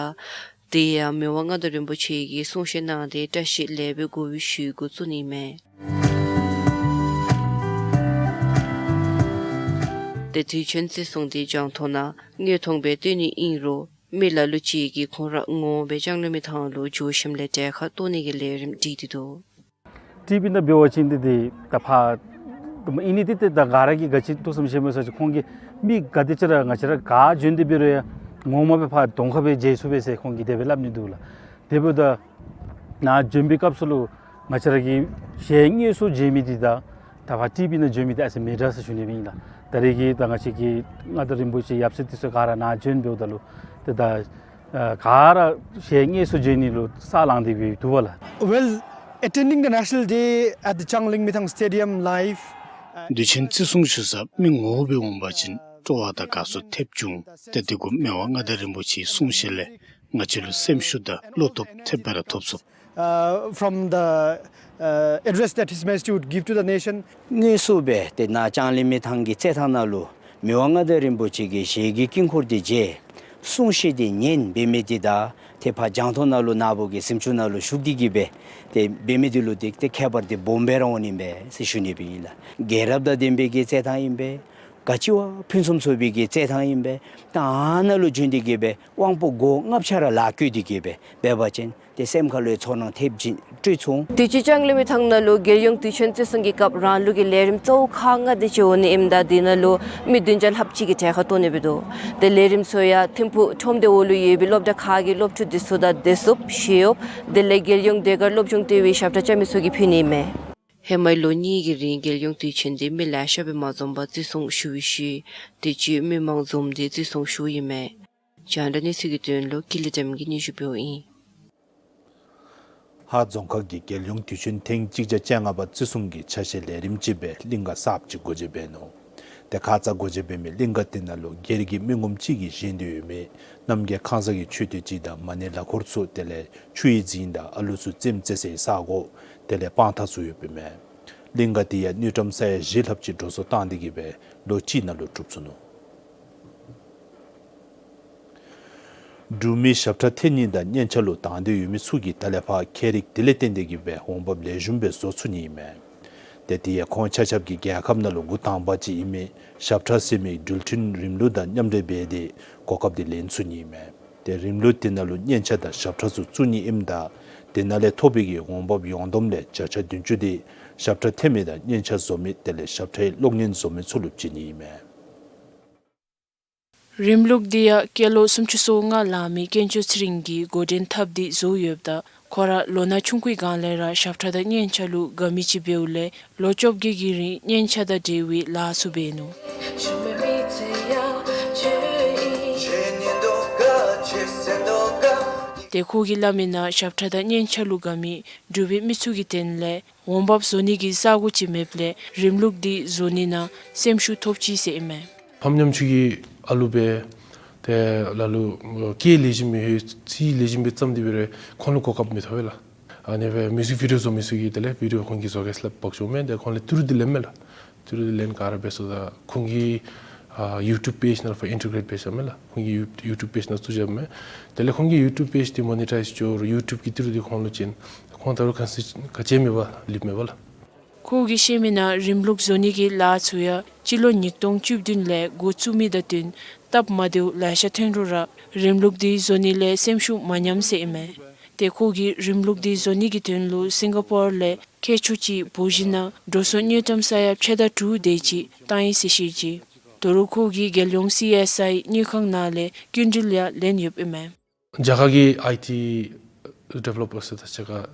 དེ་ཡང་མི་དབང་མངའ་བདག་རིན་པོ་ཆེ་གིས་གསུང་བཤད་གནང་སྟེ་བཀྲ་ཤིས་ལེགས་པའི་གོ་བའི་ཤུལ་འགོ་བཙུགས་ནི་ཨིན་མས། ཏེ་དུས་ཆེན་བརྩི་སྲུང་འདི་རྒྱང་མཐོང་ནང་དངོས་མཐོང་སྦེ་སྟོན་ནི་ཨིན་རུང་མི་ལ་ལུ་ཅིག་གིས་ཁོང་ར་ངོ་མ་སྦེ་ལྕང་གླིང་མི་ཐང་ལུ་འགྱོ་ཞིནམ་ལས་གྲལ་ཁར་གཏོགས་ནི་གི་ལས་རིམ་སྒྲིག་སྟེ་འདུག། ཊི་བི་ནང་འབད་བ་ཅིན་འདི་འདི་ད་ཕར་ཨིན་ནི་འདི་ཏེ་ད་ག་ར་གིས་ག་ཅི་ཐུགས་བསམ་བཞེས་མི་ཚུགས་ཅི། ཁོང་གིས་མི་ག་དེ་ཅིག་ར་ང་བཅས་ར་ག་འབྱོན་ཏེ་འབད་རུང་ཡང་ངོ་མ་སྦེ་ཕར་གདོང་ཁར་སྦེ་མཇལ་ཚུགས་པས་ཟེར་ཁོང་གིས་དེ་སྦེ་སླབ་ནི་འདུག་ལགས། དེ་འབདཝ་ད་ནཱ་འབྱོན་པའི་སྐབས་སུ་ལུ་ང་བཅས་ར་གིས་གཞས་དངོས་སུ་མཇལ་མི་འདི་དང་ད་ཕར་ཊི་བི་ནང་འབྱོན་མི་འདི་ཨ་ཙི་མི་འདྲ་ཟེར་ཞུ་ནི་སྦེ་ཨིན་ལགས། ད་རེས་ཀྱི་ད་ང་བཅས་ཀྱི་མངའ་བདག་རིན་པོ་ཆེ་ཡབ་སྲས་འདི་ཚུ་ག་ར་ནཱ་འབྱོན་འབདཝ་ད་ལུ་ཏེ་ད་ཨ་ག་ར་གཞས་དངོས་སུ་མཇལ་ནི་ལུ་ས་ལང་སྟེ་སྦེ་འདུག་པ་ལགས། Well, attending the National Day at the Changling Mithang Stadium live, uh, དུས་ཆེན་བརྩི་སྲུང་ཞུ་སར་མི་ངོ་མ་སྦེ་འོང་པ་ཅིན་སྤྲོ་བ་དང་དགའ་ཚོར་ཐེབས་བྱུང་། ཏེ་དེ་གུ་མི་དབང་མངའ་བདག་རིན་པོ་ཆེའི་གསུང་བཤད་ལས་ང་བཅས་ལུ་སེམས་ཤུགས་དང་བློ་སྟོབས་ཐེབས་སྦེ་ར་ཐོབ་ཚུགས། Uh, from the, uh, address that His Majesty would give to the nation. དངོས་སུ་སྦེ་ཏེ་ནཱ་ལྕང་གླིང་མི་ཐང་གི་རྩེད་ཐང་ནང་ལུ་མི་དབང་མངའ་བདག་རིན་པོ་ཆེ་གི་ཞལ་གྱི་དཀྱིལ་འཁོར་འདི་མཇལ། གསུང་བཤད་འདི་ཉན་འབད་མི་འདི་དང་ཏེ་ཕར་རྒྱང་མཐོང་ནང་ལུ་ནཱ་བུ་གི་གཟིམ་ཅུང་ནང་ལུ་བཞུགས་ཏེ་གི་སྦེ་ཏེ་འབད་མི་འདི་ལུ་ཏེ་ཏེ་ཁྱད་པར་འདི་སྦོམ་སྦེ་ར་འོང་ནི་ཨིན་པས་ཟེར་ཞུ་ནི་སྦེ་ཨིན་ལགས། རྒྱལ་རབས་དང་ལྡན་པའི་གི་རྩེད་ཐང་ཨིན་པས། ག་ཅི་བ་ཕུན་སུམ་ཚོགས་པའི་གི་རྩེད་ཐང་ཨིན་པས། ད་ཨ་ནཱ་ལུ་འབྱོན་ཏེ་གི་སྦེ་དབང་པོ་སྒོ་ལྔ་ཆ་ར་ལག་བཀོད་དེ་གི་སྦེ་འབད་བ་ཅིན་ཏེ་སེམས་ཁ་ལུ་ཡང་ཚོར་སྣང་ཐེབས་ཅིག་སྤྲོད་ཚུགས་འོང་། དུས་ཅི་ལྕང་གླིང་མི་ཐང་ནང་ལུ་རྒྱལ་ཡོངས་དུས་ཆེན་བརྩི་སྲུང་གི་སྐབས་རང་ལུགས་ཀྱི་ལས་རིམ་གཙོ་བོ་ཁག་ལྔ་དེ་ཅིག་འོང་ནི་ཨིནམ་ད་དེ་ནང་ལུ་མི་བདུན་བརྒྱ་ལྷགཔ་ཅིག་གིས་གྲལ་ཁར་གཏོགས་ནི་སྦེ་འདུག། ཏེ་ལས་རིམ་ཚུ་ཡང་ཐིམ་ཕུག་ཁྲོམ་སྡེ་འོག་ལུ་ཡོད་པའི་སློབ་གྲྭ་ཁག་གི་སློབ་ཕྲུག་འདི་ཚུ་དང་བདེ་སྲུངཔ་ཞི་གཡོགཔ་དེ་ལས་རྒྱལ་ཡོངས་ཟློས་གར་སློབ་སྦྱོང་ལྟེ་བའི་ཞབས་ཁྲ་རྐྱབ་མི་ཚུ་གིས་ཕུལ་ནི་ཨིན་མས། ཧེ་མའི་ལོ་གཉིས་ཀྱི་རིང་རྒྱལ་ཡོངས་དུས་ཆེན་འདི་མི་ལེ་ཤ་སྦེ་མ་འཛོམས་པར་བརྩི་སྲུང་ཞུ་བའི་ཤུལ་དུས་ཅི་མི་མང་འཛོམས་ཏེ་བརྩི་སྲུང་ཞུཝ་ཨིན་མས། རྒྱང་བསྒྲགས་གནས་ཚུལ་གྱི་དོན་ལུ་ཀུན་ལེགས་བདེམ་གྱིས་སྙན་ཞུ་འབདཝ་ཨིན། ཧཱ་རྫོང་ཁག་གིས་རྒྱལ་ཡོངས་དུས་ཆེན་ཐེངས་གཅིག་བརྒྱ་བཅོ་ལྔ་པ་བརྩི་སྲུང་གི་ཆ་ཤས་ལས་རིམ་ཅིག་སྦེ་གླིང་ག་གསརཔ་ཅིག་སྒོ་འབྱེད་འབད་ནུག། ཏེ་ཁ་ཙ་སྒོ་འབྱེད་འབད་མི་གླིང་ག་དེ་ནང་ལུ་སྒེར་གྱི་མི་ངོམ་ཅིག་གིས་བཞེངས་ཏེ་ཡོད་མི་རྣམ་རྒྱལ་ཁང་བཟང་གི་མཆོད་རྟེན་ཅིག་དང་མ་ཎི་ལག་འཁོར་ཚུ་དེ་ལས་ཆུ་ཡི་རྫིང་དང་ཨ་ལུ་ཚུ་རྩེདམོ་རྩེ་སའི་ས་གོ་དེ་ལས་དཔང་རྟགས་ཚུ་ཡོདཔ་ཨིན་མས། གླིང་ག་དེ་ཡང་དངུལ་ཀྲམ་ས་ཡ་བཞི་ལྷགཔ་ཅིག་འགྲོ་སོང་བཏང་སྟེ་གི་སྦེ་ལོ་གཅིག་ནང་ལུ་གྲུབ་ཚུགས་ནུག། འབྲུག་མི་ཞབས་ཁྲ་འཐེན་ནི་དང་སྙན་ཆ་ལུ་དང་འདོད་ཡོད་མི་ཚུ་གིས་ད་ལས་ཕར་ཁྱད་རིག་དེ་ལས་བརྟེན་ཏེ་གི་སྦེ་འོང་འབབ་ལེགས་ཤོམ་སྦེ་བཟོ་ཚུགས་ནི་ཨིན་མས། ཏེ་དེ་ཡང་ཁོང་ཆ་ཁྱབ་ཀྱིས་རྒྱལ་ཁབ་ནང་ལུ་འགོ་དང་པ་ཅིག་ཨིན་མི་ཞབས་ཁྲ་ཟེར་མི་འགྲུལ་འཕྲིན་རིམ་ལུགས་དང་མཉམ་འབྲེལ་འབད་དེ་གོ་སྐབས་དེ་ལེན་ཚུགས་ནི་ཨིན་མས། ཏེ་རིམ་ལུགས་དེ་ནང་ལུ་སྙན་ཆ་དང་ཞབས་ཁྲ་ཚུ་བཙུགས་ནི་ཨིནམ་ད་དེ་ནང་ལས་ཐོབ་པའི་གི་འོང་འབབ་ཡོངས་བསྡོམས་ལས་བརྒྱ་ཆ་བདུན་ཅུ་དེ་ཞབས་ཁྲ་འཐེན་མི་དང་སྙན་ཆ་བཟོ་མི་དེ་ལས་ཞབས་ཁྲའི་གློག་བརྙན་བཟོ་མི་ཚུ་ལུ་བྱིན་ནི་ཨིན་མས། རིམ་ལུགས་འདི་ཡང་སྐྱེས་ལོ་སུམ་ཅུ་སོ་ལྔ་ལང་མི་དཀོན་མཆོག་ཚེ་རིང་གིས་འགོ་འདྲེན་འཐབ་སྟེ་བཟོ་ཡོདཔ་ད་ཁོ་ར་ལོ་ན་ཆུང་ཀུའི་སྒང་ལས་ར་ཞབས་ཁྲ་དང་སྙན་ཆ་ལུ་དགའ་མི་ཅིག་འབདཝ་ལས་ལོ་བཅོ་བརྒྱད་ཀྱི་རིང་སྙན་ཆ་དང་འབྲེལ་བའི་ལཱ་ཚུ་འབད་ནུག། ཏེ་ཁོ་གིས་སླབ་མི་ནང་ཞབས་ཁྲ་དང་སྙན་ཆ་ལུ་དགའ་མི་འབྲུག་པའི་མི་ཚུ་གི་དོན་ལས་འོང་འབབ་བཟོ་ནི་གི་ས་གོ་ཅིག་མེདཔ་ལས་རིམ་ལུགས་འདི་བཟོ་ནི་ནང་སེམས་ཤུགས་ཐོབ་ཅི་ཟེར་ཨིན་མས། ཕམ་ཉམ་ཆུང་གི་ཨ་ལུ་སྦེ་ཏེ་ལ་ལུ་སྐད་ལེགས་ཤོམ་སྦེ་ཚིག་ལེགས་ཤོམ་སྦེ་བརྩམས་ཏེ་འབད་རུང་ཁོང་ལུ་གོ་སྐབས་མི་ཐོབ་པས་ལགས། ཨ་ནི་སྦེ་མིའུ་ཟིག་བི་ཌི་ཡོ་བཟོ་མི་ཚུ་གིས་དེ་ལས་བི་ཌི་ཡོ་ཁོང་གིས་བཟོ་གེ་ཟེར་སླབ་འབག་འགྱོཝ་མས། ཏེ་ཁོང་ལས་ཏི་རུ་འདི་ལེནམ་མས་ལགས། ཏི་རུ་འདི་ལེན་ག་ར་འབད་སོ་ད་ཁོང་གི་ཨ་ཡུ་ཊུབ་པེཇ་ནང་ལུ་ཕར་ཨིན་ཊི་གྲེཊ་འབད་བཞགཔ་མས་ལགས། ཁོང་གི་ཡུ་ཊུབ་པེཇ་ནང་བཙུགས་བཞགཔ་མས། དེ་ལས་ཁོང་གི་ཡུ་ཊུབ་པེཇ་འདི་མོ་ནི་ཊའིཛ་འགྱོ་རུང་ཡུ་ཊུབ་ཀྱི་ཏི་རུ་འདི་ཁོང་ལུ་བྱིན། ཁོང་ད་རུང་ག་ཅི་ག་ཅི་མེད་པར་ལུསཔ་མས་པ་ལགས། ཁོ་གིས་བཤད་མི་ནང་རིམ་ལུགས་བཟོ་ནི་གི་ལཱ་ཚུ་ཡང་སྤྱི་ལོ་ཉིས་སྟོང་བཅུ་བདུན་ལས་འགོ་བཙུགས་མི་དང་བསྟུན་སྟབས་མ་བདེཝ་ལེ་ཤ་ཐོན་རུང་ར་རིམ་ལུགས་འདི་བཟོ་ནི་ལས་སེམས་ཤུགས་མ་ཉམས་ཟེར་ཨིན་མས། ཏེ་ཁོ་གིས་རིམ་ལུགས་འདི་བཟོ་ནི་གི་དོན་ལུ་སིང་ག་པོར་ལས་ཁྱད་ཆོས་ཅིག་འབོ་བཞིན་ན་འགྲོ་སོང་དངུལ་ཀྲམ་ས་ཡ་ཕྱེད་དང་དྲུག་དེ་ཅིག་བཏང་ཡི་ཟེར་བཤད་ཅི། དོ་རུང་ཁོ་གིས་རྒྱལ་ཡོངས་སི་ཨེསི་ཨའི་དངུལ་ཁང་ནང་ལས་སྐྱིན་འགྲུལ་ཡང་ལེན་ཡོདཔ་ཨིན་མས། རྒྱ་གར་གྱི་ཨའི་ཊི་ཌི་བེ་ལོ་པར་ཚུ་དང་གཅིག་ཁར་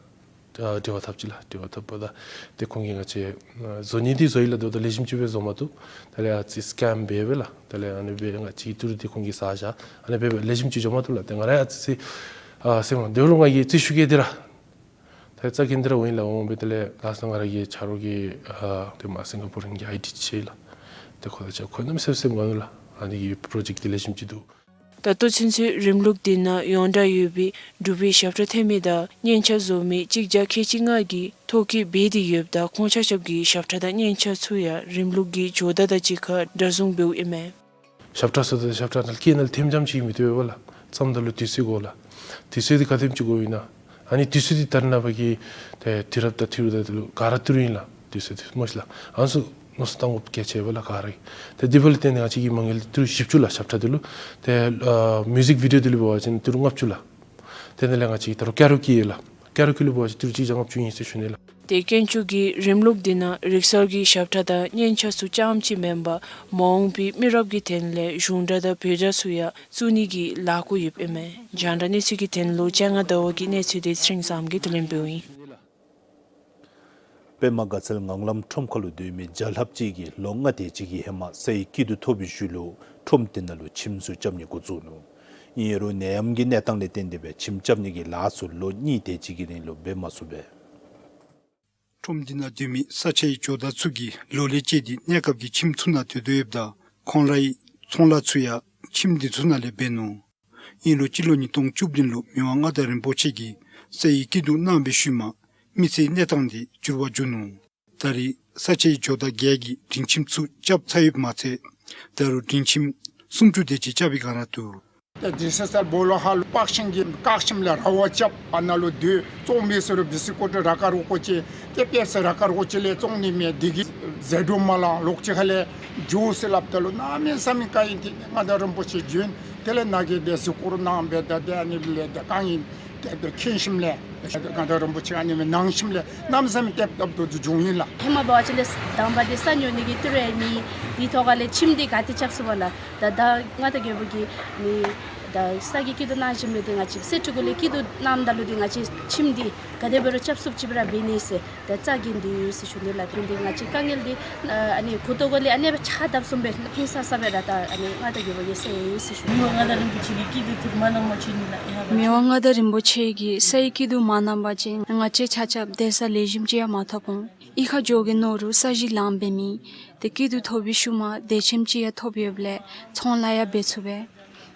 ཨ་འབྲེལ་བ་འཐབ་ཅི་ལགས། འབྲེལ་བ་འཐབ་པ་ད་ཏེ་ཁོང་གིས་ང་བཅས་ཨ་བཟོ་ནི་འདི་བཟོ་ཡི་ལགས། ད་ལྟོ་ལེགས་ཤོམ་ཅིག་སྦེ་བཟོ་མ་བཏུབ། དེ་ལས་ཨ་ཙི་སི་ཀེམ་འབད་སྦེ་ལགས། དེ་ལས་ཨ་ནི་སྦེ་ང་བཅས་ཀྱི་ཏི་རུ་འདི་ཁོང་གིས་ཟ་བཞག། ཨ་ནི་སྦེ་སྦེ་ལེགས་ཤོམ་ཅིག་འགྱོ་མ་བཏུབ་ལགས། ཏེ་ང་ར་ཨ་ཙི་ཙི་ཨ་སེམས་ནང་དོ་རུང་ང་གིས་རྩིས་ཞུ་གེ་འདི་ར་ད་རྩ་འགེངས་ཏེ་ར་འོང་ཡི་ལགས། འོང་སྦེ་དེ་ལས་ལཱ་ས་ང་ར་གི་ཆ་རོགས་ཀྱི་ཨ་ཏེ་མར་སིང་ག་པོར་ར་གི་ཨའི་ཊི་ཅིག་ལགས། ཏེ་ཁོ་དང་གཅིག་ཁར་ཁོ་གནམ་མེད་ས་མེད་སེམས་དགའ་ནུག་ལགས། ཨ་ནི་གི་པྲོ་ཇེཀཊ་འདི་ལེགས་ཤོམ་ཅིག་འདུག། ད་ལྟོ་ཚུན་ཚོད་རིམ་ལུགས་འདི་ནང་ཡོངས་གྲགས་ཡོད་པའི་འབྲུག་པའི་ཞབས་ཁྲ་འཐེན་མི་དང་སྙན་ཆ་བཟོ་མི་གཅིག་བརྒྱ་ཁལ་གཅིག་ལྔ་གིས་ཐོ་བཀོད་འབད་དེ་ཡོདཔ་ད་ཁོང་ཆ་ཁྱབ་ཀྱི་ཞབས་ཁྲ་དང་སྙན་ཆ་ཚུ་ཡང་རིམ་ལུགས་ཀྱི་ཇོ་བདག་དང་གཅིག་ཁར་སྒྲ་བཟུང་འབདཝ་ཨིན་མས། ཞབས་ཁྲ་ཟེརཝ་ད་ཞབས་ཁྲ་ནང་སྐད་ནང་ལས་འཐེནམ་རྐྱངམ་ཅིག་མི་བཏུབ་པས་ལགས། རྩོམ་ད་ལུ་དུས་ཚོད་དགོ་ལགས། དུས་ཚོད་འདི་ག་དེམ་ཅིག་དགོཔ་ཨིན་ན། ཨ་ནི་དུས་ཚོད་འདི་ད་རེས་ནངས་པ་གི་ཏེ་དུས་རབས་དང་འཁྲིལཝ་ད་ལུ་ག་ར་ཏི་རུ་ཨིན་ལགས། དུས་ཚོད་འདི་སྨོ་ཤིག་ལགས། ཨ་ནི་ཚུ་མནོ་བསམ་བཏང་དགོཔ་གལ་ཆེ་བས་ལགས་ག་ར་གིས། ཏེ་དེ་འབདཝ་ལས་བརྟེན་ཏེ་ང་བཅས་ཀྱི་མ་དངུལ་འདི་ཏི་རུ་བཞི་བཅུ་ལགས། ཞབས་ཁྲ་འདི་ལུ། ཏེ་ཨ་མིའུ་ཟིག་བི་ཌི་ཡོ་འདི་ལུ་འབད་བ་ཅིན་ཏི་རུ་ལྔ་བཅུ་ལགས། ཏེ་དེ་ལས་ང་བཅས་ད་རུང་ཀ་ར་ཨོ་ཀེ་ལགས། ཀ་ར་ཨོ་ཀེ་ལུ་འབད་བ་ཅིན་ཏི་རུ་གཅིག་བརྒྱ་ལྔ་བཅུ་ཨིན་ཟེར་ཞུ་ནི་ལགས། ཏེ་དཀོན་མཆོག་གིས་རིམ་ལུགས་འདི་ནང་རིག་གསར་གྱི་ཞབས་ཁྲ་དང་སྙན་ཆ་ཚུ་རྐྱངམ་ཅིག་མེན་པར་མ་འོངས་པའི་མི་རབས་ཀྱི་དོན་ལས་གཞུང་སྒྲ་དང་བོད་སྒྲ་ཚུ་ཡང་བཙུགས་ནི་གི་ལཱ་འགོ་ཡོདཔ་ཨིན་མས། རྒྱང་བསྒྲགས་གནས་ཚུལ་གྱི་དོན་ལུ་ལྕང་ང་ཟླ་བ་གི་གནས་ཚུལ་འདི་ཚེ་རིང་བཟངམོ་གིས་བསྡུ་ལེན་འབདཝ་ཨིན། པདྨ་དགའ་ཚལ་ངང་ལམ་ཁྲོམ་ཁ་ལུ་སྡོད་མི་བྱ་ལྷབ་ཅིག་གིས་ལོ་ལྔ་དེ་ཅིག་གི་ཧེ་མ་སའི་སྐྱིད་སྡུག་ཐོབ་པའི་ཤུལ་ལུ་ཁྲོམ་དེ་ནང་ལུ་ཁྱིམ་ཚུ་རྐྱབ་ནི་འགོ་བཙུགས་ནུག། ཨིན་རུང་ནད་ཡམས་ཀྱི་གནས་སྟངས་ལས་བརྟེན་ཏེ་སྦེ་ཁྱིམ་རྐྱབ་ནི་གི་ལཱ་ཚུ་ལོ་གཉིས་དེ་ཅིག་གི་རིང་ལུ་འབད་མ་ཚུགས་པས། ཁྲོམ་དེ་ནང་སྡོད་མི་ས་ཆའི་ཇོ་བདག་ཚུ་གིས་ལོ་ལས་བཅད་དེ་གནས་སྐབས་ཀྱི་ཁྱིམ་ཚུ་ནང་སྡོད་དོ་ཡོདཔ་ད་ཁོང་རའི་ཚོང་ལཱ་ཚུ་ཡང་ཁྱིམ་དེ་ཚུ་ནང་ལས་འབད་ནུག། ཨིན་རུང་སྤྱི་ལོ་ཉིས་སྟོང་བཅུ་བདུན་ལུ་མི་དབང་མངའ་བདག་རིན་པོ་ཆེ་གིས་སའི་སྐྱིད་སྡུག་གནང་བའི་ཤུལ་མ་མི་ཚེའི་གནས་སྟངས་འདི་འགྱུར་བ་འགྱོ་ནུག། ད་རེས་ས་ཆའི་ཇོ་བདག་བརྒྱད་ཀྱིས་སྒྲིང་ཁྱིམ་ཚུ་རྐྱབ་ཚར་ཡོདཔ་མ་ཚད་ད་རུང་སྒྲིང་ཁྱིམ་སུམ་ཅུ་དེ་ཅིག་རྐྱབ་པའི་བསྒང་ར་འདུག། ཏེ་དེ་སེ་སར་སྦོ་ལོགས་ཁ་ལུ་པག་ཤིང་གི་ཀག་ཁྱིམ་ལས་ར་བ་རྐྱབ། ཨ་ནཱ་ལུ་སྡོད། བཙོང་མི་ཚུ་རུང་བི་སི་ཀུཊ་ར་ཁ་རོགས་ཀོ་ཅིག་ཏེ་པེ་སི་ར་ཁ་རོགས་ཅིག་ལས་བཙོང་ནི་མས། དེ་གིས་ཟད་འགྲོ་མ་ལང་ལོག་ཅིག་ཁ་ལས་འགྱོ་ཟེར་སླབ་ད་ལུ་གནམ་མེད་ས་མེད་དཀའ་ཨིན། ཏེ་མངའ་བདག་རིན་པོ་ཆེ་བྱོན། དེ་ལས་ནཱ་གི་དེ་གཟིགས་སྐོར་གནང་སྦེ་ད་དེ་ཨ་ནི་ལས་ཏེ་དཀའ་ཨིན། ཏེ་དེ་མཁྱེན་ཞིནམ་ལས་མངའ་བདག་རིན་པོ་ཆེ་ཨ་ནི་མི་གནང་ཞིནམ་ལས་གནམ་མེད་ས་མེད་ཏེ་སྟབས་སྡུག་ཏོག་ཏོ་བྱུང་ཡི་ལགས། ཧེ་མ་འབད་བ་ཅིན་ལས་དང་པ་འདི་ས་ཉོ་ནི་གི་ཏི་རུ་ཡང་མེད། དེའི་ཐོག་ཁ་ལས་ཁྱིམ་འདི་ག་ཏེ་རྐྱབ་ཚུགས་པ་ལགས། ད་ད་མངའ་བདག་རྒྱལ་པོ་གིས་ནི་ད་ས་གི་སྐྱིད་སྡུག་གནང་ཞིནམ་ལས་ཏེ་ང་བཅས་སེ་འབྲུ་གུ་ལས་སྐྱིད་སྡུག་གནངམ་ད་ལུ་ཏེ་ང་བཅས་ཁྱིམ་འདི་ག་དེ་འབད་རུང་རྐྱབ་ཚུགསཔ་ཅིག་སྦེ་ར་འབད་ནི་ཟེར། ད་རྩ་འགེངས་ཏེ་ཡོད་ཟེར་ཞུ་ནི་ལགས། ཏེ་འདི་ང་བཅས་དཀའ་ངལ་འདི་ཨ་ནི་གུ་ཏོ་གུ་ལས་ཨ་ནི་སྦེ་ཆ་བརྡབ་སོངམ་སྦེ་ཕན་ས་ས་སྦེ་ར་ད་ཨ་ནི་མངའ་བདག་རྒྱལ་པོ་གིས་ཟེར་ཡི་ཟེར་ཞུ་ནི། མི་དབང་མངའ་བདག་རིན་པོ་ཆེ་གིས་སྐྱིད་སྡུག་ཐུགས་མ་གནང་བ་ཅིན་ལགས། མི་དབང་མངའ་བདག་རིན་པོ་ཆེ་གིས་སའི་སྐྱིད་སྡུག་མ་གནང་བ་ཅིན་ང་བཅས་ཆ་ཁྱབ་སྡོད་ས་ལེགས་ཤོམ་ཅིག་ཡང་མ་ཐོབ་འོང་། གཡུས་ཁར་འགྱོ་གེ་མནོ་རུང་ས་གཞི་ལངམ་སྦེ་མེད། ཏེ་སྐྱིད་སྡུག་ཐོབ་པའི་ཤུལ་མ་སྡོད་ཁྱིམ་ཅིག་ཡང་ཐོབ་ཡོདཔ་ལས་ཚོང་ལཱ་ཡང་འབད་ཚུགས་པས།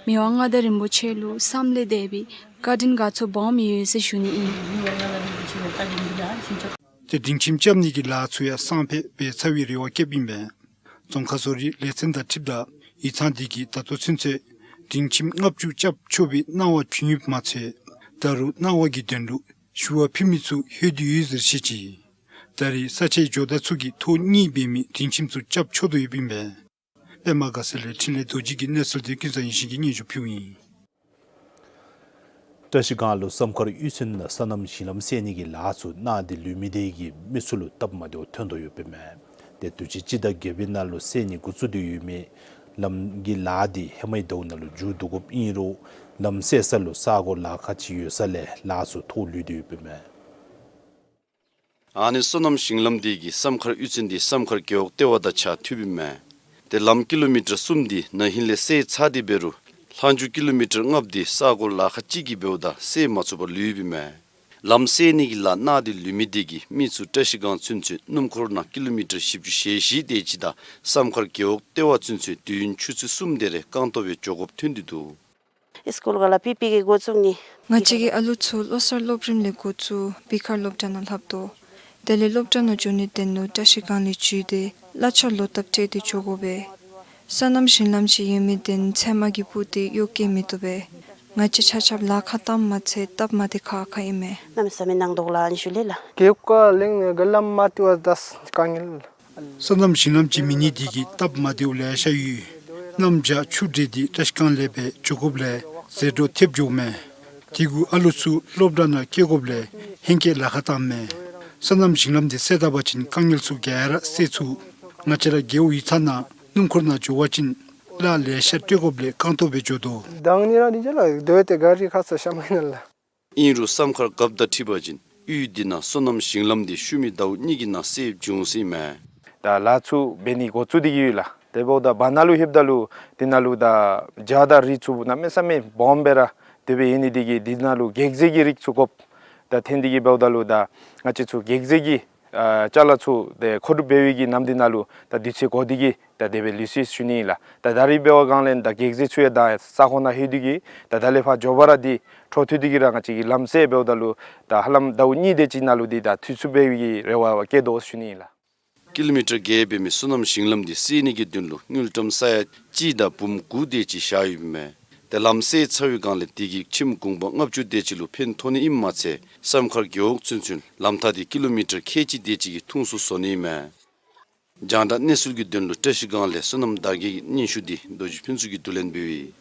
མི་དབང་མངའ་བདག་རིན་པོ་ཆེ་ལུ་བསམ་ལས་འདས་པའི་བཀའ་དྲིན་དགའ་ཚོར་སྦོམ་ཡོད་ཟེར་ཞུ་ནི་ཨིན། ཏེ་སྒྲིང་ཁྱིམ་རྐྱབ་ནི་གི་ལཱ་ཚུ་ཡང་སང་ཕོད་འབད་ཚར་བའི་རེ་བ་བསྐྱེདཔ་ཨིན་པས། རྫོང་ཁ་བཟོ་རིག་ལས་ཚན་དང་འཁྲིལཝ་ད་ཡིག་ཚང་འདི་གིས་ད་ལྟོ་ཚུན་ཚོད་སྒྲིང་ཁྱིམ་ལྔ་བཅུ་རྐྱབ་ཆོག་པའི་གནང་བ་བྱིན་ཡོདཔ་མ་ཚད་ད་རུང་གནང་བ་གི་དོན་ལུ་ཞུ་བ་ཕུལ་མི་ཚུ་ལྷོད་དེ་ཡོད་ཟེར་བཤད་ཅི། ད་རེས་ས་ཆའི་ཇོ་བདག་ཚུ་གིས་ཐོག་གཉིས་འབད་མི་སྒྲིང་ཁྱིམ་ཚུ་རྐྱབ་ཆོག་དོ་ཡོདཔ་ཨིན་པས། པདྨ་དགའ་ཚལ་ལས་འཕྲིན་ལས་རྡོ་རྗེ་གི་གནས་ཚུལ་འདི་ཀུན་བཟང་ཡེ་ཤེས་ཀྱིས་སྙན་ཞུ་ཕུལཝ་ཨིན། བཀྲ་ཤིས་སྒང་ལུ་སམ་མཁར་གཡུས་ཚན་ནང་སོ་ནམ་ཞིང་ལམ་སེལ་ནི་གི་ལཱ་ཚུ་གནང་སྟེ་ལུས་མི་དེ་གིས་མི་ཚུ་ལུ་སྟབས་མ་བདེཝ་ཐོན་དོ་ཡོདཔ་ཨིན་མས། ཏེ་དུས་ཅི་སྤྱི་ཟླ་བརྒྱད་པའི་ནང་ལུ་སེལ་ནི་འགོ་བཙུགས་ཏེ་ཡོད་མི་ལམ་གྱི་ལཱ་འདི་ཧེ་མའི་ཟླཝ་ནང་ལུ་མཇུག་བསྡུ་དགོཔ་ཨིན་རུང་ལམ་སེལ་ས་ལུ་ས་སྒོ་ལ་ཁ་ཅིག་ཡོད་ས་ལས་ལཱ་ཚུ་ཐོག་ལུས་ཏེ་ཡོདཔ་ཨིན་མས། ཨ་ནི་སོ་ནམ་ཞིང་ལམ་འདི་གིས་སམ་མཁར་གཡུས་ཚན་འདི་སམ་མཁར་རྒེད་འོག་ལྟེ་བ་དང་ཕྱག་མཐུདཔ་ཨིན་མས། ཏེ་ལམ་ཀི་ལོ་མི་ཊར་གསུམ་འདི་ན་ཧིང་ལས་སེལ་ཚར་ཏེ་འབད་རུང་ལྷག་མཇུག་ཀི་ལོ་མི་ཊར་ལྔ་པོ་འདི་ས་སྒོ་ལ་ཁ་ཅིག་གིས་འབདཝ་ད་སེལ་མ་ཚུགས་པར་ལུསཔ་ཨིན་མས། ལམ་སེལ་ནི་གི་ལཱ་གནང་སྟེ་ལུས་མི་དེ་གིས་མི་ཚུ་བཀྲ་ཤིས་སྒང་ཚུན་ཚོད་སྣུམ་འཁོར་ནང་ཀི་ལོ་མི་ཊར་བཞི་བཅུ་ཞེ་བཞི་དེ་ཅིག་དང་སམ་མཁར་རྒེད་འོག་ལྟེ་བ་ཚུན་ཚོད་དུས་ཡུན་ཆུ་ཚོད་གསུམ་དེ་རེ་རྐང་སྟོང་སྦེ་འགྱོ་དགོཔ་ཐོན་ཏེ་འདུག། སི་ཀུལ་ཁ་ལུ་པི་པི་གི་འགོ་བཙུགས་ནི། ང་བཅས་ཀྱི་ཨ་ལུ་ཚུ་བློ་གསར་སློབ་རིམ་ལས་འགོ་བཙུགས་བི་ཁར་སློབ་གྲྭ་ནང་ལྷབ་དོ། དེ་ལས་སློབ་གྲྭ་ནང་འགྱོ་ནིའི་དོན་ལུ་བཀྲ་ཤིས་སྒང་ལས་འགྱོ་སྟེ་གླ་ཆ་ལོག་བཏབ་སྤྲོད་དེ་འགྱོ་དགོ་པས། སོ་ནམ་ཞིང་ལམ་ཅིག་ཡོད་མི་དེ་ཚལ་མ་གིས་སྤུབས་ཏེ་གཡོག་བཀོལ་མི་བཏུབ་པས། ང་བཅས་ཆ་ཁྱབ་ལཱ་ཁག་བཏངམ་མ་ཚད་སྟབས་མ་བདེ་ཁག་ཁ་ཨིན་མས། གནམ་མེད་ས་མེད་ནང་དོག་ལུ་ཨ་ནི་ཞུ་ལེ་ལགས། རྒེད་འོག་ཁ་གླིང་ནང་གི་ལམ་མ་བཏུབ་པར་ད་དཀའ་ངལ། སོ་ནམ་ཞིང་ལམ་ཅིག་མེད་ནི་དེ་གིས་སྟབས་མ་བདེཝ་ལེ་ཤ་ཡོད། གནམ་བྱཱར་ཆུ་འདྲེས་ཏེ་བཀྲ་ཤིས་སྒང་ལས་སྦེ་འགྱོ་དགོཔ་ལས་ཟད་འགྲོ་ཐེབས་འགྱོཝ་མས། དེ་གུ་ཨ་ལུ་ཚུ་སློབ་གྲྭ་ནང་བསྐྱལ་དགོཔ་ལས་ཧེང་སྐལ་ལཱ་ཁག་བཏངམ་མས། སོ་ནམ་ཞིང་ལམ་དེ་སེལ་ད་པ་ཅིན་དཀའ་ངལ་ཚུ་ག་ར་སེལ་ཚུགས། ང་བཅས་ར་རྒེད་འོག་ཡིག་ཚང་ནང་ སྣུམ་འཁོར་ནང་འགྱོ་བ་ཅིན་གླ་ལེ་ཤ་སྤྲོད་དགོཔ་ལས་རྐང་ཐང་སྦེ་འགྱོ་དོ། མདང་ནི་ར་འདི་ཅ་ལག་སྡོད་དེ་ག་རི་ཁ་ས་ཤ་མ་ཨིན་ན་ལགས། ཨིན་རུང་བསམ་ཁར་རྒཔོ་དང་འཁྲིལ་བ་ཅིན་གཡུས་འདི་ནང་སོ་ནམ་ཞིང་ལམ་འདི་ཤུལ་མའི་ཟླཝ་གཉིས་ཀྱི་ནང་སེལ་འབྱུང་ཟེར་ཨིན་མས། ད་ལཱ་ཚུ་འབད་ནི་འགོ་བཙུགས་ཏེ་གི་ཡོད་ལགས། དེ་འབདཝ་ད་བར་ན་ལུ་ལྷོདཔ་ད་ལུ་དེ་ནང་ལུ་ད་བྱག་དང་རི་ཚུ་གནམ་མེད་ས་མེད་སྦོམ་སྦེ་ར་དེ་སྦེ་ཨིན་ནི་དེ་གིས་དེ་ནང་ལུ་གེགས་རྫས་ཀྱི་རིགས་ཚུ་དགོཔ། ད་ཐོན་ཏེ་གི་འབདཝ་ད་ལུ་ད་ང་བཅས་ཚུ་གེགས་རྫས་ཀྱི་ཨ་ཅ་ལ་ཚུ་དེ་མཁོ་སྒྲུབ་འབད་བའི་གི་ནམ་དེ་ནང་ལུ་ད་དུས་ཚོད་འགོར་ཏེ་གི་ད་དེ་སྦེ་ལུས་སོ་ཞུ་ནི་ཨིན་ལགས། ད་ད་རིས་འབད་བ་གང་ལས་ད་གེགས་རྫས་ཚུ་ཡང་ད་ས་ཁོངས་ནང་ལྷོད་དེ་གི་ད་ད་ལས་ཕར་མགྱོགས་པ་ར་འདི་འཕྲོ་མཐུད་དེ་གི་ར་ང་བཅས་ཀྱིས་ལམ་སེལ་འབདཝ་ད་ལུ་ད་ཧ་ལམ་ཟླཝ་གཉིས་དེ་ཅིག་ནང་ལུ་འདི་ད་ཚུད་ཚུགས་པའི་གི་རེ་བ་བསྐྱེད་དོ་ཞུ་ནི་ཨིན་ལགས། ཀི་ལོ་མི་ཊར་བརྒྱད་འབད་མི་སོ་ནམ་ཞིང་ལམ་འདི་སེལ་ནི་གི་དོན་ལུ་དངུལ་ཀྲམ་ས་ཡ་གཅིག་དང་འབུམ་དགུ་དེ་ཅིག་བཞག་ཡོདཔ་ཨིན་མས། ཏེ་ལམ་སེལ་ཚར་བའི་སྒང་ལས་དེ་གིས་ཁྱིམ་གུང་པ་ལྔ་བཅུ་དེ་ཅིག་ལུ་ཕན་ཐོགས་ནི་ཨིནམ་མ་ཚད་བསམ་ཁར་རྒེད་འོག་ཚུན་ཚོད་ལམ་ཐག་འདི་ཀི་ལོ་མི་ཊར་ཁལ་གཅིག་དེ་ཅིག་གི་ཐུང་སུ་བཟོ་ནི་ཨིན་མས། རྒྱང་བསྒྲགས་གནས་ཚུལ་གྱི་དོན་ལུ་བཀྲ་ཤིས་སྒང་ལས་བསོད་ནམས་དར་རྒྱས་ཀྱི་སྙན་ཞུ་འདི་རྡོ་རྗེ་ཕུན་ཚོགས་ཀྱིས་བསྡུ་ལེན་འབདཝ་ཨིན།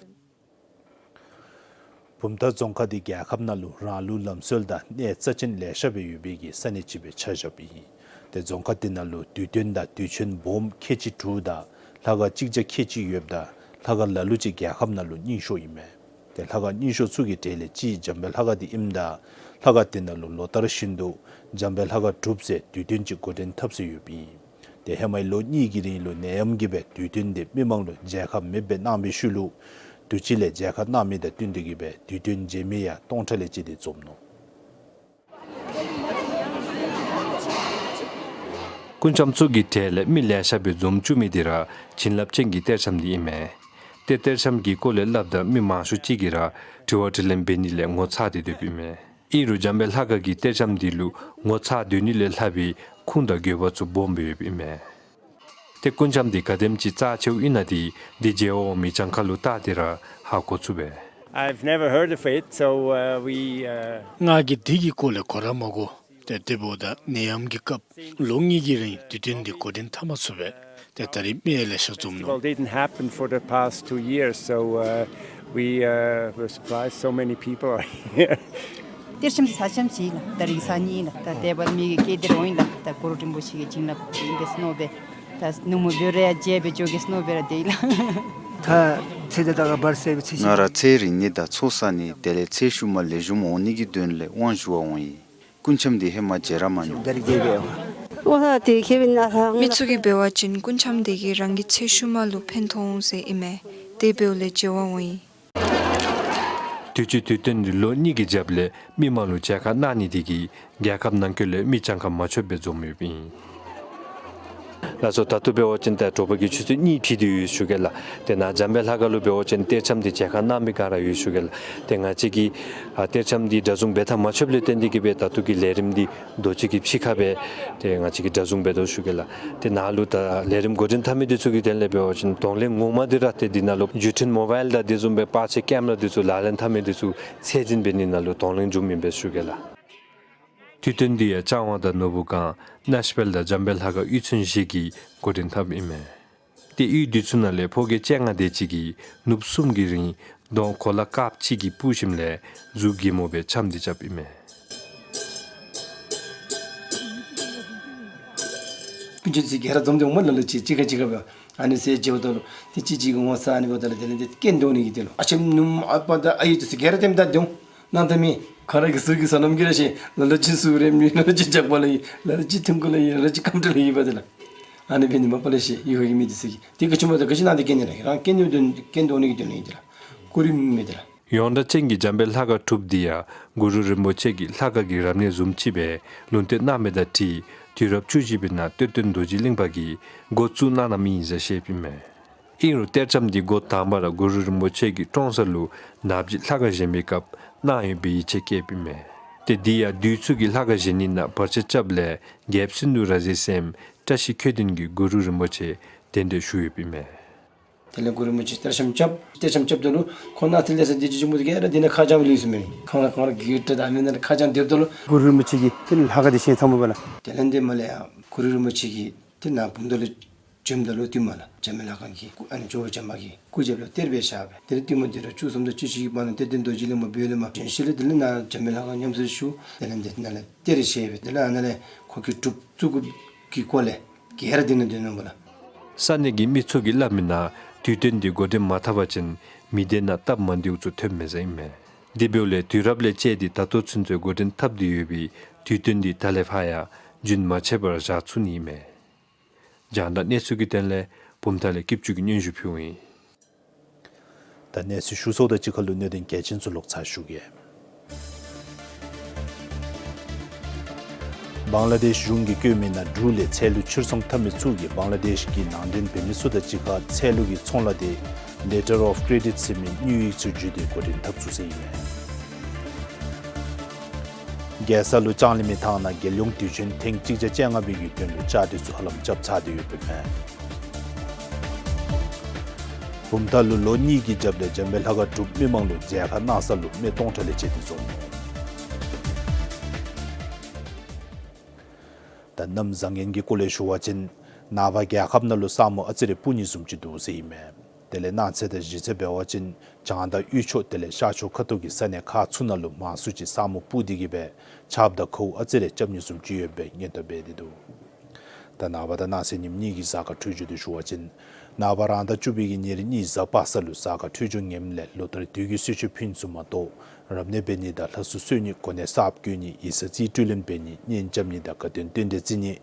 བུམ་ཐང་རྫོང་ཁག་འདི་རྒྱལ་ཁབ་ནང་ལུ་རང་ལུགས་ལམ་སྲོལ་དང་གནས་རྩ་ཅན་ལེ་ཤ་སྦེ་ཡོད་པའི་གི་ས་གནས་ཅིག་སྦེ་ཆ་བཞགཔ་ཨིན། ཏེ་རྫོང་ཁག་འདི་ནང་ལུ་དུས་སྟོན་དང་དུས་ཆེན་སྦོམ་ཁལ་གཅིག་དྲུག་དང་ལྷ་ཁང་གཅིག་བརྒྱ་ཁལ་གཅིག་ཡོདཔ་ད་ལྷ་ཁང་ལ་ལུ་ཅིག་རྒྱལ་ཁབ་ནང་ལུ་རྙིང་ཤོས་ཨིན་མས། ཏེ་ལྷ་ཁང་རྙིང་ཤོས་ཚུ་གི་གྲས་ལས་གཅིག་འཇམ་དཔལ་ལྷ་ཁང་འདི་ཨིནམ་ད་ལྷ་ཁང་འདི་ནང་ལུ་ལོ་ལྟར་བཞིན་དུ་འཇམ་དཔལ་ལྷ་ཁང་སྒྲུབ་ཟེར་དུས་སྟོན་ཅིག་འགོ་འདྲེན་འཐབ་སྲོལ་ཡོདཔ་ཨིན། ཏེ་ཧེ་མའི་ལོ་གཉིས་ཀྱི་རིང་ལུ་ནད་ཡམས་ཀྱིས་སྦེ་དུས་སྟོན་འདི་མི་མང་ལུ་མཇལ་ཁ་མེདཔ་སྦེ་གནང་བའི་ཤུལ་ལུ་དུས་ཅི་ལས་མཇལ་ཁ་གནང་མི་དང་བསྟུན་ཏེ་གི་སྦེ་དུས་སྟོན་མཇལ་མི་ཡང་སྟོང་ཕྲག་ལས་བཅད་དེ་འཛོམས་ནུག། སྐུ་འཆམ་ཚུ་གི་གྲས་ལས་མི་ལེ་ཤ་སྦེ་འཛོམས་བཅུག་མི་འདི་ར་བྱིན་རླབས་ཅན་གྱི་གཏེར་འཆམ་འདི་ཨིན་མས། ཏེ་གཏེར་འཆམ་གྱི་སྐོར་ལས་སླབ་ད་མི་མང་ཤོས་ཅིག་གིས་ར་དྲི་བ་དྲིས་ལན་འབད་ནི་ལས་ངོ་ཚ་སྟེ་སྡོདཔ་ཨིན་མས། ཨིན་རུང་འཇམ་དཔལ་ལྷ་ཁང་གི་གཏེར་འཆམ་འདི་ལུ་ངོ་ཚ་སྡོད་ནི་ལས་ལྷག་པའི་ཁུངས་དང་དགོས་པ་ཚུ་སྦོམ་སྦེ་ཡོདཔ་ཨིན་མས། ཏེ་སྐུ་འཆམ་འདི་ག་དེམ་ཅིག་རྩ་ཆེཝ་ཨིན་ན་འདི་འདི་མཇལ་བར་འོང་མི་གྱངས་ཁ་ལུ་བལྟ་སྟེ་ར་ཧ་གོ་ཚུགས་པས། I've never heard of it, so, uh, we, uh, ང་གིས་འདི་གི་སྐོར་ལས་གོ་ར་མ་གོ། ཏེ་དེ་འབདཝ་ད་ནད་ཡམས་ཀྱི་སྐབས་ལོ་གཉིས་ཀྱི་རིང་དུས་སྟོན་འདི་འགོ་འདྲེན་འཐབ་མ་ཚུགས་པས། ཏེ་ད་རིས་མི་ལེ་ཤ་འཛོམས་ནུག། Festival didn't happen for the past two years, so, uh, we, uh, were surprised so many people are here. གཏེར་འཆམ་འདི་ས་འཆམ་ཅིག་ལགས། ད་རིང་ས་ནི་ལགས། ད་དེ་འབདཝ་ད་མི་གི་སྐད་དེ་ར་འོང་ཡི་ལགས། ད་གུ་རུ་རིན་པོ་ཆེ་གི་བྱིན་རླབས་ཨིན་པས་མནོ་སྦེ། ད་ནུབ་མོ་འབད་རུང་ཡང་མཇལ་སྦེ་འགྱོ་གེ་མནོ་སྦེ་ར་སྡོད་ཡི་ལགས། ད་ཚེ་འདི་དང་བར་སྲིད་པའི་ཚེ་ང་ར་ཚེ་རིང་ནི་དང་ཚོགས་བསག་ནི་དེ་ལས་ཚེ་ཤུལ་མ་ལེགས་ཤོམ་འོང་ནི་གི་དོན་ལས་དབང་ཞུ་བར་འོང་ཡི། སྐུ་འཆམ་འདི་ཧེ་མ་མཇལ་ར་མ་མྱོང་། མི་ཚུ་གིས་འབད་བ་ཅིན་སྐུ་འཆམ་འདི་གིས་རང་གི་ཚེ་ཤུལ་མ་ལུ་ཕན་ཐོགས་འོང་ཟེར་ཨིན་མས། དེ་འབདཝ་ལས་མཇལ་བར་འོང་ཡི། དུས་ཅི་དུས་སྟོན་འདི་ལོ་གཉིས་ཀྱི་རྒྱབ་ལས་མི་མང་ལུ་མཇལ་ཁ་གནང་ནི་དེ་གིས་རྒྱལ་ཁབ་ནང་འཁོད་ལས་མི་གྱངས་ཁ་མ་ཆོདཔ་སྦེ་འཛོམས་ཡོདཔ་ཨིན། ལགས་སོ། ད་ལྟོ་འབད་བ་ཅིན་ཏེ་དྲོ་པ་གི་ཆུ་ཚོད་གཉིས་ཕྱིན་ཏེ་ཡོད་ཞུ་གེ་ལགས། ཏེ་ནཱ་འཇམ་དཔལ་ལྷ་ཁང་ལུ་འབད་བ་ཅིན་གཏེར་འཆམ་འདི་མཇལ་ཁ་གནང་མི་ག་ར་ཡོད་ཞུ་གེ་ལགས། ཏེ་ང་བཅས་ཀྱིས་ཨ་གཏེར་འཆམ་འདི་གྲྭ་བཟུང་འབད་ཐངས་མ་ཆོདཔ་ལས་བརྟེན་ཏེ་གི་སྦེ་ད་ལྟོ་གི་ལས་རིམ་འདི་རྡོ་རྗེ་གི་ཕྱི་ཁར་སྦེ་ཏེ་ང་བཅས་ཀྱིས་གྲྭ་བཟུང་འབད་དོ་ཞུ་གེ་ལགས། ཏེ་ནཱ་ལུ་ད་ལས་རིམ་འགོ་འདྲེན་འཐབ་མི་འདི་ཚུ་གི་དོན་ལས་འབད་བ་ཅིན་གདོང་ལེན་ངོ་མ་འདི་ར་ཏེ་འདི་ནང་ལུ་བརྒྱུད་འཕྲིན་མོ་བཱའིལ་དང་དེ་བཟུམ་སྦེ་པར་ཆས་ཀེམ་ར་འདི་ཚུ་ལག་ལེན་འཐབ་མི་འདི་ཚུ་ཚད་འཛིན་འབད་ནི་ནང་ལུ་གདོང་ལེན་བྱུངམ་ཨིན་པས་ཞུ་གེ་ལགས། དུས་སྟོན་འདི་ཡང་ལྕང་བ་དང་ནོར་བུ་སྒང་གནས་དཔལ་དང་འཇམ་དཔལ་ལྷ་ཁང་གཡུས་ཚན་བཞི་གིས་འགོ་འདྲེན་འཐབ་ཨིན་མས། ཏེ་གཡུས་འདི་ཚུ་ནང་ལས་ཕོ་སྐྱེས་བཅོ་ལྔ་དེ་ཅིག་གིས་ནུབ་གསུམ་གྱི་རིང་གདོང་གོ་ལ་དཀརཔོ་ཅིག་གི་སྤུ་ཞིམ་ལས་གཟུགས་སྒྲེན་མོ་སྦེ་འཆམ་འདི་རྐྱབ་ཨིན་མས། སྤུན་ཆ་ཚུ་ག་ར་འཛོམས་ཏེ་འོངམ་ལ་ལུ་ཅིག་གཅིག་ཁར་གཅིག་ཁར་སྦེ་ཨ་ནི་ཟེར་མཇལཝ་ད་ལུ་ཏེ་གཅིག་གཅིག་གིས་ངོ་ཚ་ཨ་ནི་འབདཝ་ད་ལུ་དེ་ལས་ཏེ་སྐད་འདོན་ནི་གི་དེ་ལུ་ཨ་ཆེམ་ནུམོ་ཨ་པ་དང་ཨའི་འདི་ཚུ་ག་ར་ཏེ་མི་ད་འདོན་ནང་ད་མི་ག་ར་གིས་ཟུར་གྱི་སོ་ནམ་གྱིས་ར་ཤེས། ལ་ལུ་ཅིག་ཟུར་རེ་མི་ལ་ལུ་ཅིག་ཇག་པ་ལུ་ཡོད། ལ་ལུ་ཅིག་ཐིམ་ཀུ་ལུ་ཡོད། ལ་ལུ་ཅིག་ཀམ་ཊ་ལུ་ཡོདཔ་དེ་ལགས། ཨ་ནི་འབད་ནི་མ་པ་ལས་ཤེས་ཡུལ་ཁ་གི་མི་འདི་ཚུ་གིས་དེ་ག་ཅི་སྨོ་ད་ག་ཅི་ནང་འདི་སྐད་ནི་ར་རང་སྐད་ནི་འདོན་སྐད་འདོན་ནི་གི་འདོན་ནི་དེ་ལགས། གུ་རུ་མི་དེ་ལགས། ཡོངས་གྲགས་ཅན་གྱི་འཇམ་དཔལ་ལྷ་ཁང་དྲུག་འདི་ཡང་གུ་རུ་རིན་པོ་ཆེ་གིས་ལྷ་ཁང་གི་རབ་གནས་བཟུམ་ཅིག་སྦེ་ལུང་བསྟན་གནང་མི་དང་འཁྲིལ་དུས་རབས་བཅུ་བཞི་པའི་ནང་གཏེར་སྟོན་རྡོ་རྗེ་གླིང་པ་གིས་འགོ་བཙུགས་གནང་གནངམ་ཨིན་ཟེར་བཤདཔ་ཨིན་མས། ཨིན་རུང་གཏེར་འཆམ་འདི་འགོ་དང་པ་ར་གུ་རུ་རིན་པོ་ཆེ་གིས་ཀྲོང་གསར་ལུ་ནག་བཞི་ལྷ་ཁང་བཞེངས་པའི་སྐབས་གནང་ཡོདཔ་སྦེ་ཡིད་ཆེས་བསྐྱེདཔ་ཨིན་མས། ཏེ་འདི་ཡང་བདུད་ཚུ་གིས་ལྷ་ཁང་བཞེངས་ནི་ནང་བར་ཆད་རྐྱབ་ལས་རྒྱལཔོ་སིནྡྷུ་རཱ་ཛའི་སྲསམོ་བཀྲ་ཤིས་ཁྱོད་ལྡན་གྱིས་གུ་རུ་རིན་པོ་ཆེ་གདན་འདྲེན་ཞུ་ཡོདཔ་ཨིན་མས། དེ་ལས་གུ་རུ་རིན་པོ་ཆེ་གཏེར་འཆམ་རྐྱབ། གཏེར་འཆམ་རྐྱབ་ད་ལུ་ཁོང་ནཱ་ཏེ་ལས་ས་འདི་ཅིག་ཅིག་མོ་དེ་ག་ར་འདི་ནང་ཁ་བྱང་ལུས་སོ་མེན། ཁང་ཁང་ར་གི་ཏེ་ད་མེན་ན་ཁ་བྱང་སྡོདཔ་ད་ལུ་གུ་རུ་རིན་པོ་ཆེ་གིས་ཏེ་ལྷ་ཁང་འདི་བཞེངས་ཚརཝ་མས་ལགས། དེ་ལས་འདི་མ་ལས་ཡང་གུ་རུ་རིན་པོ་ཆེ་གིས་ཏེ་ནཱ་བུམ་ཐང་ལུ་བྱོནམ་ད་ལུ་བསྟུད་མར་ལགས་འཇམ་དཔལ་ལྷ་ཁང་གི་སྐུ་ཨ་ནི་ཇོ་བོ་བྱམས་པ་གི་སྐུ་རྒྱབ་ལུ་གཏེར་སྦེ་བཞག་སྦེ་དེ་ལས་བསྟུད་མར་འདི་ར་བཅུ་གསུམ་དང་བཅུ་བཞི་གི་བར་ན་གཏེར་སྟོན་རྡོ་རྗེ་གླིང་པ་བོད་ལས་མར་བྱོན་ཞིནམ་ལས་དེ་ལས་ནཱ་འཇམ་དཔལ་ལྷ་ཁང་ཉམས་གསོ་ཞུ། དེ་ལས་འདི་ནང་ལས་གཏེར་བཞེས་སྦེ་དེ་ལས་ཨ་ནཱ་ལས་ཁོ་གིས་སྒྲུབ་བཙུགས་དགོཔ་གི་སྐོར་ལས་ག་ར་འདི་ནང་འདོན་ནུག་པ་ལགས། ས་གནས་ཀྱི་མི་ཚུ་གིས་སླབ་མི་ནང་དུས་སྟོན་འདི་འགོ་འདྲེན་མ་འཐབ་པ་ཅིན་མི་སྡེ་ནང་སྟབས་མ་བདེཝ་ཚུ་ཐོནམ་མས་ཟེར་ཨིན་མས། དེ་འབདཝ་ལས་དུས་རབས་ལས་བཅད་དེ་ད་ལྟོ་ཚུན་ཚོད་འགོ་འདྲེན་འཐབ་སྟེ་ཡོད་པའི་དུས་སྟོན་འདི་ད་ལས་ཕར་ཡང་རྒྱུན་མ་ཆད་པར་བཞག་ཚུགས་ནི་ཨིན་མས། རྒྱང་བསྒྲགས་གནས་ཚུལ་གྱི་དོན་ལས་བུམ་ཐང་ལས་སྐྱིད་ཆུ་གིས་སྙན་ཞུ་ཕུལཝ་ཨིན། ད་གནས་ཚུལ་ཞུ་ཚརཝ་དང་གཅིག་ཁར་ལུ་གནད་དོན་གལ་ཆེན་ཚུ་ལོག་ཚར་ཞུ་གེ། བང་ལ་དེཤ་གཞུང་གིས་བཀོད་མི་ནང་འབྲུག་ལས་ཚལ་ལུ་ཕྱིར་ཚོང་འཐབ་མི་ཚུ་གིས་བང་ལ་དེཤ་གི་ནང་འདྲེན་འབད་མི་ཚུ་དང་གཅིག་ཁར་ཚལ་ལུ་གི་ཚོང་ལཱ་དེ་Letter of Credit ཟེར་མི་དངུལ་ཡིག་ཚུ་བརྒྱུད་དེ་འགོ་འདྲེན་འཐབ་ཚུགས་ཟེར་ཨིན་མས། རྒྱལ་ས་ལུ་ལྕང་གླིང་མི་ཐང་ནང་རྒྱལ་ཡོངས་དུས་ཆེན་ཐེངས་གཅིག་བརྒྱ་བཅོ་ལྔ་པའི་གི་དོན་ལུ་བཅའ་སྒྲིག་ཚུ་ཧ་ལམ་རྐྱབ་ཚར་ཏེ་ཡོདཔ་ཨིན་མས། བུམ་ཐང་ལུ་ལོ་གཉིས་ཀྱི་རྒྱབ་ལས་འཇམ་དཔལ་ལྷ་ཁང་འབྲུག་མི་མང་ལུ་མཇལ་ཁ་གནང་ས་ལུ་མི་སྟོང་ཕྲག་ལས་བཅད་དེ་འཛོམས་ནུག། ད་གནམ་བཟང་ངན་གྱི་སྐོར་ལས་ཞུ་བ་ཅིན་ནངས་པ་རྒྱལ་ཁབ་ནང་ལུ་ས་སྨུག་ཨ་ཙི་རེ་སྤུབ་ནི་བཟུམ་ཅིག་འདུག་ཟེར་ཨིན་མས། དེ་ལས་གནངས་ཚེ་དང་གཞེས་ཚེ་འབད་བ་ཅིན་བྱང་དང་དབུས་ཕྱོགས་དེ་ལས་ཤར་ཕྱོགས་ཁ་ཐུག་གི་ས་གནས་ཁག་ཚུ་ནང་ལུ་མང་སུ་ཅིག་ས་སྨུག་སྤུབ་སྟེ་གི་སྦེ་ཆརཔ་དང་ཁཝ་ཨ་ཙི་རེ་རྐྱབ་ནི་བཟུམ་ཅིག་ཡོད་པའི་སྔོན་བརྡ་འབད་དེ་འདུག། ད་ནངས་པ་དང་གནངས་ཚེ་ཉིནམ་གཉིས་ཀྱི་གཟའ་སྐར་འཕྲོད་སྦྱོར་དེ་ཞུ་བ་ཅིན་ནངས་པ་རང་ཟླ་བཅུ་པའི་གི་ཉེར་གཉིས་གཟའ་པ་སངས་ལུ་གཟའ་སྐར་འཕྲོད་སྦྱོར་ངནམ་ལས་ལོ་ལྟར་དུས་ཀྱི་གསོལ་མཆོད་ཕུལ་ནི་ཚུ་མ་གཏོགས་རབ་གནས་འབད་ནི་དང་ལྷ་གསོལ་གསོལ་ནི་གོ་གནས་གསརཔ་བསྐོ་ནི་ཡིག་ཚང་རྩིས་སྤྲོད་ལེན་འབད་ནི་གཉེན་རྐྱབ་ནི་དང་དགའ་སྟོན་རྟེན་འབྲེལ་བརྩི་ནི་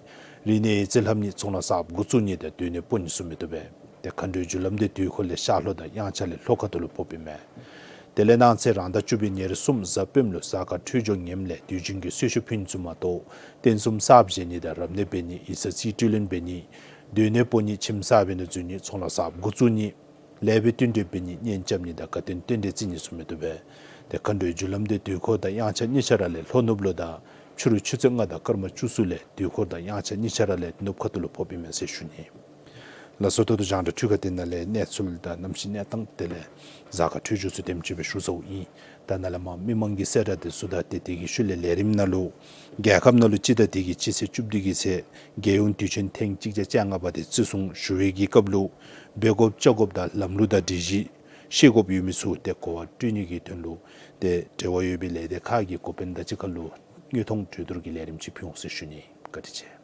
རིག་གནས་ཡིག་རྩིས་ལྷབ་ནི་ཚོང་ལཱ་གསརཔ་འགོ་བཙུགས་ནི་དང་སྡོད་གནས་སྤོ་ནི་ཚུ་མི་བཏུབ་པས། ཏེ་མཁའ་འགྲོའི་རྒྱུ་ལམ་དེ་དུས་འཁོར་ལས་ཤར་ལྷོ་དང་དབྱངས་འཆར་ལས་ལྷོ་ཁ་ཐུག་ལུ་ཕོགཔ་ཨིན་མས། དེ་ལས་གནངས་ཚེ་རང་ཟླ་བཅུ་པའི་ཉེར་གསུམ་གཟའ་སྤེནམ་ལུ་གཟའ་སྐར་འཕྲོད་སྦྱོར་ངནམ་ལས་དུས་རྒྱུན་གྱི་གསོལ་མཆོད་ཕུལ་ནི་ཚུ་མ་གཏོགས་རྟེན་གསུམ་གསརཔ་བཞེངས་ནི་དང་རབ་གནས་འབད་ནི་ཡིག་ཚང་རྩིས་སྤྲོད་ལེན་འབད་ནི་སྡོད་གནས་སྤོ་ནི་ཁྱིམ་གསར་པའི་ནང་འཛུལ་ནི་ཚོང་ལཱ་གསརཔ་འགོ་བཙུགས་ནི་ལེགས་པའི་བསྟུན་གྲོས་འབད་ནི་གཉེན་རྐྱབ་ནི་དང་དགའ་སྟོན་རྟེན་འབྲེལ་བརྩི་ནི་ཚུ་མི་བཏུབ་པས། ཏེ་མཁའ་འགྲོའི་རྒྱུ་ལམ་དེ་དུས་འཁོར་དང་དབྱངས་འཆར་གཉིས་ཆ་ར་ལས་ལྷོ་ནུབ་ལུ་དང་ཕྱི་རུ་ཆུ་ཚོད་ལྔ་དང་སྐར་མ་བཅུ་གསུམ་ལས་དུས་འཁོར་དང་དབྱངས་འཆར་གཉིས་ཆ་ར་ལས་ནུབ་ཁ་ཐུག་ལུ་ཕོགཔ་ཨིན་མས་ཟེར་ཞུ་ནི། ལགས་སོ། ད་ལྟོ་རྒྱང་བསྒྲགས་འཕྲུལ་ཁང་འདི་ནང་ལས་གནས་ཚུལ་དང་གནམ་གཤིས་གནས་སྟངས་དེ་ལས་གཟའ་སྐར་འཕྲོད་སྦྱོར་ཚུ་དེམ་ཅིག་སྦེ་ཞུ་ཚརཝ་ཨིན། ད་ནཱ་ལས་མར་མི་མང་གི་གསལ་བསྒྲགས་དེ་ཚུ་དང་ཏེ་དེ་གི་ཤུལ་ལས་ལས་རིམ་ནང་ལུ་རྒྱལ་ཁབ་ནང་ལུ་སྤྱི་ཟླ་འདི་གི་སྤྱི་ཚེས་བཅུ་བདུན་གྱི་ཚེ་རྒྱལ་ཡོངས་དུས་ཆེན་ཐེངས་གཅིག་བརྒྱ་བཅོ་ལྔ་པ་དེ་བརྩི་སྲུང་ཞུ་བའི་གི་སྐབས་ལུ་འབད་དགོཔ་བཅའ་དགོཔ་དང་ལམ་ལུགས་དང་སྒྲིག་གཞི་ཤེས་དགོཔ་ཡོད་མི་ཚུ་ཏེ་གོ་བ་སྤྲོད་ནི་གི་དོན་ལུ་ཏེ་འབྲེལ་བ་ཡོད་པའི་ལས་སྡེ་ཁག་གི་འགོ་དཔོན་དང་གཅིག་ཁར་ལུ་དངོས་མཐོང་གྲོས་བསྡུར་གྱི་ལས་རིམ་ཅིག་ཕུལ་འོང་ཟེར་ཞུ་ནི། བཀའ་དྲིན་ཆེ།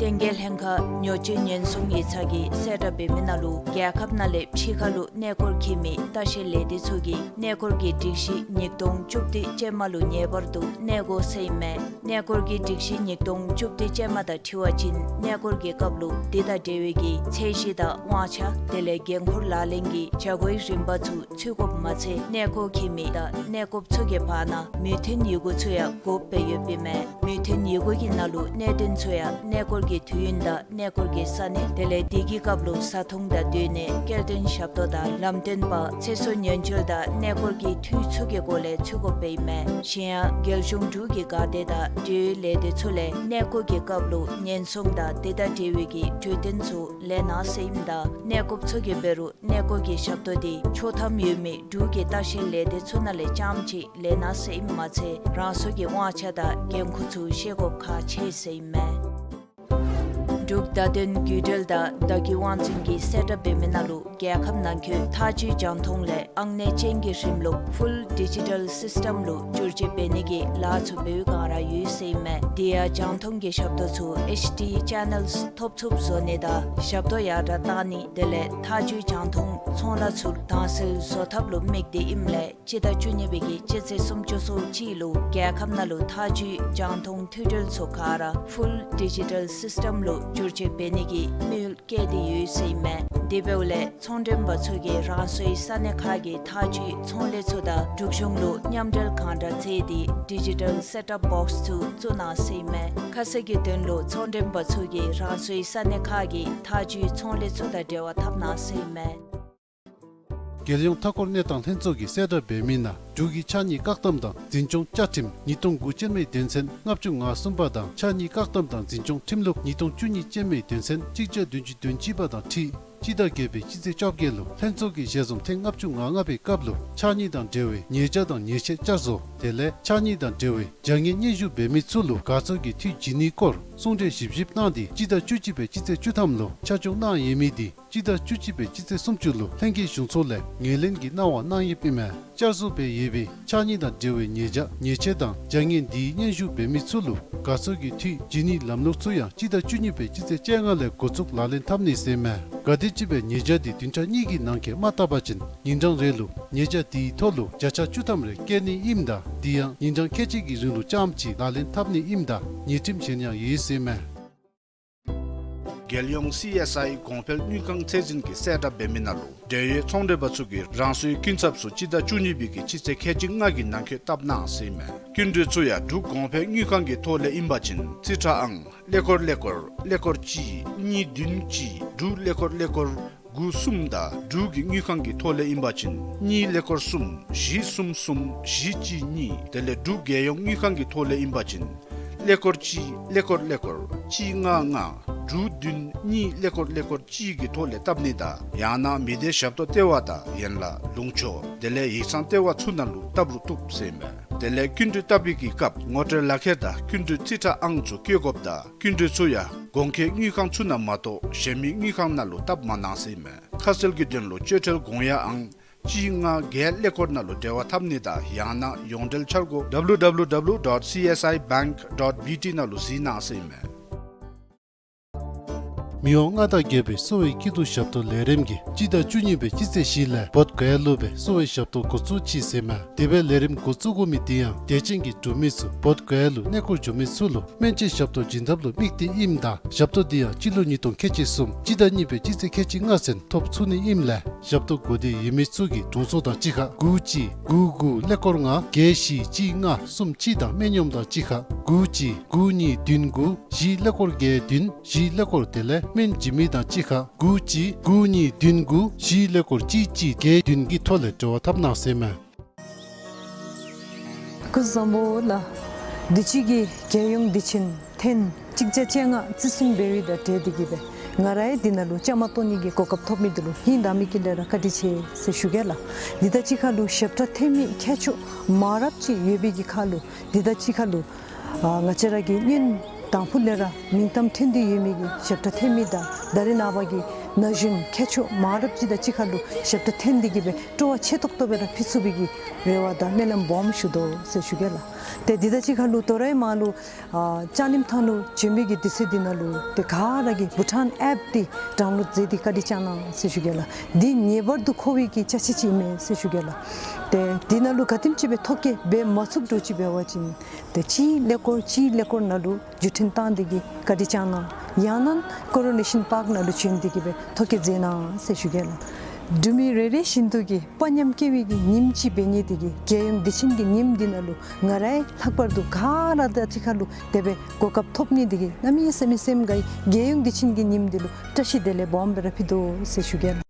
བསྟན་རྒྱས་ལྷན་ཁག་ཉོ་སྤྱོད་ཉེན་སྲུང་ཡིག་ཚང་གིས་གསལ་བསྒྲགས་འབད་མི་ནང་ལུ་རྒྱལ་ཁབ་ནང་ལས་ཕྱི་ཁ་ལུ་གནས་སྐོར་འཁྱིད་མི་ལྟ་བཤལ་ལས་སྡེ་ཚུ་གིས་གནས་སྐོར་གྱི་སྒྲིག་གཞི་ཉིས་སྟོང་བཅུ་བདུན་ཅན་མ་ལུ་ངེས་པར་དུ་གནས་དགོ་ཟེར་ཨིན་མས། གནས་སྐོར་གྱི་སྒྲིག་གཞི་ཉིས་སྟོང་བཅུ་བདུན་ཅན་མ་དང་འཁྲིལ་བ་ཅིན་གནས་སྐོར་གྱི་སྐབས་ལུ་དེ་དང་འབྲེལ་བའི་གི་ཚད་གཞི་དང་དབང་ཆ་དེ་ལས་འགན་ཁུར་ལག་ལེན་གྱི་བྱ་སྒོའི་རིམ་པ་ཚུ་ཚུད་དགོཔ་མ་ཚད་གནས་སྐོར་འཁྱིད་མི་དང་གནས་སྐོརཔ་ཚུ་གི་བར་ན་མོས་མཐུན་ཡི་གུ་ཚུ་ཡང་དགོཔ་སྦེ་ཡོདཔ་ཨིན་མས། མོས་མཐུན་ཡི་གུ་གི་ནང་ལུ་གནད་དོན་ཚུ་ཡང་གནས་སྐོར་གྱི་དུས་ཡུན་དང་གནས་སྐོར་གྱི་ས་གནས་དེ་ལས་དེ་གི་སྐབས་ལུ་བཟའ་འཐུང་དང་སྡོད་གནས་སྐྱེལ་འདྲེན་ཞབས་ཏོག་དང་ལམ་སྟོན་པ་ཚེ་སྲོག་ཉེན་བཅོལ་དང་གནས་སྐོར་གྱི་འཐུས་ཚུ་གི་སྐོར་ལས་ཚུད་དགོཔ་སྦེ་ཨིན་མས། གཞན་ཡང་རྒྱལ་གཞུང་འབྲུག་གི་འགག་སྡེ་དང་འབྲེལ་ཡོད་ལས་སྡེ་ཚུ་ལས་གནས་སྐོར་གྱི་སྐབས་ལུ་ཉེན་སྲུང་དང་དེ་དང་འབྲེལ་བའི་གི་གྲོས་དོན་ཚུ་ལེན་གནང་ཟེར་ཨིནམ་ད་གནས་སྐོརཔ་ཚུ་གིས་འབད་རུང་གནས་སྐོར་གྱི་ཞབས་ཏོག་དེ་ཆོག་ཐམ་ཡོད་མི་འབྲུག་གི་ལྟ་བཤལ་ལས་སྡེ་ཚུ་ནང་ལས་རྐྱངམ་ཅིག་ལེན་གནང་ཟེར་ཨིནམ་མ་ཚད་རང་སོའི་གི་དབང་ཆ་དང་འགན་ཁུར་ཚུ་ཤེས་དགོཔ་ཁག་ཆེ་ཟེར་ཨིན་མས། འབྲུག་བརྡ་དོན་བརྒྱུད་འབྲེལ་དང་བརྡ་བརྒྱུད་དབང་འཛིན་གྱིས་གསལ་བསྒྲགས་འབད་མི་ནང་ལུ་རྒྱལ་ཁབ་ནང་འཁོད་ཐག་གཅོད་རྒྱང་མཐོང་ལས་ཨང་གནས་ཅན་གྱི་རིམ་ལུགས་ཕུལ་ཌི་ཇི་ཊཱལ་སིསི་ཊམ་ལུ་བསྒྱུར་བཅོས་འབད་ནི་གི་ལཱ་ཚུ་འབད་བའི་སྒང་ར་ཡོད་ཟེར་ཨིན་མས། དེ་ཡང་རྒྱང་མཐོང་གི་ཞབས་ཏོག་ཚུ་ཨེཆ་ཌི་ཆེ་ནཱལསི་ཐོབ་ཚུགསཔ་བཟོ་ནི་དང་ཞབས་ཏོག་ཡར་དྲག་གཏང་ནི་དེ་ལས་ཐག་གཅོད་རྒྱང་མཐོང་ཚོང་ལཱ་ཚུ་དྭངས་གསལ་བཟོ་ཐབས་ལུ་དམིགས་ཏེ་ཨིནམ་ལས་སྤྱི་ཟླ་བཅུ་གཉིས་པའི་གི་སྤྱི་ཚེས་སུམ་ཅུ་སོ་གཅིག་ལུ་རྒྱལ་ཁབ་ནང་ལུ་ཐག་གཅོད་རྒྱང་མཐོང་མཐུད་འབྲེལ་ཚུ་ག་ར་ཕུལ་ཌི་ཇི་ཊཱལ་སིསི་ཊམ་ལུ་བསྒྱུར་བཅོས་འབད་ནི་གི་དམིགས་ཡུལ་བསྐྱེད་དེ་ཡོད་ཟེར་ཨིན་མས། དེ་འབདཝ་ལས་ཚོང་མགྲོན་པ་ཚུ་གིས་རང་སོའི་ས་གནས་ཁག་གི་ཐག་གཅོད་ཚོང་ལས་ཚུ་དང་འབྲུག་གཞུང་ལུ་མཉམ་འབྲེལ་གང་དྲག་མཛད་དེ་ཌི་ཇི་ཊཱལ་སེཊ་ཨཔ་བོགསི་ཚུ་བཙུགས་གནང་ཟེར་ཨིན་མས། ཁ་གསལ་གྱི་དོན་ལུ་ཚོང་མགྲོན་པ་ཚུ་གིས་རང་སོའི་ས་གནས་ཁག་གི་ཐག་གཅོད་ཚོང་ལས་ཚུ་དང་འབྲེལ་བ་འཐབ་གནང་ཟེར་ཨིན་མས། རྒྱལ་ཡོངས་མཐའ་འཁོར་གནས་སྟངས་ལྷན་ཚོགས་ཀྱིས་གསལ་བསྒྲགས་འབད་མི་ནང་འབྲུག་གི་ཕྱགས་སྙིགས་བཀག་སྡོམ་དང་འཛིན་སྐྱོང་བཅའ་ཁྲིམས་ཉིས་སྟོང་དགུ་ཅན་མའི་དོན་ཚན་ལྔ་བཅུ་ང་གསུམ་པ་དང་ཕྱགས་སྙིགས་བཀག་སྡོམ་དང་འཛིན་སྐྱོང་ཁྲིམས་ལུགས་ཉིས་སྟོང་བཅུ་གཉིས་ཅན་མའི་དོན་ཚན་གཅིག་བརྒྱ་བདུན་ཅུ་དོན་གཅིག་པ་དང་འཁྲིལ་སྤྱི་ཟླ་བརྒྱད་པའི་སྤྱི་ཚེས་བཅོ་བརྒྱད་ལུ་ལྷན་ཚོགས་ཀྱི་ཞལ་འཛོམས་ཐེངས་ལྔ་བཅུ་ང་ལྔ་པའི་སྐབས་ལུ་ཕྱགས་སྙིགས་དང་འབྲེལ་བའི་ཉེས་བྱ་དང་ཉེས་ཆད་བསྐྱར་བཟོ་ དེ་ལས་ཕྱགས་སྙིགས་དང་འབྲེལ་བའི་བྱ་ངན་སྙན་ཞུ་འབད་མི་ཚུ་ལུ་དགའ་ཚོར་གྱི་འཐུས་བྱིན་ནིའི་སྐོར་གསུང་གྲོས་ཞིབ་ཞིབ་གནང་སྟེ་སྤྱི་ཟླ་བཅུ་གཅིག་པའི་སྤྱི་ཚེས་བཅུ་ཐམ་ལུ་ཆ་འཇོག་གནང་ཡོད་མི་དེ་སྤྱི་ཟླ་བཅུ་གཅིག་པའི་སྤྱི་ཚེས་སུམ་ཅུ་ལུ་ལྷན་རྒྱས་གཞུང་ཚོགས་ལས་ངོས་ལེན་གྱི་གནང་བ་གནང་ཡོདཔ་ཨིན་མས། བསྐྱར་བཟོ་འབད་ཡོད་པའི་ཕྱགས་སྙིགས་དང་འབྲེལ་བའི་ཉེས་བྱ་ཉེས་ཆད་དང་བྱ་ངན་དེའི་སྙན་ཞུ་འབད་མི་ཚུ་ལུ་དགའ་ཚོར་གྱི་འཐུས་བྱིན་ནིའི་ལམ་ལུགས་ཚུ་ཡང་སྤྱི་ཟླ་བཅུ་གཉིས་པའི་སྤྱི་ཚེས་བཅོ་ལྔ་ལས་འགོ་བཙུགས་ལག་ལེན་འཐབ་ནི་ཟེར་ཨིན་མས། ག་དེམ་ཅིག་སྦེ་ཉེས་བྱ་དེ་བདུན་ཕྲག་གཉིས་ཀྱི་ནང་འཁོད་མ་བཏབ་པ་ཅིན་ཉིན་གྲངས་རེ་ལུ་ཉེས་བྱ་དེའི་ཐོག་ལུ་བརྒྱ་ཆ་བཅུ་ཐམ་རེ་བཀལ་ནི་ཨིནམ་ད་དེ་ཡང་ཉིན་གྲངས་ཁལ་གཅིག་གི་རིང་ལུ་རྐྱངམ་ཅིག་ལག་ལེན་འཐབ་ནི་ཨིནམ་ད་ཉེས་ཁྲིམས་གཞན་ཡང་ཡོད་ཟེར་ཨིན་མས། རྒྱལ་ཡོངས་སི་ཨེསི་ཨའི་གོང་འཕེལ་དངུལ་ཁང་ཚད་འཛིན་གྱིས་གསལ་བསྒྲགས་འབད་མི་ནང་ལུ་འབྲེལ་ཡོད་ཚོང་འབྲེལ་པ་ཚུ་གིས་རང་སོའི་སྐྱིན་ཚབ་ཚུ་སྤྱི་ཟླ་བཅུ་གཉིས་པའི་གི་སྤྱི་ཚེས་ཁལ་གཅིག་ལྔ་གི་ནང་འཁོད་བཏབ་གནང་ཟེར་ཨིན་མས། སྐྱིན་འགྲུལ་ཚུ་ཡང་འབྲུག་གོང་འཕེལ་དངུལ་ཁང་གི་ཐོག་ལས་ཨིན་པ་ཅིན་རྩིས་ཁྲ་ཨང་ཀླད་ཀོར་ཀླད་ཀོར་ཀླད་ཀོར་གཅིག་གཉིས་བདུན་གཅིག་དྲུག་ཀླད་ཀོར་ཀླད་ཀོར་དགུ་གསུམ་དང་འབྲུག་གི་དངུལ་ཁང་གི་ཐོག་ལས་ཨིན་པ་ཅིན་གཉིས་ཀླད་ཀོར་གསུམ་བཞི་གསུམ་གསུམ་བཞི་གཅིག་གཉིས། དེ་ལས་འབྲུག་རྒྱལ་ཡོངས་དངུལ་ཁང་གི་ཐོག་ལས་ཨིན་པ་ཅིན་ཀླད་ཀོར་གཅིག་ཀླད་ཀོར་ཀླད་ཀོར་གཅིག་ལྔ་ལྔ་དྲུག་བདུན་གཉིས་ཀླད་ཀོར་ཀླད་ཀོར་གཅིག་གི་ཐོག་ལས་བཏབ་ནི་དང་ཡང་ན་མི་སྡེ་ཞབས་ཏོག་ལྟེ་བ་དང་ཡན་ལག་ལུང་ཕྱོགས་དེ་ལས་ཡིག་ཚང་ལྟེ་བ་ཚུ་ནང་ལུ་བཏབ་རུང་བཏུབ་ཟེར་ཨིན་མས། དེ་ལས་སྐྱིན་འགྲུལ་བཏབ་པའི་གི་སྐབས་ངོ་སྤྲོད་ལག་ཁྱེར་དང་སྐྱིན་འགྲུལ་རྩིས་ཁྲ་ཨང་ཚུ་བཀོད་དགོཔ་དང་སྐྱིན་འགྲུལ་ཚུ་ཡང་གོང་འཁོད་དངུལ་ཁང་ཚུ་ནང་མ་གཏོགས་གཞན་མི་དངུལ་ཁང་ནང་ལུ་བཏབ་མ་གནང་ཟེར་ཨིན་མས། ཁ་གསལ་གྱི་དོན་ལུ་སྤྱོད་ཁྲལ་དགོངས་ཡངས་ཨང་གཅིག་ལྔ་བརྒྱད་ཀླད་ཀོར་ནང་ལུ་འབྲེལ་བ་འཐབ་ནི་དང་ཡང་ན་ཡོངས་འབྲེལ་འཆར་སྒོ་W W W dot C S I bank dot B T ནང་ལུ་གཟིགས་གནང་ཟེར་ཨིན་མས། མི་དབང་མངའ་བདག་རྒྱལ་པོའི་གསོ་བའི་སྐྱིད་སྡུག་ཞབས་ཏོག་ལས་རིམ་གྱིས་སྤྱི་ཟླ་བཅུ་གཉིས་པའི་སྤྱི་ཚེས་བཞི་ལས་བོདྷ་ག་ཡ་ལུ་སྦེ་གསོ་བའི་ཞབས་ཏོག་འགོ་བཙུགས་ཅི་ཟེར་ཨིན་མས། དེ་སྦེ་ལས་རིམ་འགོ་བཙུགས་དགོ་མི་དེ་ཡང་དད་ཅན་གྱི་འབྲུག་མི་ཚུ་བོདྷ་ག་ཡ་ལུ་གནས་སྐོར་འགྱོ་མི་ཚུ་ལུ་སྨན་བཅོས་ཞབས་ཏོག་བྱིན་ཐབས་ལུ་དམིགས་ཏེ་ཨིནམ་ད་ཞབས་ཏོག་དེ་ཡང་སྤྱི་ལོ་ཉིས་སྟོང་ཁལ་གཅིག་གསུམ་སྤྱི་ཟླ་གཉིས་པའི་སྤྱི་ཚེས་ཁལ་གཅིག་ལྔ་ཚུན་ཐོབ་ཚུགས་ནི་ཨིནམ་ལས་ཞབས་ཏོག་དགོས་འདོད་ཡོད་མི་ཚུ་གིས་དྲུང་འཚོ་དང་གཅིག་ཁར་དགུ་གཅིག་དགུ་དགུ་ཀླད་ཀོར་ལྔ་བརྒྱད་བཞི་གཅིག་ལྔ་གསུམ་གཅིག་དང་སྨན་གཡོགམ་དང་གཅིག་ཁར་དགུ་གཅིག་དགུ་གཉིས་བདུན་དགུ་བཞི་ཀླད་ཀོར་བརྒྱད་བདུན་བཞི་ཀླད་ཀོར་དེ་ལས་སྨན་བྱིན་མི་དང་གཅིག་ཁར་དགུ་གཅིག་དགུ་གཉིས་བདུན་དགུ་བཞི་ཀླད་ཀོར་གཅིག་གཅིག་བརྒྱད་བདུན་གྱི་ཐོག་ལས་འབྲེལ་བ་འཐབ་གནང་ཟེར་ཨིན་མས། སྐུ་གཟུགས་བཟང་པོ་ལགས། དུས་ཅི་གི་རྒྱལ་ཡོངས་དུས་ཆེན་ཐེངས་གཅིག་བརྒྱ་བཅོ་ལྔ་བརྩི་སྲུང་འབད་བའི་དང་འབྲེལ་ཏེ་གིས་སྦེ་ང་རའི་འདི་ནང་ལུ་བཅའ་མར་གཏོགས་ནི་གི་གོ་སྐབས་ཐོབ་མི་འདི་ལུ་ཧིང་དྭངས་མའི་དཀྱིལ་ལས་ར་བཀའ་དྲིན་ཆེ་ཟེར་ཞུ་གེ་ལགས། འདི་དང་གཅིག་ཁར་ལུ་ཞབས་ཁྲ་འཐེན་མི་མཁས་མཆོག་མང་རབས་ཅིག་ཡོད་པའི་གི་ཁར་ལུ་འདི་དང་གཅིག་ཁར་ལུ་ཨ་ང་བཅས་ར་གི་སྔོན་དང་ཕུ་ལས་ར་མིང་གཏམ་ཐོན་ཏེ་ཡོད་མི་གི་ཞབས་ཁྲ་འཐེན་མི་དང་ད་རེས་ནངས་པ་གི་ན་གཞོན་མཁས་མཆོག་མང་རབས་ཅིག་དང་གཅིག་ཁར་ལུ་ཞབས་ཁྲ་འཐེན་ཏེ་གིས་སྦེ་སྤྲོ་བ་ཆེ་ཏོག་ཏོ་སྦེ་ར་ཕུལ་ཚུགས་པའི་གི་རེ་བ་དང་སྨོན་ལམ་སྦོམ་ཞུ་དོ་ཟེར་ཞུ་གེ་ལགས། ཏེ་འདི་དང་གཅིག་ཁར་ལུ་དོ་རུང་མར་ལུ་ཨ་ལྕང་གླིང་ཐང་ལུ་བྱོན་པའི་གི་དུས་ཚོད་འདི་ནང་ལུ་ཏེ་ག་ར་གིས་བྷུ་ཊཱན་ཨེཔ་འདི་ཌའུན་ལོཌ་མཛད་དེ་བཀའ་དྲིན་བསྐྱང་གནང་ཟེར་ཞུ་གེ་ལགས། འདི་ངེས་པར་དུ་མཁོ་བའི་གི་ཅ་ཆས་ཅིག་ཨིན་མས་ཟེར་ཞུ་གེ་ལགས། ཏེ་འདི་ནང་ལུ་ག་དེམ་ཅིག་སྦེ་ཐོ་བཀོད་འབད་མ་ཚུགས་འགྱོ་ཅི་འབད་བ་ཅིན་ཏེ་གཅིག་ཀླད་ཀོར་གཅིག་ཀླད་ཀོར་ནང་ལུ་བརྒྱུད་འཕྲིན་བཏང་སྟེ་གིས་བཀའ་དྲིན་བསྐྱང་གནང་། ཡང་ན་ཀོ་རོ་ནེ་ཤཱན་པཱརཀ་ནང་ལུ་བྱོན་ཏེ་གིས་སྦེ་ཐོ་བཀོད་མཛད་གནང་ཟེར་ཞུ་གེ་ལགས། འབྲུག་མི་རེ་རེ་བཞིན་དུ་གིས་དཔའ་ཉམས་བསྐྱེད་པའི་གི་ཉིནམ་ཅིག་འབད་ནི་དེ་གིས་རྒྱལ་ཡོངས་དུས་ཆེན་གྱི་ཉིནམ་འདི་ནང་ལུ་ང་རའི་ལྷག་པར་དུ་ག་ར་དང་གཅིག་ཁར་ལུ་དེ་སྦེ་གོ་སྐབས་ཐོབ་ནི་དེ་གིས་གནམ་མེད་ས་མེད་སེམས་དགའ་ཡི། རྒྱལ་ཡོངས་དུས་ཆེན་གྱི་ཉིནམ་འདི་ལུ་བཀྲ་ཤིས་བདེ་ལེགས་སྦོམ་སྦེ་ར་ཕུལ་དོ་ཟེར་ཞུ་གེ་ལགས།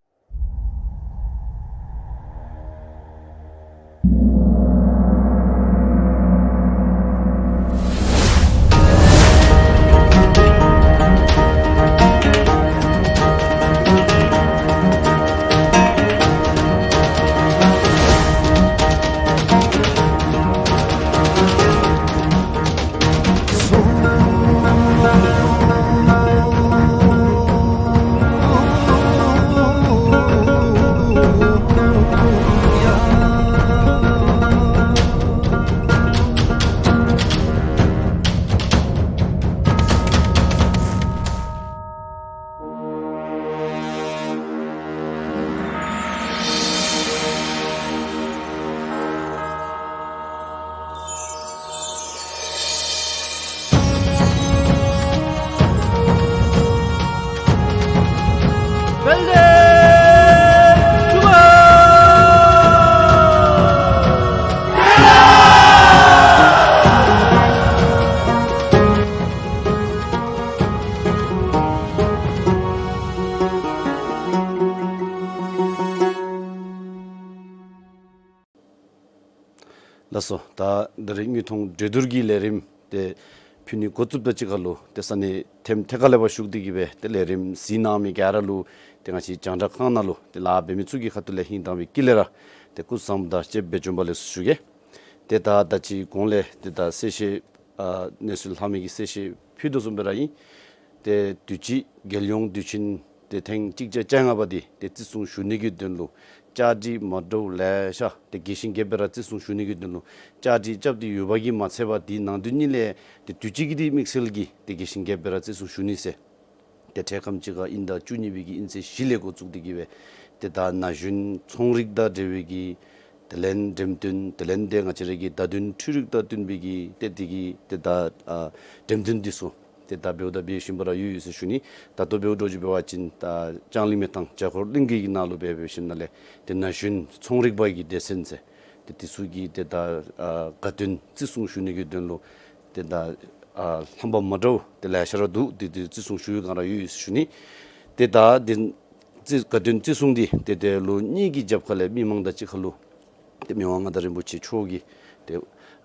ལགས་སོ། ད་ད་རེས་དངོས་མཐོང་གྲོས་བསྡུར་གྱི་ལས་རིམ་དེ་ཕུལ་ནི་འགོ་བཙུགསཔ་དང་གཅིག་ཁར་ལུ་ཏེ་ས་གནས་ཐེམ་ཐད་ཁ་ལས་ཕར་ཞུགས་ཏེ་གིས་སྦེ་ཏེ་ལས་རིམ་གཟིགས་གནང་མི་ག་ར་ལུ་ཏེ་ང་བཅས་རྒྱང་བསྒྲགས་ཁང་ནང་ལུ་ཏེ་ལཱ་འབད་མི་ཚུ་གི་ཁ་ཐུག་ལས་ཧིང་དྭངས་པའི་དཀྱིལ་ལས་ར་ཏེ་སྐུ་གཟུགས་བཟང་པོ་དང་བཅས་པ་སྦེ་བྱོན་པ་ལེགས་སོ་ཞུ་གེ། ཏེ་ད་ད་ཅི་གོང་ལས་ཏེ་ད་གསལ་བཤད་ཨ་གནས་ཚུལ་ལྷག་མི་གི་གསལ་བཤད་ཕུལ་དོ་བཟུམ་སྦེ་ར་ཨིན། ཏེ་དུས་ཅི་རྒྱལ་ཡོངས་དུས་ཆེན་ཏེ་ཐེངས་གཅིག་བརྒྱ་བཅོ་ལྔ་པ་འདི་ཏེ་བརྩི་སྲུང་ཞུ་ནི་གི་དོན་ལུ་བཅའ་སྒྲིག་མ་འདྲཝ་ལེ་ཤ་ཏེ་རྒྱས་ཤིང་རྒྱས་པ་ར་བརྩི་སྲུང་ཞུ་ནི་གི་དོན་ལུ་བཅའ་སྒྲིག་རྐྱབ་སྟེ་ཡོད་པ་གིས་མ་ཚད་པར་དེ་ནང་དོན་གཉིས་ལས་ཏེ་དུས་ཅི་གི་དེ་དམིགས་བསལ་གྱི་ཏེ་རྒྱས་ཤིང་རྒྱས་པ་ར་བརྩི་སྲུང་ཞུ་ནི་ཟེར། ཏེ་འཕྲལ་ཁམས་ཅིག་ཁར་དབྱིན་ཟླ་བཅུ་གཉིས་པའི་གི་དབྱིན་ཚེས་བཞི་ལས་འགོ་བཙུགས་ཏེ་གི་སྦེ་ཏེ་ད་ན་གཞོན་ཚོང་རིག་དང་འབྲེལ་བའི་གི་དེ་ལས་འགྲེམས་སྟོན་དེ་ལས་ཏེ་ང་བཅས་ར་གི་བརྡ་དོན་འཕྲུལ་རིག་དང་བསྟུན་པའི་གི་ཏེ་དེ་གི་ཏེ་ད་ཨ་འགྲེམས་སྟོན་འདི་ཚུ་ཏེ་ད་འབདཝ་ད་འབད་བཞིན་པ་ར་ཡོད་ཡོད་ཟེར་ཞུ་ནི། ད་ལྟོ་འབདཝ་འདྲཝ་ཅིག་འབད་བ་ཅིན་ད་ལྕང་གླིང་མི་ཐང་བྱ་འཁོར་གླིང་གི་ནང་ལུ་འབད་འབད་བཞིན་ན་ལས་ཏེ་ན་གཞོན་ཚོང་རིག་པ་གི་སྡེ་ཚན་ཟེར་ཏེ་དེ་ཚུ་གིས་ཏེ་ད་ཨ་དགའ་སྟོན་བརྩི་སྲུང་ཞུ་ནི་གི་དོན་ལུ་ཏེ་ད་ཨ་རྣམ་པ་མ་འདྲཝ་ཏེ་ལེ་ཤ་ར་འདུག། ཏེ་དེ་བརྩི་སྲུང་ཞུ་བའི་སྒང་ར་ཡོད་ཡོད་ཟེར་ཞུ་ནི། ཏེ་ད་དེ་བརྩི་དགའ་སྟོན་བརྩི་སྲུང་འདི་ཏེ་དེ་ལོ་གཉིས་ཀྱི་རྒྱབ་ཁ་ལས་མི་མང་དང་གཅིག་ཁར་ལུ་ཏེ་མི་དབང་མངའ་བདག་རིན་པོ་ཆེ་མཆོག་གིས་ཏེ་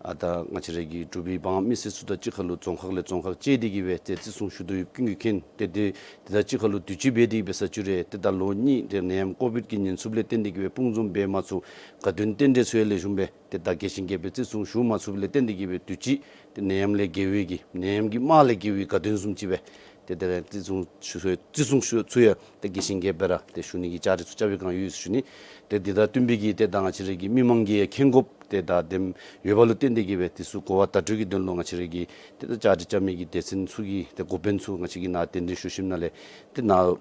ཨ་ད་ང་བཅས་ར་གི་འབྲུག་པའི་འབངས་མི་སེར་ཚུ་དང་གཅིག་ཁར་ལུ་རྫོང་ཁག་ལས་རྫོང་ཁག་བཅད་དེ་གི་སྦེ་ཏེ་བརྩི་སྲུང་ཞུ་དོ་ཡོདཔ་ཀུན་གྱིས་མཁྱེན། ཏེ་དེ་དེ་དང་གཅིག་ཁར་ལུ་དུས་ཅི་འབད་དེ་གི་སྦེ་ས་བཅུ་རེ་ཏེ་ད་ལོ་གཉིས་ཏེ་ནད་ཡམས་ཀོ་བིཌ་ཀྱི་ཉེན་སྲུང་ལས་བརྟེན་ཏེ་གི་སྦེ་སྤུངས་འཛོམས་འབད་མ་ཚུགས། དགའ་སྟོན་རྟེན་འབྲེལ་ཚུ་ཡང་ལེགས་ཤོམ་སྦེ་ཏེ་ད་རྒྱས་ཤིང་རྒྱས་པའི་བརྩི་སྲུང་ཞུ་མ་ཚུགསཔ་ལས་བརྟེན་ཏེ་གི་སྦེ་དུས་ཅི་ཏེ་ནད་ཡམས་ལས་རྒྱལ་བའི་གི་ནད་ཡམས་ཀྱི་དམག་ལས་རྒྱལ་བའི་དགའ་སྟོན་བཟུམ་ཅིག་སྦེ་ཏེ་དེ་ལས་བརྩི་སྲུང་ཞུ་བརྩི་སྲུང་ཞུ་ཚུ་ཡང་ཏེ་རྒྱས་ཤིང་རྒྱས་པ་ར་ཏེ་ཞུ་ནི་གི་བཅའ་སྒྲིག་ཚུ་རྐྱབ་པའི་སྒང་ཡོད་ཟེར་ཞུ་ནི། ཏེ་དེ་དང་བསྟུན་པའི་གི་ཏེ་ད་ང་བཅས་ར་གི་མི་མང་གིས་མཁྱེན་དགོཔ་ཏེ་ད་དེམ་ཡོད་པ་ལུ་བརྟེན་ཏེ་གི་སྦེ་དེ་ཚུ་གོ་བ་བརྡ་སྤྲོད་ཀྱི་དོན་ལུ་ང་བཅས་ར་གི་ཏེ་ད་བཅའ་སྒྲིག་རྐྱབ་མི་གི་སྡེ་ཚན་ཚུ་གི་ཏེ་འགོ་དཔོན་ཚུ་ང་བཅས་ཀྱི་ནཱ་གདན་འདྲེན་ཞུ་ཞིནམ་ལས་ཏེ་ནཱ་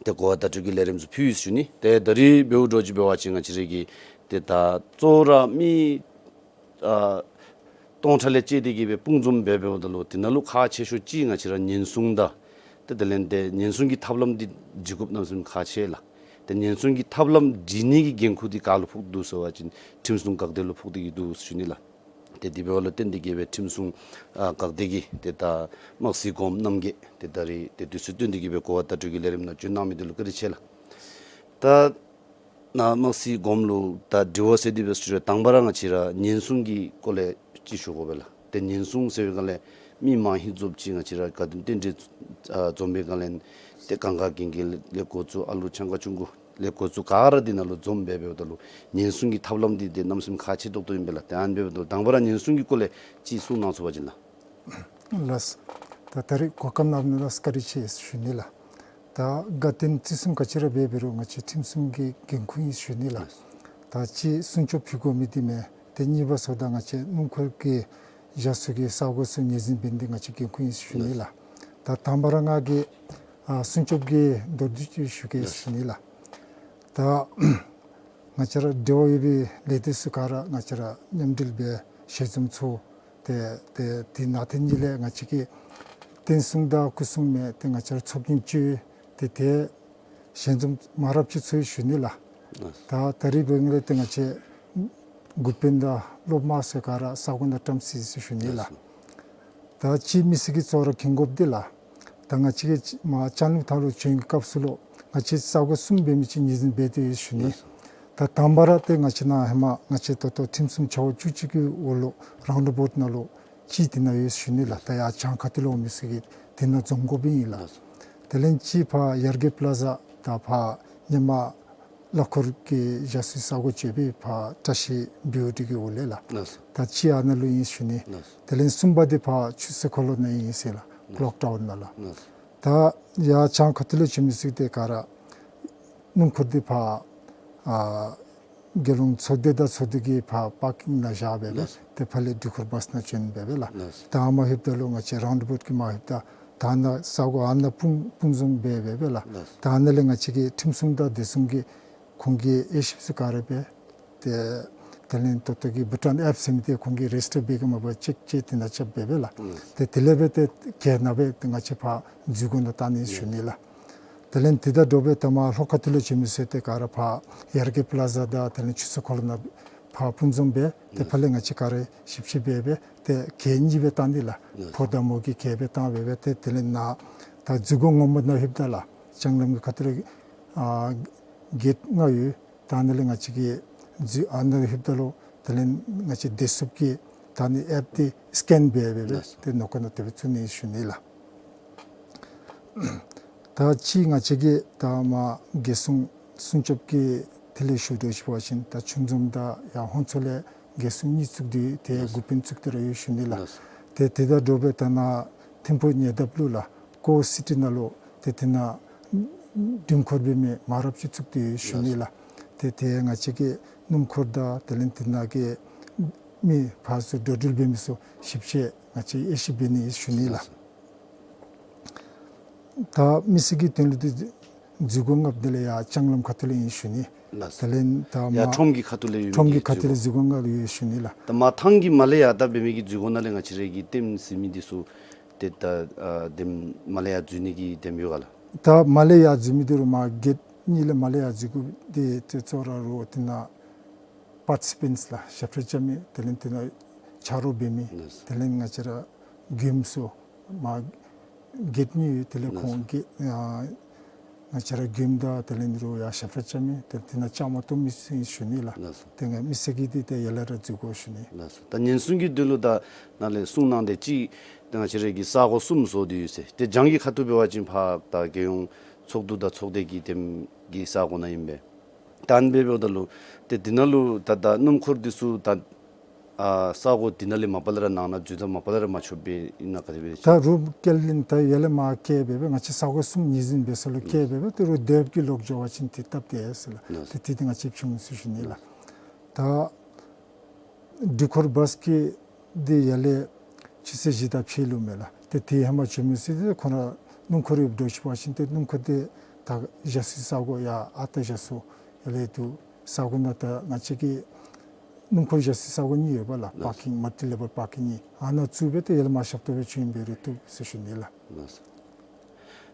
ཏེ་གོ་བ་བརྡ་སྤྲོད་ཀྱི་ལས་རིམ་ཚུ་ཕུལ་ཡོད་ཟེར་ཞུ་ནི། ཏེ་ད་རིས་འབདཝ་འདྲཝ་ཅིག་འབད་བ་ཅིན་ང་བཅས་ར་གི་ཏེ་ད་གཙོ་བོ་ར་མི་ཨ་སྟོང་ཕྲག་ལས་བཅད་དེ་གི་སྦེ་སྤུངས་འཛོམས་འབད་འབདཝ་ད་ལུ་དེ་ནང་ལུ་ཁག་ཆེ་ཤོས་ཅིག་ང་བཅས་ར་ཉེན་སྲུང་དང་ཏེ་དེ་ལས་ཏེ་ཉེན་སྲུང་གི་ཐབས་ལམ་འདི་བསྒྲིག་དགོཔ་གནམ་མེད་ས་མེད་ཁག་ཆེ་ལགས། ཏེ་ཉེན་སྲུང་གི་ཐབས་ལམ་སྒྲིག་ནི་གི་འགན་ཁུར་འདི་ག་ལུ་ཕོག་འདུག་ཟེར་བ་ཅིན་ཁྲིམས་སྲུང་འགག་སྡེ་ལུ་ཕོག་སྟེ་གི་འདུག་ཟེར་ཞུ་ནི་ལགས། ཏེ་དེ་འབདཝ་ལུ་བརྟེན་ཏེ་གི་སྦེ་ཁྲིམས་སྲུང་ཨ་འགག་སྡེ་གི་ཏེ་ད་དམག་སྲིད་གོངམ་རྣམ་རྒྱས་ཏེ་ད་རིས་ཏེ་དུས་ཚོད་བཏོན་ཏེ་གི་སྦེ་གོ་བ་བརྡ་སྤྲོད་ཀྱི་ལས་རིམ་ནང་བྱོན་གནང་མི་འདི་ལུ་བཀའ་དྲིན་ཆེ་ལགས། ད་ནཱ་དམག་སྲིད་གོངམ་ལུ་ད་དྲི་བ་ཟེར་དེ་སྦེ་ཞུ་རུང་དང་པ་ར་ང་བཅས་ར་ཉེན་སྲུང་གི་སྐོར་ལས་ཅིག་ཞུ་དགོ་པས་ལགས། ཏེ་ཉེན་སྲུང་ཟེར་བའི་སྒང་ལས་མི་མང་ཧིང་རྫོབ་ཅིག་ང་བཅས་ར་དགའ་སྟོན་རྟེན་འབྲེལ་ཨ་འཛོམས་པའི་སྒང་ལས་ཏེ་གང་ག་གིང་གི་ལས་འགོ་བཙུགས་ཨ་ལུ་ཆང་ཁ་ཆུང་ཀུ་ལས་འགོ་བཙུགས་ག་ར་འདི་ནང་ལུ་འཛོམས་འབད་འབདཝ་ད་ལུ་ཉེན་སྲུང་གི་ཐབས་ལམ་འདི་ཏེ་གནམ་མེད་ས་མེད་ཁག་ཆེ་ཏོག་ཏོ་ཨིན་པས་ལགས། ཏེ་ཨ་ནི་འབདཝ་ད་དང་པ་ར་ཉེན་སྲུང་གི་སྐོར་ལས་ཅིག་གསུང་གནང་ཚུགས་པ་ཅིན་ལགས། ལགས། ད་ད་རིས་གོ་སྐབས་གནང་མི་ལུ་བཀའ་དྲིན་ཆེ་ཞུ་ནི་ལགས། ད་དགའ་སྟོན་བརྩི་སྲུང་ག་ཅི་ར་འབད་འབད་རུང་ང་བཅས་ཁྲིམས་སྲུང་གི་འགན་ཁུར་ཨིན་ཞུ་ནི་ལགས། ད་གཅིག་སྲུང་སྐྱོབ་ཕུལ་དགོ་མི་འདི་མེན། ཏེ་གཉིས་པ་ཟེརཝ་ད་ང་བཅས་སྣུམ་འཁོར་གྱི་བཞག་ས་གི་ས་གོ་ཚུ་ངོས་འཛིན་འབད་ནི་འདི་ང་བཅས་འགན་ཁུར་ཨིན་ཞུ་ནི་ལགས། ད་དང་པ་ར་ང་གིས་ཨ་སྲུང་སྐྱོབ་ཀྱི་མདོར་བསྡུས་ཅིག་ཞུ་གེ་ཞུ་ནི་ལགས། ད་ང་བཅས་ར་འབྲེལ་བ་ཡོད་པའི་ལས་སྡེ་ཚུ་ག་ར་ང་བཅས་ར་མཉམ་འབྲེལ་འབད་ཞལ་འཛོམས་ཚོགས། ཏེ་ཏེ་དེ་ནང་དེ་གཉིས་ལས་ང་བཅས་ཀྱི་བསྟན་སྲུང་དང་སྐུ་སྲུང་མེན། ཏེ་ང་བཅས་ར་ཚོགས་རྒྱན་གཅིག་ཏེ་ཏེ་ཞལ་འཛོམས་མང་རབས་ཅིག་ཚོགས་ཡི་ཞུ་ནི་ལགས། ད་ད་རིས་འབད་ནི་ལས་ཏེ་ང་བཅས་འགོ་དཔོན་དང་སློབ་མ་ཚུ་ག་ར་ས་གོ་ནང་བཀྲམ་སི་ཟེར་ཞུ་ནི་ལགས། ད་གཅིག་མི་སེར་གྱིས་གཙོ་བོ་ར་མཁྱེན་དགོཔ་འདི་ལགས། ད་ང་བཅས་ཀྱིས་མར་ལྕང་གླིང་ཐང་ལུ་བྱོན་གྱི་སྐབས་སུ་ལུ་ང་བཅས་ས་གོ་གསུམ་འབད་མི་ཅིག་ངོས་འཛིན་འབད་དེ་ཡོད་ཞུ་ནི། ད་དང་པ་ར་ཏེ་ང་བཅས་ནཱ་ཧེ་མ་ང་བཅས་ད་ལྟོ་ཁྲིམས་སྲུང་བྱ་བ་བཅུ་གཅིག་གི་འོག་ལུ་རའུནཌ་ཨ་བའུཊ་ནང་ལུ་གཅིག་དེ་ནང་ཡོད་ཞུ་ནི་ལགས། ད་ཡར་བྱང་ཁ་ཐུག་ལུ་འོང་མི་ཚུ་གིས་དེ་ནང་འཛོམས་དགོཔ་ཨིན་ལགས། དེ་ལས་གཅིག་ཕར་ཡར་རྒྱས་པ་ལ་ཛ་དང་ཕར་ཧེ་མ་གླ་འཁོར་གྱི་བཞག་སའི་ས་གོ་ཅིག་ཡོད་པའི་ཕར་བཀྲ་ཤིས་བིའུ་ཊི་གི་འོག་ལས་ལགས། ལགས་སོ། ད་གཅིག་ཨ་ནཱ་ལུ་ཨིན་ཞུ་ནི། ལགས་སོ། དེ་ལས་གསུམ་པ་འདི་ཕར་ཆུ་ཚོད་འཁོར་ལོ་ནང་ཨིན་ཟེར་ལགས། ལགས་སོ། ཀློག་ཊ་ཝར་ནང་ལགས། ལགས་སོ། ད་ཡར་བྱང་ཁ་ཐུག་ལུ་བྱོན་མི་ཚུ་འདི་ག་ར་སྣུམ་འཁོར་འདི་ཕར་ཨ་རྒྱལ་ཡོངས་ཚོགས་སྡེ་དང་ཚོགས་སྡེ་གི་ཕར་པར་ཀིང་ནང་བཞག་སྦེ་སྦེ། ལགས་སོ། ཏེ་ཕར་ལས་དུས་འཁོར་བཱསི་ནང་བྱོན་སྦེ་སྦེ་ལགས། ལགས་སོ། ད་ཨ་མར་ལྷོདཔ་ད་ལུ་ང་བཅས་རའུནཌ་ཨ་བའུཊ་གི་མར་ལྷོདཔ་ད་ད་ནཱ་ས་གོ་ཨ་ནཱ་སྤུངས་སྤུངས་འཛོམས་འབད་སྦེ་སྦེ་ལགས། ལགས་སོ། ད་ཨ་ནཱ་ལས་ང་བཅས་ཀྱི་ཁྲིམས་སྲུང་དང་སྡེ་སྲུང་གིས་ཁོང་གི་དབྱེ་ཞིབ་ཚུ་ག་ར་འབད། ཏེ་དེ་ལས་ད་ལྟོ་གི་བྷུ་ཊཱན་ཨེཔ་ཟེར་མི་འདི་ཁོང་གིས་རེ་ཇིསི་ཊར་འབད་ག་མ་འབད་ཅེཀ་ཅིག་དེ་ནང་རྐྱབ་སྦེ་སྦེ་ལགས། ལགས་སོ། ཏེ་དེ་ལས་འབད་ཏེ་གྱལ་ནང་འབད་ཏེ་ང་བཅས་ཕར་འཛུལ་སྒོ་ནང་བཏང་ནི་ཞུ་ནི་ལགས། དེ་ལས་དེ་དང་འདྲཝ་སྦེ་ད་མར་ལྷོ་ཁ་ཐུག་ལུ་བྱོན་མི་ཚུ་ཏེ་ག་ར་ཕར་ཡར་རྒྱས་པ་ལ་ཛ་དང་དེ་ལས་ཆུ་ཚོད་འཁོར་ལོ་ནང་ཕར་སྤུངས་འཛོམས་འབད། ཏེ་ཕར་ལས་ང་བཅས་ག་ར་ཞིབ་ཞིབ་འབད་འབད་ཏེ་གྱལ་གཉིས་སྦེ་བཏང་ནི་ལགས། ཕོ་དང་མོ་གི་གྱལ་སྦེ་བཏང་སྦེ་སྦེ་ཏེ་དེ་ལས་ནཱ་ད་འཛུལ་སྒོ་ངོ་མ་ནང་ལྷོདཔ་ད་ལགས། ལྕང་གླིང་གི་ཁ་ཐུག་ལས་ཨ་གེཊ་ལྔ་ཡོད། ད་ཨ་ནཱ་ལས་ང་བཅས་ཀྱིས་འཛུལ་ཨ་ནཱ་ལྷོདཔ་ད་ལུ་དེ་ལས་ང་བཅས་བདེ་སྲུངཔ་གིས་ད་ཨ་ནི་ཨེཔ་འདི་སི་ཀེན་འབད་འབད་སྦེ་ལགས་སོ། ཏེ་ནང་འཁོད་ནང་དེ་སྦེ་བཙུགས་ནི་ཞུ་ནི་ལགས། ད་ཅི་ང་བཅས་ཀྱིས་ད་མར་རྒྱལ་སྲུང་སྲུང་སྐྱོབ་ཀྱི་ཐད་ལས་ཞུ་དོ་ཞུ་བ་ཅིན་ད་ཆུ་འཛོམས་དང་ཡར་ཧོང་མཚོ་ལས་ རྒྱལ་སྲུང་གཉིས་བཙུགས་ཏེ་ཏེ་འགོ་དཔོན་བཙུགས་ཏེ་ར་ཡོད་ཞུ་ནི་ལགས། ཏེ་དེ་དང་འདྲཝ་སྦེ་ད་ནཱ་ཐིམ་ཕུག་ཉེ་འདབས་ལུ་ལགས་ཀོར་སི་ཊི་ནང་ལུ་ཏེ་དེ་ནང་འགྲུལ་འཁོར་འབད་མི་མང་རབས་ཅིག་བཙུགས་ཏེ་ཡོད་ཞུ་ནི་ལགས། ཏེ་ཏེ་ང་བཅས་ཀྱིས་སྣུམ་འཁོར་དང་དེ་ལས་དེ་ནང་གི་མི་ཕར་ཚུར་འགྲོ་འགྲུལ་འབད་མི་ཚུ་ཞིབ་དཔྱད་ང་བཅས་དབྱེ་ཞིབ་འབད་ནི་ཨིན་ཞུ་ནི་ལགས། ད་མི་སེར་གྱི་དོན་ལུ་ཏེ་འཛུལ་སྒོ་ལྔ་པོ་དེ་ལས་ཡར་ལྕང་ལམ་ཁ་ཐུག་ལས་ཨིན་ཞུ་ནི། ལགས་སོ། དེ་ལས་ད་ཡར་མར་ཁྲོམ་གྱི་ཁ་ཐུག་ལས་ཡོད་མི་ཁྲོམ་གྱི་གི་ཁ་ཐུག་ལས་འཛུལ་སྒོ་ལྔ་ལུ་ཡོད་ཞུ་ནི་ལགས། ད་མར་ཐང་གི་མར་ལས་ཡར་ད་འབད་མི་གི་འཛུལ་སྒོ་ནང་ལས་ང་བཅས་ར་གི་ལྟདམོ་གཟིགས་མི་འདི་ཚུ་ཏེ་ད་ཨ་ལྟདམོ་མར་ལས་ཡར་འཛུལ་ནི་གི་ལྟདམོ་ཡོད་ག་ལགས། ད་མར་ལས་ཡར་འཛུལ་མི་འདི་རུ་མར་གེཊ་གཉིས་ལས་མར་ལས་ཡར་འཛུལ་དགོཔ་འདི་ཏེ་གཙོ་ར་རུ་དེ་ནང་པར་ཊི་སི་པེནཊསི་ལགས་ཞབས་ཁྲ་རྐྱབ་མི་དེ་ལས་དེ་ནང་ཆ་རོགས་འབད་མི་ལགས་སོ། དེ་ལས་ང་བཅས་ར་མགྱོནམ་ཚུ་མར་གེཊ་གཉིས་ཡོད། དེ་ལས་ལགས་སོ། ཁོང་གི་ཨ་ང་བཅས་ར་མགྱོནམ་དང་དེ་ལས་འདི་རུ་ཡར་ཞབས་ཁྲ་རྐྱབ་མི་ཏེ་དེ་ནང་བཅའ་མར་གཏོགས་མི་ཚུ་ཨིན་ཞུ་ནི་ལགས། ལགས་སོ། ཏེ་ང་མི་སེར་གྱི་འདི་ཏེ་ཡར་ལས་ར་འཛུལ་དགོ་ཞུ་ནི། ལགས་སོ། ད་ཉེན་སྲུང་གི་དོན་ལུ་ད་ནཱ་ལས་གསུང་གནང་སྟེ་གཅིག་ད་ང་བཅས་ར་གི་ས་གོ་གསུམ་བཟོ་སྟེ་ཡོད་ཟེར། ཏེ་བྱང་གི་ཁ་ཐུག་འབད་བ་ཅིན་ཕར་ད་རྒྱལ་ཡོངས་ཚོགས་འདུ་དང་ཚོགས་སྡེ་གི་ལྟདམོ་གི་ས་གོ་ནང་ཨིན་པས། ད་ཨ་ནི་འབདཝ་ད་ལུ་ཏེ་འདི་ནང་ལུ་ད་ད་སྣུམ་འཁོར་འདི་ཚུ་ད་ཨ་ས་གོ་འདི་ནང་ལས་མ་པ་ལས་ར་ནང་ན་འཛུལ་ད་མ་པ་ལས་ར་མ་ཆོགཔ་སྦེ་ཨིན་ན་ག་དེ་སྦེ་རེད་ཅིག། ད་རུ་བསྐྱལ་ལིན་ད་ཡར་ལས་མར་བསྐྱལ་སྦེ་སྦེ་ང་བཅས་ས་གོ་གསུམ་ངོས་འཛིན་འབད་ས་ལུ་བསྐྱལ་སྦེ་སྦེ་ཏེ་རུ་དེབ་ཀྱི་ལོག་འགྱོ་བ་ཅིན་ཏེ་སྟབས་བདེ་ཟེར་ལགས། ལགས། ཏེ་དེ་འདི་ང་བཅས་ཕྱོགས་ནས་ཞུ་ནི་ལགས། ད་འགྲུལ་འཁོར་བཱས་ཀྱི་འདི་ཡར་ལས་ཆུ་ཚོད་བཞི་དང་ཕྱེད་ལུ་མས་ལགས། ཏེ་དེ་ཧེ་མ་བྱོན་མི་ཚུ་འདི་ཁོང་ར་སྣུམ་འཁོར་ཡོདཔ་འདྲཝ་ཅིག་འབད་བ་ཅིན་ཏེ་སྣུམ་འཁོར་འདི་ད་བཞག་སའི་ས་གོ་ཡར་ཨ་རྟག་བཞག་ས་ཡར་ལས་འདུག། ས་གོ་ནང་ད་ང་བཅས་ཀྱི་སྣུམ་འཁོར་བཞག་སའི་ས་གོ་གཉིས་ཡོད་པ་ལགས། ལགས། པར་ཀིང་མལ་ཊི་ལེ་བཱལ་པར་ཀིང་གཉིས། ཨ་ནཱ་བཙུགས་སྦེ་ཏེ་ཡར་ལས་མར་ཞབས་ཏོག་འབད་བྱོན་འབད་རུང་བཏུབ་ཟེར་ཞུ་ནི་ལགས། ལགས་སོ།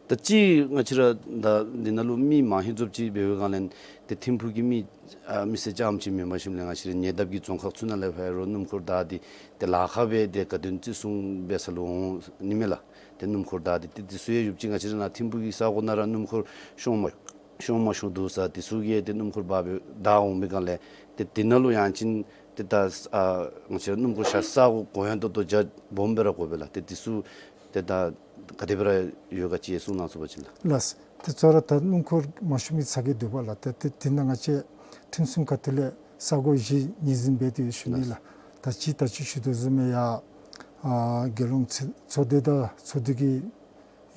ད་ཅི་ང་བཅས་ར་ད་འདི་ནང་ལུ་མི་མང་ཧེང་རྫོབ་ཅིག་འབད་བའི་སྒང་ལས་ཏེ་ཐིམ་ཕུག་གི་མི་ཨ་མི་སེར་རྐྱངམ་ཅིག་མེན་པར་ཞིནམ་ལས་ང་བཅས་ར་ཉེ་འདབས་ཀྱི་རྫོང་ཁག་ཚུ་ནང་ལས་ཕར་རུང་སྣུམ་འཁོར་བདའ་སྟེ་ཏེ་ལཱ་ཁག་སྦེ་ཏེ་དགའ་སྟོན་བརྩི་སྲུང་འབད་ས་ལུ་འོང་ནི་མས་ལགས། ཏེ་སྣུམ་འཁོར་བདའ་སྟེ་ཏེ་དེ་ཚུ་ཡང་ཡོདཔ་ཅིག་ང་བཅས་ར་ནཱ་ཐིམ་ཕུག་གི་ས་གོ་ནང་ར་སྣུམ་འཁོར་ཤོང་མ་ཤོང་མ་ཤོང་འདུག་ས། དེ་ཚུ་གིས་ཏེ་སྣུམ་འཁོར་འབག་སྦེ་བདའ་འོང་པའི་སྒང་ལས་ཏེ་དེ་ནང་ལུ་ཡང་ཅིན་ཏེ་ད་ཨ་ང་བཅས་ར་སྣུམ་འཁོར་བཞག་ས་གོ་གོ་ཡང་ཏོག་ཏོ་རྒྱ་སྦོམ་སྦེ་ར་དགོ་པས་ལགས། ཏེ་དེ་ཚུ་ཏེ་ད་ག་དེ་སྦེ་ར་ཡོད་ག་ཅིག་གསུང་གནང་ཚུགས་པ་ཅིན་ལགས། ལགས། ཏེ་གཙོ་ར་ད་སྣུམ་འཁོར་མ་ཤོང་མི་ཚ་གྱང་འདུག་པ་ལགས། ཏེ་ཏེ་དེ་ནང་ང་བཅས་ཁྲིམས་སྲུང་ཁ་ཐུག་ལས་ས་གོ་བཞི་ངོས་འཛིན་འབད་དེ་ཡོད་ཞུ་ནི་ལགས། ད་ཅི་ད་ཅི་ཞུ་དོ་བཟུམ་སྦེ་ཡར་ཨ་རྒྱལ་ཡོངས་ཚོགས་སྡེ་དང་ཚོགས་འདུ་གི་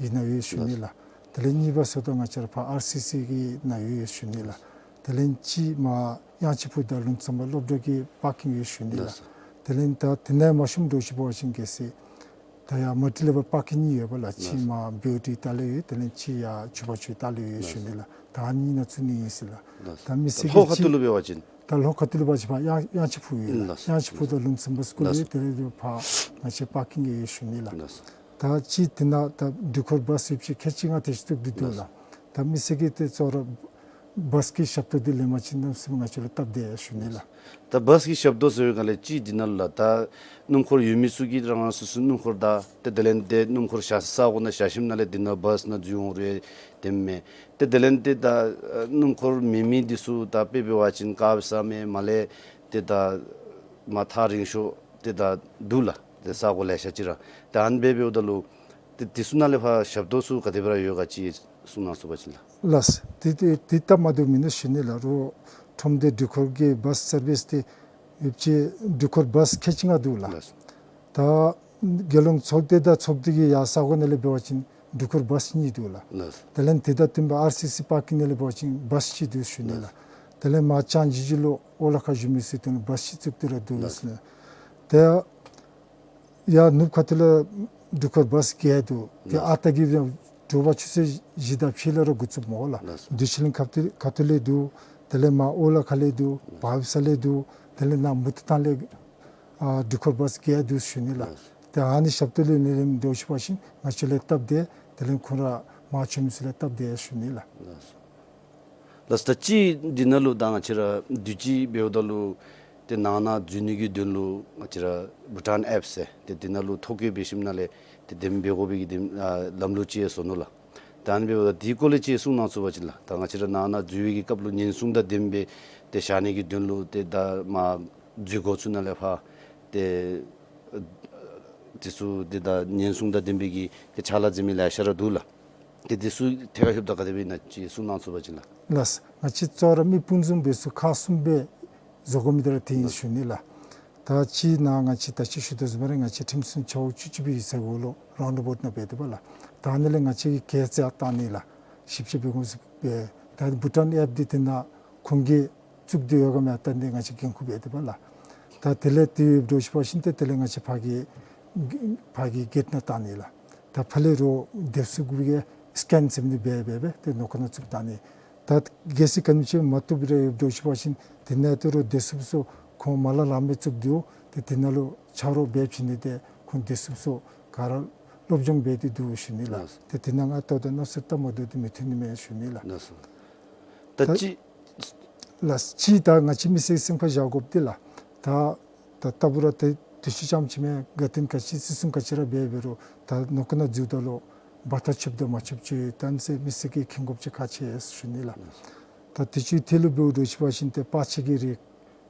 ཡིག་ནང་ཡོད་ཞུ་ནི་ལགས། དེ་ལས་གཉིས་པ་ཟེརཝ་ད་ང་བཅས་ར་ཕར་ཨར་སི་སི་གི་ནང་ཡོད་ཞུ་ནི་ལགས། དེ་ལས་གཅིག་མར་གཡང་ཆེན་ཕུག་དང་ལུང་བཙན་པ་སློབ་གྲྭ་གི་པར་ཀིང་ཡོད་ཞུ་ནི་ལགས། དེ་ལས་ད་དེ་ནང་མ་ཤོངམ་འདྲཝ་ཅིག་འབད་བ་ཅིན་གལ་སྲིད་ད་ཡར་མལ་ཊི་ལེ་བཱལ་པར་ཀིང་གཉིས་ཡོད་པ་ལགས། གཅིག་མར་བི་ཨོ་ཊི་ལྟག་ལས་ཡོད། དེ་ལས་གཅིག་ཡར་ཆུ་བར་ཆུ་ལྟག་ལས་ཡོད་ཞུ་ནི་ལགས། ད་ཨ་ནི་གཉིས་ནང་བཙུགས་ནི་ཨིན་ཟེར་ལགས། ད་མི་སེར་གྱིས་ལྷོ་ཁ་ཐུག་ལུ་འབད་བ་ཅིན། ད་ལྷོ་ཁ་ཐུག་ལུ་འབད་བ་ཅིན་ཕར་གཡང་གཡང་ཆེན་ཕུག་ཡོད་ལགས། གཡང་ཆེན་ཕུག་དང་ལུང་བཙན་པ་སྐོར་ཡོད། དེ་ལས་ཕར་ང་བཅས་པར་ཀིང་ཡོད་ཞུ་ནི་ལགས། ད་ཅི་དེ་ནང་ད་འགྲུལ་འཁོར་བཱས་ཡོདཔ་ཅིག་ཁལ་གཅིག་ལྔ་དེ་ཅིག་བཙུགས་ཏེ་འདུག་ལགས། ད་མི་སེར་གྱིས་ཏེ་གཙོ་ར་བཱས་ཀྱི་ཞབས་ཏོག་འདི་ལེན་པ་ཅིན་གནམ་མེད་ས་མེད་ང་བཅས་ལུ་སྟབས་བདེ་ཞུ་ནི་ལགས། ད་བཱས་ཀྱི་ཞབས་ཏོག་ཟེར་བའི་སྒང་ལས་ཅི་འདི་ནང་ལུ་ད་སྣུམ་འཁོར་ཡོད་མི་ཚུ་གིས་རང་རང་སོ་སོའི་སྣུམ་འཁོར་བདའ་སྟེ་དེ་ལས་ཏེ་སྣུམ་འཁོར་བཞག་ས་གོ་ནང་བཞག་ཞིནམ་ལས་དེ་ནང་བཱས་ནང་འཛུལ་འོང་རུང་ཡང་དེམ་མས། ཏེ་དེ་ལས་ཏེ་ད་སྣུམ་འཁོར་མེད་མི་འདི་ཚུ་ད་དཔེ་འབད་བ་ཅིན་དཀར་ཟམ་མས་མར་ལས་ཏེ་ད་མར་ཐག་རིང་ཤོས་ཏེ་ད་འདུག་ལགས། ཏེ་ས་གོ་ལེ་ཤ་ཅིག་ར། ད་ཨ་ནི་སྦེ་འབདཝ་ད་ལུ་ཏེ་དེ་ཚུ་ནང་ལས་ཕར་ཞབས་ཏོག་ཚུ་ག་དེ་སྦེ་ར་ཡོད་ག་ཅིག་གསུང་གནང་ཚུགས་པ་ཅིན་ལགས། ལགས། ཏེ་ཏེ་ཏེ་སྟབས་མ་བདེཝ་མིན་ནུག་ཞུ་ནི་ལགས། རོགས་ཁྲོམ་སྡེ་འགྲུལ་འཁོར་གྱི་བཱས་སར་བིསི་འདི་ཡོདཔ་ཅིག་འགྲུལ་འཁོར་བཱས་ཁལ་གཅིག་ལྔ་འདུག་ལགས། ལགས། ད་རྒྱལ་ཡོངས་ཚོགས་སྡེ་དང་ཚོགས་འདུ་གི་ཡར་ས་གོ་ནང་ལས་འབད་བ་ཅིན་འགྲུལ་འཁོར་བཱས་གཉིས་འདུག་ལགས། ལགས། དེ་ལས་དེ་དང་བསྟུན་པ་ཨར་སི་སི་པར་ཀིང་ནང་ལས་འབད་བ་ཅིན་བཱས་གཅིག་འདུག་ཞུ་ནི་ལགས། ལགས། དེ་ལས་མར་ལྕང་སྦྱིས་སྦྱིས་ལུ་ཨོ་ལ་ཁ་བཞུགས་མི་ཚུ་དོན་ལུ་བཱས་གཅིག་བཙུགས་ཏེ་ར་འདུག་ཟེར་ནི། ཏེ་ཡར་ནུབ་ཁ་ཐུག་ལས་འགྲུལ་འཁོར་བཱས་བརྒྱད་འདུག། ཏེ་ཨ་རྟག་གི་དྲོ་པ་ཆུ་ཚོད་བཞི་དང་ཕྱེད་ལས་ར་འགོ་བཙུགསཔ་སྨོ་ལགས། དུས་ཆེན་གླིང་ཁ་ཐུག་ཁ་ཐུག་ལས་འདུག། དེ་ལས་མར་ཨོ་ལ་ཁ་ལས་འདུག། བར་བི་ས་ལས་འདུག། དེ་ལས་ནཱ་མུ་ཏིག་ཐང་ལས་ཨ་འགྲུལ་འཁོར་བཱས་བརྒྱད་འདུག་ཞུ་ནི་ལགས། ཏེ་ཨ་ནི་ཞབས་ཏོག་ལེན་ནི་ལེནམ་འདྲཝ་ཅིག་འབད་བ་ཅིན་ང་བཅས་ལུ་སྟབས་བདེ། དེ་ལས་ཁོང་ར་མར་བྱོན་མི་ཚུ་ལུ་སྟབས་བདེ་ཞུ་ནི་ལགས། ལགས་སོ། ད་ཅི་འདི་ནང་ལུ་ད་ང་བཅས་ར་དུས་ཅི་འབདཝ་ད་ལུ་ཏེ་ནང་ན་འཛུལ་ནི་གི་དོན་ལུ་ང་བཅས་ར་བྷུ་ཊཱན་ཨེཔ་ཟེར་ཏེ་འདི་ནང་ལུ་ཐོ་བཀོད་འབད་ཞིནམ་ལས་ཏེ་དེམ་འབད་དགོ་པའི་གི་དེམ་ཨ་ལམ་ལུགས་ཅིག་བཟོ་ནུག་ལགས། ད་ཨ་ནི་འབདཝ་ད་དེའི་སྐོར་ལས་ཅིག་གསུང་གནང་ཚུགས་པ་ཅིན་ལགས། ད་ང་བཅས་ར་ནང་ན་འཛུལ་བའི་གི་སྐབས་ལུ་ཉེན་སྲུང་དང་ལྡན་པའི་ཏེ་བཞག་ནི་གི་དོན་ལུ་ཏེ་ད་མར་འཛུལ་སྒོ་ཚུ་ནང་ལས་ཕར་ཏེ་དེ་ཚུ་ཏེ་ད་ཉེན་སྲུང་དང་ལྡན་པའི་གི་ཏེ་ཕྱག་ལཱ་མཛད་མི་ལེ་ཤ་ར་འདུག་ལགས། ཏེ་དེ་ཚུ་ཐད་ཀར་ལྷོདཔ་ད་ག་དེ་སྦེ་ཨིན་ན་ཅིག་གསུང་གནང་ཚུགས་པ་ཅིན་ལགས། ལགས། ང་བཅས་གཙོ་བོ་ར་མི་སྤུན་བཟུམ་སྦེ་ཚུ་ཁག་གསུམ་སྦེ་བཟོ་དགོ་མི་འདི་ར་དེ་ཨིན་ཞུ་ནི་ལགས། ད་ཅི་ནཱ་ང་བཅས་ད་ཅི་ཞུ་དོ་བཟུམ་ར་ང་བཅས་ཁྲིམས་སྲུང་ཆ་བོ་བཅུ་གཅིག་པའི་ས་གོ་ལུ་རའུནཌ་ཨ་བོཊ་ནང་འབད་དེ་འབདཝ་ལགས། ད་ཨ་ནི་ལས་ང་བཅས་ཀྱིས་གྱལ་རྩ་བཏང་ནི་ལགས། ཞིབ་དཔྱད་འབད་དགོ་ཟེར་སྦེ། ད་བྷུ་ཊཱན་ཨེཔ་འདི་དེ་ནང་ཁོང་གིས་བཙུགས་ཏེ་ཡོད་ག་མེད་ད་འདི་ང་བཅས་འགན་ཁུར་འབད་དེ་འབདཝ་ལགས། ད་དེ་ལས་དེ་ཡོདཔ་འདྲཝ་ཅིག་འབད་བ་ཅིན་ཏེ་དེ་ལས་ང་བཅས་ཕར་གྱི་ཕར་གྱི་གེཊ་ནང་བཏང་ནི་ལགས། ད་ཕར་ལས་རོགས་བདེ་སྲུངཔ་གིས་སི་ཀེན་ཟེར་མི་འདི་འབད་འབད་འབད་དེ་ནང་ཁོ་ནང་བཙུགས་བཏང་ནི། ད་གལ་སྲིད་ག་ནི་ཅིག་མ་བཏུབ་རེ་ཡོདཔ་འདྲཝ་ཅིག་འབད་བ་ཅིན་དེ་ནང་ཏེ་རོགས་བདེ་སྲུངཔ་ཚུ་ཁོང་མ་ལ་ལྷག་མི་བཙུགས་ཏེ་འོང་། ཏེ་དེ་ནང་ལུ་ཆ་རོགས་འབད་བྱིན་ནི་ཏེ་ཁོང་བདེ་སྲུངཔ་ཚུ་ག་ར་སློབ་སྦྱོང་འབད་དེ་འདུག་ཞུ་ནི་ལགས། ལགས། ཏེ་དེ་ནང་ང་ལྟཝ་ད་གནམ་མེད་ས་མེད་སྟབས་མ་བདེཝ་འདི་མི་ཐོན་ནི་མས་ཞུ་ནི་ལགས། ལགས་སོ། ད་ད་ཅི་ལགས་ཅི་ད་ང་བཅས་མི་སེར་སེམས་ཁར་བཞག་དགོཔ་འདི་ལགས། ད་ད་ལྟ་བུ་ར་ཏེ་དུས་ཚོད་ཙམ་ཅིག་མེན་དགའ་སྟོན་ག་ཅི་བརྩི་སྲུང་ག་ཅི་ར་འབད་འབད་རུང་ད་ནང་ཁོ་ནང་འཛུལཝ་ད་ལུ་འབག་ཐག་ཆོདཔ་དང་མ་ཆོདཔ་ཅིག་ད་ཨ་ནི་ཚུ་མི་སེར་གྱིས་མཁྱེན་དགོཔ་ཅིག་ཁག་ཆེ་ཟེར་ཞུ་ནི་ལགས། ད་དུས་ཅི་ཐད་ལུ་འབདཝ་འདྲཝ་ཅིག་འབད་བ་ཅིན་ཏེ་པར་ཆས་ཀྱི་རིགས་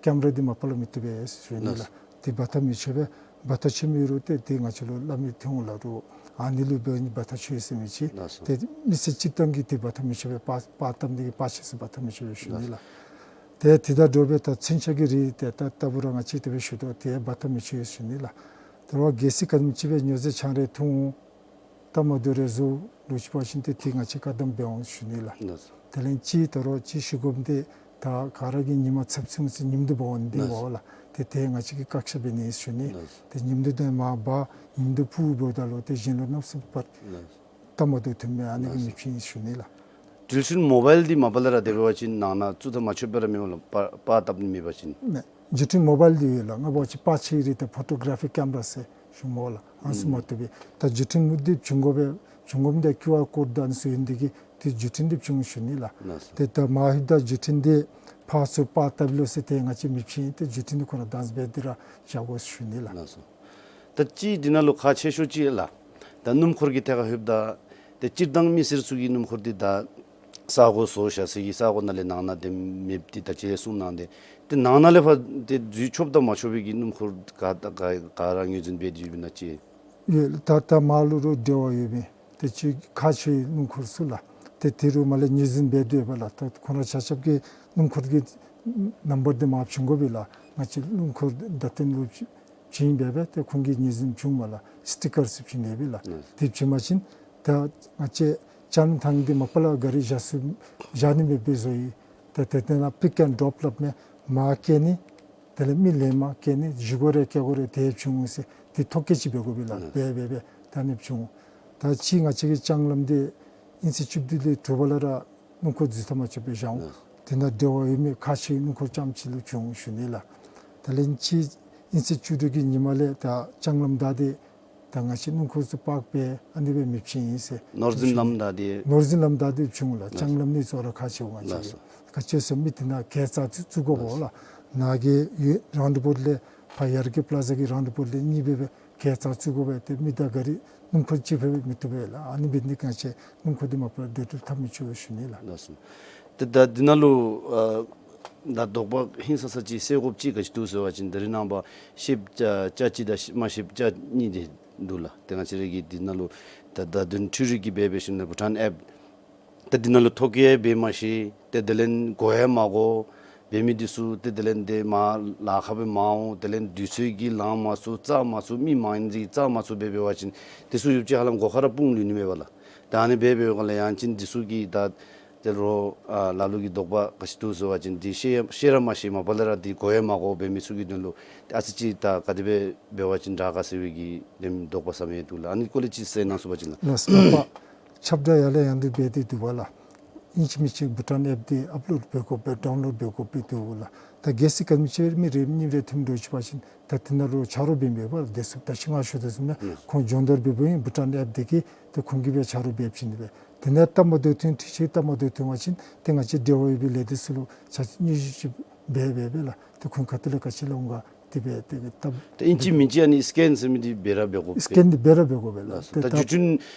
ཀེམ་ར་འདི་མ་པ་ལས་མི་བཏུབ་པས་ཟེར་ཞུ་ནི་ལགས། ལགས། ཏེ་འབག་ཐག་མི་ཆོད་པས། འབག་ཐག་ཆོད་མི་རུང་ཏེ་ཏེ་ང་བཅས་ལུ་སླབ་མི་ཐོན་འོང་ལགས། རོགས་ཨ་ནི་ལུ་འབད་ནི་འབག་ཐག་ཆོད་ཡི་ཟེར་མི་ཅིག། ལགས་སོ། ཏེ་མི་སེར་སྤྱིར་བཏང་གིས་ཏེ་འབག་ཐག་མི་ཆོད་པས། པར་པར་བཏབ་ནི་གི་པར་ཆས་ཚུ་འབག་ཐག་མི་ཆོད་པས་ཞུ་ནི་ལགས། ལགས། ཏེ་དེ་དང་འདྲཝ་སྦེ་ད་མཚོན་ཆ་གི་རིགས་ཏེ་ད་ལྟ་བུ་ར་ང་བཅས་དེ་སྦེ་ཞུ་དོ། ཏེ་འབག་ཐག་མི་ཆོད་ཡི་ཟེར་ཞུ་ནི་ལགས། ད་རུང་གལ་སྲིད་ག་ནི་ཅིག་སྦེ་སྨྱོ་རྫས་ཆང་རེ་འཐུང་འོང་། སྟབས་མ་བདེཝ་རེ་བཟོ་འདྲཝ་ཅིག་འབད་བ་ཅིན་ཏེ་དེ་ང་བཅས་བཀག་སྡོམ་འབད་འོང་ཞུ་ནི་ལགས། ལགས་སོ། དེ་ལས་ཅིག་ད་རུང་ཅིག་ཞུ་དགོཔ་འདི་ད་ག་ར་གིས་ཉིན་མ་ཚབ་སོང་ཟེར་ཉིམ་དུ་འབག་འོང་ནི་འདི་ལགས་སོ། འབདཝ་ལགས། ཏེ་དེ་ང་བཅས་ཀྱིས་བཀག་ཆ་འབད་ནི་ཞུ་ནི། ལགས་སོ། ཏེ་ཉིམ་དུ་དེ་མར་འབག་ཉིམ་དུ་འཕུར་འབདཝ་ད་ལུ་ཏེ་གཞན་ལུ་གནམ་མེད་ས་མེད་པར་ལགས་སོ། སྟབས་མ་བདེཝ་ཐོན་མི་ཨ་ནི་གིས་ལགས་སོ། མི་བྱིན་ཞུ་ནི་ལགས། འགྲུལ་འཕྲིན་མོ་བཱའིལ་འདི་མ་པ་ལས་ར་དེ་འབད་བ་ཅིན་ནང་ན་བཙུགས་ཐག་མ་ཆོད་པར་ར་མི་འོང་ལགས། པར་པར་བཏབ་ནི་མེད་པ་ཅིན། མེན། བརྒྱུད་འཕྲིན་མོ་བཱའིལ་འདི་ཡོད་ལགས། ང་འབད་བ་ཅིན་པར་ཆས་རིགས་ཏེ་ཕོ་ཊོ་གར་ཕི་ཀེམ་ར་ཟེར་ཞུ་སྨོ་ལགས། ཨ་ནི་ཚུ་མ་བཏུབ་པས། ད་བརྒྱུད་འཕྲིན་འདི་བྱིན་དགོ་པས། བྱིན་དགོཔ་འདི་ཀིའུ་ཨར་ཀོཌ་དང་ཨ་ནི་ཚུ་ཡོད་ནི་འདི་གིས་ཏེ་བརྒྱུད་འཕྲིན་འདི་བྱིན་ཞུ་ནི་ལགས། ལགས་སོ། ཏེ་ད་མར་ལྷོདཔ་ད་བརྒྱུད་འཕྲིན་འདི་ཕར་ཚུར་པར་བཏབ་ལོ་ཟེར་ཏེ་ང་བཅས་མི་བྱིན། ཏེ་བརྒྱུད་འཕྲིན་འདི་ཁོ་ར་བདག་འཛིན་འབད་དེ་ར་བཞག་དགོ་ཞུ་ནི་ལགས། ལགས་སོ། ད་ཅི་འདི་ནང་ལུ་ཁག་ཆེ་ཤོས་ཅིག་ལགས། ད་སྣུམ་འཁོར་གྱི་ཐད་ཁར་ལྷོདཔ་ད་ཏེ་སྤྱིར་བཏང་མི་སེར་ཚུ་གིས་སྣུམ་འཁོར་འདི་ད་ས་གོ་བཟོ་བཞག་ས་གི་ས་གོ་ནང་ལས་ནང་ན་དེ་མེདཔ་འདི་ད་ཅི་གསུངས་གནང་སྟེ། ཏེ་ནང་ན་ལས་ཕར་ཏེ་འཛུལ་ཆོགཔ་དང་མ་ཆོག་པའི་གི་སྣུམ་འཁོར་ག་ད་ག་ག་ར་ངོས་འཛིན་འབད་དེ་ཡོདཔ་ཨིན་ན་ཅིག། ཡོད། ད་ད་མར་ལུ་རོགས་འབྲེལ་བ་ཡོད་མི་ཏེ་ཅིག་ཁག་ཆེ་བའི་སྣུམ་འཁོར་ཚུ་ལགས། ཏེ་དེ་རུ་མར་ལས་ངོས་འཛིན་འབད་དེ་ཡོདཔ་ལགས། ད་ཁོང་ར་ཆ་ཁྱབ་ཀྱིས་སྣུམ་འཁོར་གྱི་ནམ་བར་འདི་མར་བྱིན་དགོ་པས་ལགས། ང་བཅས་སྣུམ་འཁོར་བརྡ་སྟོན་ལུ་བྱིན་སྦེ་སྦེ་ཏེ་ཁོང་གིས་ངོས་འཛིན་བྱུངམ་ལགས། སི་ཊི་ཀར་ཚུ་བྱིན་ཡོད་པས་ལགས། ལགས། དེ་བྱིན་པ་ཅིན་ད་ང་བཅས་ཅ་ལ་ཐང་འདི་མ་པ་ལས་ག་རི་བཞག་ས་བཞག་ནི་མེདཔ་སྦེ་བཟོ་ཡི། ད་དེ་དེ་ནང་པིཀ་ཨེནཌ་ཌོབ་སླབ་མས། མར་བསྐྱལ་ནི། དེ་ལས་མི་ལེན་མར་བསྐྱལ་ནི། བཞེས་སྒོ་རེ་བསྐྱལ་དགོ་རུང་དེ་བྱིན་འོང་ཟེར་ཏེ་ཐོ་བཀོད་ཅིག་འབད་དགོ་པས་ལགས། ལགས། འབད་འབད་འབད་ད་ཨ་ནི་བྱིན་འོང་། ད་ཅི་ང་བཅས་ཀྱི་ལྕང་ལམ་འདི་དབྱིན་ཚེས་བཅུ་བདུན་ལས་དྲོ་པ་ལས་ར་སྣུམ་འཁོར་འཛུལ་ཐབས་མ་ཆོགཔ་སྦེ་བཞག་འོང་། ལགས། དེ་ནང་འབྲེལ་བ་ཡོད་མི་ཁག་ཆེ་བའི་སྣུམ་འཁོར་རྐྱངམ་ཅིག་ལུ་བྱིན་འོང་ཞུ་ནི་ལགས། དེ་ལས་ཅིག་དབྱིན་ཚེས་བཅུ་དྲུག་གི་ཉིནམ་ལས་ད་ལྕང་ལམ་བདའ་སྟེ་ད་ང་བཅས་སྣུམ་འཁོར་ཚུ་པཱརཀ་འབད་ཨ་ནི་སྦེ་མི་བྱིན་ཟེར། ནོར་འཛིན་ལམ་བདའ་སྟེ། ནོར་འཛིན་ལམ་བདའ་སྟེ་བྱིན་འོང་ལགས། ལགས། ལྕང་ལམ་ནི་གཙོ་བོ་ར་ཁག་ཆེ་འོང་། ང་བཅས་ལགས་སོ། ག་ཅི་ཟེར་མི་དེ་ནང་གྱལ་རྩ་བཙུགས་བཙུགས་དགོཔ་ལགས། ལགས་སོ། ནཱ་གི་ཡོད་རའུནཌ་ཨ་བོཊ་ལས་ཕར་ཡར་རྒྱས་པ་ལ་ཛ་གི་རའུནཌ་ཨ་བོཊ་ལས་གཉིས་སྦེ་སྦེ་གྱལ་རྩ་བཙུགས་དགོ་པས། ཏེ་མི་དང་ག་རི་སྣུམ་འཁོར་གཅིག་ཕུད་སྦེ་མི་བཏུབ་པས་ལགས། ཨ་ནི་འབད་ནི་ང་བཅས་སྣུམ་འཁོར་འདི་མ་པ་ལས་འགྲོ་འགྲུལ་འཐབ་མི་ཆོག་ཞུ་ནི་ལགས། ལགས་སོ། ཏེ་ད་འདི་ནང་ལུ་ཨ་ད་དོགས་པ་ཧིང་སངས་ས་ཅིག་སེལ་དགོཔ་ཅིག་ག་ཅི་འདུག་ཟེར་བ་ཅིན་ད་རིས་ནངས་པ་ཤེལཔ་ཅ་ཅ་གཅིག་དང་མ་ཤེལཔ་ཅ་གཉིས་དེ་འདུག་ལགས། ཏེ་ང་བཅས་ར་གིས་འདི་ནང་ལུ་ད་ད་དོན་འཕྲུལ་རིག་གིས་འབད་འབད་ཞིནམ་ལས་བྷུ་ཊཱན་ཨེཔ་ཏེ་འདི་ནང་ལུ་ཐོ་བཀོད་འབད་མ་ཤེས། ཏེ་དེ་ལས་གོ་ཡང་མ་གོ་འབད་མི་འདི་ཚུ་ཏེ་དེ་ལས་ཏེ་མར་ལཱ་ཁག་སྦེ་མར་འོང་། དེ་ལས་དུས་ཚོད་ཀྱིས་ལང་མ་ཚུགས་བཙག་མ་ཚུགས་མི་མང་ཡི་ཟེར་བཙག་མ་ཚུགས་འབད་འབད་བ་ཅིན་དེ་ཚུ་ཡོདཔ་ཅིག་ཧ་ལམ་སྒོ་ཁར་ར་སྤུངས་ལུས་ནི་མས་པ་ལགས། ད་ཨ་ནི་འབད་འབད་བའི་སྒང་ལས་ཡང་ཅིན་འདི་ཚུ་གིས་ད་ཏེ་རོགས་ཨ་ལ་ལུ་གིས་དོགས་པ་ག་ཅི་འདུག་ཟེར་བ་ཅིན་འདི་ཤེས་ཤེས་ར་མ་ཤེས་མ་པ་ལས་ར་འདི་གོ་ཡང་མ་གོ་འབད་མི་ཚུ་གི་དོན་ལུ་ཏེ་ཨ་ཙི་ཅིག་ད་ག་དེ་སྦེ་འབད་བ་ཅིན་དྲག་ག་ཟེར་བའི་གི་དེམ་དོགས་པ་ཟ་མི་འདུག་ལགས། ཨ་ནི་སྐོར་ལས་ཅིག་གསལ་གནང་ཚུགས་པ་ཅིན་ལགས། ལགས་སོ། ཁྱབ་བསྒྲགས་ཡར་ལས་ཡང་དུ་འབད་དེ་འདུག་པ་ལགས། ཨིན་ཅི་མིན་ཅི་བྷུ་ཊཱན་ཨེཔ་འདི་ཨཔ་ལོཌ་འབད་དགོཔ་སྦེ་ཌའུན་ལོཌ་འབད་དགོཔ་སྦེ་འདུག་ལགས། ད་གལ་སྲིད་ག་ནི་ཅིག་མི་རེ་གཉིས་རེ་ཐོནམ་འདྲཝ་ཅིག་འབད་བ་ཅིན་ད་དེ་ནང་ལུ་ཆ་རོགས་འབད་མི་འབད་བར་དེ་ཚུ་ད་ཅི་ང་ཞུ་དོ་བཟུམ་སྦེ་ཁོང་སྦྱོང་བརྡར་འབད་འབདཝ་ཨིན། བྷུ་ཊཱན་ཨེཔ་འདི་གིས་ཏེ་ཁོང་གིས་སྦེ་ཆ་རོགས་འབད་བྱིན་ནི་སྦེ། དེ་ནང་སྟབས་མ་བདེཝ་ཐོན་དུས་ཅི་སྟབས་མ་བདེཝ་ཐོན་པ་ཅིན་ཏེ་ང་བཅས་འབྲེལ་བ་ཡོད་པའི་ལས་སྡེ་ཚུ་ལུ་ཆ་སྙན་ཞུ་ཅིག་འབད་འབད་འབད་ལགས། ཏེ་ཁོང་ཁ་ཐུག་ལས་ག་ཅི་སླབ་འོང་ག་དེ་སྦེ་ཏེ་སྟབས། ཏེ་ཨིན་ཅི་མིན་ཅི་ཨ་ནི་སི་ཀེན་ཟེར་མི་འདི་འབད་ར་འབད་དགོ་པས། སི་ཀེན་འདི་འབད་ར་འབད་དགོ་པས་ལགས། ལགས་སོ། ཏེ་ད་ད་བརྒྱུད་འཕྲིན་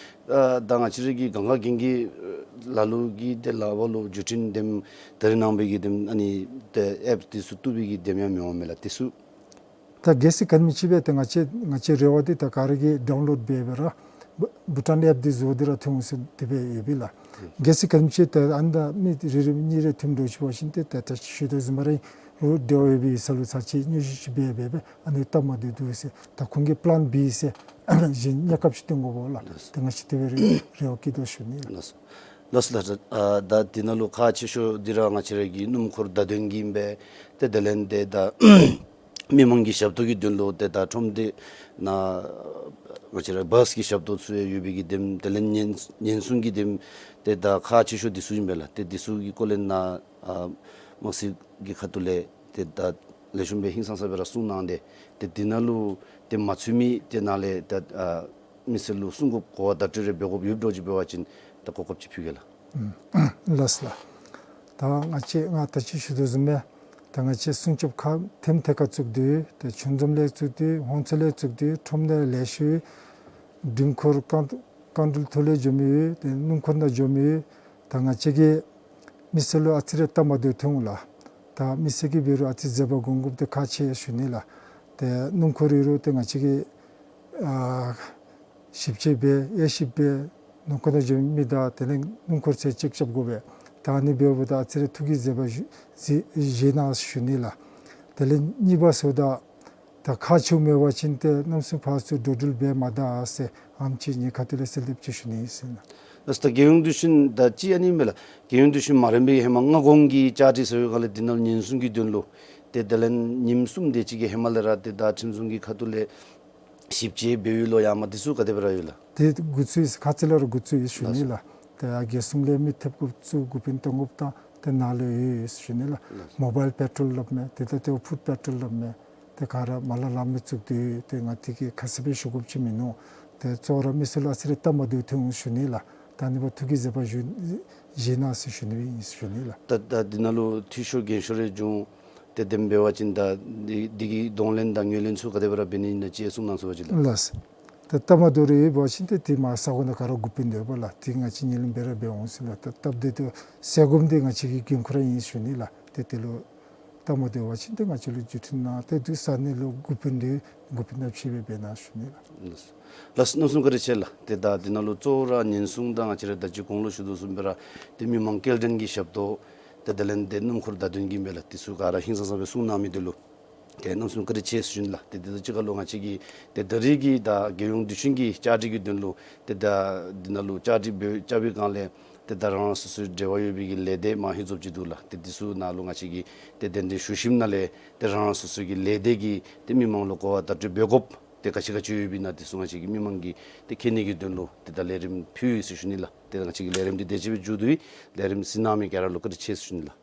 ཨ་ད་ང་བཅས་ར་གི་གང་ག་གིང་གི་ལ་ལུ་གིས་ཏེ་ལག་པ་ལུ་བརྒྱུད་འཕྲིན་དེམ་ད་རིས་ནངས་པའི་གི་དེམ་ཨ་ནི་ཏེ་ཨེཔ་འདི་ཚུ་བཏུབ་པའི་གི་དེམ་ཡང་མི་འོང་མས་ལགས། དེ་ཚུ་ད་གལ་སྲིད་ག་ནི་ཅིག་འབད་ཏེ་ང་བཅས་ང་བཅས་རེ་བ་འདི་ད་ག་ར་གིས་ཌའུན་ལོཌ་འབད་འབད་ར་བྷུ་བྷུ་ཊཱན་ཨེཔ་འདི་བཟོ་སྟེ་ར་ཐོན་འོང་ཟེར་དེ་སྦེ་ཡོད་པས་ལགས། གལ་སྲིད་ག་ནི་ཅིག་ད་ཨ་ནི་ད་མི་རེ་རེ་གཉིས་རེ་ཐོནམ་འདྲཝ་ཅིག་འབད་བ་ཅིན་ཏེ་ད་ད་ཅི་ཞུ་དོ་བཟུམ་སྦེ་ར་ འབྲེལ་བ་ཡོད་པའི་ས་ལུ་ཚར་གཅིག་སྙན་ཞུ་ཅིག་འབད་འབད་སྦེ་ཨ་ནི་སྟབས་མ་བདེཝ་འདུག་ཟེར། ད་ཁོང་གིས་པི་ལཱན་བི་ཟེར་གཞན་གནས་སྐབས་ཅིག་སྟོན་དགོཔ་ལགས། ལགས་སོ། ཏེ་ང་བཅས་དེ་སྦེ་རེ་རེ་བ་བསྐྱེད་དོ་ཞུ་ནི་ལགས། ལགས་སོ། ལགས་སོ་ལགས། ཨ་ད་འདི་ནང་ལུ་ཁག་ཆེ་ཤོས་འདི་ར་ང་བཅས་ར་གི་སྣུམ་འཁོར་བརྡ་དོན་གྱི་ཨིན་པས། ཏེ་དེ་ལས་ཏེ་ད་མི་མང་གི་ཞབས་ཏོག་གི་དོན་ལུ་ཏེ་ད་ཁྲོམ་སྡེ་ནང་ང་བཅས་ར་བཱས་ཀྱི་ཞབས་ཏོག་ཚུ་ཡང་ཡོད་པའི་གི་དེམ་དེ་ལས་ཉེན་ཉེན་སྲུང་གི་དེམ་ཏེ་ད་ཁག་ཆེ་ཤོས་འདི་ཚུ་ཨིན་པས་ལགས། ཏེ་འདི་ཚུ་གི་སྐོར་ལས་ནཱ་ཨ་དམངས་སྲིད་ཀྱི་ཁ་ཐུག་ལས་ཏེ་ད་ལེགས་ཤོམ་སྦེ་ཧིང་སངས་ས་སྦེ་ར་གསུངས་གནང་སྟེ་ཏེ་འདི་ནང་ལུ་ཏེ་མ་ཚུད་མི་ཏེ་ནཱ་ལས་ད་ཨ་མི་སེར་ལུ་གསུང་དགོཔ་གོ་བ་བརྡ་སྤྲོད་རེ་འབད་དགོཔ་ཡོདཔ་འདྲཝ་ཅིག་འབད་བ་ཅིན་ད་གོ་སྐབས་ཅིག་ཕུལ་གེ་ལགས། ལགས་སོ་ལགས། ད་ང་བཅས་ང་ད་ཅི་ཞུ་དོ་བཟུམ་སྦེ་ད་ང་བཅས་སྲུང་སྐྱོབ་ཁག་ཐེམ་ཐད་ཁར་བཙུགས་ཏེ་ཏེ་ཆུ་འཛོམས་ལས་བཙུགས་ཏེ་ཧོང་ཚོ་ལས་བཙུགས་ཏེ་ཁྲོམ་སྡེ་ལེ་ཤ་ཡོད། འབྲི་འཁོར་རྐང་རྐང་འགྲུལ་ཐོག་ལས་འགྱོ་མི་ཡོད། ཏེ་སྣུམ་འཁོར་ནང་འགྱོ་མི་ཡོད། ད་ང་བཅས་ཀྱིས་མི་སེར་ལུ་ཨ་ཙི་རེ་སྟབས་མ་བདེཝ་ཐོན་འོང་ལགས། ད་མི་སེར་གྱི་འབད་རུང་ཨ་ཙི་མཛད་པ་སྒོམ་དགོཔ་འདི་ཁག་ཆེ་ཞུ་ནི་ལགས། ཏེ་སྣུམ་འཁོར་ཨིན་རུང་ཏེ་ང་བཅས་ཀྱིས་ཨ་ཞིབ་དཔྱད་འབད་དབྱེ་ཞིབ་འབད་ནང་འཁོད་ནང་འགྱོ་མི་དང་དེ་ལས་སྣུམ་འཁོར་ཚུ་ཅེག་རྐྱབ་དགོ་པས། ད་ཨ་ནི་འབདཝ་ད་ཨ་ཙི་རེ་ཐུགས་ཀྱི་མཛད་པ་བཞེས་བཞེས་གནང་ཞུ་ནི་ལགས། དེ་ལས་གཉིས་པ་ཟེརཝ་ད་ད་ཁག་ཆེཝ་མེད་པ་ཅིན་ཏེ་གནམ་མེད་ས་མེད་ཕར་ཚུར་འགྲོ་འགྲུལ་འབད་མ་ད་ཟེར་ཨེམ་ཆི་ངེའི་ཁ་ཐུག་ལས་གསལ་འདེབས་ཅིག་ཞུ་ནི་ཟེར་ན། ལགས་སོ། ད་རྒྱལ་ཡོངས་དུས་ཆེན་ད་ཅི་ཨ་ནི་མས་ལགས། རྒྱལ་ཡོངས་དུས་ཆེན་མ་རན་པའི་ཧེ་མ་སྔ་གོང་གི་བཅའ་སྒྲིག་ཟེར་བའི་སྒང་ལས་འདི་ནང་ཉེན་སྲུང་གི་དོན་ལུ་ཏེ་དེ་ལས་ཉིནམ་གསུམ་དེ་ཅིག་གི་ཧེ་མ་ལས་ར་ཏེ་ད་ཁྲིམས་སྲུང་གི་ཁ་ཐུག་ལས་ཞིབ་དཔྱད་འབད་ཡོད་ལོ་ཡང་མ་འདི་ཚུ་ག་དེ་སྦེ་ར་ཡོད་ལགས། ཏེ་འགོ་བཙུགས་ཡི་ཁ་ཙ་ལས་ར་འགོ་བཙུགས་ཡི་ཞུ་ནི་ལགས། ཏེ་ཡར་རྒྱལ་སྲུང་ལས་མི་ཐེབས་དགོཔ་ཚུ་འགོ་དཔོན་གཏང་དགོཔ་དང་ཏེ་ནཱ་ལུ་ཡོད་ཡོད་ཞུ་ནི་ལགས། མོ་བཱའིལ་པེ་ཊོལ་སླབ་མས། ཏེ་ད་ཏེ་ཕུཊ་པེ་ཊོལ་སླབ་མས། ཏེ་ག་ར་མ་ལ་ལ་མི་བཙུགས་ཏེ་ཏེ་ང་བཅས་ཀྱིས་ཁ་གསལ་སྦེ་ཞུ་དགོཔ་ཅིག་མིན་ནུག། ཏེ་གཙོ་བོ་ར་མི་སེར་ལུ་ཨ་ཙི་རེ་སྟབས་མ་བདེཝ་ཐོན་འོང་ཞུ་ནི་ལགས། ད་ཨ་ནི་འབདཝ་ཐུགས་ཀྱི་མཛད་པ་བཞེས་བཞེས་གནང་ཟེར་ཞུ་ནི་ཨིན་ཞུ་ནི་ལགས། ད་ད་འདི་ནང་ལུ་འཐུས་ཤོར་འགན་ཤོར་རེ་བྱུང་སྟེ་དེམ་འབད་བ་ཅིན་ད་འདི་འདི་གི་གདོང་ལེན་དང་ངོས་ལེན་ཚུ་ག་དེ་སྦེ་ར་འབད་ནི་ཨིན་ན་ཅིག་གསུང་གནང་ཚུགས་པ་ཅིན་ལགས། ལགས། ད་སྟབས་མ་བདེཝ་རེ་ཡོད་པ་ཅིན་ཏེ་དེ་མར་ས་གོ་ནང་ག་ར་འགོ་དཔོན་འདུག་པ་ལགས། དེ་ང་བཅས་ངོས་ལེན་འབད་ར་འབད་འོང་ཟེར་ལགས། ད་སྟབས་བདེ་ཏོག་ཏོ་སེལ་དགོཔ་འདི་ང་བཅས་ཀྱི་འགན་ཁུར་ར་ཨིན་ཞུ་ནི་ལགས། ཏེ་དེ་ལུ་སྟབས་མ་བདེཝ་ཅིན་ཏེ་ང་བཅས་ལུ་བརྒྱུད་འཕྲིན་གནང་། ཏེ་དེ་ས་གནས་ལུ་འགོ་དཔོན་འདི་འགོ་དཔོན་ནང་ཕྱད་སྦེ་འབད་གནང་ཞུ་ནི་ལགས། ལགས་སོ། གནམ་མེད་ས་མེད་བཀའ་དྲིན་ཆེ་ལགས། ཏེ་ད་འདི་ནང་ལུ་གཙོ་བོ་ར་ཉེན་སྲུང་དང་ང་བཅས་ར་ད་ཅི་གོང་ལུ་ཞུ་དོ་བཟུམ་སྦེ་ར་ཏེ་མི་མང་སྐྱེལ་འདྲེན་གྱི་ཞབས་ཏོག་ཏེ་དེ་ལས་ཏེ་སྣུམ་འཁོར་བརྡ་དོན་གྱི་ཨིན་པས་ལགས། འདི་ཚུ་ག་ར་ཧིང་སངས་ས་སྦེ་གསུང་གནང་མི་འདི་ལུ་ཏེ་གནམ་མེད་ས་མེད་བཀའ་དྲིན་ཆེ་ཟེར་ཞུ་ནི་ལགས། ཏེ་དེ་དང་གཅིག་ཁར་ལུ་ང་བཅས་ཀྱིས་ཏེ་ད་རིས་ཀྱི་ད་རྒྱལ་ཡོངས་དུས་ཆེན་གྱི་བཅའ་སྒྲིག་གི་དོན་ལུ་ཏེ་ད་འདི་ནང་ལུ་བཅའ་སྒྲིག་འབད་བཅའ་བའི་སྒང་ལས་ཏེ་ད་རང་རང་སོ་སོའི་འབྲེལ་བ་ཡོད་པའི་གི་ལས་སྡེ་མང་ཧེང་ཙམ་ཅིག་འདུག་ལགས། ཏེ་འདི་ཚུ་ནང་ལུ་ང་བཅས་ཀྱིས་ཏེ་གདན་འདྲེན་ཞུ་ཞིནམ་ལས་ཏེ་རང་རང་སོ་སོའི་གི་ལས་སྡེ་གིས་ཏེ་མི་མང་ལུ་གོ་བ་བརྡ་སྤྲོད་འབད་དགོཔ་ཏེ་ག་ཅི་ག་ཅི་ཡོདཔ་ཨིན་ན་འདི་ཚུ་ང་བཅས་ཀྱིས་མི་མང་གིས་ཏེ་མཁྱེན་ནི་གི་དོན་ལུ་ཏེ་ད་ལས་རིམ་ཕུལ་ཡི་ཟེར་ཞུ་ནི་ལགས། ཏེ་ང་བཅས་ཀྱི་ལས་རིམ་འདི་དེ་ཅིག་སྦེ་མཇུག་བསྡུ་ཡི། ལས་རིམ་གཟིགས་གནང་མི་ག་ར་ལུ་བཀའ་དྲིན་ཆེ་ཟེར་ཞུ་ནི་ལགས།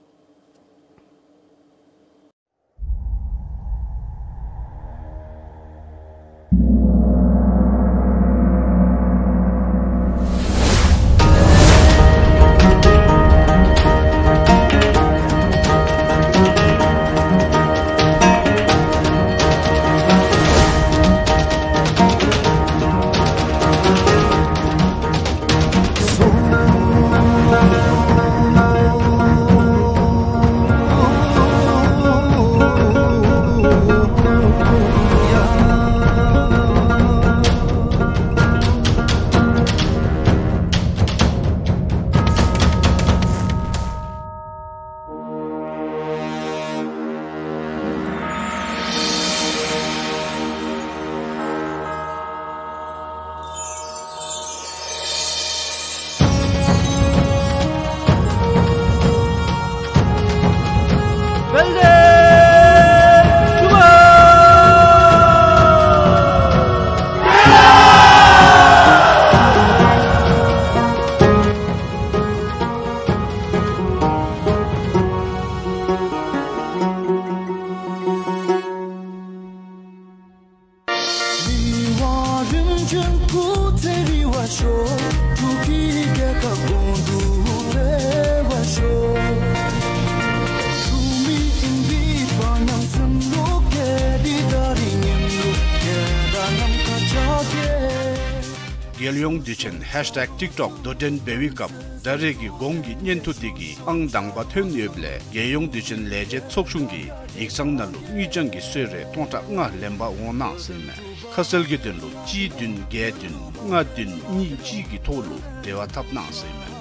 རྒྱལ་ཡོངས་དུས་ཆེན་ཧེཤ་ཊེག་ཊིག་ཊོག་དོ་འགྲན་འབད་བའི་སྐབས་ད་རེས་ཀྱི་གོང་གི་བརྙན་ཐུང་དེ་གིས་ཨང་དང་པ་ཐོན་ཡོདཔ་ལས་རྒྱལ་ཡོངས་དུས་ཆེན་ལས་བྱེད་ཚོགས་ཆུང་གིས་ཡིག་ཚང་ནང་ལུ་དངུལ་རྐྱང་གི་གསོལ་རས་སྟོང་ཕྲག་ལྔ་ལེན་པར་འོང་གནང་ཟེར་ཨིན་མས། ཁ་གསལ་གྱི་དོན་ལུ་གཅིག་བདུན་བརྒྱད་བདུན་ལྔ་བདུན་གཉིས་གཅིག་གི་ཐོག་ལུ་འབྲེལ་བ་འཐབ་གནང་ཟེར་ཨིན་མས།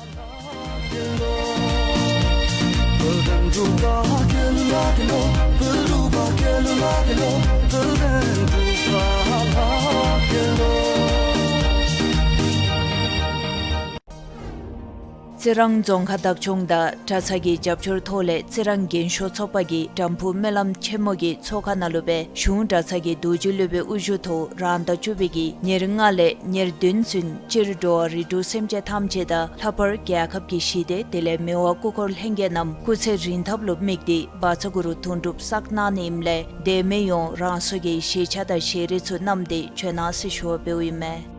རྩི་རང་རྫོང་ཁག་བདག་སྐྱོང་དང་གྲྭ་ཚང་གི་རྒྱབ་སྐྱོར་ཐོག་ལས་རྩི་རང་རྒན་ཤོས་ཚོགས་པ་གིས་དམ་ཕུ་སྨོན་ལམ་ཆེན་མོ་གི་ཚོགས་ཁང་ནང་ལུ་སྦེ་གཞུང་གྲྭ་ཚང་གི་རྡོ་རྗེ་སློབ་དཔོན་དབུ་བཞུགས་ཐོག་རང་ཟླ་བཅུ་པའི་གི་ཉེར་ལྔ་ལས་ཉེར་བདུན་ཚུན་སྤྱིར་འགྲོ་བ་རིགས་དྲུག་སེམས་ཅན་ཐམས་ཅད་དང་ལྷག་པར་རྒྱལ་ཁབ་ཀྱི་ཞི་བདེ་དེ་ལས་མི་དབང་སྐུ་འཁོར་ལྷན་རྒྱས་རྣམས་སྐུ་ཚེ་རིང་ཐབས་ལུ་དམིགས་ཏེ་བཛྲ་གུ་རུ་དོན་གྲུབ་བསགས་གནང་ནི་ཨིནམ་ལས་དེ་མི་ཡོངས་རང་སོའི་གི་ཤེས་བྱ་དང་ཤེས་རིག་ཚུ་བསྣམས་ཏེ་བྱོན་གནང་ཟེར་ཞུ་བ་འབདཝ་ཨིན་མས།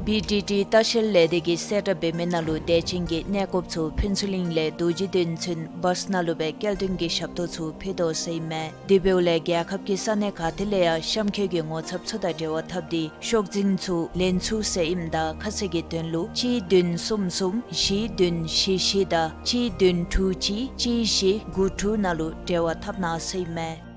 བི་ཌི་ཊི་ལྟ་བཤལ་ལས་སྡེ་གིས་གསལ་བསྒྲགས་འབད་མི་ནང་ལུ་དད་ཅན་གྱི་གནས་སྐོརཔ་ཚུ་ཕུན་ཚོགས་གླིང་ལས་རྡོ་རྗེ་གདན་ཚུན་བཱསི་ནང་ལུ་སྦེ་སྐྱེལ་འདྲེན་གྱི་ཞབས་ཏོག་ཚུ་ཕུལ་དོ་ཟེར་ཨིན་མས། དེ་འབདཝ་ལས་རྒྱལ་ཁབ་ཀྱི་ས་གནས་ག་ཏེ་ལས་ཡང་གཤམ་འཁོད་ཀྱི་ངོ་ཚབ་ཚུ་དང་འབྲེལ་བ་འཐབ་སྟེ་ཤོག་འཛིན་ཚུ་ལེན་ཚུགས་ཟེར་ཨིནམ་ད་ཁ་གསལ་གྱི་དོན་ལུ་གཅིག་བདུན་གསུམ་གསུམ་བཞི་བདུན་བཞི་བཞི་དང་གཅིག་བདུན་དྲུག་གཅིག་གཅིག་བཞི་དགུ་དྲུག་ནང་ལུ་འབྲེལ་བ་འཐབ་གནང་ཟེར་ཨིན་མས།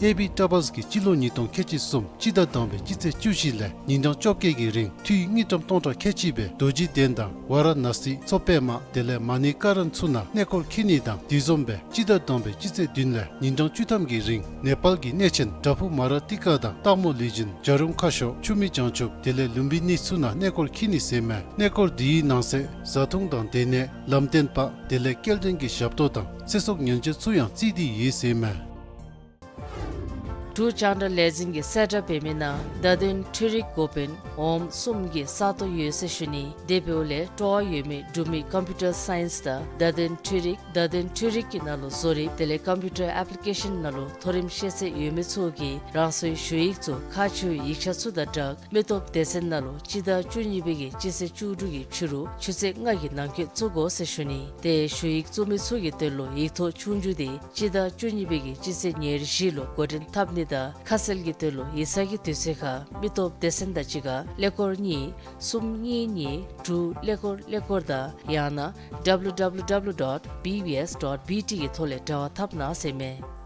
ཨེ་བི་ཊ་བཱསི་གིས་སྤྱི་ལོ་ཉིས་སྟོང་ཁལ་གཅིག་གསུམ་སྤྱི་ཟླ་དང་པའི་སྤྱི་ཚེས་བཅུ་བཞི་ལས་ཉིན་གྲངས་བཅོ་བརྒྱད་ཀྱི་རིང་འཐུས་དངུལ་ཀྲམ་སྟོང་ཕྲག་ཁལ་གཅིག་སྦེ་རྡོ་རྗེ་གདན་དང་ཝཱ་ར་ཎ་སི་མཚོ་པདྨ་དེ་ལས་མ་ཎི་ཀ་རན་ཚུ་ནང་གནས་སྐོར་འཁྱིད་ནི་དང་དེ་བཟུམ་སྦེ་སྤྱི་ཟླ་དང་པའི་སྤྱི་ཚེས་བདུན་ལས་ཉིན་གྲངས་བཅུ་ཐམ་གྱི་རིང་ནེ་པཱལ་གྱི་གནས་ཆེན་བྲག་ཕུག་མ་ར་ཏི་ཀ་དང་སྟག་མོ་ལུས་སྦྱིན་བྱ་རུང་ཁ་ཤོར་ཆུ་མིག་བྱང་ཆུབ་དེ་ལས་ལུམ་བི་ནི་ཚུ་ནང་གནས་སྐོར་འཁྱིད་ནི་ཟེར་ཨིན་མས། གནས་སྐོར་དེའི་ནང་གསེས་བཟའ་འཐུང་དང་སྡོད་གནས་ལམ་སྟོན་པ་དེ་ལས་སྐྱེལ་འདྲེན་གྱི་ཞབས་ཏོག་དང་ཚེ་སྲོག་ཉེན་བཅོལ་ཚུ་ཡང་བརྩིས་ཏེ་ཡོད་ཟེར་ཨིན་མས། འབྲུག་རྒྱང་བསྒྲགས་ལས་འཛིན་གྱིས་གསལ་བསྒྲགས་འབད་མི་ནང་བརྡ་དོན་འཕྲུལ་རིག་འགོ་དཔོན་འོགམ་གསུམ་གྱི་ས་སྟོང་ཡོད་ཟེར་ཞུ་ནི། དེ་འབདཝ་ལས་སྤྲོ་བ་ཡོད་མི་འབྲུག་མི་ཀམ་པིའུ་ཊར་སའིནསི་དང་བརྡ་དོན་འཕྲུལ་རིག་བརྡ་དོན་འཕྲུལ་རིག་གི་ནང་ལུ་བཟོ་རིག་དེ་ལས་ཀམ་པིའུ་ཊར་ཨེཔ་ལི་ཀེ་ཤཱན་ནང་ལུ་མཐོ་རིམ་ཤེས་ཚད་ཡོད་མི་ཚུ་གིས་རང་སོའི་ཞུ་ཡིག་ཚུ་ཁག་ཆེ་བའི་ཡིག་ཆ་ཚུ་དང་སྦྲགས་མི་སྟོབས་སྡེ་ཚན་ནང་ལུ་སྤྱི་ཟླ་བཅུ་གཉིས་པའི་གི་སྤྱི་ཚེས་བཅུ་དྲུག་གི་ཕྱི་རུ་ཆུ་ཚོད་ལྔ་གི་ནང་འཁོད་བཙུགས་དགོ་ཟེར་ཞུ་ནི། ཏེ་ཞུ་ཡིག་བཙུགས་མི་ཚུ་གི་དོན་ལུ་ཡིག་ཐོག་ཆོས་རྒྱུགས་དེ་སྤྱི་ཟླ་བཅུ་གཉིས་པའི་གི་སྤྱི་ཚེས་ཉེར་བཞི་ལུ་འགོ་འདྲེན་འཐབ་ནི་དང་ཁ་གསལ་གྱི་དོན་ལུ་ཡིག་ཚང་གི་དུས་ཚོད་ཁར་མི་སྟོབས་སྡེ་ཚན་དང་གཅིག་ཁར་ཀླད་ཀོར་གཉིས་གསུམ་གཉིས་གཉིས་དྲུག་ཀླད་ཀོར་ཀླད་ཀོར་དང་ཡང་ན་W W W dot B B S dot B T གི་ཐོག་ལས་འབྲེལ་བ་འཐབ་གནང་ཟེར་ཨིན་མས།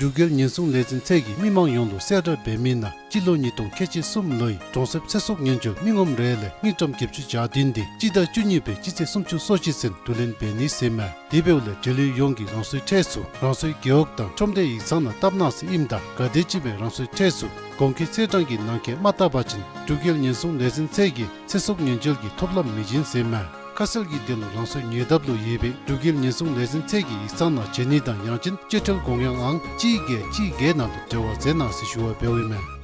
འབྲུག་རྒྱལ་ཉེན་སྲུང་ལས་འཛིན་ཚད་ཀྱིས་མི་མང་ཡོངས་ལུ་གསལ་བསྒྲགས་འབད་མི་ནང་སྤྱི་ལོ་ཉིས་སྟོང་ཁལ་གཅིག་གསུམ་ལོའི་གྲོང་གསེབ་ཚེ་སྲོག་ཉེན་བཅོལ་མི་ངོམ་རེ་ལས་དངུལ་ཀྲམ་བརྒྱད་ཅུ་གྱ་བདུན་དེ་སྤྱི་ཟླ་བཅུ་གཉིས་པའི་སྤྱི་ཚེས་སུམ་ཅུ་སོ་གཅིག་ཚུན་བསྡུ་ལེན་འབད་ནི་ཟེར་ཨིན་མས། དེ་འབདཝ་ལས་འབྲེལ་ཡོད་ཡོངས་ཀྱིས་རང་སོའི་ཁྲལ་ཚུ་རང་སོའི་རྒེད་འོག་དང་ཁྲོམ་སྡེ་ཡིག་ཚང་ནང་བཏབ་གནང་ཟེར་ཨིནམ་ད་ག་དེམ་ཅིག་སྦེ་རང་སོའི་ཁྲལ་ཚུ་གོང་འཁོད་ཚེས་གྲངས་ཀྱི་ནང་འཁོད་མ་བཏབ་པ་ཅིན་འབྲུག་རྒྱལ་ཉེན་སྲུང་ལས་འཛིན་ཚད་ཀྱིས་ཚེ་སྲོག་ཉེན་བཅོལ་གྱི་ཐོབ་ལམ་མི་བྱིན་ཟེར་ཨིན་མས། ཁ་གསལ་གྱི་དོན་ལུ་རང་སོའི་ཉེ་འདབས་ལུ་ཡོད་པའི་འབྲུག་རྒྱལ་ཉེན་སྲུང་ལས་འཛིན་ཚད་ཀྱི་ཡིག་ཚང་ནང་བྱོན་ནི་དང་ཡང་ཅིན་སྤྱོད་ཁྲལ་དགོངས་ཡངས་ཨང་གཅིག་བརྒྱད་གཅིག་བརྒྱད་ནང་ལུ་འབྲེལ་བ་མཛད་གནང་ཟེར་ཞུ་བ་འབདཝ་ཨིན་མས།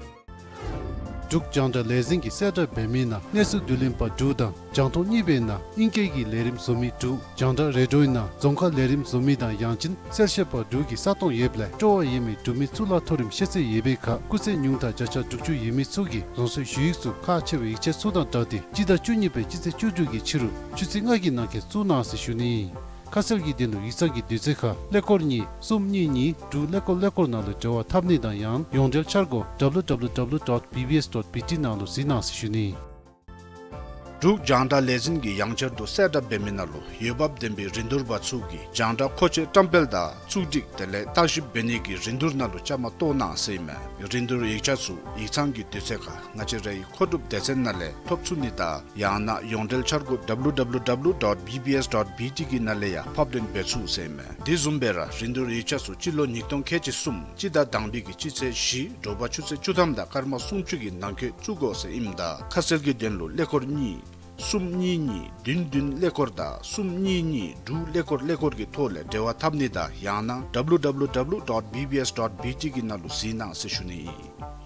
འབྲུག་རྒྱང་བསྒྲགས་ལས་འཛིན་གྱིས་གསལ་བསྒྲགས་འབད་མི་ནང་གནས་ཚུལ་བསྡུ་ལེན་པ་དྲུག་དང་རྒྱང་མཐོང་གཉིས་པའི་ནང་ཨིང་སྐད་ཀྱི་ལས་རིམ་བཟོ་མི་དྲུག་རྒྱང་བསྒྲགས་རེ་ཌིའོའི་ནང་རྫོང་ཁ་ལས་རིམ་བཟོ་མི་དང་ཡང་ཅིན་གསལ་བཤད་པ་དྲུག་གི་ས་སྟོང་ཡོདཔ་ལས་སྤྲོ་བ་ཡོད་མི་འབྲུག་མི་གཙུག་ལག་མཐོ་རིམ་ཤེས་ཚད་ཡོད་པའི་ཁར་སྐུགས་ཚད་ཉུང་མཐའ་བརྒྱ་ཆ་དྲུག་ཅུ་ཡོད་མི་ཚུ་གིས་རང་སོའི་ཞུ་ཡིག་ཚུ་ཁག་ཆེ་བའི་ཡིག་ཆ་ཚུ་དང་སྦྲགས་ཏེ་སྤྱི་ཟླ་བཅུ་གཉིས་པའི་སྤྱི་ཚེས་བཅུ་དྲུག་གི་ཕྱི་རུ་ཆུ་ཚོད་ལྔ་གི་ནང་འཁོད་བཙུགས་གནང་ཟེར་ཞུ་ནི། ཁ་གསལ་གྱི་དོན་ལུ་ཡིག་ཚང་གི་དུས་ཚོད་ཁར་ཀླད་ཀོར་གཉིས་གསུམ་གཉིས་གཉིས་དྲུག་ཀླད་ཀོར་ཀླད་ཀོར་ནང་ལུ་འབྲེལ་བ་འཐབ་ནི་དང་ཡང་ཡོངས་འབྲེལ་འཆར་སྒོ་W W W dot B B S dot B T ནང་ལུ་གཟིགས་གནང་ཟེར་ཞུ་ནི། འབྲུག་རྒྱང་བསྒྲགས་ལས་འཛིན་གྱིས་ཡང་བསྐྱར་དུ་གསལ་བསྒྲགས་འབད་མི་ནང་ལུ་འོས་འབབ་ལྡན་པའི་རིན་བསྡུར་པ་ཚུ་གིས་རྒྱང་བསྒྲགས་མཁོ་ཆས་བཀྲམ་སྤེལ་དང་བཙུགས་སྒྲིག་དེ་ལས་བརྟག་ཞིབ་འབད་ནི་གི་རིན་བསྡུར་ནང་ལུ་བཅའ་མར་གཏོགས་གནང་ཟེར་ཨིན་མས། རིན་བསྡུར་ཡིག་ཆ་ཚུ་ཡིག་ཚང་གི་དུས་ཚོད་ཁར་ང་བཅས་རའི་མཁོ་སྒྲུབ་སྡེ་ཚན་ནང་ལས་ཐོབ་ཚུགས་ནི་དང་ཡང་ན་ཡོངས་འབྲེལ་འཆར་སྒོ་W W W dot B B S dot B T གི་ནང་ལས་ཡང་ཕབ་ལེན་འབད་ཚུགས་ཟེར་ཨིན་མས། དེ་བཟུམ་སྦེ་ར་རིན་བསྡུར་ཡིག་ཆ་ཚུ་སྤྱི་ལོ་ཉིས་སྟོང་ཁལ་གཅིག་གསུམ་སྤྱི་ཟླ་དང་པའི་གི་སྤྱི་ཚེས་བཞི་དྲོ་པ་ཆུ་ཚོད་བཅུ་ཐམ་དང་སྐར་མ་སུམ་ཅུ་གི་ནང་འཁོད་བཙུགས་དགོ་ཟེར་ཨིནམ་ད་ཁ་གསལ་གྱི་དོན་ལུ་ཀླད་ཀོར་གཉིས་གསུམ་གཉིས་གཉིས་བདུན་བདུན་ཀླད་ཀོར་དང་གསུམ་གཉིས་གཉིས་དྲུག་ཀླད་ཀོར་ཀླད་ཀོར་གྱི་ཐོག་ལས་འབྲེལ་བ་འཐབ་ནི་དང་ཡང་ན་W W W dot B B S dot B T གི་ནང་ལུ་གཟིགས་གནང་ཟེར་ཞུ་ནི་ཨིན།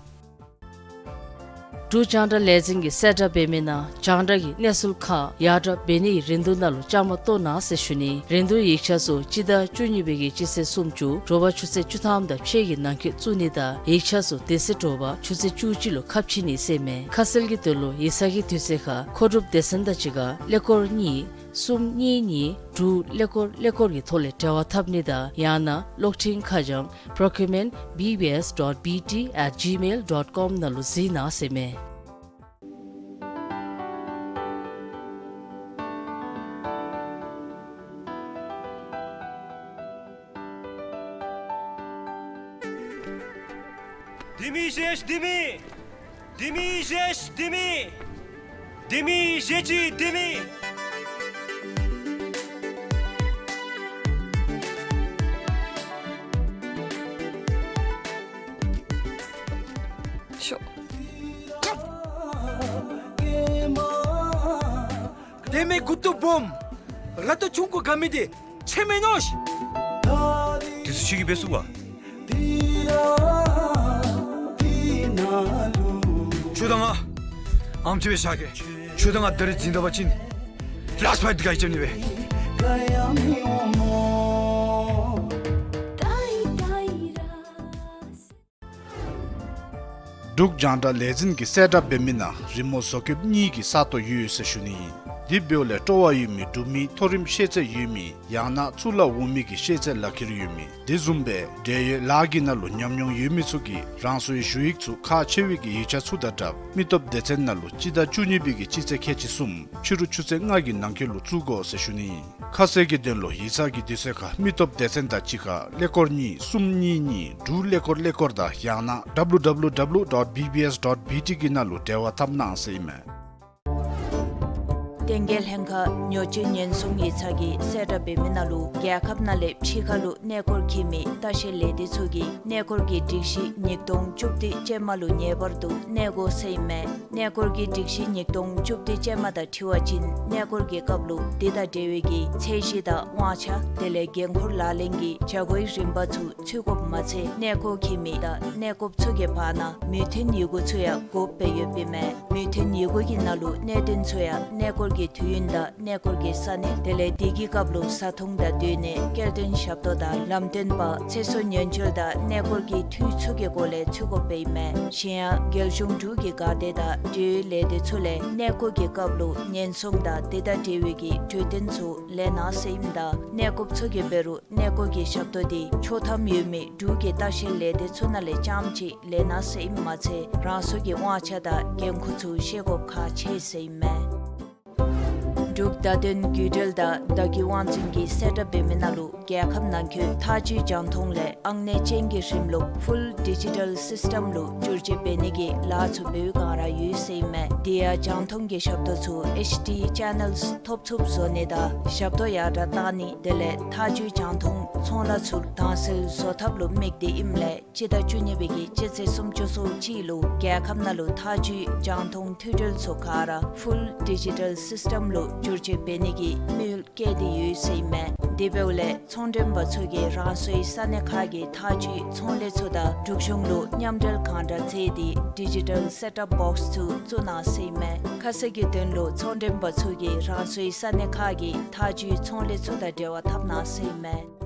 འབྲུག་རྒྱང་བསྒྲགས་ལས་འཛིན་གྱིས་གསལ་བསྒྲགས་འབད་མི་ནང་རྒྱང་བསྒྲགས་ཀྱི་གནས་ཚུལ་ཁག་ཡར་དྲག་འབད་ནི་རིན་བསྡུར་ནང་ལུ་བཅའ་མར་གཏོགས་གནང་ཟེར་ཞུ་ནི། རིན་བསྡུར་ཡིག་ཆ་ཚུ་སྤྱི་ཟླ་བཅུ་གཉིས་པའི་གི་སྤྱི་ཚེས་སུམ་ཅུ་དྲོ་པ་ཆུ་ཚོད་བཅུ་ཐམ་དང་ཕྱེད་ཀྱི་ནང་འཁོད་བཙུགས་ནི་དང་ཡིག་ཆ་ཚུ་དེ་ཚེ་དྲོ་པ་ཆུ་ཚོད་བཅུ་གཅིག་ལུ་ཁ་ཕྱེ་ནི་ཟེར་ཨིན་མས། ཁ་གསལ་གྱི་དོན་ལུ་ཡིག་ཚང་གི་དུས་ཚོད་ཁར་མཁོ་སྒྲུབ་སྡེ་ཚན་དང་གཅིག་ཁར་ཀླད་ཀོར་གཉིས་གསུམ་གཉིས་གཉིས་དྲུག་ཀླད་ཀོར་ཀླད་ཀོར་གྱི་ཐོག་ལས་འབྲེལ་བ་འཐབ་ནི་དང་ཡང་ན་གློག་འཕྲིན་ཁ་བྱང་procurement B B S dot B T at gmail dot com ནང་ལུ་གཟིགས་གནང་ཟེར་ཨིན་མས། ལྡེ་མིག་བཞེས་ལྡེ་མིག། ལྡེ་མིག་བཞེས་ལྡེ་མིག། ལྡེ་མིག་བཞེས་ཅི་ལྡེ་མིག། ཤོག། དེ་མེན་མགུ་ཏོ་སྦོམ་ར་ཏོ་ཆུང་ཀུ་ག་མི་དེ་ཁྱོད་མེན་ནོ་ཤིག། དེ་ཚུ་ཁྱོད་ཀྱིས་འབད་ཚུགས་པ། ཁྱོད་དང་ང་ཨམ་ཅིག་སྦེ་བཞག་གེ། ཁྱོད་དང་ང་ད་རིས་འཛིང་ད་པ་ཅིན་ལཱསཊ་ཕའིཊ་འདི་ག་གིས་རྐྱབ་ནི་སྦེ། འབྲུག་རྒྱང་བསྒྲགས་ལས་འཛིན་གྱིས་གསལ་བསྒྲགས་འབད་མི་ནང་རི་མོ་བཟོ་བཀོདཔ་གཉིས་ཀྱི་ས་སྟོང་ཡོད་ཟེར་ཞུ་ནི་ཨིན། དེ་འབདཝ་ལས་སྤྲོ་བ་ཡོད་མི་འབྲུག་མི་མཐོ་རིམ་ཤེས་ཚད་ཡོད་མི་ཡང་ན་གཙུག་ལག་འོག་མའི་གི་ཤེས་ཚད་ལག་ཁྱེར་ཡོད་མི་དེ་བཟུམ་སྦེ་འབྲེལ་ཡོད་ལཱ་གི་ནང་ལུ་ཉམས་མྱོང་ཡོད་མི་ཚུ་གིས་རང་སོའི་ཞུ་ཡིག་ཚུ་ཁག་ཆེ་བའི་གི་ཡིག་ཆ་ཚུ་དང་སྦྲགས་མི་སྟོབས་སྡེ་ཚན་ནང་ལུ་སྤྱི་ཟླ་བཅུ་གཉིས་པའི་གི་སྤྱི་ཚེས་ཁལ་གཅིག་གསུམ་ཕྱི་རུ་ཆུ་ཚོད་ལྔ་གི་ནང་འཁོད་ལུ་བཙུགས་དགོ་ཟེར་ཞུ་ནི་ཨིན། ཁ་གསལ་གྱི་དོན་ལུ་ཡིག་ཚང་གི་དུས་ཚོད་ཁར་མི་སྟོབས་སྡེ་ཚན་དང་གཅིག་ཁར་ཀླད་ཀོར་གཉིས་གསུམ་གཉིས་གཉིས་དྲུག་ཀླད་ཀོར་ཀླད་ཀོར་དང་ཡང་ན་www dot bbs dot bt གི་ནང་ལུ་འབྲེལ་བ་འཐབ་གནང་ཟེར་ཨིན་མས། བསྟན་རྒྱས་ལྷན་ཁག་ཉོ་སྤྱོད་ཉེན་སྲུང་ཡིག་ཚང་གིས་གསལ་བསྒྲགས་འབད་མི་ནང་ལུ་རྒྱལ་ཁབ་ནང་ལས་ཕྱི་ཁ་ལུ་གནས་སྐོར་འཁྱིད་མི་ལྟ་བཤལ་ལས་སྡེ་ཚུ་གིས་གནས་སྐོར་གྱི་སྒྲིག་གཞི་ཉིས་སྟོང་བཅུ་བདུན་ཅན་མ་ལུ་ངེས་པར་དུ་གནས་དགོ་ཟེར་ཨིན་མས། གནས་སྐོར་གྱི་སྒྲིག་གཞི་ཉིས་སྟོང་བཅུ་བདུན་ཅན་མ་དང་འཁྲིལ་བ་ཅིན་གནས་སྐོར་གྱི་སྐབས་ལུ་དེ་དང་འབྲེལ་བའི་གི་ཚད་གཞི་དང་དབང་ཆ་དེ་ལས་འགན་ཁུར་ལག་ལེན་གྱི་བྱ་སྒོའི་རིམ་པ་ཚུ་ཚུད་དགོཔ་མ་ཚད་གནས་སྐོར་འཁྱིད་མི་དང་གནས་སྐོརཔ་ཚུ་གི་བར་ན་མོས་མཐུན་ཡི་གུ་ཚུ་ཡང་དགོཔ་སྦེ་ཡོདཔ་ཨིན་མས། མོས་མཐུན་ཡི་གུ་གི་ནང་ལུ་གནད་དོན་ཚུ་ཡང་གནས་སྐོར་གྱི་དུས་ཡུན་དང་གནས་སྐོར་གྱི་ས་གནས་དེ་ལས་དེ་གི་སྐབས་ལུ་བཟའ་འཐུང་དང་སྡོད་གནས་སྐྱེལ་འདྲེན་ཞབས་ཏོག་དང་ལམ་སྟོན་པ་ཚེ་སྲོག་ཉེན་བཅོལ་དང་གནས་སྐོར་གྱི་འཐུས་ཚུ་གི་སྐོར་ལས་ཚུད་དགོཔ་སྦེ་ཨིན་མས། གཞན་ཡང་རྒྱལ་གཞུང་འབྲུག་གི་འགག་སྡེ་དང་འབྲེལ་ཡོད་ལས་སྡེ་ཚུ་ལས་གནས་སྐོར་གྱི་སྐབས་ལུ་ཉེན་སྲུང་དང་དེ་དང་འབྲེལ་བའི་གི་གྲོས་དོན་ཚུ་ལེན་གནང་ཟེར་ཨིནམ་ད་གནས་སྐོརཔ་ཚུ་གིས་འབད་རུང་གནས་སྐོར་གྱི་ཞབས་ཏོག་དེ་ཆོག་ཐམ་ཡོད་མི་འབྲུག་གི་ལྟ་བཤལ་ལས་སྡེ་ཚུ་ནང་ལས་རྐྱངམ་ཅིག་ལེན་གནང་ཟེར་ཨིནམ་མ་ཚད་རང་སོ་གི་དབང་ཆ་དང་འགན་ཁུར་ཚུ་ཤེས་དགོཔ་ཁག་ཆེ་ཟེར་ཨིན་མས། འབྲུག་བརྡ་དོན་བརྒྱུད་འབྲེལ་དང་བརྡ་བརྒྱུད་དབང་འཛིན་གྱིས་གསལ་བསྒྲགས་འབད་མི་ནང་ལུ་རྒྱལ་ཁབ་ནང་འཁོད་ཐག་གཅོད་རྒྱང་མཐོང་ལས་ཨང་གནས་ཅན་གྱི་རིམ་ལུགས་ཕུལ་ཌི་ཇི་ཊཱལ་སིསི་ཊམ་ལུ་བསྒྱུར་བཅོས་འབད་ནི་གི་ལཱ་ཚུ་འབད་བའི་བསྒང་ར་ཡོད་ཟེར་ཨིན་མས། དེ་ཡང་རྒྱང་མཐོང་གི་ཞབས་ཏོག་ཚུ་ཨེཆ་ཌི་ཅེ་ནཱལསི་ཐོབ་ཚུགསཔ་བཟོ་ནི་དང་ཞབས་ཏོག་ཡར་དྲག་གཏང་ནི་དེ་ལས་ཐག་གཅོད་རྒྱང་མཐོང་ཚོང་ལཱ་ཚུ་དྭངས་གསལ་བཟོ་ཐབས་ལུ་དམིགས་ཏེ་ཨིནམ་ལས་སྤྱི་ཟླ་བཅུ་གཉིས་པའི་གི་སྤྱི་ཚེས་སུམ་ཅུ་སོ་གཅིག་ལུ་རྒྱལ་ཁབ་ནང་ལུ་ཐག་གཅོད་རྒྱང་མཐོང་མཐུད་འབྲེལ་ཚུ་ག་ར་ཕུལ་ཌི་ཇི་ཊཱལ་སིསི་ཊམ་ལུ་བསྒྱུར་བཅོས་འབད་ནི་གི་དམིགས་ཡུལ་བསྐྱེད་དེ་ཡོད་ཟེར་ཨིན་མས། དེ་འབདཝ་ལས་ཚོང་མགྲོན་པ་ཚུ་གིས་རང་སོའི་ས་གནས་ཁག་གི་ཐག་གཅོད་ཚོང་ལས་ཚུ་དང་འབྲུག་གཞུང་ལུ་མཉམ་འབྲེལ་གང་དྲག་མཛད་དེ་ཌི་ཇི་ཊཱལ་སེཊ་ཨཔ་བོགསི་ཚུ་བཙུགས་གནང་ཟེར་ཨིན་མས། ཁ་གསལ་གྱི་དོན་ལུ་ཚོང་མགྲོན་པ་ཚུ་གིས་རང་སོའི་ས་གནས་ཁག་གི་ཐག་གཅོད་ཚོང་ལས་ཚུ་དང་འབྲེལ་བ་འཐབ་གནང་ཟེར་ཨིན་མས།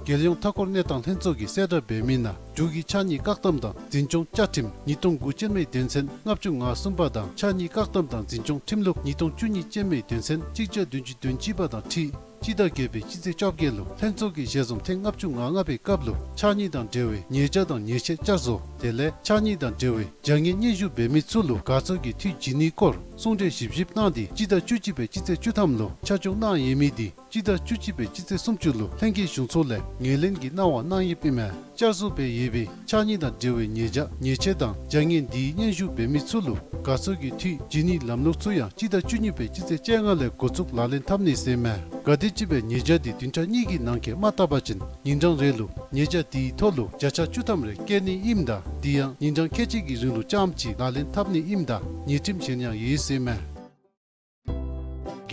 རྒྱལ་ཡོངས་མཐའ་འཁོར་གནས་སྟངས་ལྷན་ཚོགས་ཀྱིས་གསལ་བསྒྲགས་འབད་མི་ནང་འབྲུག་གི་ཕྱགས་སྙིགས་བཀག་སྡོམ་དང་འཛིན་སྐྱོང་བཅའ་ཁྲིམས་ཉིས་སྟོང་དགུ་ཅན་མའི་དོན་ཚན་ལྔ་བཅུ་ང་གསུམ་པ་དང་ཕྱགས་སྙིགས་བཀག་སྡོམ་དང་འཛིན་སྐྱོང་ཁྲིམས་ལུགས་ཉིས་སྟོང་བཅུ་གཉིས་ཅན་མའི་དོན་ཚན་གཅིག་བརྒྱ་བདུན་ཅུ་དོན་གཅིག་པ་དང་འཁྲིལ་སྤྱི་ཟླ་བརྒྱད་པའི་སྤྱི་ཚེས་བཅོ་བརྒྱད་ལུ་ལྷན་ཚོགས་ཀྱི་ཞལ་འཛོམས་ཐེངས་ལྔ་བཅུ་ང་ལྔ་པའི་སྐབས་ལུ་ཕྱགས་སྙིགས་དང་འབྲེལ་བའི་ཉེས་བྱ་དང་ཉེས་ཆད་བསྐྱར་བཟོ་དེ་ལས་ཕྱགས་སྙིགས་དང་འབྲེལ་བའི་བྱ་ངན་སྙན་ཞུ་འབད་མི་ཚུ་ལུ་དགའ་ཚོར་གྱི་འཐུས་བྱིན་ནིའི་སྐོར་གསུང་གྲོས་ཞིབ་ཞིབ་གནང་སྟེ་སྤྱི་ཟླ་བཅུ་གཅིག་པའི་སྤྱི་ཚེས་བཅུ་ཐམ་ལུ་ཆ་འཇོག་གནང་ཡོད་མི་དེ་སྤྱི་ཟླ་བཅུ་གཅིག་པའི་སྤྱི་ཚེས་སུམ་ཅུ་ལུ་ལྷན་རྒྱས་གཞུང་ཚོགས་ལས་ངོས་ལེན་གྱི་གནང་བ་གནང་ཡོདཔ་ཨིན་མས། བསྐྱར་བཟོ་འབད་ཡོད་པའི་ཕྱགས་སྙིགས་དང་འབྲེལ་བའི་ཉེས་བྱ་ཉེས་ཆད་དང་བྱ་ངན་དེའི་སྙན་ཞུ་འབད་མི་ཚུ་ལུ་དགའ་ཚོར་གྱི་འཐུས་བྱིན་ནིའི་ལམ་ལུགས་ཚུ་ཡང་སྤྱི་ཟླ་བཅུ་གཉིས་པའི་སྤྱི་ཚེས་བཅོ་ལྔ་ལས་འགོ་བཙུགས་ལག་ལེན་འཐབ་ནི་ཟེར་ཨིན་མས། ག་དེམ་ཅིག་སྦེ་ཉེས་བྱ་དེ་བདུན་ཕྲག་གཉིས་ཀྱི་ནང་འཁོད་མ་བཏབ་པ་ཅིན་ཉིན་གྲངས་རེ་ལུ་ཉེས་བྱ་དེའི་ཐོག་ལུ་བརྒྱ་ཆ་བཅུ་ཐམ་རེ་བཀལ་ནི་ཨིནམ་ད་དེ་ཡང་ཉིན་གྲངས་ཁལ་གཅིག་གི་རིང་ལུ་རྐྱངམ་ཅིག་ལག་ལེན་འཐབ་ནི་ཨིནམ་ད་ཉེས་ཁྲིམས་གཞན་ཡང་ཡོད་ཟེར་ཨིན་མས།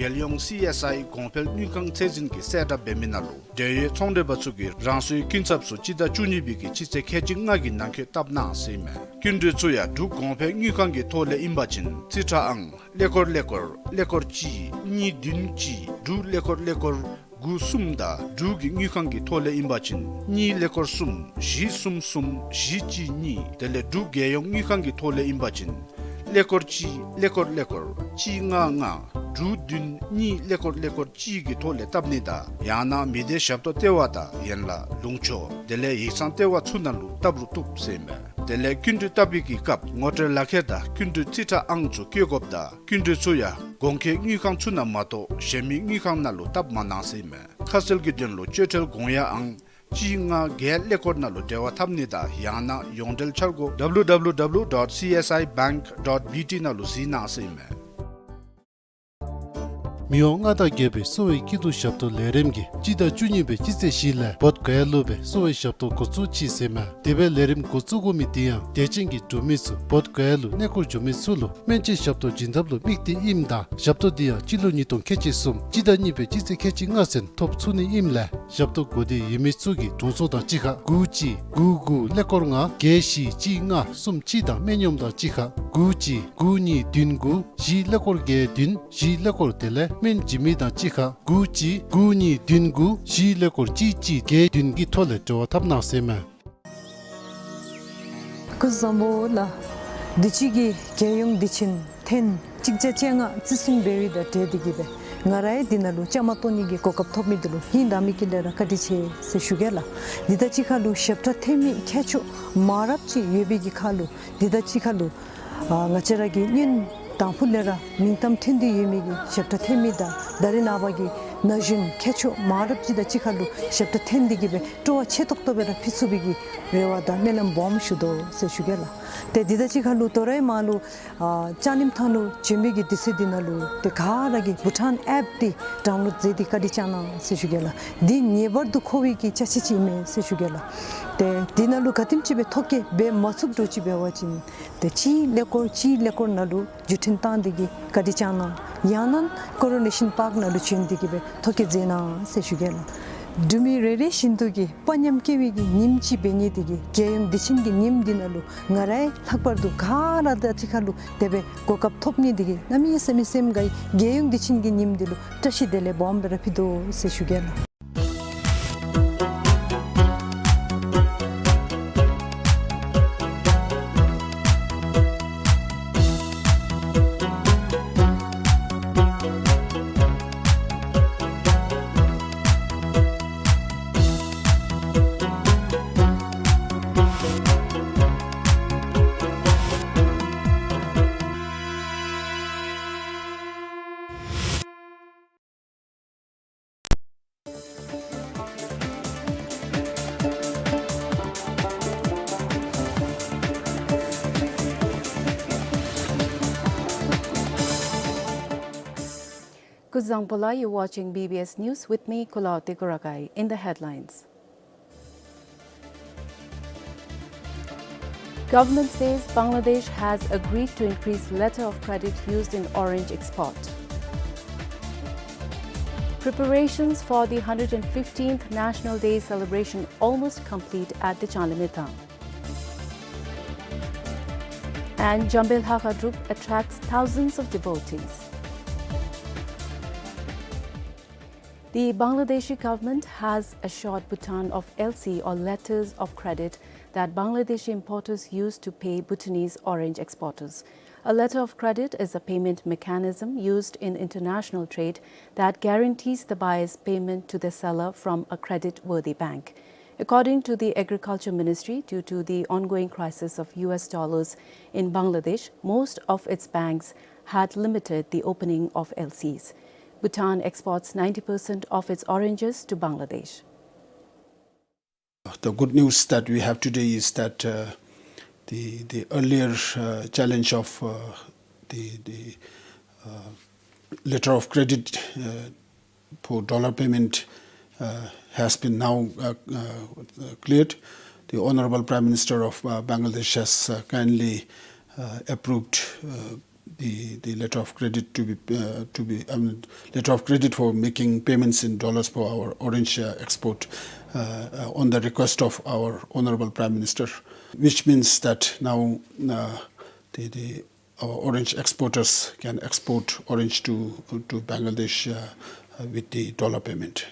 རྒྱལ་ཡོངས་སི་ཨེསི་ཨའི་གོང་འཕེལ་དངུལ་ཁང་ཚད་འཛིན་གྱིས་གསལ་བསྒྲགས་འབད་མི་ནང་ལུ་འབྲེལ་ཡོད་ཚོང་མགྲོན་པ་ཚུ་གིས་རང་སོའི་སྐྱིན་ཚབ་ཚུ་སྤྱི་ཟླ་བཅུ་གཉིས་པའི་གི་སྤྱི་ཚེས་ཁལ་གཅིག་ལྔ་གི་ནང་འཁོད་བཏབ་གནང་ཟེར་ཨིན་མས། སྐྱིན་འགྲུལ་ཚུ་ཡང་འབྲུག་གོང་འཕེལ་དངུལ་ཁང་གི་ཐོག་ལས་ཨིན་པ་ཅིན་རྩིས་ཁྲ་ཨང་ཀླད་ཀོར་ཀླད་ཀོར་ཀླད་ཀོར་གཅིག་གཉིས་བདུན་གཅིག་དྲུག་ཀླད་ཀོར་ཀླད་ཀོར་དགུ་གསུམ་དང་འབྲུག་གི་དངུལ་ཁང་གི་ཐོག་ལས་ཨིན་པ་ཅིན་གཉིས་ཀླད་ཀོར་གསུམ་བཞི་གསུམ་གསུམ་བཞི་གཅིག་གཉིས། དེ་ལས་འབྲུག་རྒྱལ་ཡོངས་དངུལ་ཁང་གི་ཐོག་ལས་ཨིན་པ་ཅིན་ཀླད་ཀོར་གཅིག་ཀླད་ཀོར་ཀླད་ཀོར་གཅིག་ལྔ་ལྔ་དྲུག་བདུན་གཉིས་ཀླད་ཀོར་ཀླད་ཀོར་གཅིག་གི་ཐོག་ལས་བཏབ་ནི་དང་ཡང་ན་མི་སྡེ་ཞབས་ཏོག་ལྟེ་བ་དང་ཡན་ལག་ལུང་ཕྱོགས་དེ་ལས་ཡིག་ཚང་ལྟེ་བ་ཚུ་ནང་ལུ་བཏབ་རུང་བཏུབ་ཟེར་ཨིན་མས། དེ་ལས་སྐྱིན་འགྲུལ་བཏབ་པའི་གི་སྐབས་ངོ་སྤྲོད་ལག་ཁྱེར་དང་སྐྱིན་འགྲུལ་རྩིས་ཁྲ་ཨང་ཚུ་བཀོད་དགོཔ་དང་སྐྱིན་འགྲུལ་ཚུ་ཡང་གོང་འཁོད་དངུལ་ཁང་ཚུ་ནང་མ་གཏོགས་གཞན་མི་དངུལ་ཁང་ནང་ལུ་བཏབ་མ་གནང་ཟེར་ཨིན་མས། ཁ་གསལ་གྱི་དོན་ལུ་སྤྱོད་ཁྲལ་དགོངས་ཡངས་ཨང་གཅིག་ལྔ་བརྒྱད་ཀླད་ཀོར་ནང་ལུ་འབྲེལ་བ་འཐབ་ནི་དང་ཡང་ན་ཡོངས་འབྲེལ་འཆར་སྒོ་www dot csibank dot bt ནང་ལུ་གཟིགས་གནང་ཟེར་ཨིན་མས། མི་དབང་མངའ་བདག་རྒྱལ་པོའི་གསོ་བའི་སྐྱིད་སྡུག་ཞབས་ཏོག་ལས་རིམ་གྱིས་སྤྱི་ཟླ་བཅུ་གཉིས་པའི་སྤྱི་ཚེས་བཞི་ལས་བོདྷ་ག་ཡ་ལུ་སྦེ་གསོ་བའི་ཞབས་ཏོག་འགོ་བཙུགས་ཅི་ཟེར་མས། དེ་སྦེ་ལས་རིམ་འགོ་བཙུགས་དགོ་མི་དེ་ཡང་དད་ཅན་གྱི་འབྲུག་མི་ཚུ་བོདྷ་ག་ཡ་ལུ་གནས་སྐོར་འགྱོ་མི་ཚུ་ལུ་སྨན་བཅོས་ཞབས་ཏོག་བྱིན་ཐབས་ལུ་དམིགས་ཏེ་ཨིནམ་ད་ཞབས་ཏོག་དེ་ཡང་སྤྱི་ལོ་ཉིས་སྟོང་ཁལ་གཅིག་གསུམ་སྤྱི་ཟླ་གཉིས་པའི་སྤྱི་ཚེས་ཁལ་གཅིག་ལྔ་ཚུན་ཐོབ་ཚུགས་ནི་ཨིནམ་ལས་ཞབས་ཏོག་དགོས་འདོད་ཡོད་མི་ཚུ་གིས་དྲུང་འཚོ་དང་གཅིག་ཁར་དགུ་གཅིག་དགུ་དགུ་ཀླད་ཀོར་ལྔ་བརྒྱད་བཞི་གཅིག་ལྔ་གསུམ་གཅིག་དང་སྨན་གཡོགམ་དང་གཅིག་ཁར་དགུ་གཅིག་དགུ་གཉིས་བདུན་དགུ་བཞི་ཀླད་ཀོར་བརྒྱད་བདུན་བཞི་ཀླད་ཀོར་དེ་ལས་སྨན་བྱིན་མི་དང་གཅིག་ཁར་དགུ་གཅིག་དགུ་གཉིས་བདུན་དགུ་བཞི་ཀླད་ཀོར་གཅིག་གཅིག་བརྒྱད་བདུན་གྱི་ཐོག་ལས་འབྲེལ་བ་འཐབ་གནང་ཟེར་མས། སྐུ་གཟུགས་བཟང་པོ་ལགས། དུས་ཅི་གི་རྒྱལ་ཡོངས་དུས་ཆེན་ཐེངས་གཅིག་བརྒྱ་བཅོ་ལྔ་བརྩི་སྲུང་འབད་བའི་དང་འབྲེལ་ཏེ་གིས་སྦེ་ང་རའི་འདི་ནང་ལུ་བཅའ་མར་གཏོགས་ནི་གི་གོ་སྐབས་ཐོབ་མི་འདི་ལུ་ཧིང་དྭངས་མི་གི་ལས་ར་བཀའ་དྲིན་ཆེ་ཟེར་ཞུ་གེ་ལགས། འདི་དང་གཅིག་ཁར་ལུ་ཞབས་ཁྲ་འཐེན་མི་མཁས་མཆོག་མང་རབས་ཅིག་ཡོད་པའི་གི་ཁར་ལུ་འདི་དང་གཅིག་ཁར་ལུ་ཨ་ང་བཅས་ར་གི་སྔོན་དང་ཕུ་ལས་ར་མིང་གཏམ་ཐོན་ཏེ་ཡོད་མི་གི་ཞབས་ཁྲ་འཐེན་མི་དང་ད་རེས་ནངས་པ་གི་ན་གཞོན་མཁས་མཆོག་མང་རབས་ཅིག་དང་གཅིག་ཁར་ལུ་ཞབས་ཁྲ་འཐེན་ཏེ་གིས་སྦེ་སྤྲོ་བ་ཆེ་ཏོག་ཏོ་སྦེ་ར་ཕུལ་ཚུགས་པའི་གི་རེ་བ་དང་སྨོན་ལམ་སྦོམ་ཞུ་དོ་ཟེར་ཞུ་གེ་ལགས། ཏེ་འདི་དང་གཅིག་ཁར་ལུ་དོ་རུང་མར་ལུ་ཨ་ལྕང་གླིང་ཐང་ལུ་བྱོན་པའི་གི་དུས་ཚོད་འདི་ནང་ལུ་ཏེ་ག་ར་གིས་བྷུ་ཊཱན་ཨེཔ་འདི་ཌའུན་ལོཌ་མཛད་དེ་བཀའ་དྲིན་བསྐྱང་གནང་ཟེར་ཞུ་གེ་ལགས། འདི་ངེས་པར་དུ་མཁོ་བའི་གི་ཅ་ཆས་ཅིག་ཨིན་མས་ཟེར་ཞུ་གེ་ལགས། ཏེ་འདི་ནང་ལུ་ག་དེམ་ཅིག་སྦེ་ཐོ་བཀོད་འབད་མ་ཚུགས་འགྱོ་ཅི་འབད་བ་ཅིན་ཏེ་གཅིག་ཀླད་ཀོར་གཅིག་ཀླད་ཀོར་ནང་ལུ་བརྒྱུད་འཕྲིན་བཏང་སྟེ་གིས་བཀའ་དྲིན་བསྐྱང་གནང་། ཡང་ན་ཀོ་རོ་ནེ་ཤཱན་པཱརཀ་ནང་ལུ་བྱོན་ཏེ་གིས་སྦེ་ཐོ་བཀོད་མཛད་གནང་ཟེར་ཞུ་གེ་ལགས། འབྲུག་མི་རེ་རེ་བཞིན་དུ་གིས་དཔའ་ཉམས་བསྐྱེད་པའི་གི་ཉིནམ་ཅིག་འབད་ནི་དེ་གིས་རྒྱལ་ཡོངས་དུས་ཆེན་གྱི་ཉིནམ་འདི་ནང་ལུ་ང་རའི་ལྷག་པར་དུ་ག་ར་དང་གཅིག་ཁར་ལུ་དེ་སྦེ་གོ་སྐབས་ཐོབ་ནི་དེ་གིས་གནམ་མེད་ས་མེད་སེམས་དགའ་ཡི། རྒྱལ་ཡོངས་དུས་ཆེན་གྱི་ཉིནམ་འདི་ལུ་བཀྲ་ཤིས་བདེ་ལེགས་སྦོམ་སྦེ་ར་ཕུལ་དོ་ཟེར་ཞུ་གེ་ལགས། Kuzuzangpo la, you're watching B B S News with me, Kulawarti Kurakai. In the headlines. Government says Bangladesh has agreed to increase letter of credit used in orange export. Preparations for the hundred and fifteenth National Day celebration almost complete at the Changlimithang. And Jambel Hakha Drup attracts thousands of devotees. The Bangladeshi government has assured Bhutan of L C, or letters of credit, that Bangladeshi importers use to pay Bhutanese orange exporters. A letter of credit is a payment mechanism used in international trade that guarantees the buyer's payment to the seller from a credit-worthy bank. According to the Agriculture Ministry, due to the ongoing crisis of U S dollars in Bangladesh, most of its banks had limited the opening of L Cs. Bhutan exports ninety percent of its oranges to Bangladesh. The good news that we have today is that, uh, the, the earlier, uh, challenge of, uh, the, the, uh, letter of credit, uh, for dollar payment, uh, has been now, uh, uh, cleared. The Honorable Prime Minister of, uh, Bangladesh has, uh, kindly, uh, approved, uh, the, the letter of credit to be, uh, to be, I mean, letter of credit for making payments in dollars for our orange, uh, export, uh, uh, on the request of our Honorable Prime Minister, which means that now, uh, the, the, our orange exporters can export orange to, to Bangladesh, uh, uh, with the dollar payment.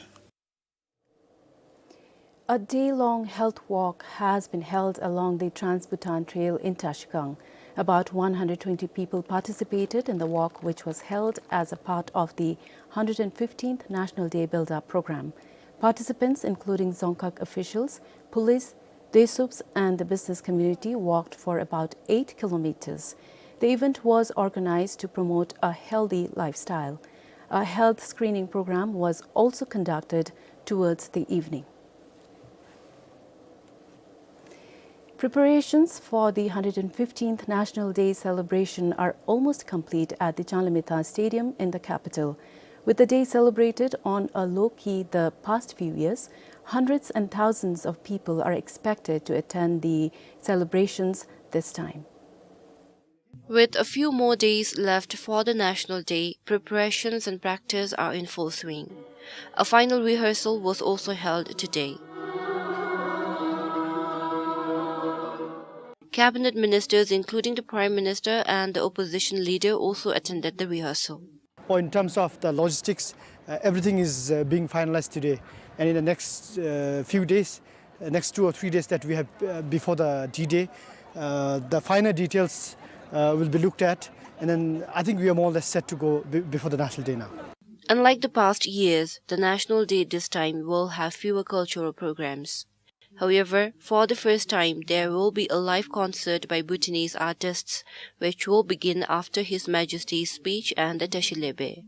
A day-long health walk has been held along the Trans-Bhutan Trail in Trashigang. About one hundred twenty people participated in the walk, which was held as a part of the hundred and fifteenth National Day Build-Up Program. Participants, including Dzongkhag officials, police, Desuups and the business community walked for about eight kilometers. The event was organized to promote a healthy lifestyle. A health screening program was also conducted towards the evening. Preparations for the hundred and fifteenth National Day celebration are almost complete at the Changlimithang Stadium in the capital. With the day celebrated on a low-key the past few years, hundreds and thousands of people are expected to attend the celebrations this time. With a few more days left for the National Day, preparations and practice are in full swing. A final rehearsal was also held today. Cabinet ministers, including the Prime Minister and the opposition leader, also attended the rehearsal. Or in terms of the logistics, uh, everything is, uh, being finalized today. And in the next, uh, few days, uh, next two or three days that we have, uh, before the D-Day, uh, the finer details, uh, will be looked at. And then I think we are more or less set to go be-, before the National Day now. Unlike the past years, the National Day this time will have fewer cultural programs. However, for the first time, there will be a live concert by Bhutanese artists, which will begin after His Majesty's speech and the Teshilebe.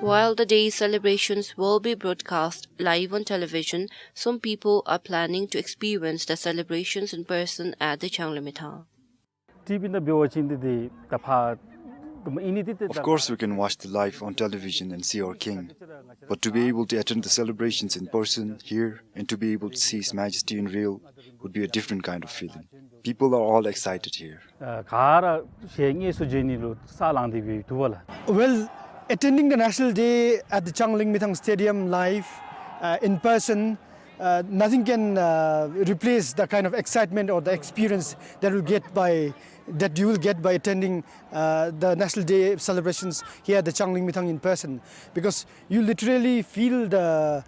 While the day's celebrations will be broadcast live on television, some people are planning to experience the celebrations in person at the Changlimithang. T V ནང་འབད་བ་ཅིན་འདི་འདི་ད་ཕར་ཨིན་ནི་འདི་ཏེ། Of course, we can watch the live on television and see our king. But to be able to attend the celebrations in person here and to be able to see His Majesty in real would be a different kind of feeling. People are all excited here. ཨ་ག་ར་ཞལ་མངོན་སུམ་མཇལ་ནི་ལུ་ས་ལང་སྟེ་འབད་འདུག་པ་ལགས། Well, attending the National Day at the Changlimithang Stadium live, uh, in person, uh, nothing can, uh, replace the kind of excitement or the experience that will get by, that you will get by attending, uh, the National Day celebrations here at the Changlimithang in person, because you literally feel the,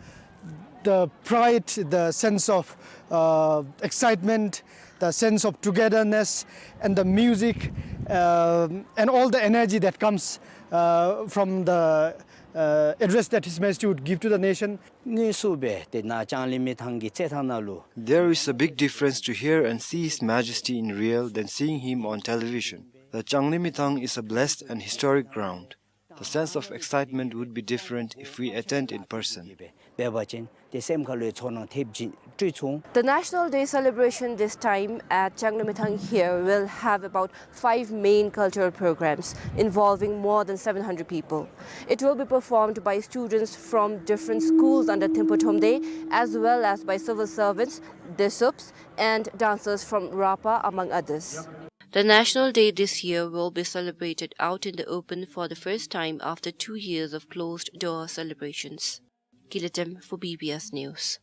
the pride, the sense of, uh, excitement, the sense of togetherness, and the music, uh, and all the energy that comes, uh, from the, uh, address that His Majesty would give to the nation. མངོན་སུམ་སྦེ་ཏེ་ནཱ་ལྕང་གླིང་མི་ཐང་གི་རྩེད་ཐང་ནང་ལུ། There is a big difference to hear and see His Majesty in real than seeing him on television. The Changlimithang is a blessed and historic ground. The sense of excitement would be different if we attend in person. འབད་བ་ཅིན་ཏེ་སེམས་ཁ་ལུ་ཚོར་སྣང་ཐེབས་ཅིག་སྤྲོད་ཚུགས། The National Day celebration this time at Changlimithang here will have about five main cultural programs involving more than seven hundred people. It will be performed by students from different schools under Thimphu Thromde, as well as by civil servants, Desups, and dancers from Rapa, among others. The National Day this year will be celebrated out in the open for the first time after two years of closed-door celebrations. Kiletem for B B S News.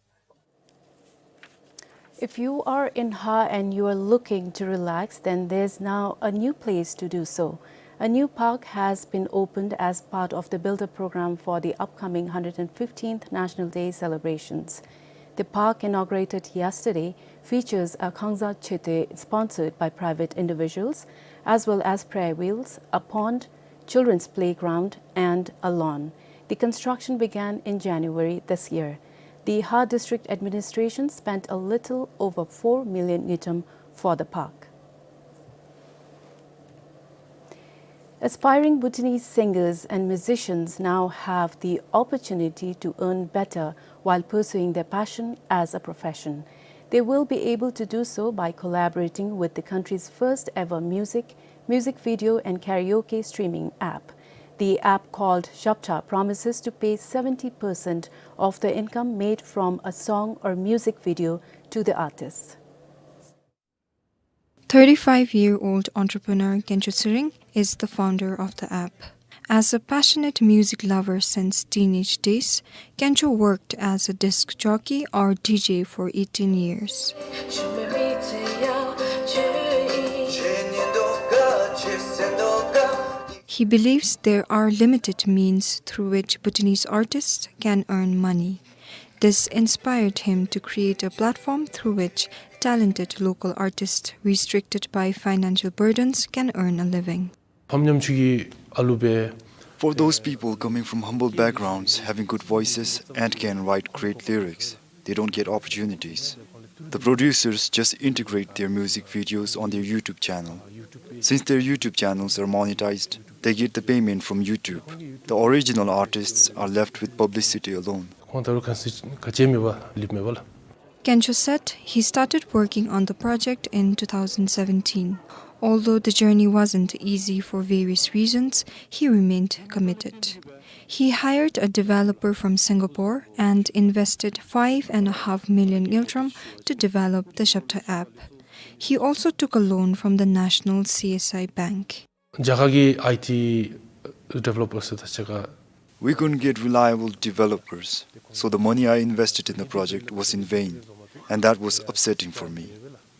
If you are in Ha and you are looking to relax, then there's now a new place to do so. A new park has been opened as part of the build-up program for the upcoming hundred and fifteenth National Day celebrations. The park, inaugurated yesterday, features a Khangza Chete sponsored by private individuals, as well as prayer wheels, a pond, children's playground, and a lawn. The construction began in January this year. The Ha District Administration spent a little over four million ngultrum for the park. Aspiring Bhutanese singers and musicians now have the opportunity to earn better while pursuing their passion as a profession. They will be able to do so by collaborating with the country's first ever music, music video and karaoke streaming app. The app, called Zhaptha, promises to pay seventy percent of the income made from a song or music video to the artists. Thirty-five-year-old entrepreneur Gencho Tshering is the founder of the app. As a passionate music lover since teenage days, Gencho worked as a disc jockey or D J for eighteen years. He believes there are limited means through which Bhutanese artists can earn money. This inspired him to create a platform through which talented local artists restricted by financial burdens can earn a living. ཕམ་ཉམ་ཆུང་གི་ཨ་ལུ་སྦེ། For those people coming from humble backgrounds, having good voices and can write great lyrics, they don't get opportunities. The producers just integrate their music videos on their YouTube channel. Since their YouTube channels are monetized, they get the payment from YouTube. The original artists are left with publicity alone. ཁོང་ད་རུང་ག་ཅི་ག་ཅི་མེད་པར་ལུས་མེད་པ་ལགས། Gencho said he started working on the project in two thousand seventeen. Although the journey wasn't easy for various reasons, he remained committed. He hired a developer from Singapore and invested five and a half million ngultrum to develop the Shabtha app. He also took a loan from the National C S I Bank. རྒྱ་གར་གྱི་ཨའི་ཊི་ཌི་བེ་ལོ་པར་སི་དང་གཅིག་ཁར། We couldn't get reliable developers, so the money I invested in the project was in vain, and that was upsetting for me.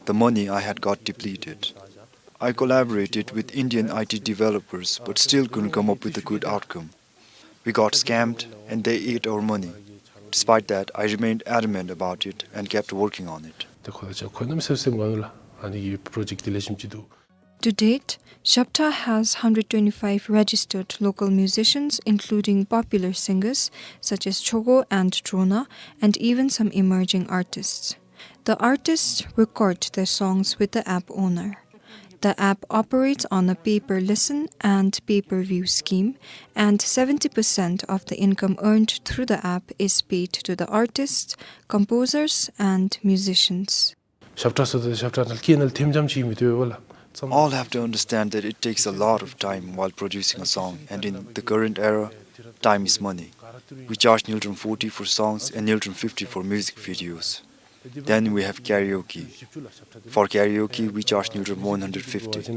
The money I had got depleted. I collaborated with Indian I T developers, but still couldn't come up with a good outcome. We got scammed, and they ate our money. Despite that, I remained adamant about it and kept working on it. ཏེ་ཁོ་ལུ་ཅིག་ཁོ་གནམ་མེད་ས་མེད་སེམས་དགའ་ནུག་ལགས། ཨ་ནི་གི་པྲོ་ཇེཀཊ་འདི་ལེགས་ཤོམ་ཅིག་འདུག། To date, Shabtha has hundred twenty-five registered local musicians, including popular singers such as Chogo and Drona, and even some emerging artists. The artists record their songs with the app owner. The app operates on a pay-per-listen and pay-per-view scheme, and seventy percent of the income earned through the app is paid to the artists, composers, and musicians. ཞབས་ཁྲ་ཟེརཝ་ད་ཞབས་ཁྲ་ནང་སྐད་ནང་ཐེམ་འཇམ་ཅིག་མི་སྡོད་པས་ལགས། All have to understand that it takes a lot of time while producing a song, and in the current era, time is money. We charge ngultrum forty for songs and ngultrum fifty for music videos. Then we have karaoke. For karaoke, we charge ngultrum one hundred fifty. ཏེ་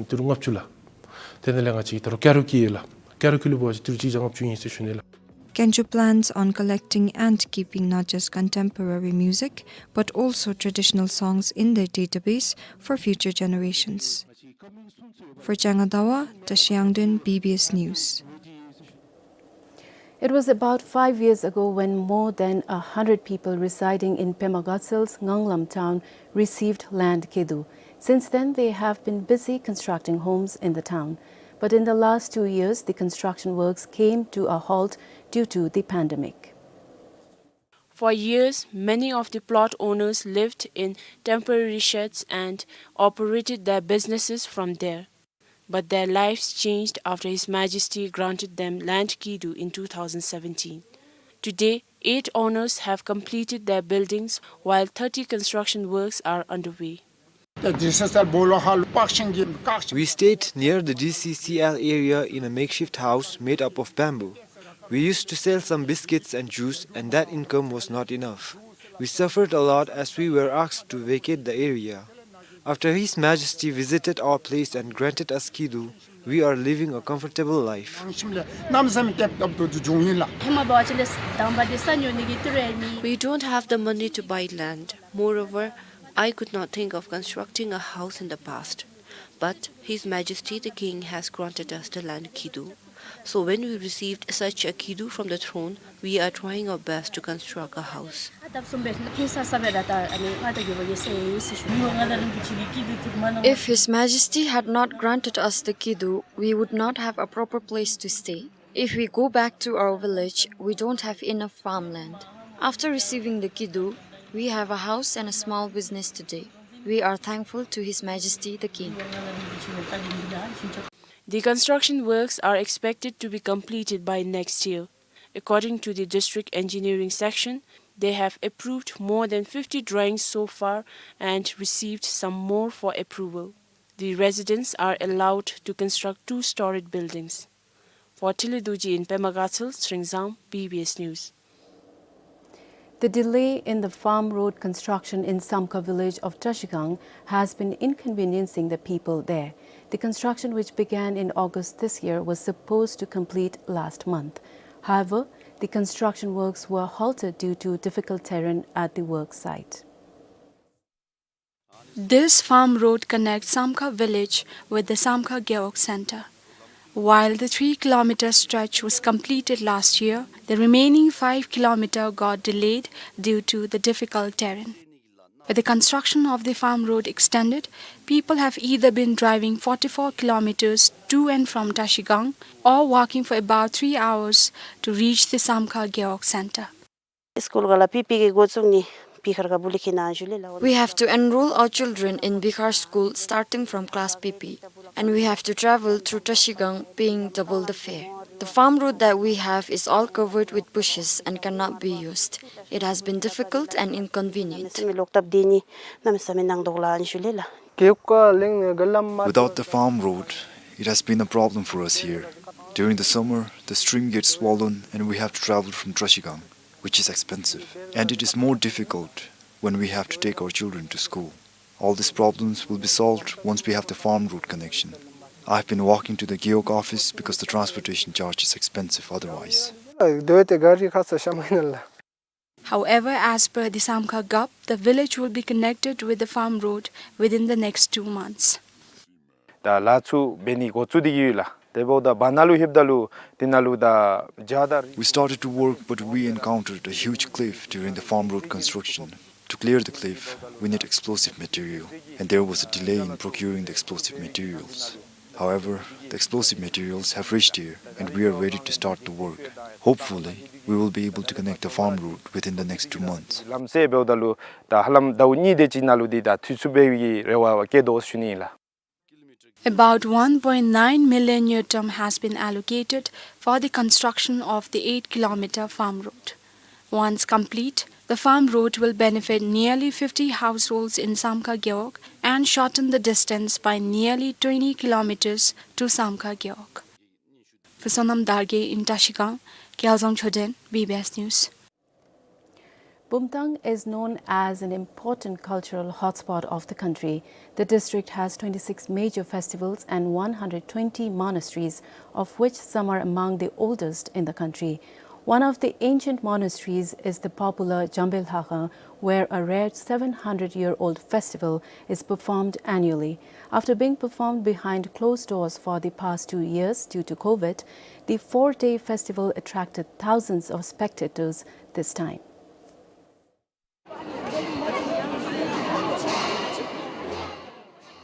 ནཱ་ལས་ང་བཅས་ད་རུང་ཀ་ར་ཨོ་ཀེ་ལགས། ཀ་ར་ཨོ་ཀེ་ལུ་འབད་བ་ཅིན་ཏི་རུ་གཅིག་བརྒྱ་ལྔ་བཅུ་ཨིན་ཟེར་ཞུ་ནི་ལགས། Kenjo plans on collecting and keeping not just contemporary music, but also traditional songs in their database for future generations. For Changadawa, Tashi Yangden, B B S News. It was about five years ago when more than a hundred people residing in Pema Gatsel's Nganglam town received land kidu. Since then, they have been busy constructing homes in the town. But in the last two years, the construction works came to a halt due to the pandemic. For years, many of the plot owners lived in temporary sheds and operated their businesses from there. But their lives changed after His Majesty granted them land kidu in two thousand seventeen. Today, eight owners have completed their buildings, while thirty construction works are underway. We stayed near the D C C L area in a makeshift house made up of bamboo. We used to sell some biscuits and juice, and that income was not enough. We suffered a lot as we were asked to vacate the area. After His Majesty visited our place and granted us kidu, we are living a comfortable life. We don't have the money to buy land. Moreover, I could not think of constructing a house in the past. But His Majesty the King has granted us the land kidu. So when we received such a kidu from the throne, we are trying our best to construct a house. If His Majesty had not granted us the kidu, we would not have a proper place to stay. If we go back to our village, we don't have enough farmland. After receiving the kidu, we have a house and a small business today. We are thankful to His Majesty the King. The construction works are expected to be completed by next year. According to the district engineering section, they have approved more than fifty drawings so far and received some more for approval. The residents are allowed to construct two-storied buildings. For Tili Dorji in Pema Gatsel, Tsering Zam, B B S News. The delay in the farm road construction in Samkha village of Trashigang has been inconveniencing the people there. The construction, which began in August this year, was supposed to complete last month. However, the construction works were halted due to difficult terrain at the work site. This farm road connects Samkha village with the Samkha Gewog center. While the three kilometer stretch was completed last year, the remaining five kilometer got delayed due to the difficult terrain. With the construction of the farm road extended, people have either been driving forty-four kilometers to and from Trashigang or walking for about three hours to reach the Samkha Gewog center. School ག་ལས་པི་པི་གི་འགོ་བཙུགས་ནི་པི་ཁར་ག་བུ་ལི་ཁི་ན་ཞུ་ལེ་ལ། We have to enroll our children in Bihar school starting from class P P, and we have to travel through Trashigang, paying double the fare. The farm road that we have is all covered with bushes and cannot be used. It has been difficult and inconvenient. གནམ་མེད་ས་མེད་ལོག་སྟབས་བདེ་ནི་གནམ་མེད་ས་མེད་ནང་དོག་ལ་ཨན་ཞུ་ལེ་ལ། Without the farm road, it has been a problem for us here. During the summer, the stream gets swollen and we have to travel from Trashigang, which is expensive, and it is more difficult when we have to take our children to school. All these problems will be solved once we have the farm road connection. I've been walking to the Gewog office because the transportation charge is expensive otherwise. However, as per the Samkha Gap, the village will be connected with the farm road within the next two months. ད་ལ་ཚུ་འབད་ནི་འགོ་བཙུགས་ཏེ་གི་ཡོད་ལགས། དེ་འབདཝ་ད་བར་ན་ལུ་ལྷོདཔ་ད་ལུ་དེ་ནང་ལུ་ད་ཇ་དང་རི། We started to work, but we encountered a huge cliff during the farm road construction. To clear the cliff, we need explosive material, and there was a delay in procuring the explosive materials. However, the explosive materials have reached here, and we are ready to start the work. Hopefully, we will be able to connect the farm road within the next two months. ལམ་སེལ་འབདཝ་ད་ལུ་ད་ཧ་ལམ་ཟླཝ་གཉིས་དེ་ཅིག་ནང་ལུ་འདི་ད་འཐུས་ཚུགས་པའི་རེ་བ་བསྐྱེད་དོ་ཟེར་ཞུ་ནི་ཨིན་ལགས། About one point nine million ngultrum has been allocated for the construction of the eight kilometer farm road. Once complete, the farm road will benefit nearly fifty households in Samkha Gewog and shorten the distance by nearly twenty kilometers to Samkha Gewog. For Sonam Dargay in Trashigang, Kyalzang Choden, B B S News. Bumthang is known as an important cultural hotspot of the country. The district has twenty-six major festivals and one hundred twenty monasteries, of which some are among the oldest in the country. One of the ancient monasteries is the popular Jambelhaga, where a rare seven hundred-year-old festival is performed annually. After being performed behind closed doors for the past two years due to COVID, the four-day festival attracted thousands of spectators this time.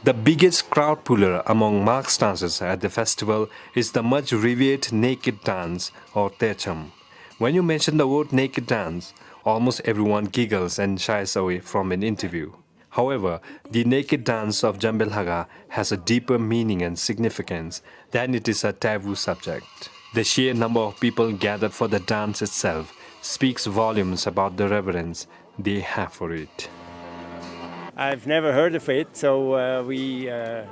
The biggest crowd puller among mask dancers at the festival is the much revered naked dance, or Techam. When you mention the word naked dance, almost everyone giggles and shies away from an interview. However, the naked dance of Jambelhaga has a deeper meaning and significance than it is a taboo subject. The sheer number of people gathered for the dance itself speaks volumes about the reverence they have for it. I've never heard of it, so, uh, we, uh, uh,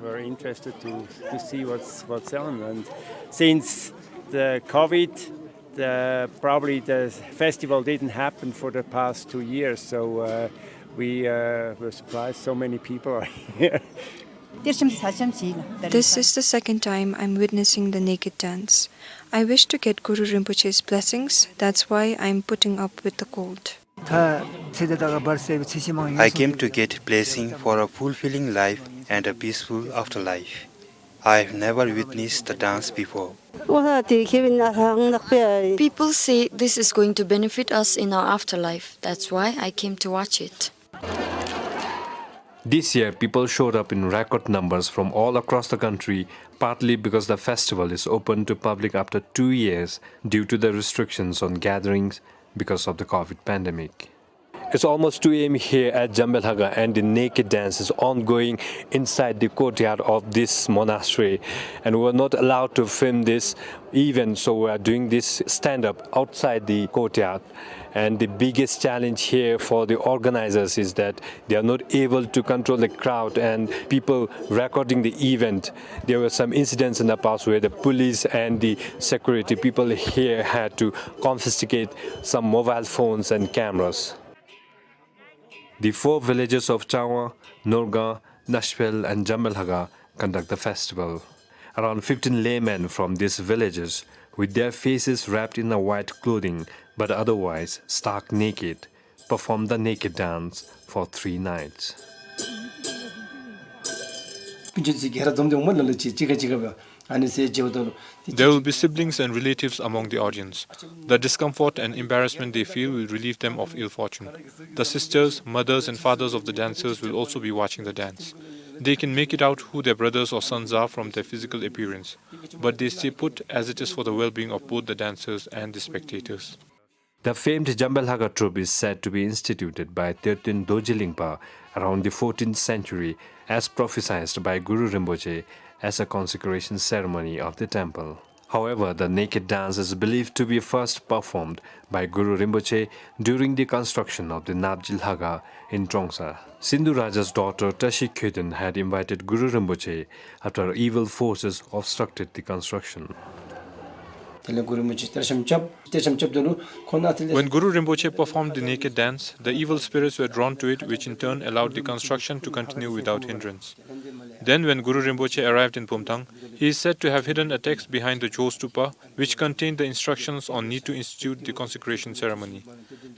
were interested to, to see what's, what's on. And since the COVID, the, probably the festival didn't happen for the past two years, so, uh, we, uh, were surprised so many people are here. This is the second time I'm witnessing the naked dance. I wish to get Guru Rinpoche's blessings, that's why I'm putting up with the cold. I came to get blessing for a fulfilling life and a peaceful afterlife. I've never witnessed the dance before. People say this is going to benefit us in our afterlife. That's why I came to watch it. This year, people showed up in record numbers from all across the country, partly because the festival is open to public after two years due to the restrictions on gatherings because of the COVID pandemic. It's almost two A M here at Jambelhaga, and the naked dance is ongoing inside the courtyard of this monastery. And we were not allowed to film this event, so we are doing this stand-up outside the courtyard. And the biggest challenge here for the organizers is that they are not able to control the crowd and people recording the event. There were some incidents in the past where the police and the security people here had to confiscate some mobile phones and cameras. The four villages of Changwa, Norgang, Nashpel and Jambelhaga conduct the festival. Around fifteen laymen from these villages, with their faces wrapped in a white clothing but otherwise stark naked, perform the naked dance for three nights. There will be siblings and relatives among the audience. The discomfort and embarrassment they feel will relieve them of ill fortune. The sisters, mothers, and fathers of the dancers will also be watching the dance. They can make it out who their brothers or sons are from their physical appearance, but they stay put as it is for the well-being of both the dancers and the spectators. The famed Jambelhaga troupe is said to be instituted by Tertön Dorji Lingpa around the fourteenth century, as prophesied by Guru Rinpoche, as a consecration ceremony of the temple. However, the naked dance is believed to be first performed by Guru Rinpoche during the construction of the Napji Lhaga in Trongsa. Sindhu Raja's daughter Tashi Khöden had invited Guru Rinpoche after evil forces obstructed the construction. དེ་ལས་གུ་རུ་རིན་པོ་ཆེ་གཏེར་བཤམས་རྐྱབ། གཏེར་བཤམས་རྐྱབ་ད་ལུ་ཁོང་ནཱ་དེ་ལས། When Guru Rinpoche performed the naked dance, the evil spirits were drawn to it, which in turn allowed the construction to continue without hindrance. Then, when Guru Rinpoche arrived in Pumthang, he is said to have hidden a text behind the Cho Stupa, which contained the instructions on need to institute the consecration ceremony.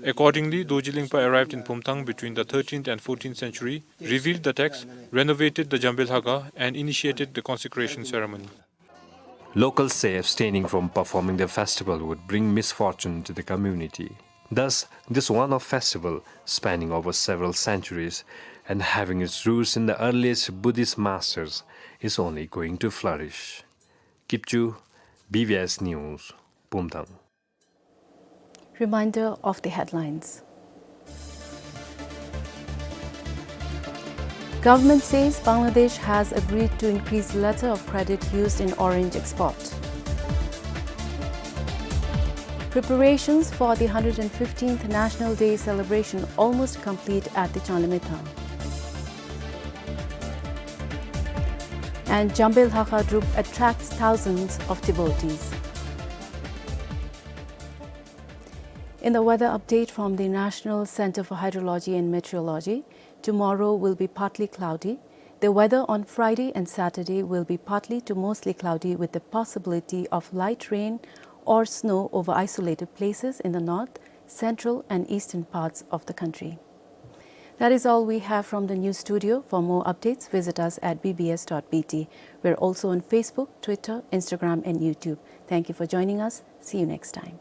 Accordingly, Dorji Lingpa arrived in Pumthang between the thirteenth and fourteenth century, revealed the text, renovated the Jambe Lhaga, and initiated the consecration ceremony. Locals say abstaining from performing the festival would bring misfortune to the community. Thus, this one-off festival, spanning over several centuries and having its roots in the earliest Buddhist masters, is only going to flourish. Kipchu, B B S News, Pumthang. Reminder of the headlines. Government says Bangladesh has agreed to increase letter of credit used in orange export. Preparations for the hundred and fifteenth National Day celebration almost complete at the Changlimethang. And Jambe Lhaga Drup attracts thousands of devotees. In the weather update from the National Center for Hydrology and Meteorology, tomorrow will be partly cloudy. The weather on Friday and Saturday will be partly to mostly cloudy with the possibility of light rain or snow over isolated places in the north, central and eastern parts of the country. That is all we have from the news studio. For more updates, visit us at B B S dot B T. We're also on Facebook, Twitter, Instagram, and YouTube. Thank you for joining us. See you next time.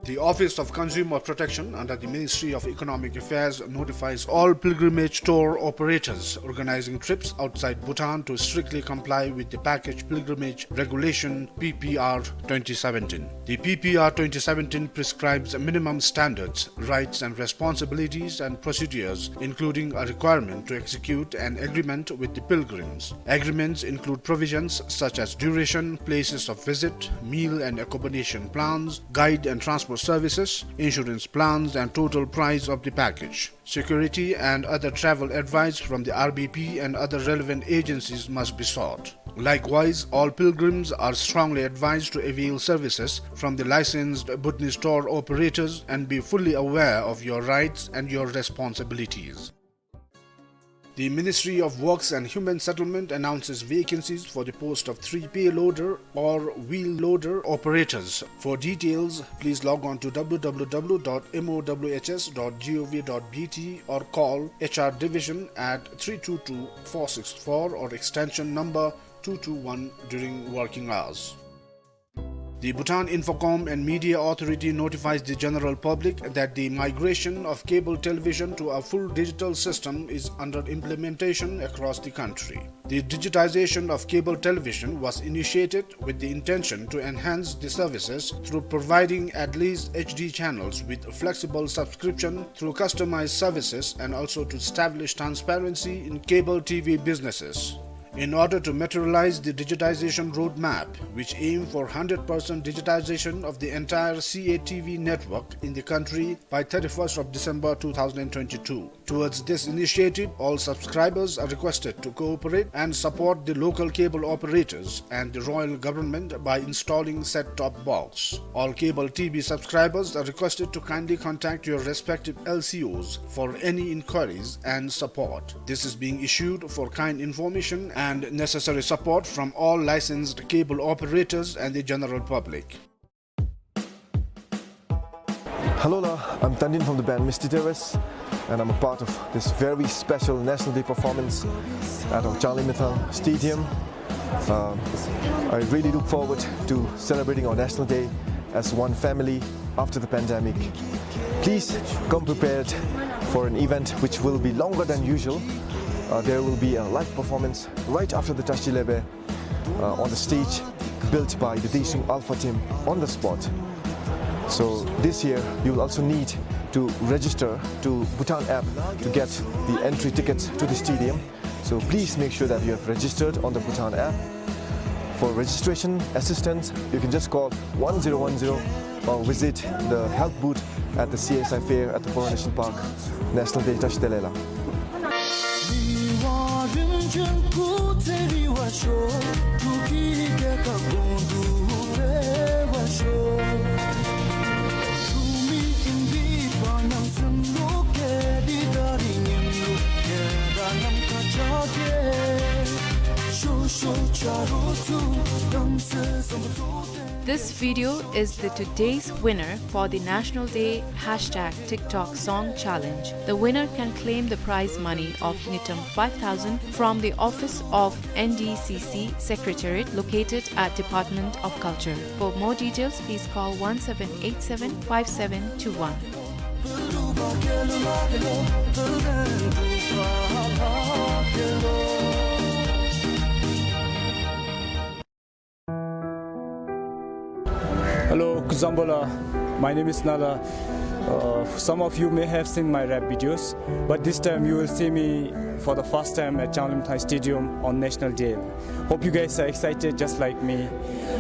The Office of Consumer Protection under the Ministry of Economic Affairs notifies all pilgrimage tour operators organizing trips outside Bhutan to strictly comply with the Package Pilgrimage Regulation, P P R twenty seventeen. The P P R twenty seventeen prescribes minimum standards, rights and responsibilities and procedures, including a requirement to execute an agreement with the pilgrims. Agreements include provisions such as duration, places of visit, meal and accommodation plans, guide and transport services, insurance plans, and total price of the package. Security and other travel advice from the R B P and other relevant agencies must be sought. Likewise, all pilgrims are strongly advised to avail services from the licensed Bhutanese tour operators and be fully aware of your rights and your responsibilities. The Ministry of Works and Human Settlement announces vacancies for the post of three payloader or wheel loader operators. For details, please log on to W W W dot M O W H S dot G O V dot B T or call H R division at three two two four six four or extension number two two one during working hours. The Bhutan Infocom and Media Authority notifies the general public that the migration of cable television to a full digital system is under implementation across the country. The digitization of cable television was initiated with the intention to enhance the services through providing at least H D channels with flexible subscription through customized services and also to establish transparency in cable T V businesses. In order to materialize the digitization roadmap, which aim for hundred percent digitization of the entire C A T V network in the country by thirty-first of December two thousand twenty-two. Towards this initiative, all subscribers are requested to cooperate and support the local cable operators and the royal government by installing set-top box. All cable T V subscribers are requested to kindly contact your respective L C Os for any inquiries and support. This is being issued for kind information and necessary support from all licensed cable operators and the general public. Hello, la. I'm Tandin from the band Misty Terrace, and I'm a part of this very special National Day performance at our Changlimithang Stadium. Um, I really look forward to celebrating our National Day as one family after the pandemic. Please come prepared for an event which will be longer than usual. Uh, there will be a live performance right after the Tashti Lebe, uh, on the stage built by the Desuung Alpha team on the spot. So this year, you will also need to register to Bhutan app to get the entry tickets to the stadium. So please make sure that you have registered on the Bhutan app. For registration assistance, you can just call one zero one zero or visit the help booth at the C S I fair at the Borwa National Park, National Day Tashti Lebe la. This video is the today's winner for the National Day hashtag TikTok Song Challenge. The winner can claim the prize money of ngultrum five thousand from the office of N D C C Secretariat located at Department of Culture. For more details, please call one seven eight seven five seven two one. Hello, Kuzumbola. My name is Nala. Uh, some of you may have seen my rap videos, but this time you will see me for the first time at Changlimithang Stadium on National Day. Hope you guys are excited just like me.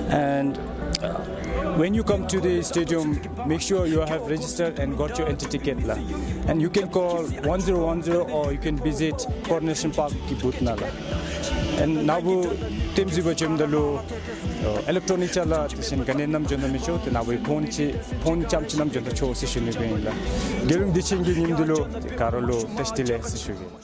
And, uh, when you come to the stadium, make sure you have registered and got your entry ticket la. And you can call one zero one zero or you can visit Coronation Park ki booth ནང་ལ། And ནཱ་བུ་ལྟདམོ་བཟུམ་སྦེ་འབྱོནམ་ད་ལུ་ཨ་ཨི་ལེག་ཊོ་ནིཀ་ཅ་ལ་དེ་བཞིན་ག་ནི་བསྣམས་འབྱོན་ད་མི་ཆོག། ཏེ་ནཱ་བུའི་ཕོན་ཅིག་ཕོན་རྐྱངམ་ཅིག་བསྣམས་འབྱོན་ད་ཆོག་ཟེར་ཞུ་ནི་སྦེ་ཨིན་ལགས། རྒྱལ་ཡོངས་དུས་ཆེན་གྱི་ཉིནམ་འདི་ལུ་ག་ར་ལུ་བཀྲ་ཤིས་བདེ་ལེགས་ཟེར་ཞུ་གེ།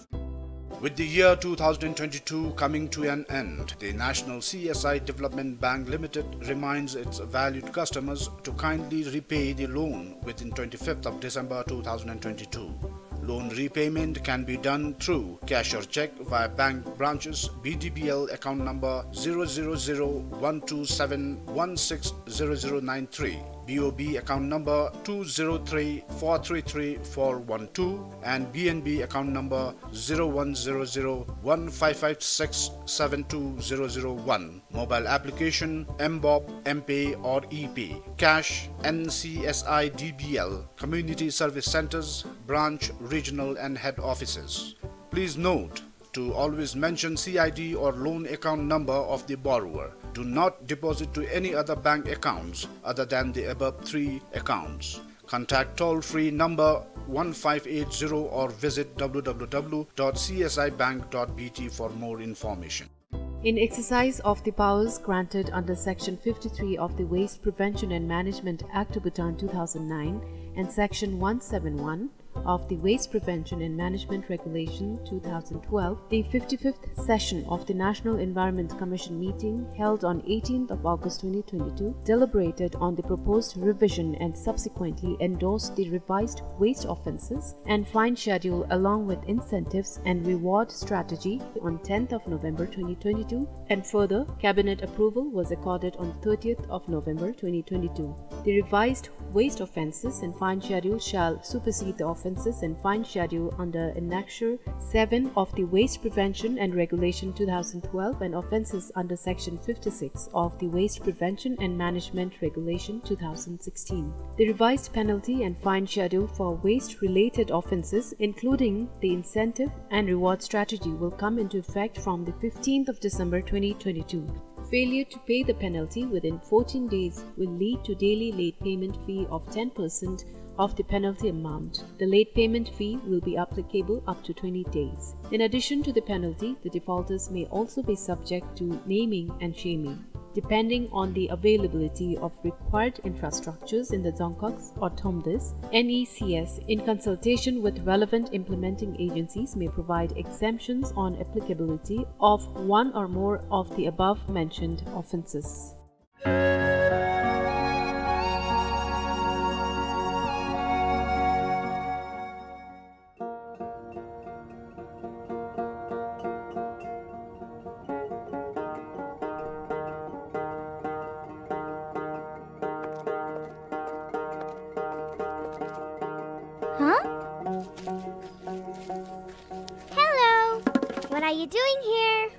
With the year two thousand twenty-two coming to an end, the National C S I Development Bank Limited reminds its valued customers to kindly repay the loan within twenty-fifth of December two thousand twenty-two. Loan repayment can be done through cash or cheque via bank branches, B D B L account number zero zero zero one two seven one six zero zero nine three, B O B account number two zero three four three three four one two, and B N B account number zero one zero zero one five five six seven two zero zero one. Mobile application, M BOB, M-Pay or E-Pay. Cash, N C S I D B L, Community Service Centres, Branch, Regional and Head Offices. Please note to always mention C I D or loan account number of the borrower. Do not deposit to any other bank accounts other than the above three accounts. Contact toll-free number one five eight zero or visit W W W dot C S I bank dot B T for more information. In exercise of the powers granted under Section fifty-three of the Waste Prevention and Management Act of Bhutan two thousand nine and Section one seven one of the Waste Prevention and Management Regulation two thousand twelve, the fifty-fifth session of the National Environment Commission meeting held on eighteenth of August twenty twenty-two deliberated on the proposed revision and subsequently endorsed the revised waste offences and fine schedule along with incentives and reward strategy on tenth of November twenty twenty-two, and further, cabinet approval was accorded on thirtieth of November twenty twenty-two. The revised waste offences and fine schedule shall supersede the offences and fine schedule under Annexure seven of the Waste Prevention and Regulation two thousand twelve and offences under Section fifty-six of the Waste Prevention and Management Regulation two thousand sixteen. The revised penalty and fine schedule for waste-related offences, including the incentive and reward strategy, will come into effect from the fifteenth of December twenty twenty-two. Failure to pay the penalty within fourteen days will lead to daily late payment fee of ten percent of the penalty amount. The late payment fee will be applicable up to twenty days. In addition to the penalty, the defaulters may also be subject to naming and shaming. Depending on the availability of required infrastructures in the Dzongkhag or Thromdes, N E C S, in consultation with relevant implementing agencies, may provide exemptions on applicability of one or more of the above mentioned offences. Huh? Hello! What are you doing here?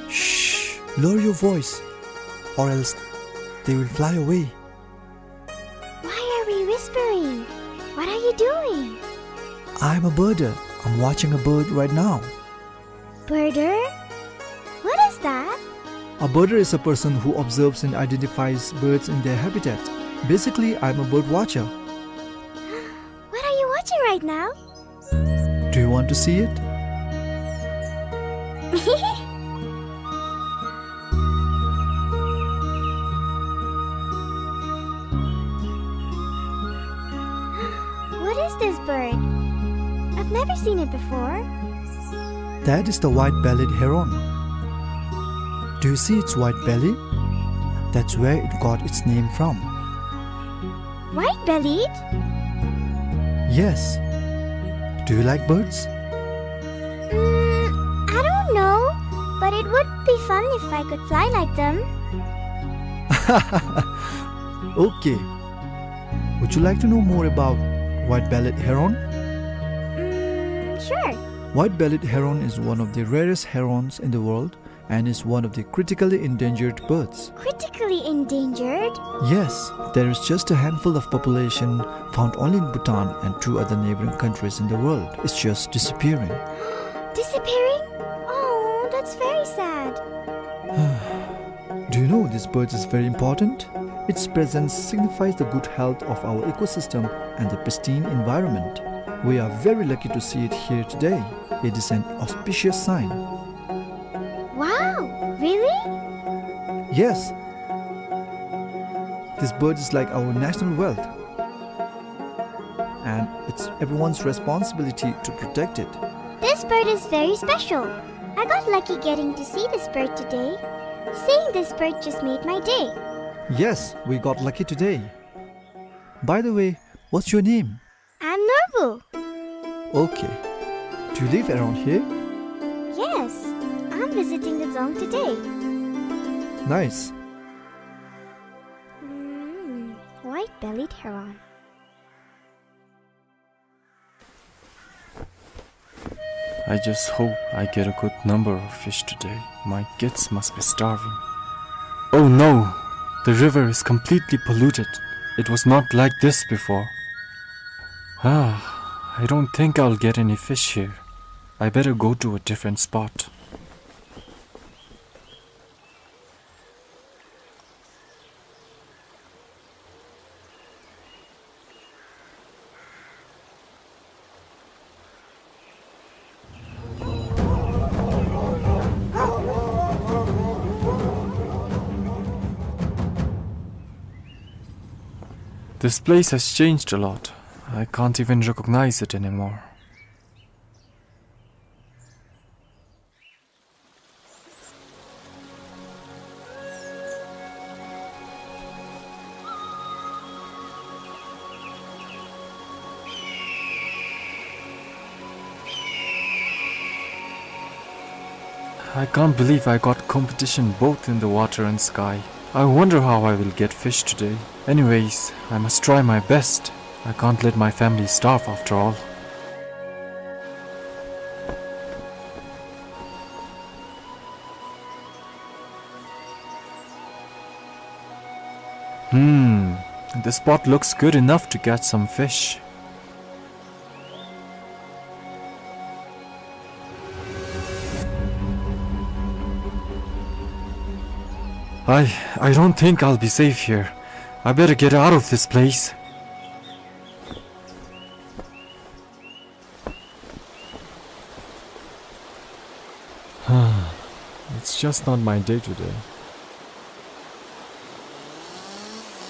Shh! Lower your voice, or else they will fly away. Why are we whispering? What are you doing? I'm a birder. I'm watching a bird right now. Birder? What is that? A birder is a person who observes and identifies birds in their habitat. Basically, I'm a bird watcher. What are you watching right now? Do you want to see it? What is this bird? I've never seen it before. That is the white-bellied heron. Do you see its white belly? That's where it got its name from. White-bellied? Yes. Do you like birds? Mm, I don't know, but it would be fun if I could fly like them. Okay. Would you like to know more about white-bellied heron? Mm, sure. White-bellied heron is one of the rarest herons in the world and is one of the critically endangered birds. Critically endangered? Yes, there is just a handful of population found only in Bhutan and two other neighboring countries in the world. It's just disappearing. Disappearing? Oh, that's very sad. Do you know this bird is very important? Its presence signifies the good health of our ecosystem and the pristine environment. We are very lucky to see it here today. It is an auspicious sign. Wow, really? Yes. This bird is like our national wealth. And it's everyone's responsibility to protect it. This bird is very special. I got lucky getting to see this bird today. Seeing this bird just made my day. Yes, we got lucky today. By the way, what's your name? I'm Norbu. Okay. Do you live around here? Yes, I'm visiting the Dzong today. Nice. Mm, white-bellied heron. I just hope I get a good number of fish today. My kids must be starving. Oh no! The river is completely polluted. It was not like this before. Ah, I don't think I'll get any fish here. I better go to a different spot. This place has changed a lot. I can't even recognize it anymore. I can't believe I got competition both in the water and sky. I wonder how I will get fish today. Anyways, I must try my best. I can't let my family starve after all. Hmm, this spot looks good enough to catch some fish. I, I don't think I'll be safe here. I better get out of this place. It's just not my day today.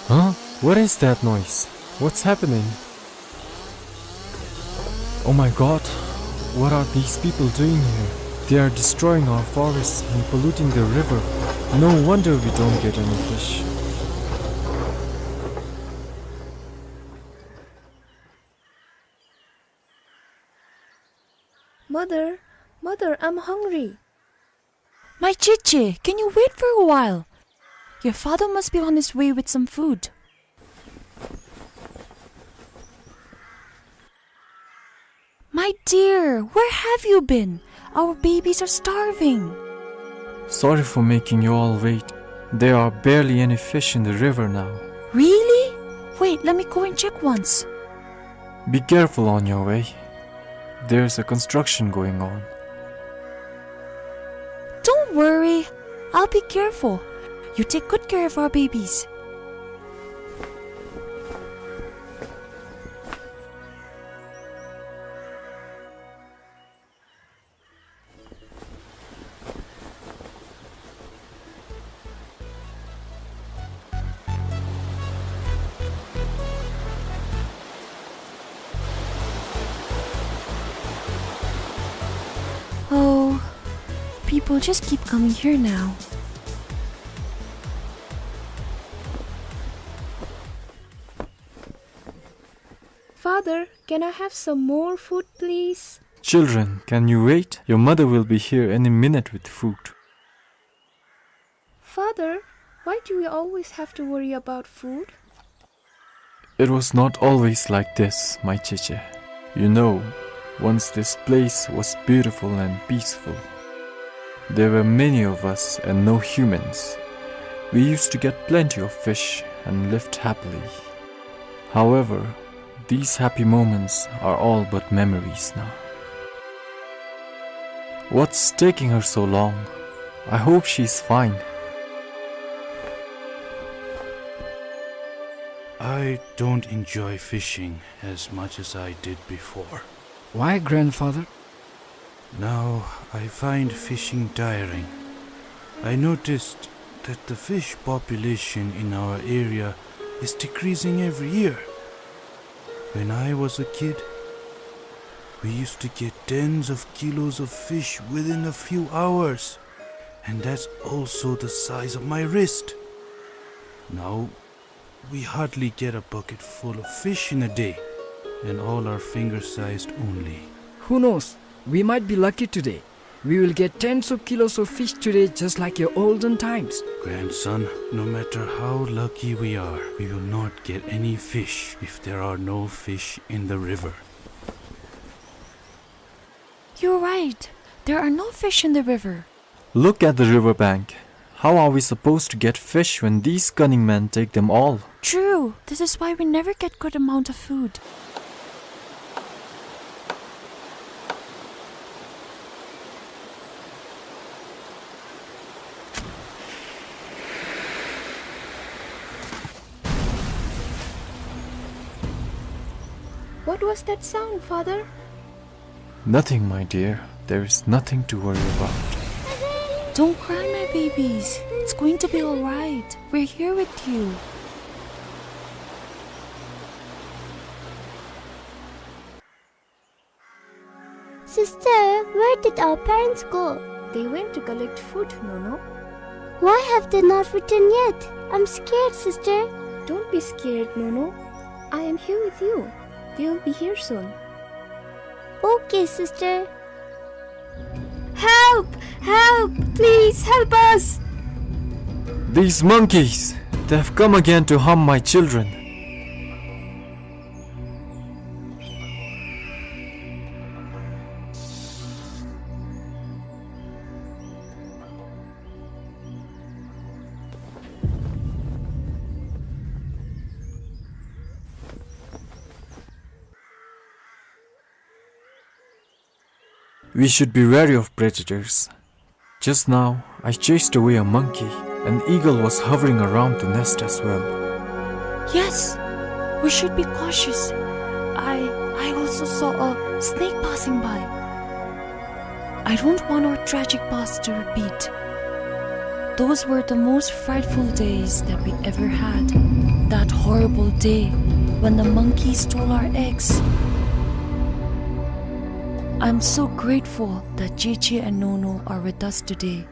Huh? What is that noise? What's happening? Oh my God, what are these people doing here? They are destroying our forests and polluting the river. No wonder we don't get any fish. Mother, mother, I'm hungry. My Cheche, can you wait for a while? Your father must be on his way with some food. My dear, where have you been? Our babies are starving. Sorry for making you all wait. There are barely any fish in the river now. Really? Wait, let me go and check once. Be careful on your way. There's a construction going on. Don't worry. I'll be careful. You take good care of our babies. Oh, people just keep coming here now. Father, can I have some more food, please? Children, can you wait? Your mother will be here any minute with food. Father, why do we always have to worry about food? It was not always like this, my Cheche. You know, once this place was beautiful and peaceful. There were many of us and no humans. We used to get plenty of fish and lived happily. However, these happy moments are all but memories now. What's taking her so long? I hope she's fine. I don't enjoy fishing as much as I did before. Why, grandfather? Now I find fishing tiring. I noticed that the fish population in our area is decreasing every year. When I was a kid, we used to get tens of kilos of fish within a few hours, and that's also the size of my wrist. Now we hardly get a bucket full of fish in a day, and all are finger-sized only. Who knows? We might be lucky today. We will get tens of kilos of fish today, just like your olden times. Grandson, no matter how lucky we are, we will not get any fish if there are no fish in the river. You're right. There are no fish in the river. Look at the river bank. How are we supposed to get fish when these cunning men take them all? True. This is why we never get good amount of food. What was that sound, Father? Nothing, my dear. There is nothing to worry about. Don't cry, my babies. It's going to be all right. We're here with you. Sister, where did our parents go? They went to collect food, Nono. Why have they not returned yet? I'm scared, sister. Don't be scared, Nono. I am here with you. They will be here soon. Okay, sister. Help! Help! Please help us! These monkeys, they've come again to harm my children. We should be wary of predators. Just now, I chased away a monkey. An eagle was hovering around the nest as well. Yes, we should be cautious. I, I also saw a snake passing by. I don't want our tragic past to repeat. Those were the most frightful days that we ever had. That horrible day when the monkey stole our eggs. I'm so grateful that Cheche and Nono are with us today.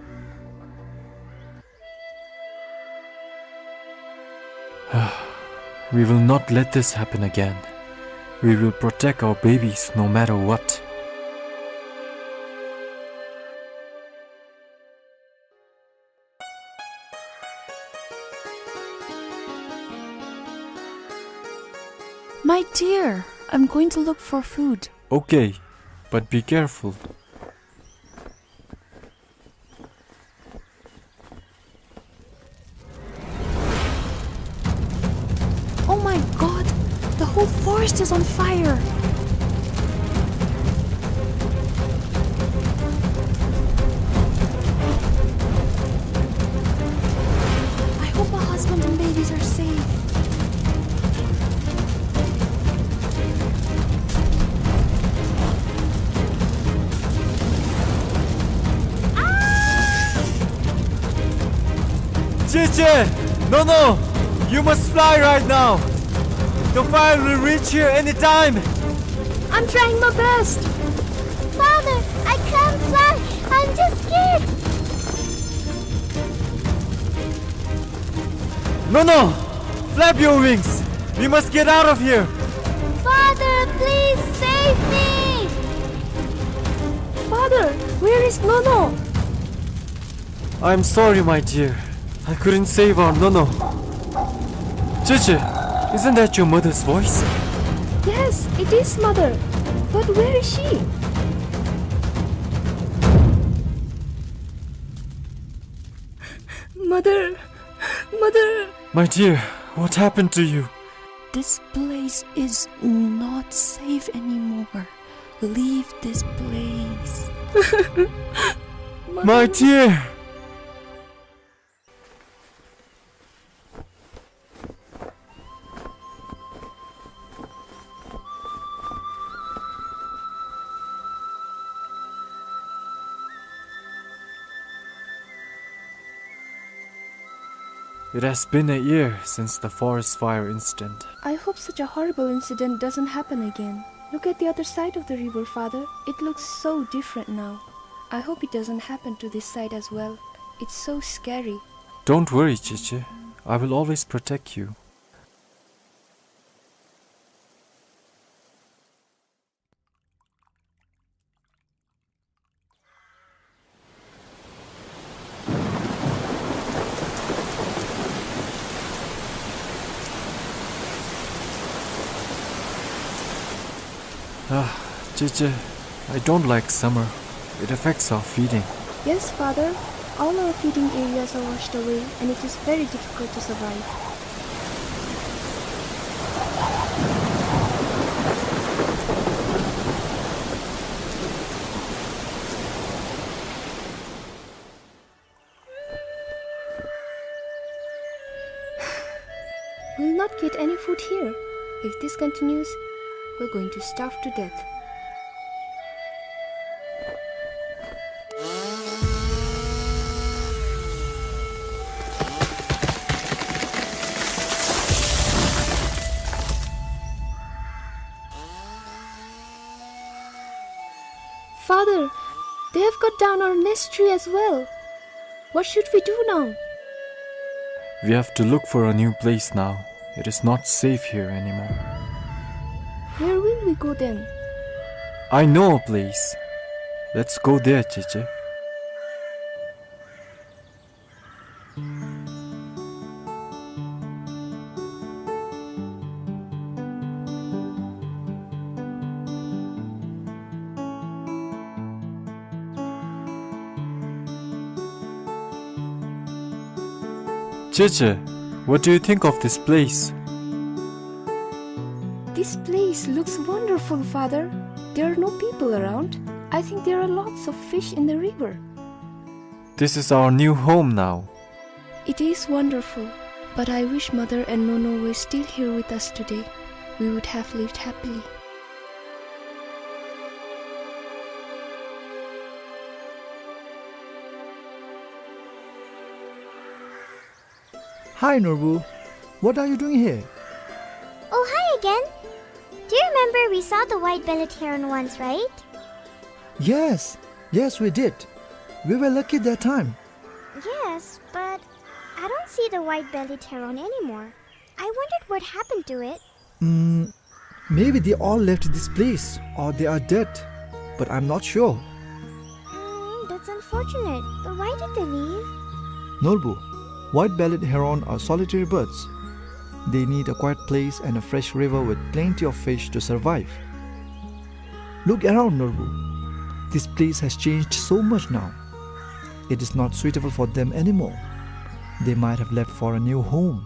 We will not let this happen again. We will protect our babies no matter what. My dear, I'm going to look for food. Okay, but be careful. Oh my God! The whole forest is on fire! I hope my husband and babies are safe. Cheche! Nono! You must fly right now! The fire will reach here anytime! I'm trying my best! Father, I can't fly! I'm just scared! Nono! Flap your wings! We must get out of here! Father, please save me! Father, where is Nono? I'm sorry, my dear. I couldn't save our Nono. Cheche, isn't that your mother's voice? Yes, it is, Mother. But where is she? Mother, Mother. My dear, what happened to you? This place is not safe anymore. Leave this place. My dear! It has been a year since the forest fire incident. I hope such a horrible incident doesn't happen again. Look at the other side of the river, Father. It looks so different now. I hope it doesn't happen to this side as well. It's so scary. Don't worry, Cheche. I will always protect you. Ah, Cheche, I don't like summer. It affects our feeding. Yes, Father. All our feeding areas are washed away, and it is very difficult to survive. We'll not get any food here. If this continues, we're going to starve to death. Father, they have cut down our nest tree as well. What should we do now? We have to look for a new place now. It is not safe here anymore. Where will we go then? I know a place. Let's go there, Cheche. Cheche, what do you think of this place? This place looks wonderful, Father. There are no people around. I think there are lots of fish in the river. This is our new home now. It is wonderful, but I wish Mother and Nono were still here with us today. We would have lived happily. Hi, Norbu. What are you doing here? Oh, hi again. Do you remember we saw the white-bellied heron once, right? Yes, yes, we did. We were lucky that time. Yes, but I don't see the white-bellied heron anymore. I wondered what happened to it. Mm, maybe they all left this place or they are dead, but I'm not sure. Mm, that's unfortunate. But why did they leave? Norbu, white-bellied heron are solitary birds. They need a quiet place and a fresh river with plenty of fish to survive. Look around, Norbu. This place has changed so much now. It is not suitable for them anymore. They might have left for a new home.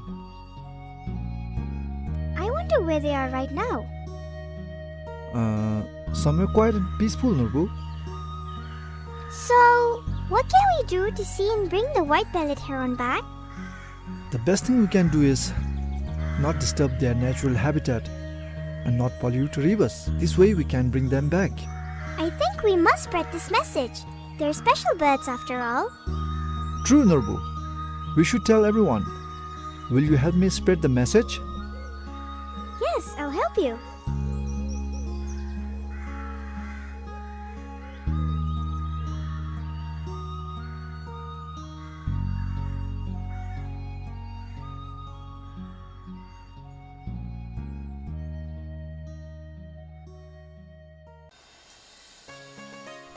I wonder where they are right now. Uh, somewhere quiet and peaceful, Norbu. So, what can we do to see and bring the white-bellied heron back? The best thing we can do is not disturb their natural habitat and not pollute rivers. This way we can bring them back. I think we must spread this message. They're special birds after all. True, Norbu. We should tell everyone. Will you help me spread the message? Yes, I'll help you.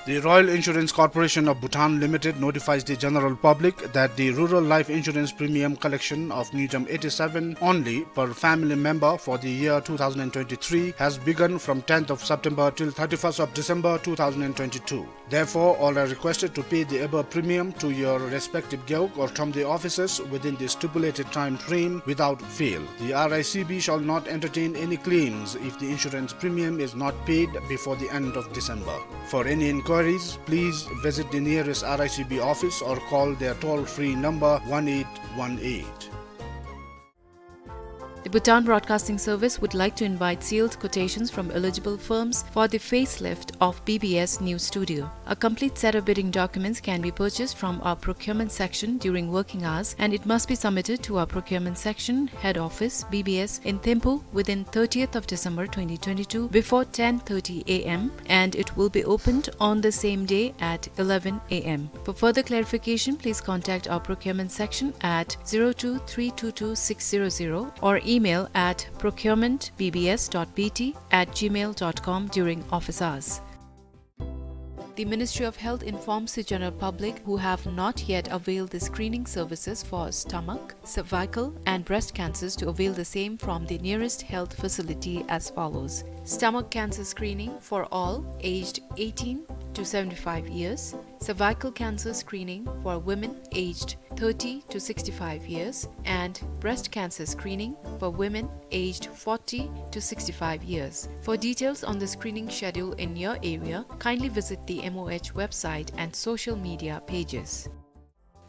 The Royal Insurance Corporation of Bhutan Limited notifies the general public that the rural life insurance premium collection of ngultrum eighty-seven only per family member for the year two thousand twenty-three has begun from tenth of September till thirty-first of December two thousand twenty-two. Therefore, all are requested to pay the above premium to your respective gewog or thromde offices within the stipulated time frame without fail. The R I C B shall not entertain any claims if the insurance premium is not paid before the end of December. For any inquiries, please visit the nearest R I C B office or call their toll-free number one eight one eight. The Bhutan Broadcasting Service would like to invite sealed quotations from eligible firms for the facelift of B B S News Studio. A complete set of bidding documents can be purchased from our procurement section during working hours, and it must be submitted to our procurement section, head office, B B S, in Thimphu within thirtieth of December twenty twenty-two before ten thirty A M, and it will be opened on the same day at eleven A M. For further clarification, please contact our procurement section at zero two three two two six zero zero or email at procurement B B S dot B T at gmail dot com during office hours. The Ministry of Health informs the general public who have not yet availed the screening services for stomach, cervical, and breast cancers to avail the same from the nearest health facility as follows. Stomach cancer screening for all aged eighteen to seventy-five years, cervical cancer screening for women aged thirty to sixty-five years, and breast cancer screening for women aged forty to sixty-five years. For details on the screening schedule in your area, kindly visit the M O H website and social media pages.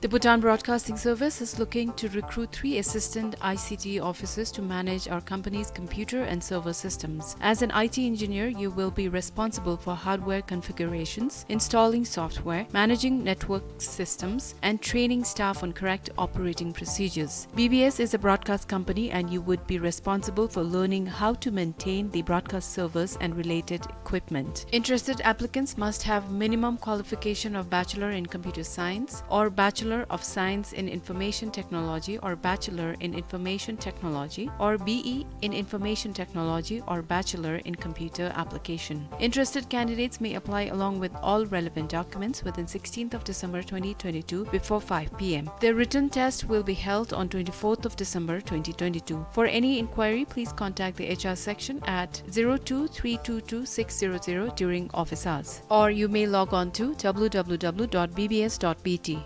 The Bhutan Broadcasting Service is looking to recruit three assistant I C T officers to manage our company's computer and server systems. As an I T engineer, you will be responsible for hardware configurations, installing software, managing network systems, and training staff on correct operating procedures. B B S is a broadcast company and you would be responsible for learning how to maintain the broadcast servers and related equipment. Interested applicants must have minimum qualification of Bachelor in Computer Science or Bachelor of Science in Information Technology or Bachelor in Information Technology or B E in Information Technology or Bachelor in Computer Application. Interested candidates may apply along with all relevant documents within sixteenth of December twenty twenty-two before five P M. The written test will be held on twenty-fourth of December twenty twenty-two. For any inquiry, please contact the H R section at zero two three two two six zero zero during office hours, or you may log on to W W W dot B B S dot B T.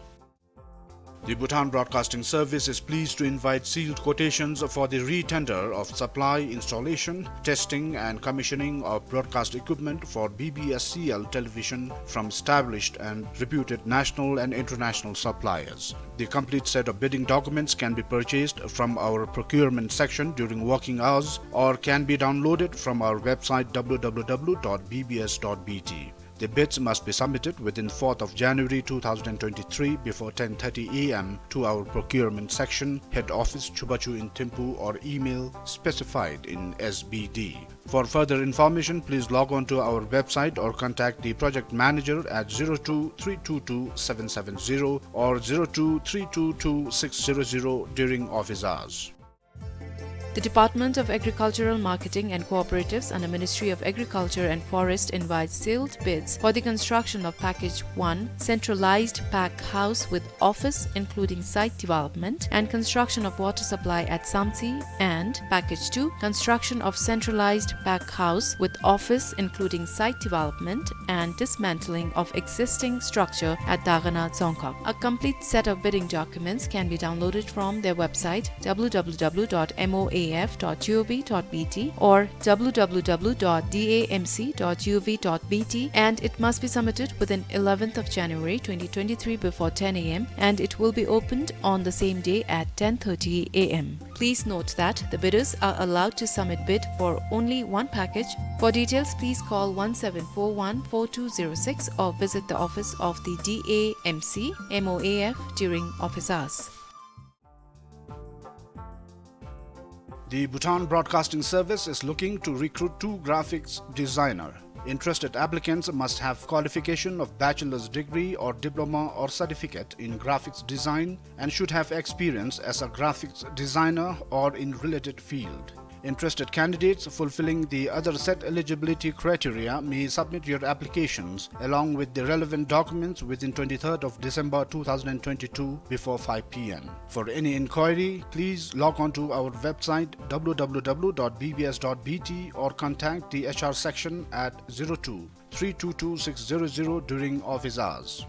The Bhutan Broadcasting Service is pleased to invite sealed quotations for the re-tender of supply, installation, testing and commissioning of broadcast equipment for B B S C L television from established and reputed national and international suppliers. The complete set of bidding documents can be purchased from our procurement section during working hours or can be downloaded from our website, W W W dot B B S dot B T. The bids must be submitted within fourth of January two thousand twenty-three before ten thirty A M to our procurement section, head office, Chubachu in Thimphu, or email specified in S B D. For further information, please log on to our website or contact the project manager at zero two three two two seven seven zero or zero two three two two six zero zero during office hours. The Department of Agricultural Marketing and Cooperatives under Ministry of Agriculture and Forest invites sealed bids for the construction of Package one, centralized pack house with office including site development and construction of water supply at Samtse, and Package two, construction of centralized pack house with office including site development and dismantling of existing structure at Dagana Dzongkhag. A complete set of bidding documents can be downloaded from their website, W W W dot M O A F dot G O V dot B T or W W W dot D A M C dot G O V dot B T, and it must be submitted within eleventh of January twenty twenty-three before ten A M, and it will be opened on the same day at ten thirty A M. Please note that the bidders are allowed to submit bid for only one package. For details, please call one seven four one four two zero six or visit the office of the D A M C M O A F during office hours. The Bhutan Broadcasting Service is looking to recruit two graphics designer. Interested applicants must have qualification of bachelor's degree or diploma or certificate in graphics design and should have experience as a graphics designer or in related field. Interested candidates fulfilling the other set eligibility criteria may submit your applications along with the relevant documents within twenty-third of December two thousand twenty-two before five P M. For any inquiry, please log on to our website, W W W dot B B S dot B T, or contact the H R section at zero two three two two six zero zero during office hours.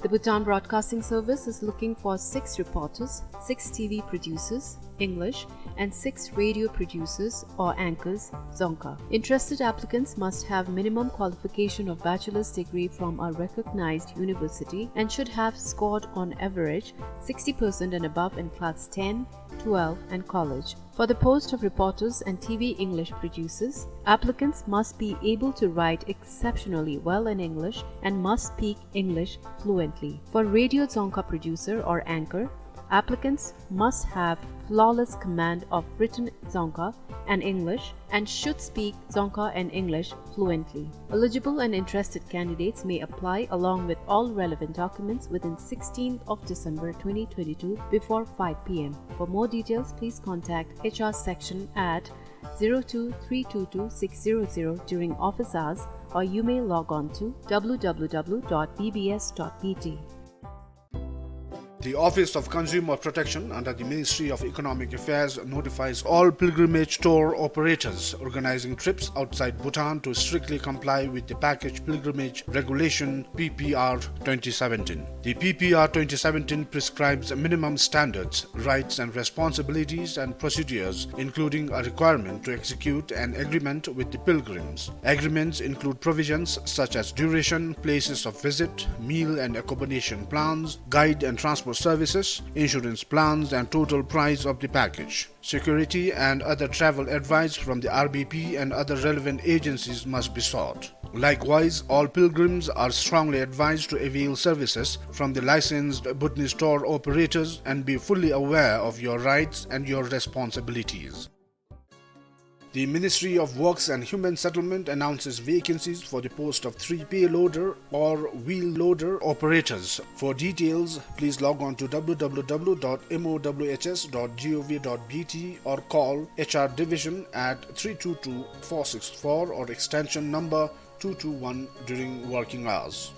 The Bhutan Broadcasting Service is looking for six reporters, six T V producers, English, and six radio producers or anchors, Dzongkha. Interested applicants must have minimum qualification of bachelor's degree from a recognized university and should have scored on average sixty percent and above in class ten, twelve, and college. For the post of reporters and T V English producers, applicants must be able to write exceptionally well in English and must speak English fluently. For radio Dzongkha producer or anchor, applicants must have flawless command of written Dzongkha and English and should speak Dzongkha and English fluently. Eligible and interested candidates may apply along with all relevant documents within sixteenth of December twenty twenty-two before five P M. For more details, please contact H R section at zero two three two two six zero zero during office hours, or you may log on to W W W dot B B S dot B T. The Office of Consumer Protection under the Ministry of Economic Affairs notifies all pilgrimage tour operators organizing trips outside Bhutan to strictly comply with the Package Pilgrimage Regulation, P P R twenty seventeen. The P P R twenty seventeen prescribes minimum standards, rights and responsibilities and procedures, including a requirement to execute an agreement with the pilgrims. Agreements include provisions such as duration, places of visit, meal and accommodation plans, guide and transport services, insurance plans, and total price of the package. Security and other travel advice from the R B P and other relevant agencies must be sought. Likewise, all pilgrims are strongly advised to avail services from the licensed Bhutanese tour operators and be fully aware of your rights and your responsibilities. The Ministry of Works and Human Settlement announces vacancies for the post of three payloader or wheel loader operators. For details, please log on to W W W dot M O W H S dot G O V dot B T or call H R division at three two two four six four or extension number two two one during working hours.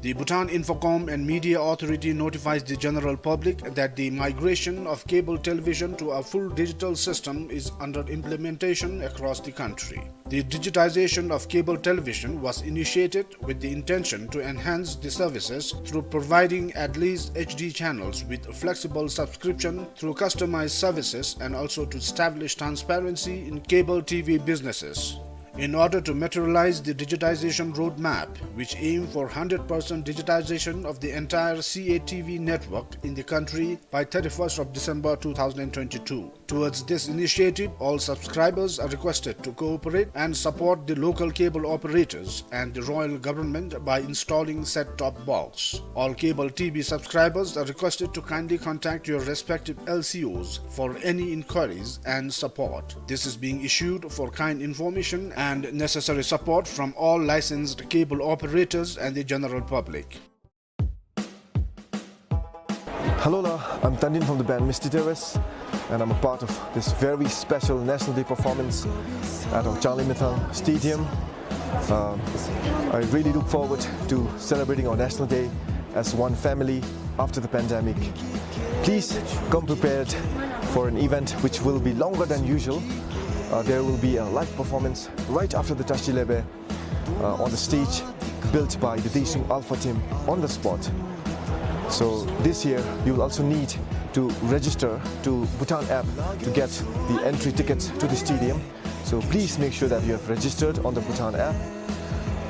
The Bhutan Infocom and Media Authority notifies the general public that the migration of cable television to a full digital system is under implementation across the country. The digitization of cable television was initiated with the intention to enhance the services through providing at least H D channels with flexible subscription through customized services and also to establish transparency in cable T V businesses. In order to materialize the digitization roadmap, which aim for hundred percent digitization of the entire C A T V network in the country by thirty-first of December two thousand twenty-two. Towards this initiative, all subscribers are requested to cooperate and support the local cable operators and the royal government by installing set-top box. All cable T V subscribers are requested to kindly contact your respective L C Os for any inquiries and support. This is being issued for kind information and necessary support from all licensed cable operators and the general public. Hello, la. I'm Tandin from the band Misty Terrace, and I'm a part of this very special National Day performance at our Changlimithang Stadium. Um, I really look forward to celebrating our National Day as one family after the pandemic. Please come prepared for an event which will be longer than usual. Uh, there will be a live performance right after the Tashi Lebe, uh, on the stage built by the Desuung Alpha team on the spot. So this year, you will also need to register to Bhutan app to get the entry tickets to the stadium. So please make sure that you have registered on the Bhutan app.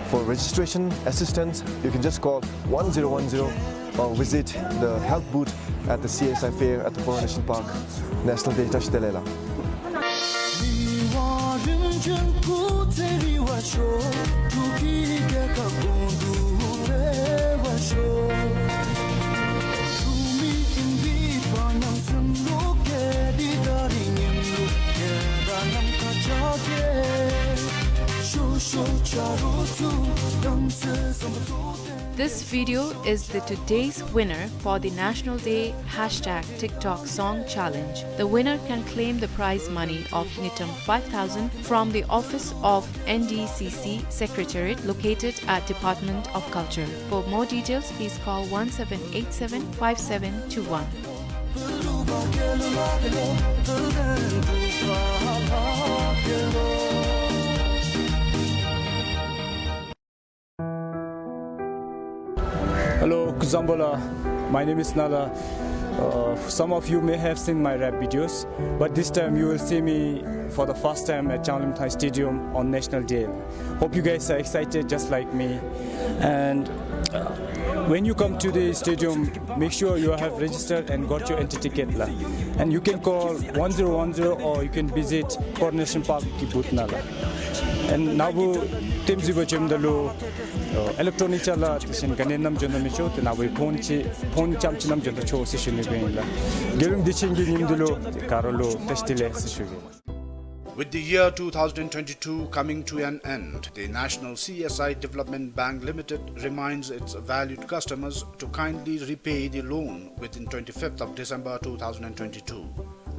For registration assistance, you can just call one zero one zero or visit the help booth at the C S I fair at the Coronation Park. National Day Tashi Delek la. This video is the today's winner for the National Day hashtag TikTok Song Challenge. The winner can claim the prize money of ngultrum five thousand from the office of N D C C Secretariat located at Department of Culture. For more details, please call one seven eight seven five seven two one. Hello, kuzuzangpo la. My name is Nala. Uh, some of you may have seen my rap videos, but this time you will see me for the first time at Changlimithang Stadium on National Day. Hope you guys are excited just like me. And, uh, when you come to the stadium, make sure you have registered and got your entry ticket la. And you can call one zero one zero or you can visit Coronation Park ki booth na la. And ནཱ་བུ་ལྟདམོ་བཟུམ་སྦེ་བྱོནམ་ད་ལུ་ཨ་ཨི་ལེག་ཊོ་ནིཀ་ཅ་ལ་དེ་བཞིན་ག་ནི་ནམ་བྱོན་ད་མི་ཆོག། ཏེ་ནཱ་བུའི་ཕོན་ཅིག་ཕོན་རྐྱངམ་ཅིག་ནམ་བྱོན་ད་ཆོག་ཟེར་ཞུ་ནི་སྦེ་ཨིན་ལགས། དགེ་སློང་དུས་ཆེན་གྱི་ཉིནམ་འདི་ལུ་ག་ར་ལུ་བཀྲིས་བདེ་ལེགས་ཟེར་ཞུ་གེ། With the year two thousand twenty-two coming to an end, the National C S I Development Bank Limited reminds its valued customers to kindly repay the loan within twenty-fifth of December two thousand twenty-two.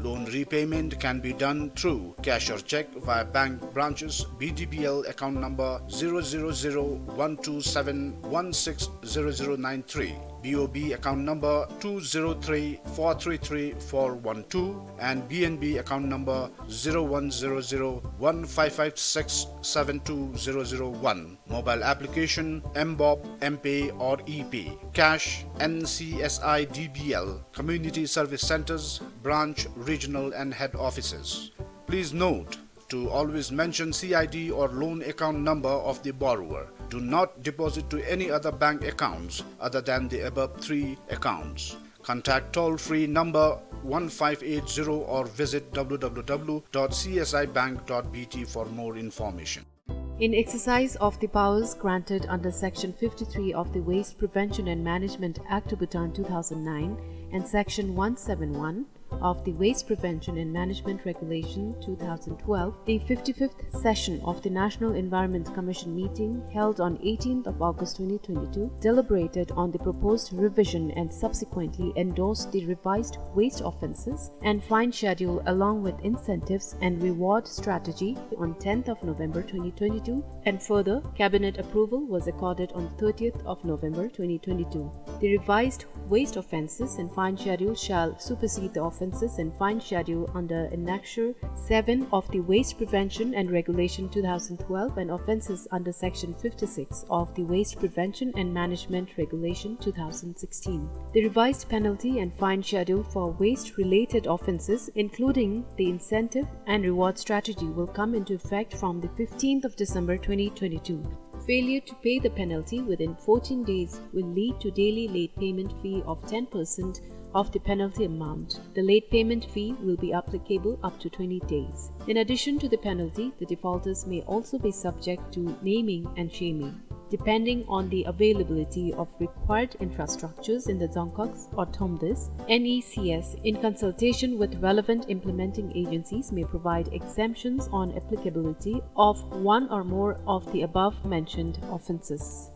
Loan repayment can be done through cash or cheque via bank branches, B D B L account number zero zero zero one two seven one six zero zero nine three, B O B account number two zero three four three three four one two and B N B account number zero one zero zero one five five six seven two zero zero one. Mobile application, M BOB, M Pay or E Pay. Cash, N C S I D B L, Community Service Centres, branch, regional and head offices. Please note to always mention C I D or loan account number of the borrower. Do not deposit to any other bank accounts other than the above three accounts. Contact toll-free number one five eight zero or visit W W W dot C S I bank dot B T for more information. In exercise of the powers granted under Section fifty-three of the Waste Prevention and Management Act of Bhutan two thousand nine and Section one seven one, of the Waste Prevention and Management Regulation two thousand twelve, the fifty-fifth session of the National Environment Commission meeting held on eighteenth of August twenty twenty-two, deliberated on the proposed revision and subsequently endorsed the revised waste offenses and fine schedule along with incentives and reward strategy on tenth of November twenty twenty-two, and further, cabinet approval was accorded on thirtieth of November twenty twenty-two. The revised waste offenses and fine schedule shall supersede the offenses and fine schedule under Annexure seven of the Waste Prevention and Regulation two thousand twelve and offenses under Section fifty-six of the Waste Prevention and Management Regulation two thousand sixteen. The revised penalty and fine schedule for waste-related offenses, including the incentive and reward strategy, will come into effect from the fifteenth of December twenty twenty-two. Failure to pay the penalty within fourteen days will lead to daily late payment fee of ten percent of the penalty amount. The late payment fee will be applicable up to twenty days. In addition to the penalty, the defaulters may also be subject to naming and shaming. Depending on the availability of required infrastructures in the Dzongkhag or Thromdes, N E C S, in consultation with relevant implementing agencies, may provide exemptions on applicability of one or more of the above mentioned offenses.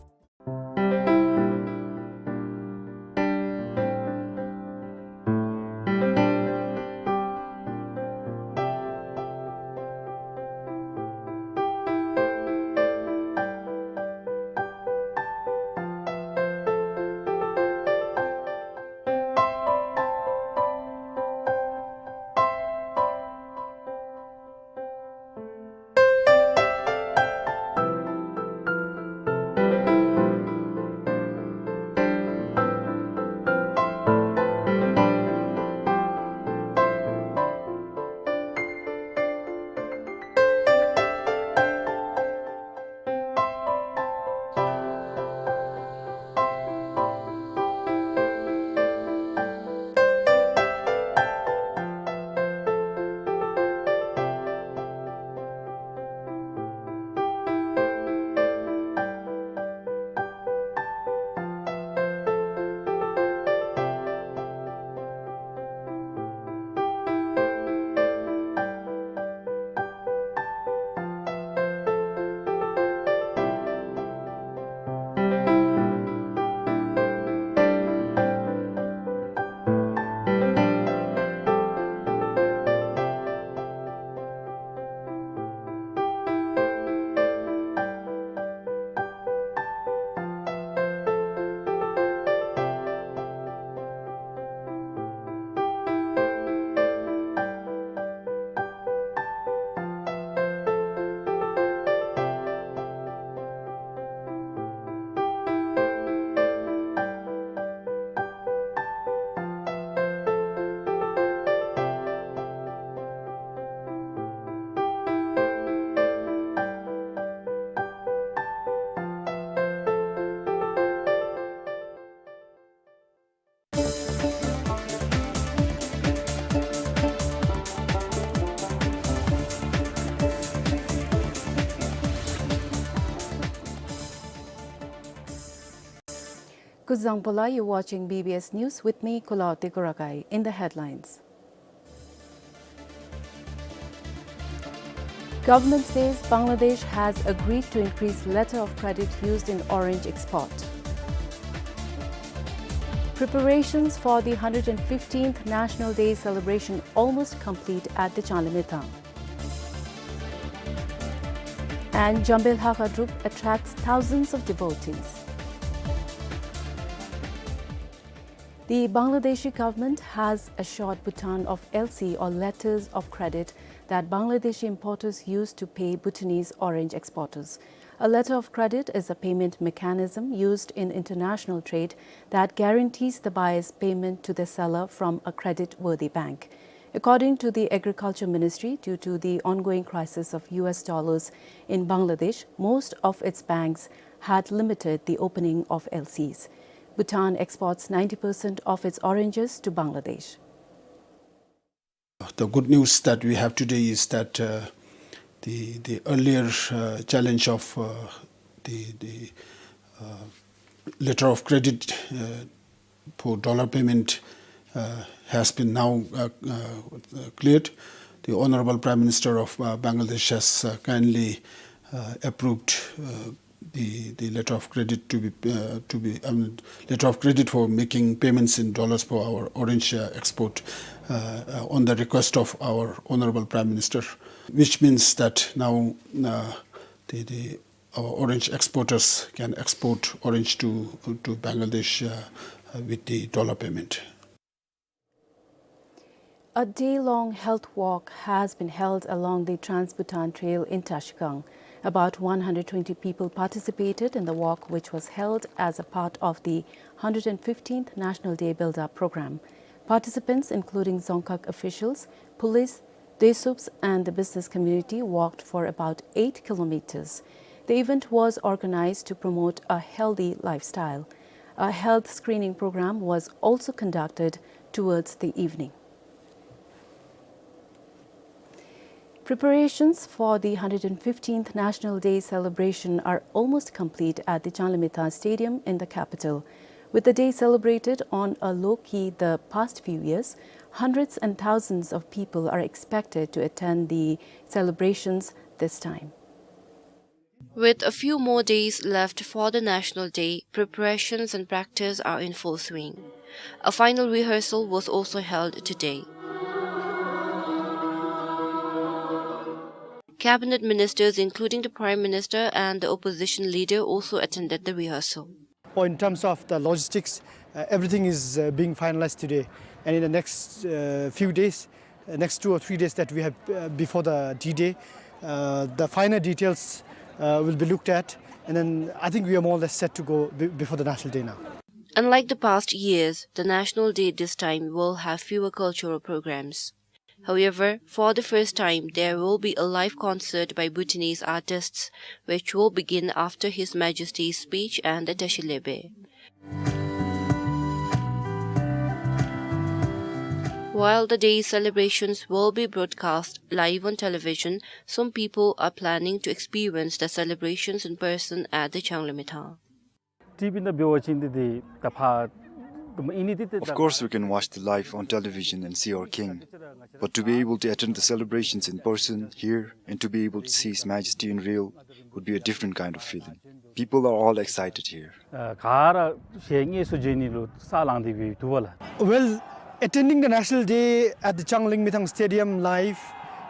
Kuzuzangpo la, you're watching B B S News with me, Kulaoti Kurakai. In the headlines. Government says Bangladesh has agreed to increase letter of credit used in orange export. Preparations for the hundred and fifteenth National Day celebration almost complete at the Changlimithang. And Jambel Hakha Drup attracts thousands of devotees. The Bangladeshi government has assured Bhutan of L C or letters of credit that Bangladeshi importers use to pay Bhutanese orange exporters. A letter of credit is a payment mechanism used in international trade that guarantees the buyer's payment to the seller from a credit-worthy bank. According to the Agriculture Ministry, due to the ongoing crisis of U S dollars in Bangladesh, most of its banks had limited the opening of L Cs. Bhutan exports ninety percent of its oranges to Bangladesh. The good news that we have today is that, uh, the, the earlier, uh, challenge of, uh, the, the, uh, letter of credit, uh, for dollar payment uh, has been now, uh, uh, cleared. The Honorable Prime Minister of, uh, Bangladesh has, uh, kindly, uh, approved, uh, the, the letter of credit to be, uh, to be, um, letter of credit for making payments in dollars for our orange, uh, export, uh, uh, on the request of our Honorable Prime Minister, which means that now, uh, the, the, our orange exporters can export orange to, to Bangladesh, uh, uh, with the dollar payment. A day-long health walk has been held along the Trans-Bhutan Trail in Trashigang. About one hundred twenty people participated in the walk, which was held as a part of the hundred and fifteenth National Day Build-Up Program. Participants, including Dzongkhag officials, police, DESUPs, and the business community, walked for about eight kilometers. The event was organized to promote a healthy lifestyle. A health screening program was also conducted towards the evening. Preparations for the hundred and fifteenth National Day celebration are almost complete at the Changlimithang Stadium in the capital. With the day celebrated on a low-key the past few years, hundreds and thousands of people are expected to attend the celebrations this time. With a few more days left for the National Day, preparations and practice are in full swing. A final rehearsal was also held today. Cabinet ministers, including the Prime Minister and the opposition leader, also attended the rehearsal. Or in terms of the logistics, uh, everything is, uh, being finalized today. And in the next, uh, few days, uh, next two or three days that we have, uh, before the D-Day, uh, the finer details, uh, will be looked at. And then I think we are more or less set to go be-, before the National Day now. Unlike the past years, the National Day this time will have fewer cultural programs. However, for the first time, there will be a live concert by Bhutanese artists, which will begin after His Majesty's speech and the Teshilebe. While the day's celebrations will be broadcast live on television, some people are planning to experience the celebrations in person at the Changlimithang. T V ནང་འབད་བ་ཅིན་འདི་འདི་ད་ཕར་ད་མ་ཨིན་ནི་འདི་ཏེ། Of course, we can watch the live on television and see our king. But to be able to attend the celebrations in person here and to be able to see His Majesty in real would be a different kind of feeling. People are all excited here. ཨ་ག་ར་ཞལ་མངལ་སུ་བྱོན་ནི་ལུ་ས་ལང་སྟེ་འབད་འདུག་པ་ལགས། Well, attending the National Day at the Changlimithang Stadium live,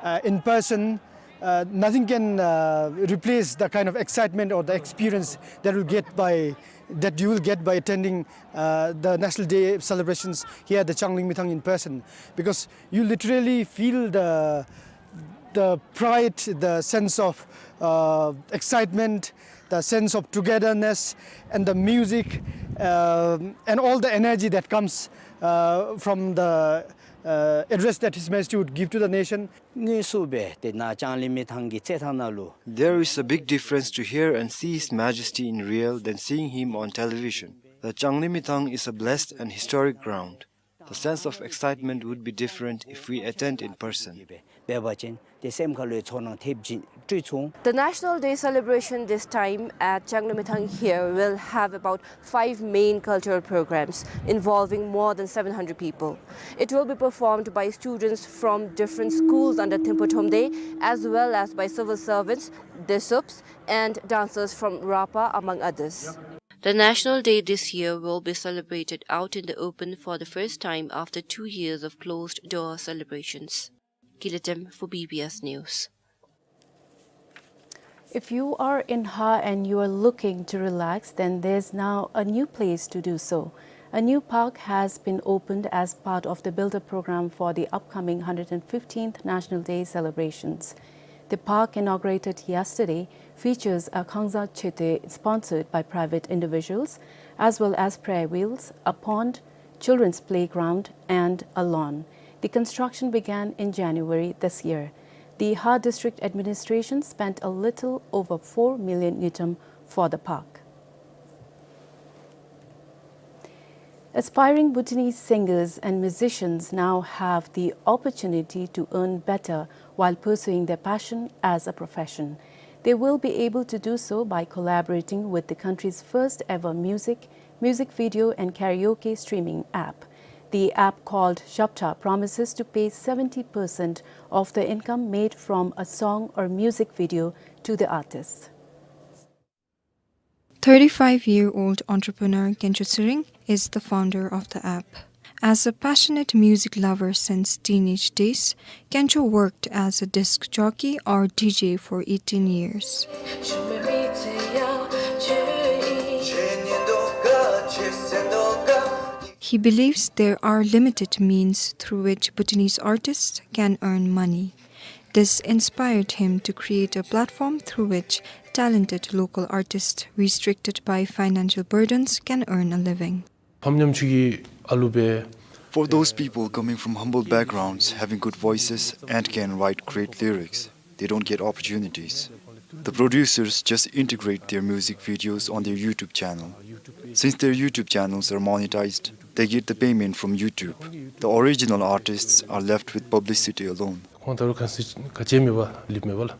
uh, in person, uh, nothing can, uh, replace the kind of excitement or the experience that will get by, that you will get by attending, uh, the National Day celebrations here at the Changlimithang in person, because you literally feel the, the pride, the sense of, uh, excitement, the sense of togetherness, and the music, uh, and all the energy that comes, uh, from the, uh, address that His Majesty would give to the nation. དངོས་སུ་སྦེ་ཏེ་ནཱ་ལྕང་གླིང་མི་ཐང་གི་རྩེད་ཐང་ནང་ལུ། There is a big difference to hear and see His Majesty in real than seeing him on television. The Changlimithang is a blessed and historic ground. The sense of excitement would be different if we attend in person. འབད་བ་ཅིན་ཏེ་སེམས་ཁ་ལུ་ཡང་ཚོར་སྣང་ཐེབས་ཅིག་སྤྲོད་ཚུགས། The National Day celebration this time at Changlimithang here will have about five main cultural programs involving more than seven hundred people. It will be performed by students from different schools under Thimphu Thromde, as well as by civil servants, DESUPs, and dancers from Rapa, among others. The National Day this year will be celebrated out in the open for the first time after two years of closed-door celebrations. Kiletem for B B S News. If you are in Har and you are looking to relax, then there's now a new place to do so. A new park has been opened as part of the build-up program for the upcoming hundred and fifteenth National Day celebrations. The park, inaugurated yesterday, features a Khangza Chete sponsored by private individuals, as well as prayer wheels, a pond, children's playground, and a lawn. The construction began in January this year. The Har District Administration spent a little over four million ngultrum for the park. Aspiring Bhutanese singers and musicians now have the opportunity to earn better while pursuing their passion as a profession. They will be able to do so by collaborating with the country's first ever music, music video and karaoke streaming app. The app called Zhapta promises to pay seventy percent of the income made from a song or music video to the artists. Thirty-five-year-old entrepreneur Kencho Tshering is the founder of the app. As a passionate music lover since teenage days, Kencho worked as a disc jockey or D J for eighteen years. He believes there are limited means through which Bhutanese artists can earn money. This inspired him to create a platform through which talented local artists restricted by financial burdens can earn a living. ཕམ་ཉམ་ཆུང་གི་ཨ་ལུ་སྦེ། For those people coming from humble backgrounds, having good voices and can write great lyrics, they don't get opportunities. The producers just integrate their music videos on their YouTube channel. Since their YouTube channels are monetized, they get the payment from YouTube. The original artists are left with publicity alone. ཁོང་ད་རུང་ག་ཅི་ག་ཅི་མེད་པར་ལུས་མེད་པ་ལགས།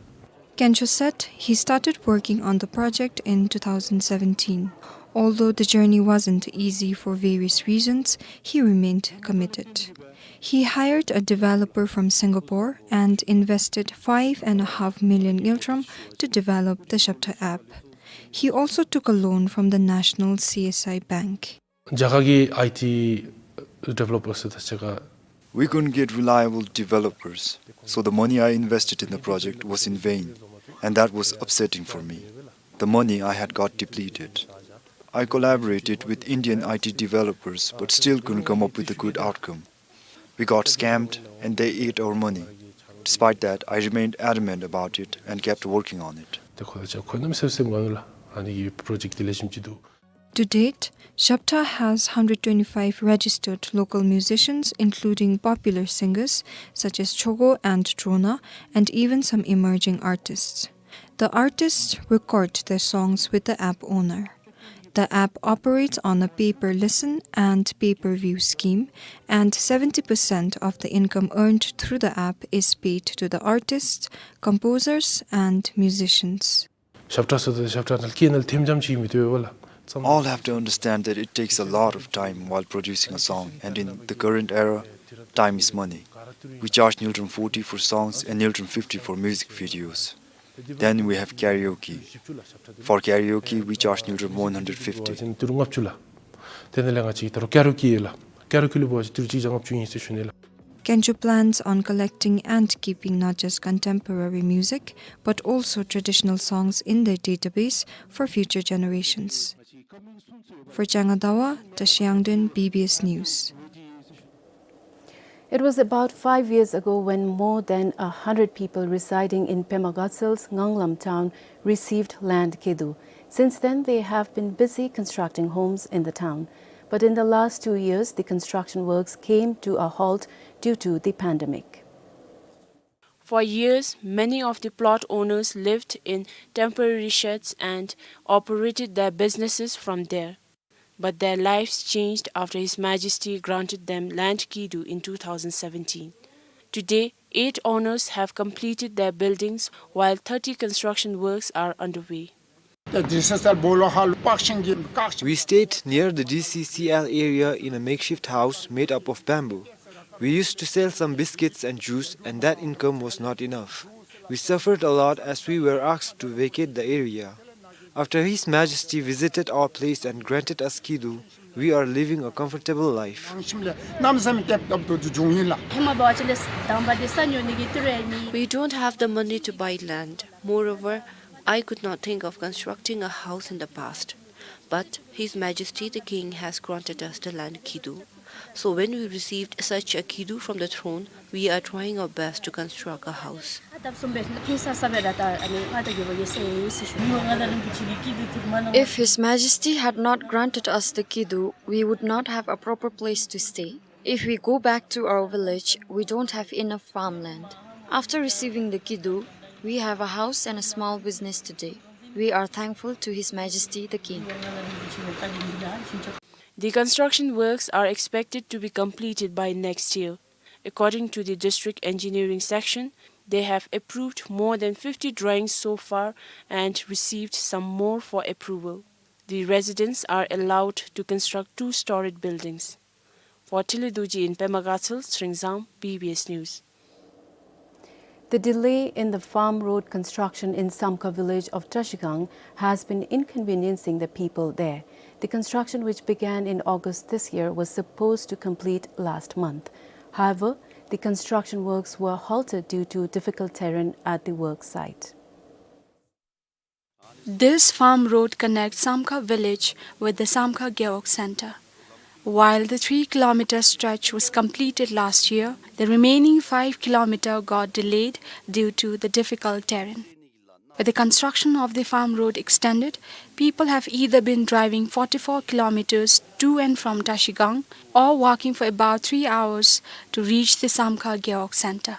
Kencho said he started working on the project in two thousand seventeen. Although the journey wasn't easy for various reasons, he remained committed. He hired a developer from Singapore and invested five and a half million ngultrum to develop the Zhapta app. He also took a loan from the National C S I Bank. རྒྱ་གར་གྱི་ཨའི་ཊི་ཌི་བེ་ལོ་པརསི་དང་གཅིག་ཁར། We couldn't get reliable developers, so the money I invested in the project was in vain, and that was upsetting for me. The money I had got depleted. I collaborated with Indian I T developers, but still couldn't come up with a good outcome. We got scammed, and they ate our money. Despite that, I remained adamant about it and kept working on it. ཏེ་ཁོ་ལ་ཅིག་ཁོ་གནམ་མེད་ས་མེད་སེམས་དགའ་ནུག་ལགས། ཨ་ནི་གི་པྲོ་ཇེཀཊ་འདི་ལེགས་ཤོམ་ཅིག་འདུག། To date, Zhapta has hundred twenty-five registered local musicians, including popular singers such as Chogo and Drona, and even some emerging artists. The artists record their songs with the app owner. The app operates on a pay-per-listen and pay-per-view scheme, and seventy percent of the income earned through the app is paid to the artists, composers, and musicians. ཞབས་ཁྲ་ཟེར་དེ་ཞབས་ཁྲ་ནང་སྐད་ནང་ལུ་ཐེམ་ཙམ་ཅིག་མི་སྡོད་པས་ལགས། ཙམ། All have to understand that it takes a lot of time while producing a song, and in the current era, time is money. We charge ngultrum forty for songs and ngultrum fifty for music videos. Then we have karaoke. For karaoke, we charge ngultrum one hundred fifty. ཏི་རུ་ལྔ་བཅུ་ལགས། དེ་ནང་ལས་ང་བཅས་ད་རུང་ཀ་ར་ཨོ་ཀེ་ལགས། ཀ་ར་ཨོ་ཀེ་ལུ་འབད་བ་ཅིན་ཏི་རུ་གཅིག་བརྒྱ་ལྔ་བཅུ་ཨིན་ཟེར་ཞུ་ནི་ལགས། Kencho plans on collecting and keeping not just contemporary music, but also traditional songs in their database for future generations. For Jangadawa, Tashi Yangden, B B S News. It was about five years ago when more than a hundred people residing in Pema Gatsel's Nganglam town received land kidu. Since then, they have been busy constructing homes in the town. But in the last two years, the construction works came to a halt due to the pandemic. For years, many of the plot owners lived in temporary sheds and operated their businesses from there. But their lives changed after His Majesty granted them land kidu in two thousand seventeen. Today, eight owners have completed their buildings while thirty construction works are underway. We stayed near the D C C L area in a makeshift house made up of bamboo. We used to sell some biscuits and juice, and that income was not enough. We suffered a lot as we were asked to vacate the area. After His Majesty visited our place and granted us kidu, we are living a comfortable life. We don't have the money to buy land. Moreover, I could not think of constructing a house in the past. But His Majesty the King has granted us the land kidu. So when we received such a kidu from the throne, we are trying our best to construct a house. If His Majesty had not granted us the kidu, we would not have a proper place to stay. If we go back to our village, we don't have enough farmland. After receiving the kidu, we have a house and a small business today. We are thankful to His Majesty the King. The construction works are expected to be completed by next year. According to the district engineering section, they have approved more than fifty drawings so far and received some more for approval. The residents are allowed to construct two-storied buildings. Watili Duji in Pema Gatshel, Sringzang, B B S News. The delay in the farm road construction in Samkha village of Trashigang has been inconveniencing the people there. The construction, which began in August this year, was supposed to complete last month. However, the construction works were halted due to difficult terrain at the work site. This farm road connects Samkha village with the Samkha Gewog center. While the three kilometer stretch was completed last year, the remaining five kilometer got delayed due to the difficult terrain. With the construction of the farm road extended, people have either been driving forty-four kilometers to and from Trashigang or walking for about three hours to reach the Samkha Gewog center.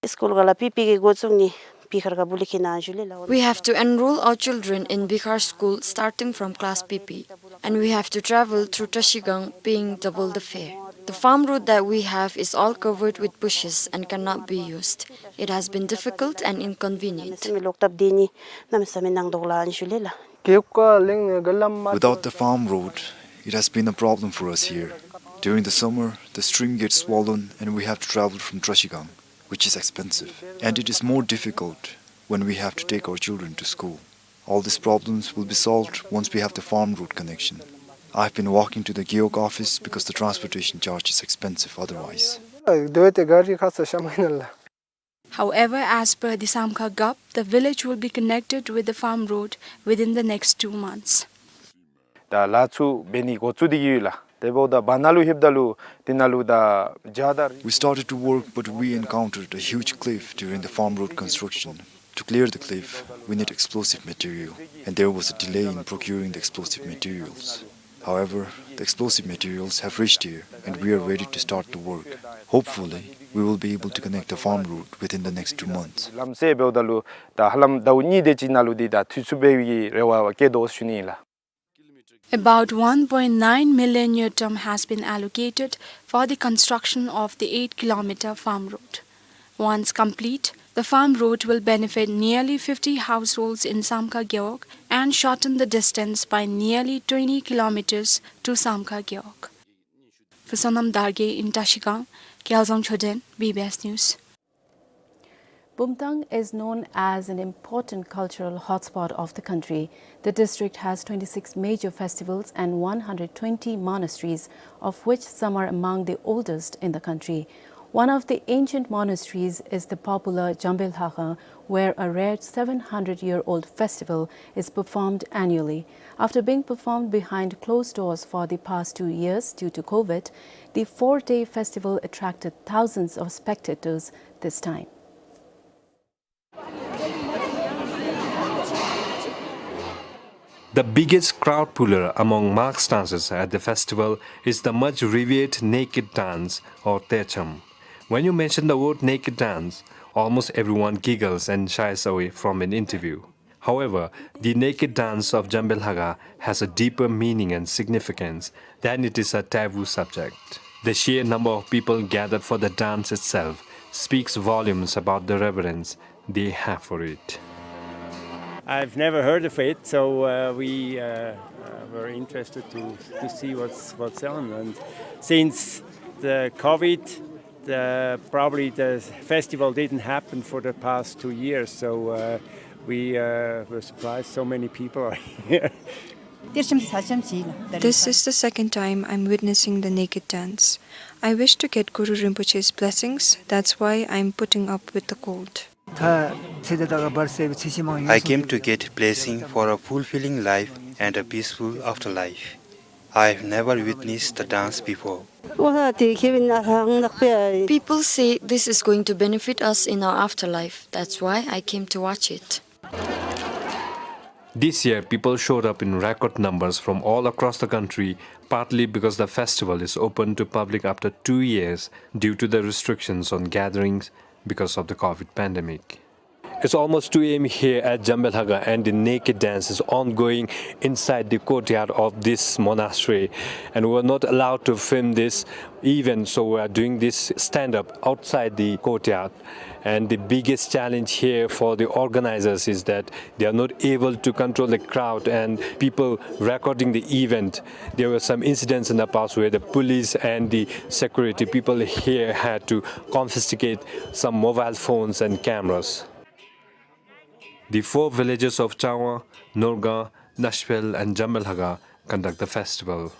School gala P P ki go tsung ni Bihar ka buli kina jule la. We have to enroll our children in Bihar school starting from class P P, and we have to travel through Trashigang, paying double the fare. The farm road that we have is all covered with bushes and cannot be used. It has been difficult and inconvenient. Sami lok tap deni, nam sami nang dok la jule la. Without the farm road, it has been a problem for us here. During the summer, the stream gets swollen and we have to travel from Trashigang, which is expensive, and it is more difficult when we have to take our children to school. All these problems will be solved once we have the farm road connection. I've been walking to the Gewog office because the transportation charge is expensive otherwise. However, as per the Samkha Gov, the village will be connected with the farm road within the next two months. ད་ལ་ཚུ་འབད་ནི་འགོ་བཙུགས་ཏེ་གི་ཡོད་ལགས། དེ་འབདཝ་ད་བར་ན་ལུ་ལྷོདཔ་ད་ལུ་དེ་ནང་ལུ་ད་ཇ་དང་རི། We started to work, but we encountered a huge cliff during the farm road construction. To clear the cliff, we need explosive material, and there was a delay in procuring the explosive materials. However, the explosive materials have reached here, and we are ready to start the work. Hopefully, we will be able to connect the farm road within the next two months. ལམ་སེལ་འབདཝ་ད་ལུ་ད་ཧ་ལམ་ཟླཝ་གཉིས་དེ་ཅིག་ནང་ལུ་འདི་ད་འཐུས་ཚུགས་པའི་རེ་བ་བསྐྱེད་དོ་ཞུ་ནི་ཨིན་ལགས། About one point nine million ngultrum has been allocated for the construction of the eight kilometer farm road. Once complete, the farm road will benefit nearly fifty households in Samkha Gewog and shorten the distance by nearly twenty kilometers to Samkha Gewog. For Sonam Dargay in Trashigang, Kyalzang Choden, B B S News. Bumthang is known as an important cultural hotspot of the country. The district has twenty-six major festivals and one hundred twenty monasteries, of which some are among the oldest in the country. One of the ancient monasteries is the popular Jambelhaga, where a rare seven hundred year old festival is performed annually. After being performed behind closed doors for the past two years due to COVID, the four-day festival attracted thousands of spectators this time. The biggest crowd puller among mask dancers at the festival is the much revered naked dance, or Techam. When you mention the word naked dance, almost everyone giggles and shies away from an interview. However, the naked dance of Jambelhaga has a deeper meaning and significance than it is a taboo subject. The sheer number of people gathered for the dance itself speaks volumes about the reverence they have for it. I've never heard of it, so, uh, we, uh, uh, were interested to, to see what's, what's on. And since the COVID, the, probably the festival didn't happen for the past two years, so, uh, we, uh, were surprised so many people are here. This is the second time I'm witnessing the naked dance. I wish to get Guru Rinpoche's blessings, that's why I'm putting up with the cold. I came to get blessing for a fulfilling life and a peaceful afterlife. I've never witnessed the dance before. People say this is going to benefit us in our afterlife. That's why I came to watch it. This year, people showed up in record numbers from all across the country, partly because the festival is open to public after two years due to the restrictions on gatherings because of the COVID pandemic. It's almost two a m here at Jambelhaga, and the naked dance is ongoing inside the courtyard of this monastery. And we were not allowed to film this event, so we are doing this stand-up outside the courtyard. And the biggest challenge here for the organizers is that they are not able to control the crowd and people recording the event. There were some incidents in the past where the police and the security people here had to confiscate some mobile phones and cameras. The four villages of Changwa, Norgang, Nashpel and Jambelhaga conduct the festival.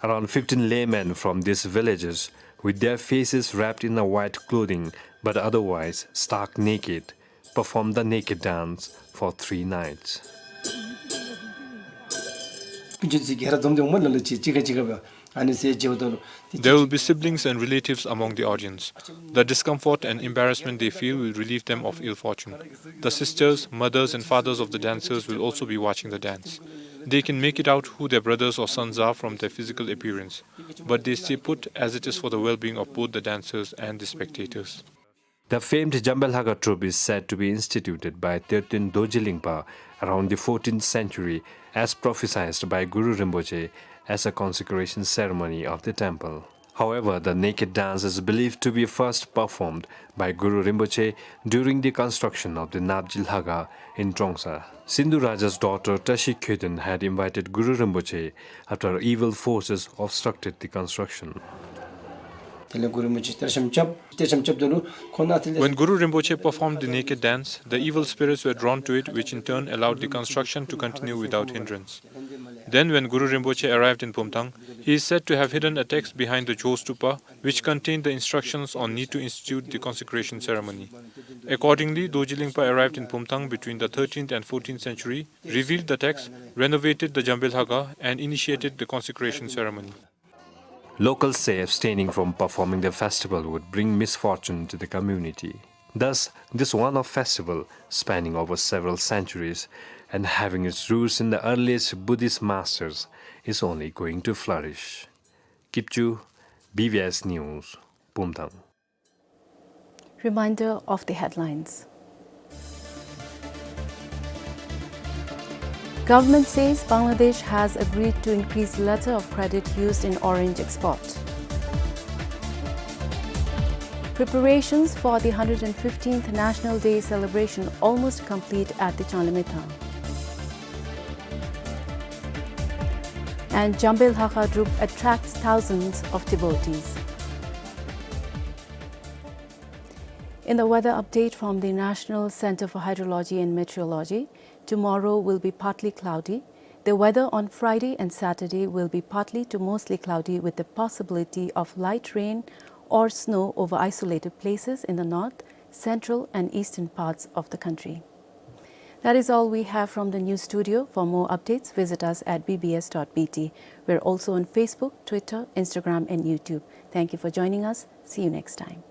Around fifteen laymen from these villages, with their faces wrapped in a white clothing but otherwise stark naked, perform the naked dance for three nights. There will be siblings and relatives among the audience. The discomfort and embarrassment they feel will relieve them of ill fortune. The sisters, mothers, and fathers of the dancers will also be watching the dance. They can make it out who their brothers or sons are from their physical appearance, but they stay put as it is for the well-being of both the dancers and the spectators. The famed Jambelhaga troupe is said to be instituted by Tertun Dorji Lingpa around the fourteenth century, as prophesied by Guru Rinpoche, as a consecration ceremony of the temple. However, the naked dance is believed to be first performed by Guru Rinpoche during the construction of the Napjilhaga in Trongsa. Sindhu Raja's daughter Tashi Kyodun had invited Guru Rinpoche after evil forces obstructed the construction. དེ་ལས་གུ་རུ་རིན་པོ་ཆེ་གཏེར་བཤམས་རྐྱབ། གཏེར་བཤམས་རྐྱབ་ད་ལུ་ཁོང་ནཱ་དེ་ལས། When Guru Rinpoche performed the naked dance, the evil spirits were drawn to it, which in turn allowed the construction to continue without hindrance. Then, when Guru Rinpoche arrived in Pumthang, he is said to have hidden a text behind the Jostupa, which contained the instructions on need to institute the consecration ceremony. Accordingly, Dorji Lingpa arrived in Pumthang between the thirteenth and fourteenth century, revealed the text, renovated the Jambelhaga, and initiated the consecration ceremony. Locals say abstaining from performing the festival would bring misfortune to the community. Thus, this one-off festival, spanning over several centuries and having its roots in the earliest Buddhist masters, is only going to flourish. Kipchu, B B S News, Pumthang. Reminder of the headlines. Government says Bangladesh has agreed to increase letter of credit used in orange export. Preparations for the hundred and fifteenth National Day celebration almost complete at the Changlimethang. And Jambelhaga troupe attracts thousands of devotees. In the weather update from the National Center for Hydrology and Meteorology, tomorrow will be partly cloudy. The weather on Friday and Saturday will be partly to mostly cloudy with the possibility of light rain or snow over isolated places in the north, central and eastern parts of the country. That is all we have from the news studio. For more updates, visit us at B B S dot B T. We're also on Facebook, Twitter, Instagram, and YouTube. Thank you for joining us. See you next time.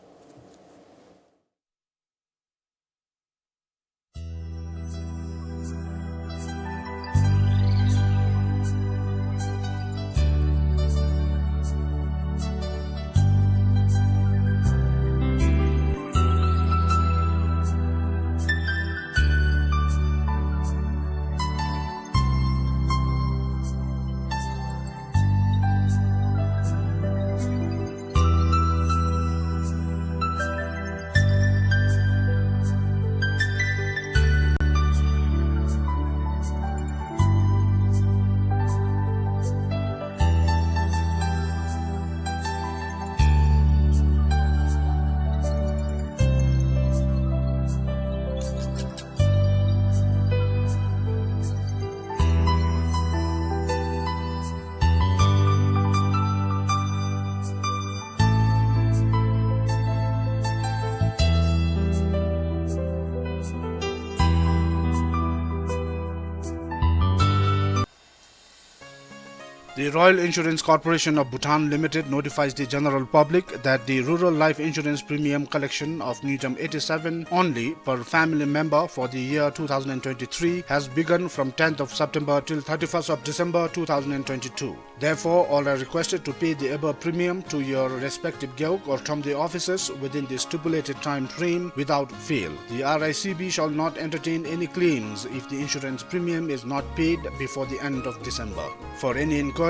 The Royal Insurance Corporation of Bhutan Limited notifies the general public that the rural life insurance premium collection of Ngejam eighty-seven only per family member for the year two thousand twenty-three has begun from tenth of September till thirty-first of December two thousand twenty-two. Therefore, all are requested to pay the above premium to your respective gewog or thromde offices within the stipulated time frame without fail. The R I C B shall not entertain any claims if the insurance premium is not paid before the end of December. For any inquiries,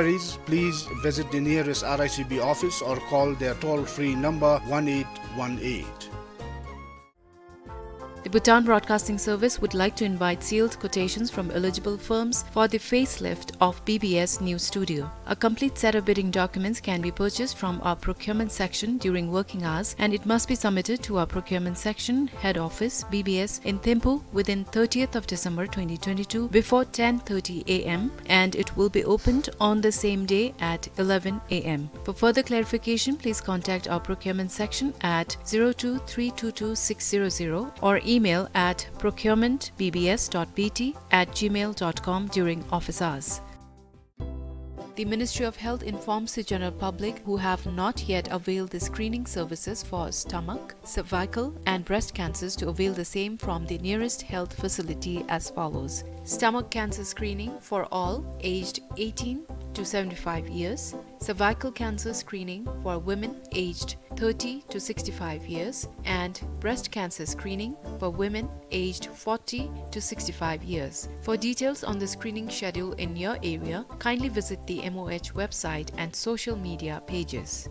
please visit the nearest R I C B office or call their toll-free number one eight one eight. The Bhutan Broadcasting Service would like to invite sealed quotations from eligible firms for the facelift of B B S News Studio. A complete set of bidding documents can be purchased from our procurement section during working hours, and it must be submitted to our procurement section, head office, B B S, in Thimphu within thirtieth of December twenty twenty-two before ten thirty A M, and it will be opened on the same day at eleven A M. For further clarification, please contact our procurement section at zero two three two two six zero zero or email at procurement B B S dot B T at gmail dot com during office hours. The Ministry of Health informs the general public who have not yet availed the screening services for stomach, cervical, and breast cancers to avail the same from the nearest health facility as follows. Stomach cancer screening for all aged eighteen to seventy-five years, cervical cancer screening for women aged thirty to sixty-five years, and breast cancer screening for women aged forty to sixty-five years. For details on the screening schedule in your area, kindly visit the M O H website and social media pages.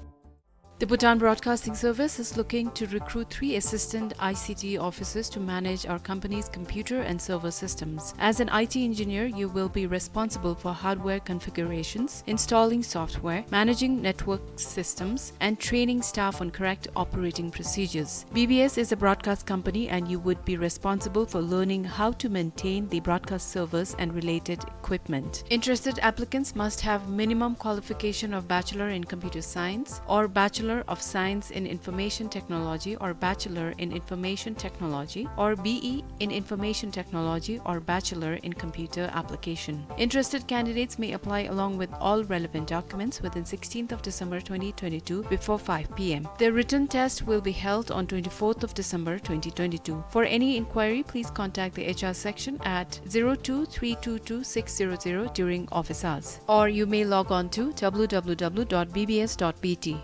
The Bhutan Broadcasting Service is looking to recruit three assistant I C T officers to manage our company's computer and server systems. As an I T engineer, you will be responsible for hardware configurations, installing software, managing network systems, and training staff on correct operating procedures. B B S is a broadcast company and you would be responsible for learning how to maintain the broadcast servers and related equipment. Interested applicants must have minimum qualification of Bachelor in Computer Science or Bachelor of Science in Information Technology or Bachelor in Information Technology or B E in Information Technology or Bachelor in Computer Application. Interested candidates may apply along with all relevant documents within sixteenth of December twenty twenty-two before five P M. The written test will be held on twenty-fourth of December twenty twenty-two. For any inquiry, please contact the H R section at zero two three two two six zero zero during office hours, or you may log on to W W W dot B B S dot B T.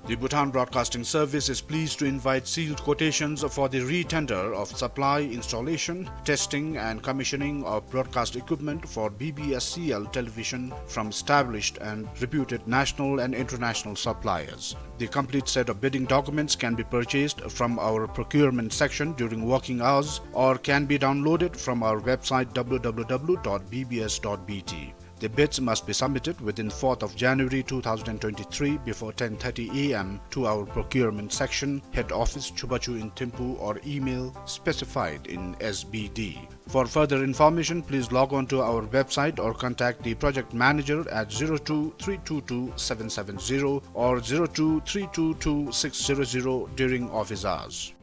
The Bhutan Broadcasting Service is pleased to invite sealed quotations for the re-tender of supply, installation, testing and commissioning of broadcast equipment for B B S C L television from established and reputed national and international suppliers. The complete set of bidding documents can be purchased from our procurement section during working hours or can be downloaded from our website W W W dot B B S dot B T. The bids must be submitted within fourth of January two thousand twenty-three before ten thirty A M to our procurement section, head office, Chubachu in Thimphu, or email specified in S B D. For further information, please log on to our website or contact the project manager at zero two three two two seven seven zero or zero two three two two six zero zero during office hours.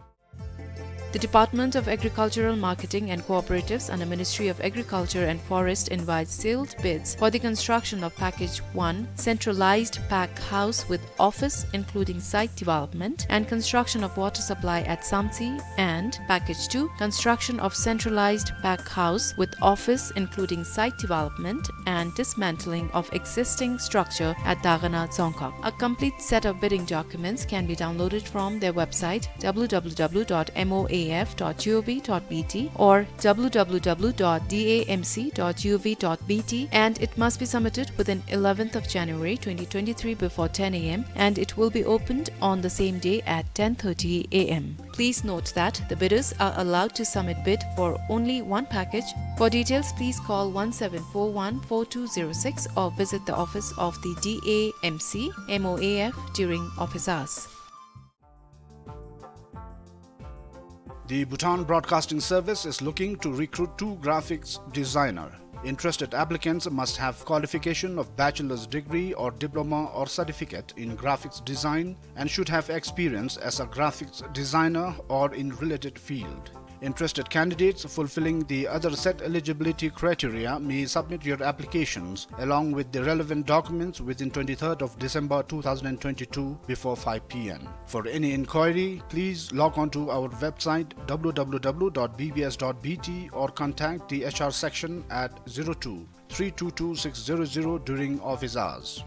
The Department of Agricultural Marketing and Cooperatives under Ministry of Agriculture and Forest invites sealed bids for the construction of Package one, centralized pack house with office including site development, and construction of water supply at Samtse, and Package two, construction of centralized pack house with office including site development and dismantling of existing structure at Dagana Dzongkhag. A complete set of bidding documents can be downloaded from their website W W W dot M O A F dot G O V dot B T or W W W dot D A M C dot G O V dot B T, and it must be submitted within eleventh of January twenty twenty-three before ten A M, and it will be opened on the same day at ten thirty A M. Please note that the bidders are allowed to submit bid for only one package. For details, please call one seven four one four two zero six or visit the office of the D A M C M O A F during office hours. The Bhutan Broadcasting Service is looking to recruit two graphics designer. Interested applicants must have qualification of bachelor's degree or diploma or certificate in graphics design and should have experience as a graphics designer or in related field. Interested candidates fulfilling the other set eligibility criteria may submit your applications along with the relevant documents within twenty-third of December two thousand twenty-two before five p m. For any inquiry, please log on to our website w w w dot b b s dot b t or contact the H R section at zero two three two two six zero zero during office hours.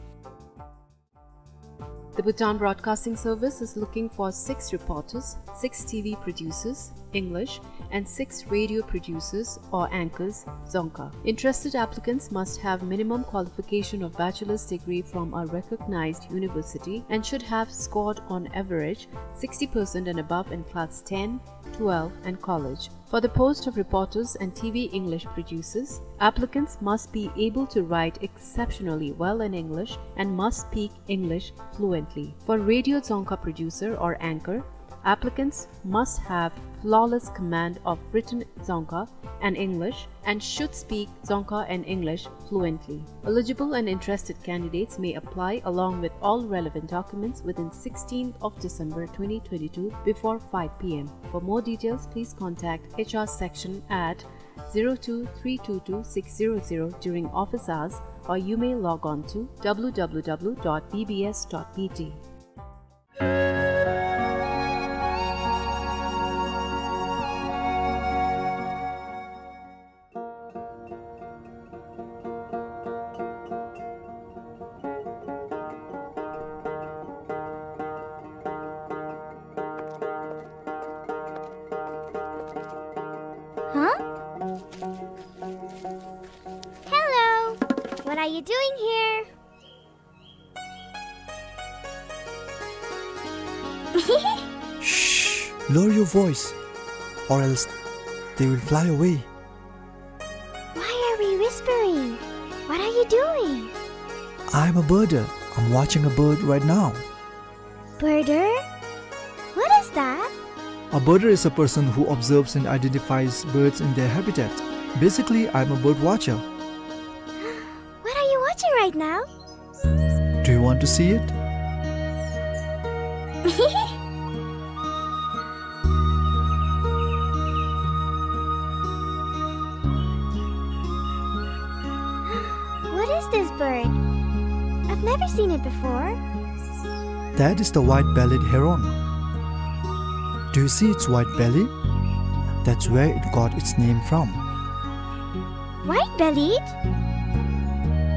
The Bhutan Broadcasting Service is looking for six reporters, six T V producers, English, and six radio producers or anchors, Dzongkha. Interested applicants must have minimum qualification of bachelor's degree from a recognized university and should have scored on average sixty percent and above in class ten, twelve, and college. For the post of reporters and T V English producers, applicants must be able to write exceptionally well in English and must speak English fluently. For radio Dzongkha producer or anchor, applicants must have flawless command of written Dzongkha and English and should speak Dzongkha and English fluently. Eligible and interested candidates may apply along with all relevant documents within sixteenth of December twenty twenty-two before five p m. For more details, please contact H R section at zero two three two two six zero zero during office hours, or you may log on to w w w dot b b s dot b t. Huh? Hello. What are you doing here? Shh! Lower your voice, or else they will fly away. Why are we whispering? What are you doing? I'm a birder. I'm watching a bird right now. Birder? What is that? A birder is a person who observes and identifies birds in their habitat. Basically, I'm a bird watcher. What are you watching right now? Do you want to see it? What is this bird? I've never seen it before. That is the white-bellied heron. Do you see its white belly? That's where it got its name from. White-bellied?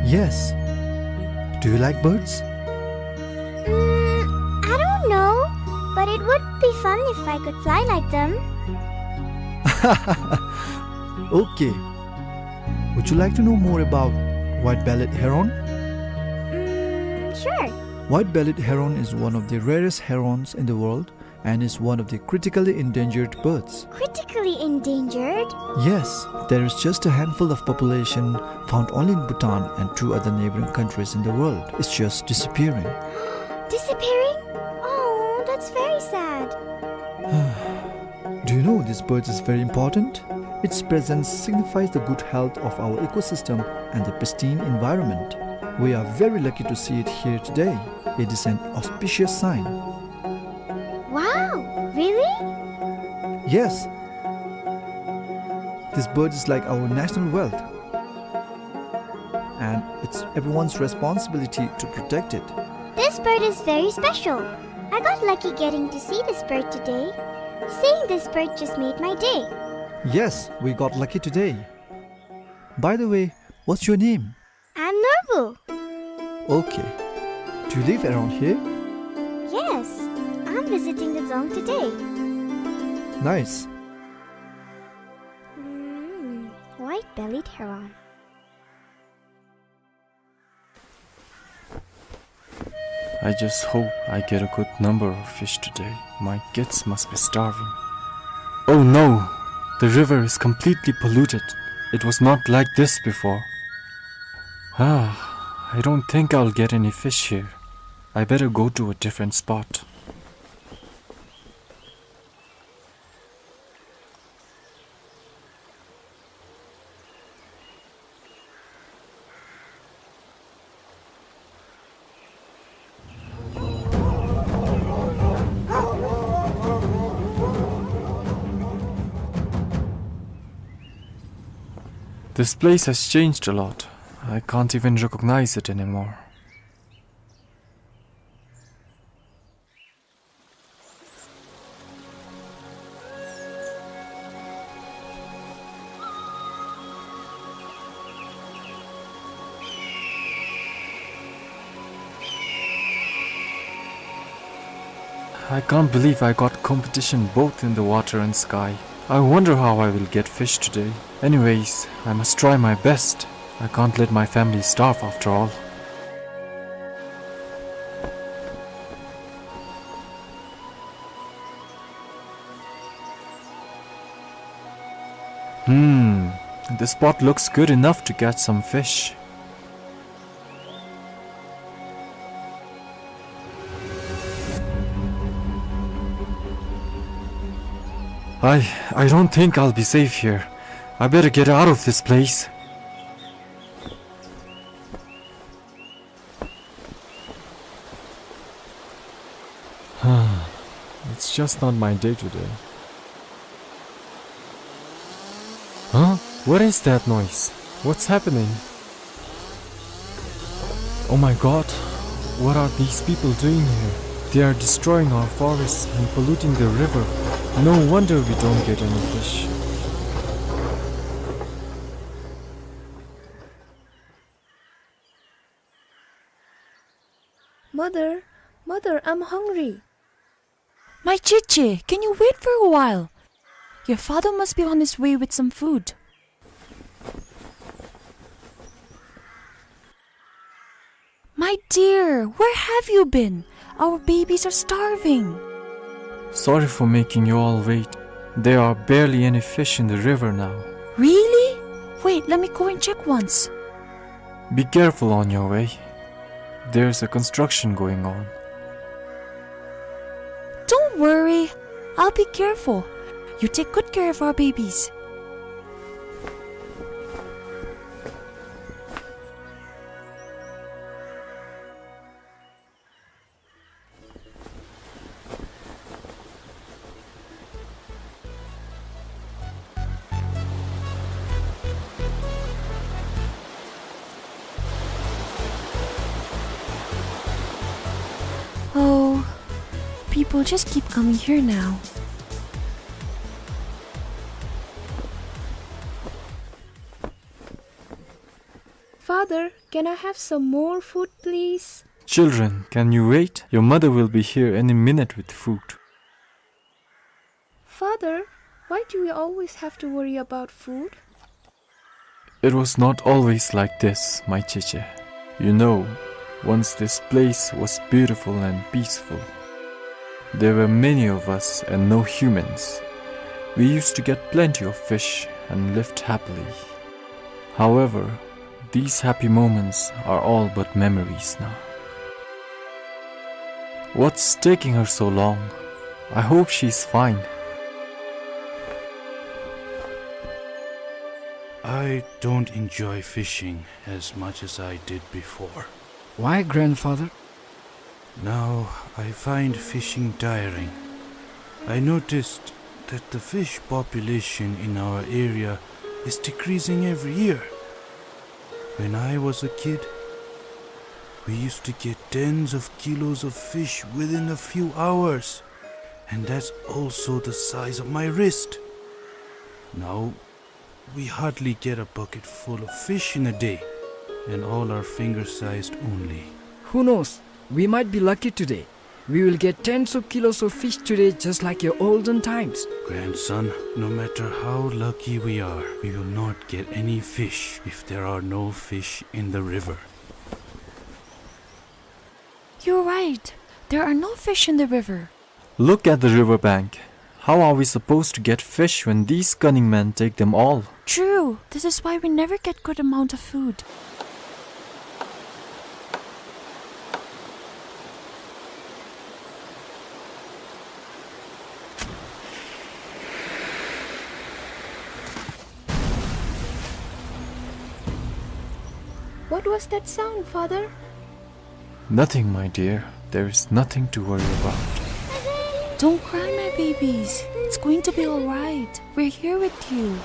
Yes. Do you like birds? Mm, I don't know, but it would be fun if I could fly like them. Okay. Would you like to know more about white-bellied heron? Mm, sure. White-bellied heron is one of the rarest herons in the world and is one of the critically endangered birds. Critically endangered? Yes, there is just a handful of population found only in Bhutan and two other neighboring countries in the world. It's just disappearing. Disappearing? Oh, that's very sad. Do you know this bird is very important? Its presence signifies the good health of our ecosystem and the pristine environment. We are very lucky to see it here today. It is an auspicious sign. Wow, really? Yes. This bird is like our national wealth. And it's everyone's responsibility to protect it. This bird is very special. I got lucky getting to see this bird today. Seeing this bird just made my day. Yes, we got lucky today. By the way, what's your name? I'm Norbu. Okay. Do you live around here? Yes, I'm visiting the Dzong today. Nice. Mm, white-bellied heron. I just hope I get a good number of fish today. My kids must be starving. Oh no! The river is completely polluted. It was not like this before. Ah, I don't think I'll get any fish here. I better go to a different spot. This place has changed a lot. I can't even recognize it anymore. I can't believe I got competition both in the water and sky. I wonder how I will get fish today. Anyways, I must try my best. I can't let my family starve after all. Hmm, this spot looks good enough to catch some fish. I, I don't think I'll be safe here. I better get out of this place. It's just not my day today. Huh? What is that noise? What's happening? Oh my God! What are these people doing here? They are destroying our forests and polluting the river. No wonder we don't get any fish. Mother, mother, I'm hungry. My Cheche, can you wait for a while? Your father must be on his way with some food. My dear, where have you been? Our babies are starving. Sorry for making you all wait. There are barely any fish in the river now. Really? Wait, let me go and check once. Be careful on your way. There's a construction going on. Don't worry. I'll be careful. You take good care of our babies. Oh, people just keep coming here now. Father, can I have some more food, please? Children, can you wait? Your mother will be here any minute with food. Father, why do we always have to worry about food? It was not always like this, my Cheche. You know, once this place was beautiful and peaceful. There were many of us and no humans. We used to get plenty of fish and lived happily. However, these happy moments are all but memories now. What's taking her so long? I hope she's fine. I don't enjoy fishing as much as I did before. Why, grandfather? Now I find fishing tiring. I noticed that the fish population in our area is decreasing every year. When I was a kid, we used to get tens of kilos of fish within a few hours, and that's also the size of my wrist. Now, we hardly get a bucket full of fish in a day, and all are finger-sized only. Who knows? We might be lucky today. We will get tens of kilos of fish today, just like your olden times. Grandson, no matter how lucky we are, we will not get any fish if there are no fish in the river. You're right. There are no fish in the river. Look at the river bank. How are we supposed to get fish when these cunning men take them all? True. This is why we never get good amount of food. What was that sound, Father? Nothing, my dear. There is nothing to worry about. Don't cry, my babies. It's going to be all right. We're here with you.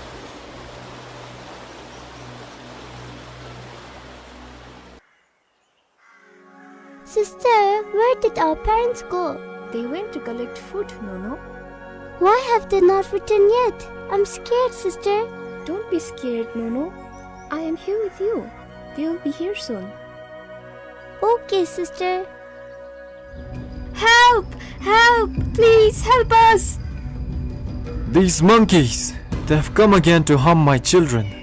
Sister, where did our parents go? They went to collect food, Nono. Why have they not returned yet? I'm scared, sister. Don't be scared, Nono. I am here with you. They will be here soon. Okay, sister. Help! Help! Please help us! These monkeys, they've come again to harm my children.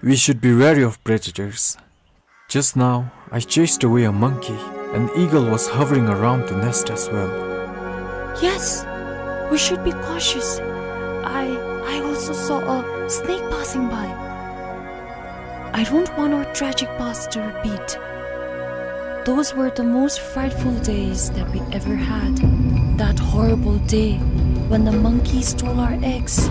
We should be wary of predators. Just now, I chased away a monkey. An eagle was hovering around the nest as well. Yes, we should be cautious. I, I also saw a snake passing by. I don't want our tragic past to repeat. Those were the most frightful days that we ever had. That horrible day when the monkey stole our eggs.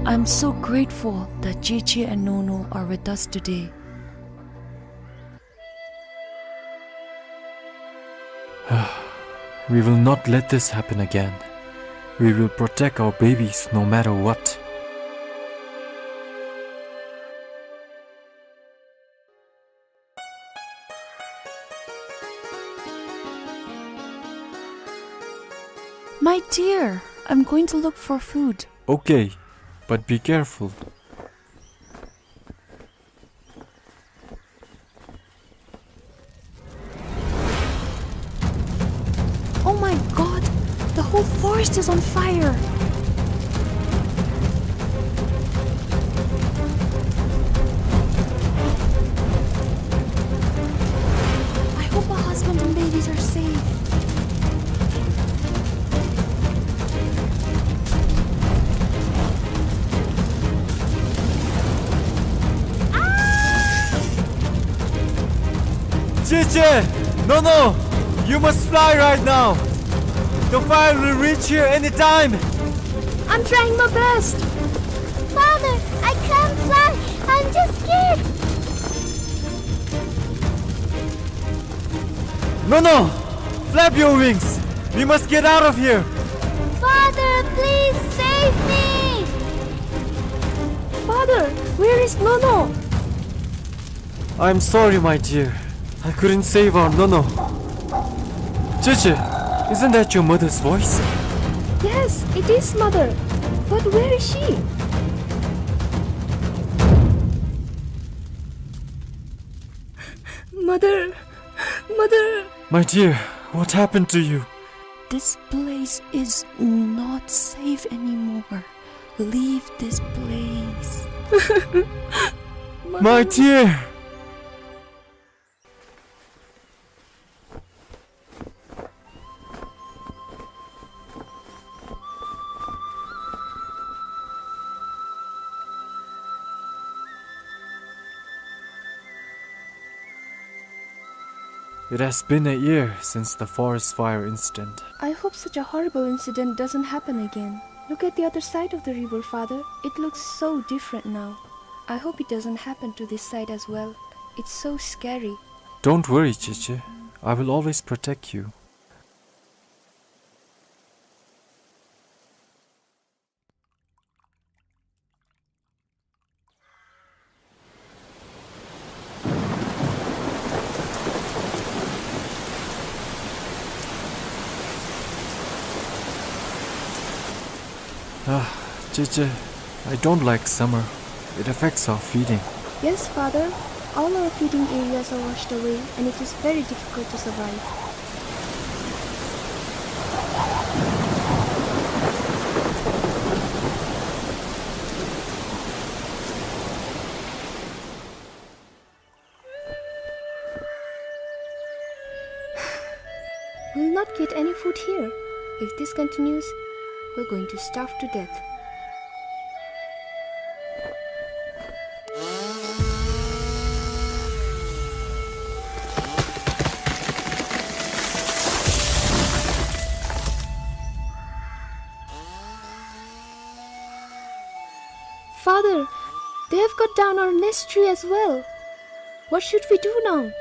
I'm so grateful that Cheche and Nono are with us today. We will not let this happen again. We will protect our babies no matter what. My dear, I'm going to look for food. Okay, but be careful. Oh my God! The whole forest is on fire! I hope my husband and babies are safe. Cheche! Nono! You must fly right now! The fire will reach here anytime! I'm trying my best! Father, I can't fly! I'm just scared! Nono! Flap your wings! We must get out of here! Father, please save me! Father, where is Nono? I'm sorry, my dear. I couldn't save our Nono. Cheche, isn't that your mother's voice? Yes, it is, Mother. But where is she? Mother, Mother. My dear, what happened to you? This place is not safe anymore. Leave this place. My dear! It has been a year since the forest fire incident. I hope such a horrible incident doesn't happen again. Look at the other side of the river, Father. It looks so different now. I hope it doesn't happen to this side as well. It's so scary. Don't worry, Cheche. I will always protect you. Ah, Cheche, I don't like summer. It affects our feeding. Yes, Father. All our feeding areas are washed away, and it is very difficult to survive. We'll not get any food here. If this continues, we're going to starve to death. Father, they have cut down our nest tree as well. What should we do now?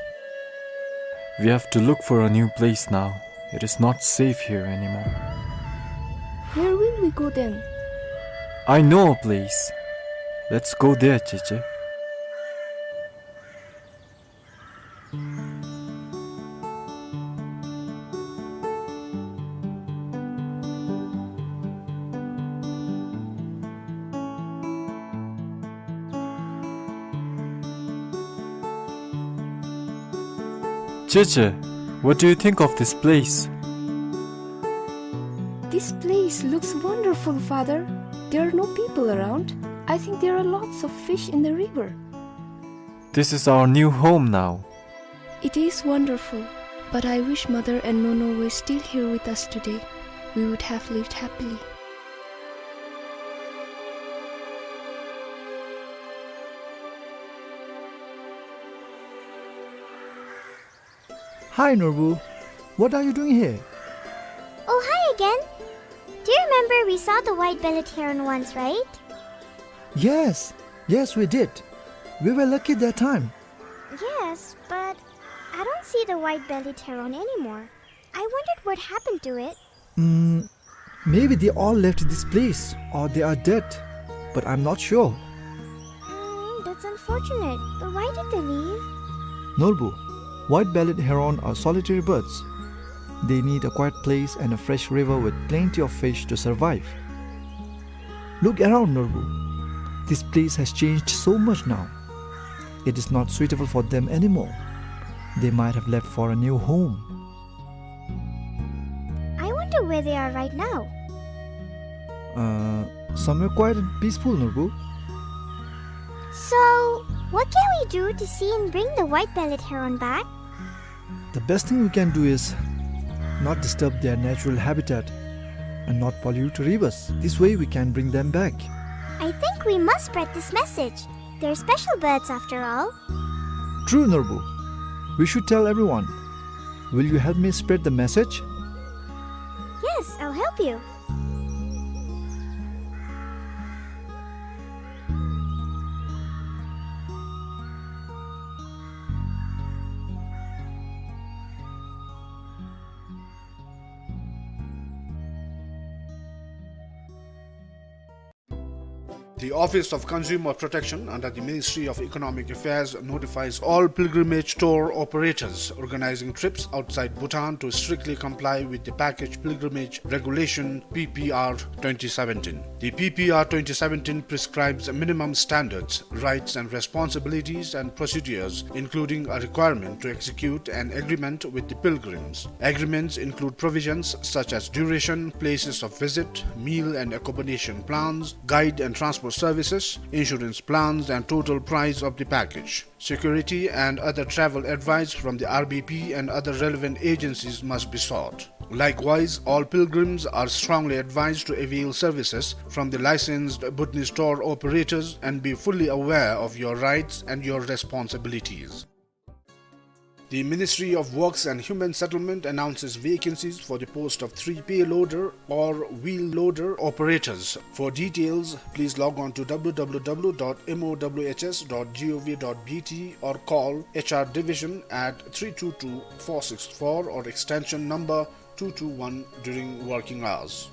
We have to look for a new place now. It is not safe here anymore. Where will we go then? I know a place. Let's go there, ཅེ་ཅེ། ཅེ་ཅེ། What do you think of this place? This place looks wonderful, Father. There are no people around. I think there are lots of fish in the river. This is our new home now. It is wonderful, but I wish Mother and Nono were still here with us today. We would have lived happily. Hi, Norbu. What are you doing here? Oh, hi again. Do you remember we saw the white-bellied heron once, right? Yes, yes, we did. We were lucky that time. Yes, but I don't see the white-bellied heron anymore. I wondered what happened to it. Mm, maybe they all left this place or they are dead, but I'm not sure. Mm, that's unfortunate. But why did they leave? Norbu, white-bellied heron are solitary birds. They need a quiet place and a fresh river with plenty of fish to survive. Look around, Norbu. This place has changed so much now. It is not suitable for them anymore. They might have left for a new home. I wonder where they are right now. Uh, somewhere quiet and peaceful, Norbu. So, what can we do to see and bring the white-bellied heron back? The best thing we can do is not disturb their natural habitat and not pollute rivers. This way we can bring them back. I think we must spread this message. They're special birds after all. True, Norbu. We should tell everyone. Will you help me spread the message? Yes, I'll help you. The Office of Consumer Protection under the Ministry of Economic Affairs notifies all pilgrimage tour operators organizing trips outside Bhutan to strictly comply with the Package Pilgrimage Regulation, P P R twenty seventeen. The P P R twenty seventeen prescribes minimum standards, rights and responsibilities and procedures, including a requirement to execute an agreement with the pilgrims. Agreements include provisions such as duration, places of visit, meal and accommodation plans, guide and transport services, insurance plans, and total price of the package. Security and other travel advice from the R B P and other relevant agencies must be sought. Likewise, all pilgrims are strongly advised to avail services from the licensed Bhutanese tour operators and be fully aware of your rights and your responsibilities. The Ministry of Works and Human Settlement announces vacancies for the post of three payloader or wheel loader operators. For details, please log on to W W W dot M O W H S dot G O V dot B T or call H R Division at three two two four six four or extension number two two one during working hours.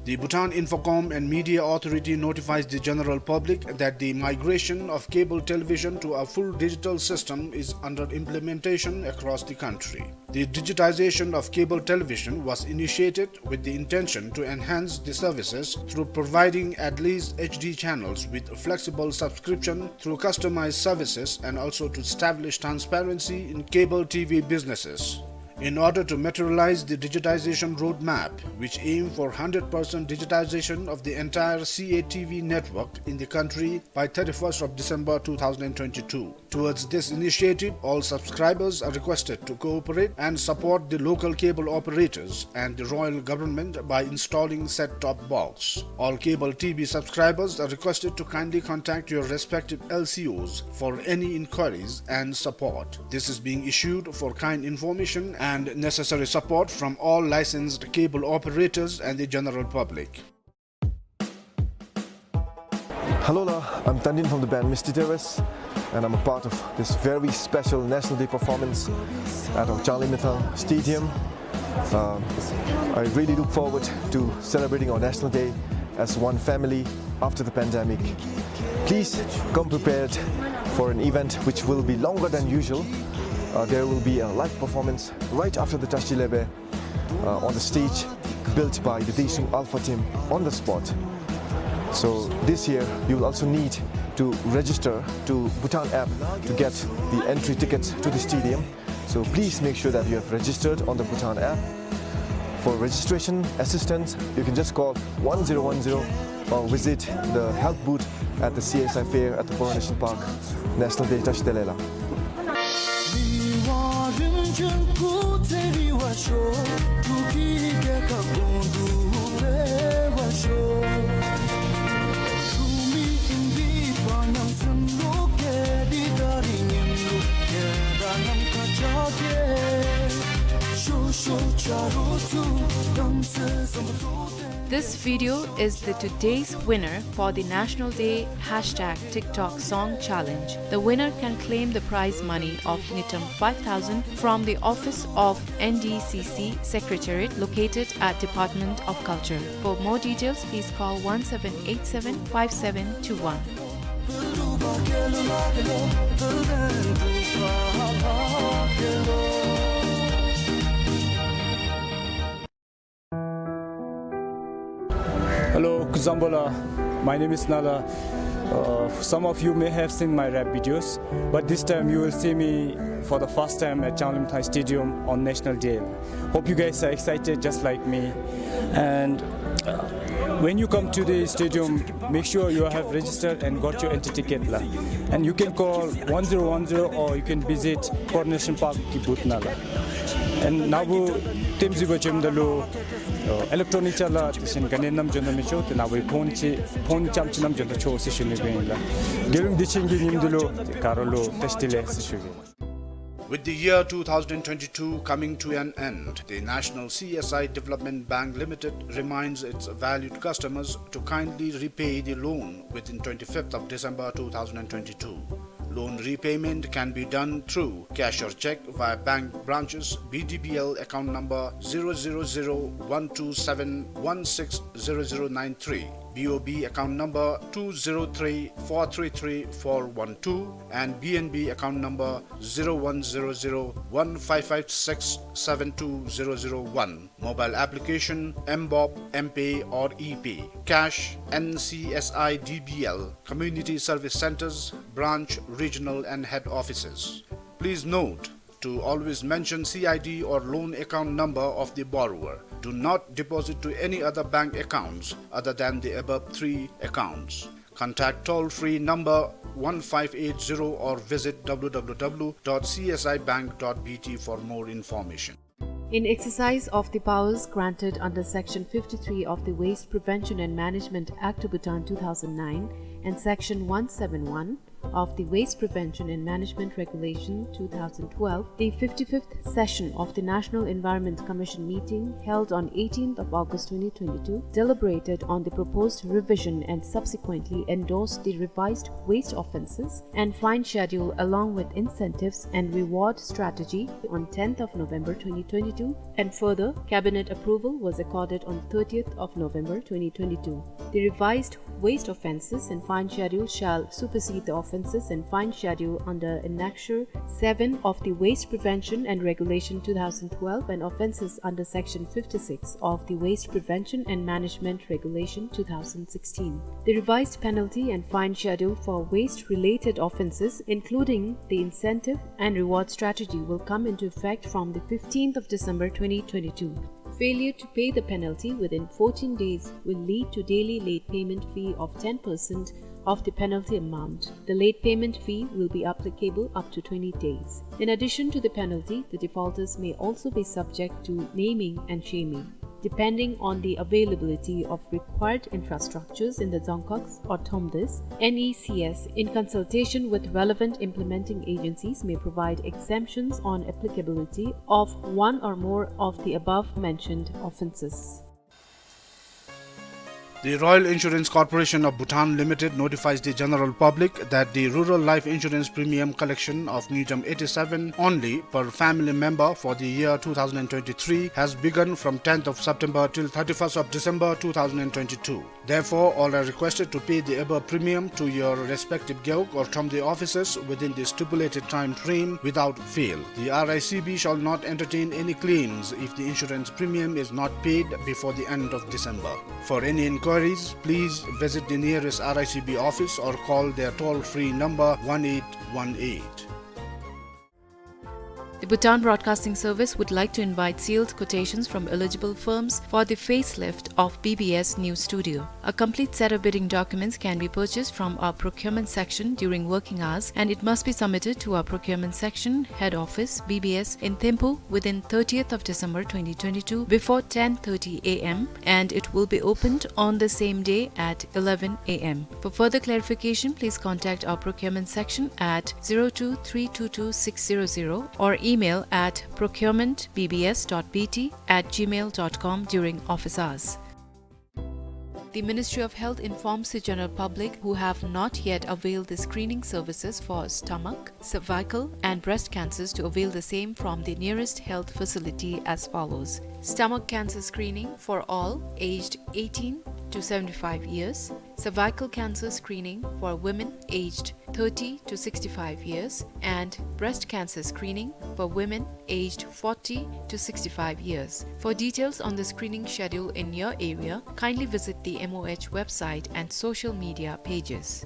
The Bhutan Infocom and Media Authority notifies the general public that the migration of cable television to a full digital system is under implementation across the country. The digitization of cable television was initiated with the intention to enhance the services through providing at least H D channels with flexible subscription through customized services and also to establish transparency in cable T V businesses. In order to materialize the digitization roadmap, which aim for hundred percent digitization of the entire C A T V network in the country by thirty-first of December two thousand twenty-two. Towards this initiative, all subscribers are requested to cooperate and support the local cable operators and the royal government by installing set-top box. All cable T V subscribers are requested to kindly contact your respective L C Os for any inquiries and support. This is being issued for kind information and necessary support from all licensed cable operators and the general public. Hello la, I'm Tandin from the band Misty Terrace, and I'm a part of this very special National Day performance at our Changlimithang Stadium. Uh, I really look forward to celebrating our National Day as one family after the pandemic. Please come prepared for an event which will be longer than usual. Uh, there will be a live performance right after the Tashi Lebe, uh, on the stage built by the Desuung Alpha team on the spot. So this year, you will also need to register to Bhutan app to get the entry tickets to the stadium. So please make sure that you have registered on the Bhutan app. For registration assistance, you can just call one zero one zero or visit the help booth at the C S I fair at the Borwa National Park, National Day Tashi Delek la. This video is the today's winner for the National Day hashtag TikTok Song Challenge. The winner can claim the prize money of ngultrum five thousand from the office of N D C C Secretariat located at Department of Culture. For more details, please call one seven eight seven five seven two one. Hello, Kuzambola. My name is Nala. Uh, some of you may have seen my rap videos, but this time you will see me for the first time at Changlimithang Stadium on National Day. Hope you guys are excited just like me. And, uh, when you come to the stadium, make sure you have registered and got your entry ticket la. And you can call one zero one zero or you can visit Coronation Park ki booth na la. And ནཱ་བུ་ཏེམ་ཟི་བ་ཅོམ་ད་ལུ་ཨེ་ལེག་ཊོ་ནིཀ་ཅ་ལ་དེ་བཞིན་ག་ནི་ནམ་འབྱོན་ད་མི་ཆོག། ཏེ་ནཱ་བུའི་ཕོན་ཅིག་ཕོན་ཙམ་ཅིག་ནམ་འབྱོན་ད་ཆོག་ཟེར་ཞུ་ནི་ཨིན་ལགས། དགེ་སློང་བདེ་ཆེན་གྱི་ཉིནམ་འདི་ལུ་ག་ར་ལུ་བཀྲ་ཤིས་བདེ་ལེགས་ཟེར་ཞུ་གེ། With the year two thousand twenty-two coming to an end, the National C S I Development Bank Limited reminds its valued customers to kindly repay the loan within twenty-fifth of December two thousand twenty-two. Loan repayment can be done through cash or cheque via bank branches, B D B L account number zero zero zero one two seven one six zero zero nine three, B O B account number two zero three four three three four one two, and B N B account number zero one zero zero one five five six seven two zero zero one. Mobile application, M BOB, M-Pay or E-Pay. Cash, N C S I D B L, Community Service Centres, branch, regional and head offices. Please note to always mention C I D or loan account number of the borrower. Do not deposit to any other bank accounts other than the above three accounts. Contact toll-free number one five eight zero or visit W W W dot C S I bank dot B T for more information. In exercise of the powers granted under Section fifty-three of the Waste Prevention and Management Act of Bhutan two thousand nine and Section one seven one of the Waste Prevention and Management Regulation two thousand twelve, the fifty-fifth session of the National Environment Commission meeting held on eighteenth of August twenty twenty-two deliberated on the proposed revision and subsequently endorsed the revised waste offences and fine schedule along with incentives and reward strategy on tenth of November twenty twenty-two, and further, cabinet approval was accorded on thirtieth of November twenty twenty-two. The revised waste offences and fine schedule shall supersede the offences and fine schedule under Annexure seven of the Waste Prevention and Regulation two thousand twelve and offences under Section fifty-six of the Waste Prevention and Management Regulation two thousand sixteen. The revised penalty and fine schedule for waste-related offences, including the incentive and reward strategy, will come into effect from the fifteenth of December twenty twenty-two. Failure to pay the penalty within fourteen days will lead to daily late payment fee of ten percent of the penalty amount. The late payment fee will be applicable up to twenty days. In addition to the penalty, the defaulters may also be subject to naming and shaming. Depending on the availability of required infrastructures in the Dzongkhag or Thromdes, N E C S, in consultation with relevant implementing agencies, may provide exemptions on applicability of one or more of the above mentioned offences. The Royal Insurance Corporation of Bhutan Limited notifies the general public that the rural life insurance premium collection of Ngijem eighty-seven only per family member for the year two thousand and twenty-three has begun from tenth of September till thirty-first of December two thousand and twenty-two. Therefore, all are requested to pay the above premium to your respective gewog or thromde offices within the stipulated time frame without fail. The R I C B shall not entertain any claims if the insurance premium is not paid before the end of December. For any inquiries, please visit the nearest R I C B office or call their toll-free number one eight one eight. The Bhutan Broadcasting Service would like to invite sealed quotations from eligible firms for the facelift of B B S News Studio. A complete set of bidding documents can be purchased from our procurement section during working hours, and it must be submitted to our procurement section, head office, B B S, in Thimphu within thirtieth of December twenty twenty-two before ten thirty A M, and it will be opened on the same day at eleven A M. For further clarification, please contact our procurement section at zero two three two two six zero zero or email at procurement B B S dot B T at gmail dot com during office hours. The Ministry of Health informs the general public who have not yet availed the screening services for stomach, cervical, and breast cancers to avail the same from the nearest health facility as follows. Stomach cancer screening for all aged eighteen to seventy-five years, cervical cancer screening for women aged thirty to sixty-five years, and breast cancer screening for women aged forty to sixty-five years. For details on the screening schedule in your area, kindly visit the M O H website and social media pages.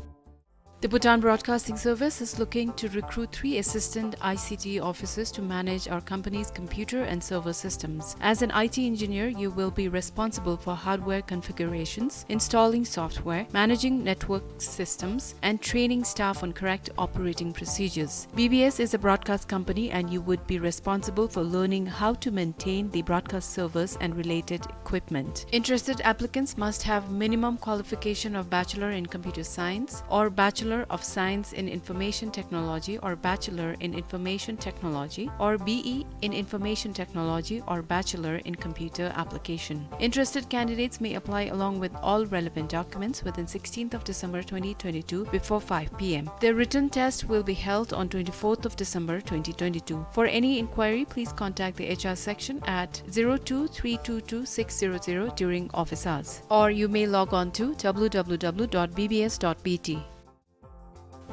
The Bhutan Broadcasting Service is looking to recruit three assistant I C T officers to manage our company's computer and server systems. As an I T engineer, you will be responsible for hardware configurations, installing software, managing network systems, and training staff on correct operating procedures. B B S is a broadcast company and you would be responsible for learning how to maintain the broadcast servers and related equipment. Interested applicants must have minimum qualification of Bachelor in Computer Science or Bachelor of Science in Information Technology or Bachelor in Information Technology or B E in Information Technology or Bachelor in Computer Application. Interested candidates may apply along with all relevant documents within sixteenth of December twenty twenty-two before five P M. The written test will be held on twenty-fourth of December twenty twenty-two. For any inquiry, please contact the H R section at zero two three two two six zero zero during office hours, or you may log on to W W W dot B B S dot B T.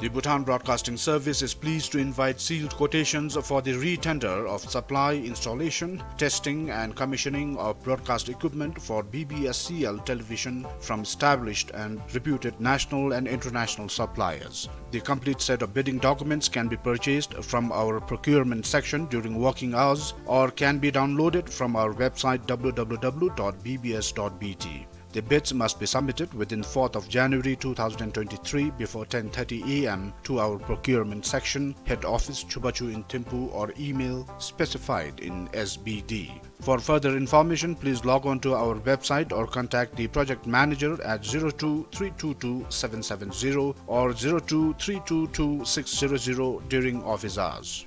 The Bhutan Broadcasting Service is pleased to invite sealed quotations for the re-tender of supply, installation, testing and commissioning of broadcast equipment for B B S C L television from established and reputed national and international suppliers. The complete set of bidding documents can be purchased from our procurement section during working hours or can be downloaded from our website W W W dot B B S dot B T. The bids must be submitted within fourth of January two thousand twenty-three before ten thirty A M to our procurement section, head office, Chubachu in Thimphu, or email specified in S B D. For further information, please log on to our website or contact the project manager at zero two three two two seven seven zero or zero two three two two six zero zero during office hours.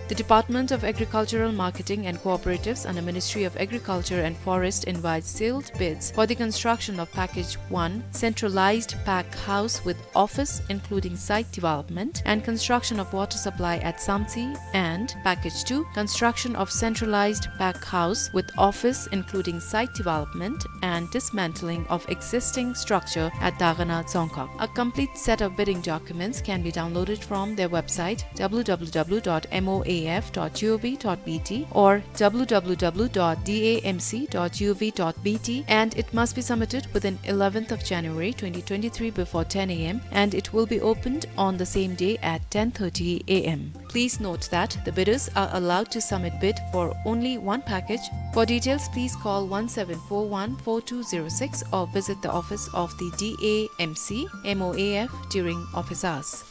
The Department of Agricultural Marketing and Cooperatives under Ministry of Agriculture and Forest invites sealed bids for the construction of Package one, centralized pack house with office including site development, and construction of water supply at Samtse, and Package two, construction of centralized pack house with office including site development and dismantling of existing structure at Dagana Dzongkhag. A complete set of bidding documents can be downloaded from their website W W W dot M O A F dot gov dot B T or W W W dot D A M C dot gov dot B T, and it must be submitted within eleventh of January twenty twenty-three before ten A M, and it will be opened on the same day at ten thirty A M. Please note that the bidders are allowed to submit bid for only one package. For details, please call one seven four one four two zero six or visit the office of the D A M C M O A F during office hours.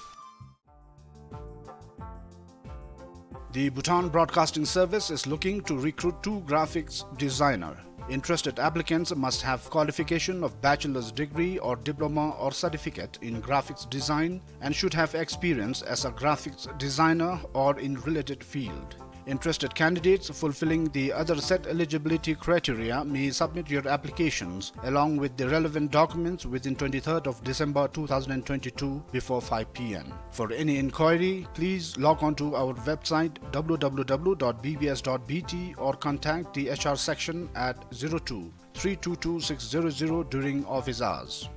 The Bhutan Broadcasting Service is looking to recruit two graphics designer. Interested applicants must have qualification of bachelor's degree or diploma or certificate in graphics design and should have experience as a graphics designer or in related field. Interested candidates fulfilling the other set eligibility criteria may submit your applications along with the relevant documents within twenty-third of December two thousand twenty-two before five p m. For any inquiry, please log on to our website w w w dot b b s dot b t or contact the H R section at zero two three two two six zero zero during office hours.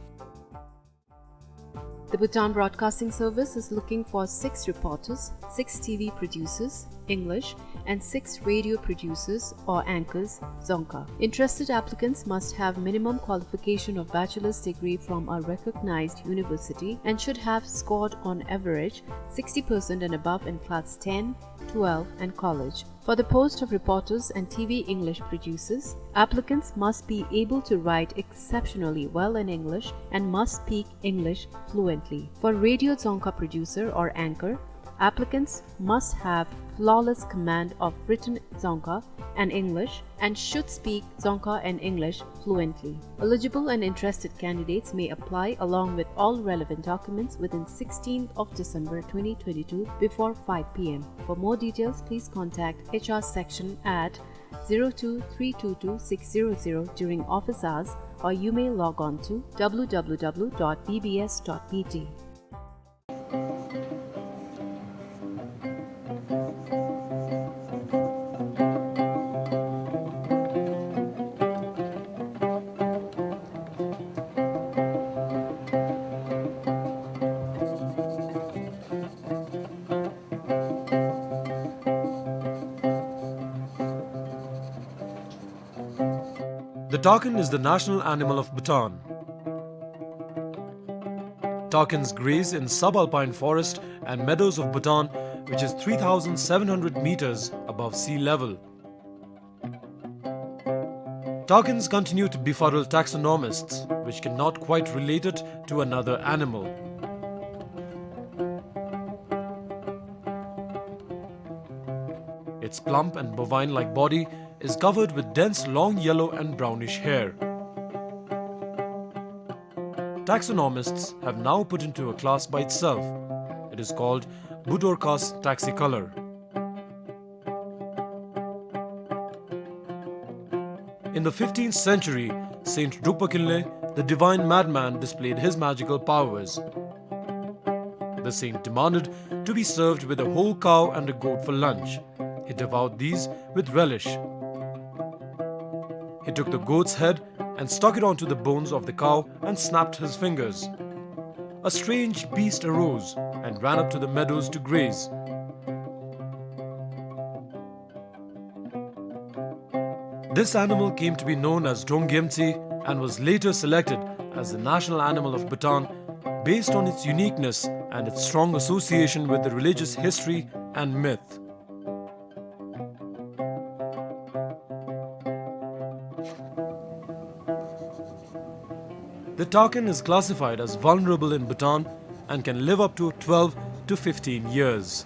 The Bhutan Broadcasting Service is looking for six reporters, six T V producers, English, and six radio producers or anchors, Dzongkha. Interested applicants must have minimum qualification of bachelor's degree from a recognized university and should have scored on average sixty percent and above in class ten, twelve, and college. For the post of reporters and T V English producers, applicants must be able to write exceptionally well in English and must speak English fluently. For radio Dzongkha producer or anchor, applicants must have flawless command of written Dzongkha and English and should speak Dzongkha and English fluently. Eligible and interested candidates may apply along with all relevant documents within sixteenth of December twenty twenty-two before five p m. For more details, please contact H R section at zero two three two two six zero zero during office hours, or you may log on to w w w dot b b s dot b t. The takin is the national animal of Bhutan. Takins graze in subalpine forest and meadows of Bhutan, which is three thousand seven hundred meters above sea level. Takins continue to befuddle taxonomists, which cannot quite relate it to another animal. Its plump and bovine-like body is covered with dense long yellow and brownish hair. Taxonomists have now put into a class by itself. It is called Budorcas taxicolor. In the fifteenth century, Saint Drukpa Kinley, the divine madman, displayed his magical powers. The saint demanded to be served with a whole cow and a goat for lunch. He devoured these with relish. He took the goat's head and stuck it onto the bones of the cow and snapped his fingers. A strange beast arose and ran up to the meadows to graze. This animal came to be known as Drong Gyemtse and was later selected as the national animal of Bhutan based on its uniqueness and its strong association with the religious history and myth. The takin is classified as vulnerable in Bhutan and can live up to twelve to fifteen years.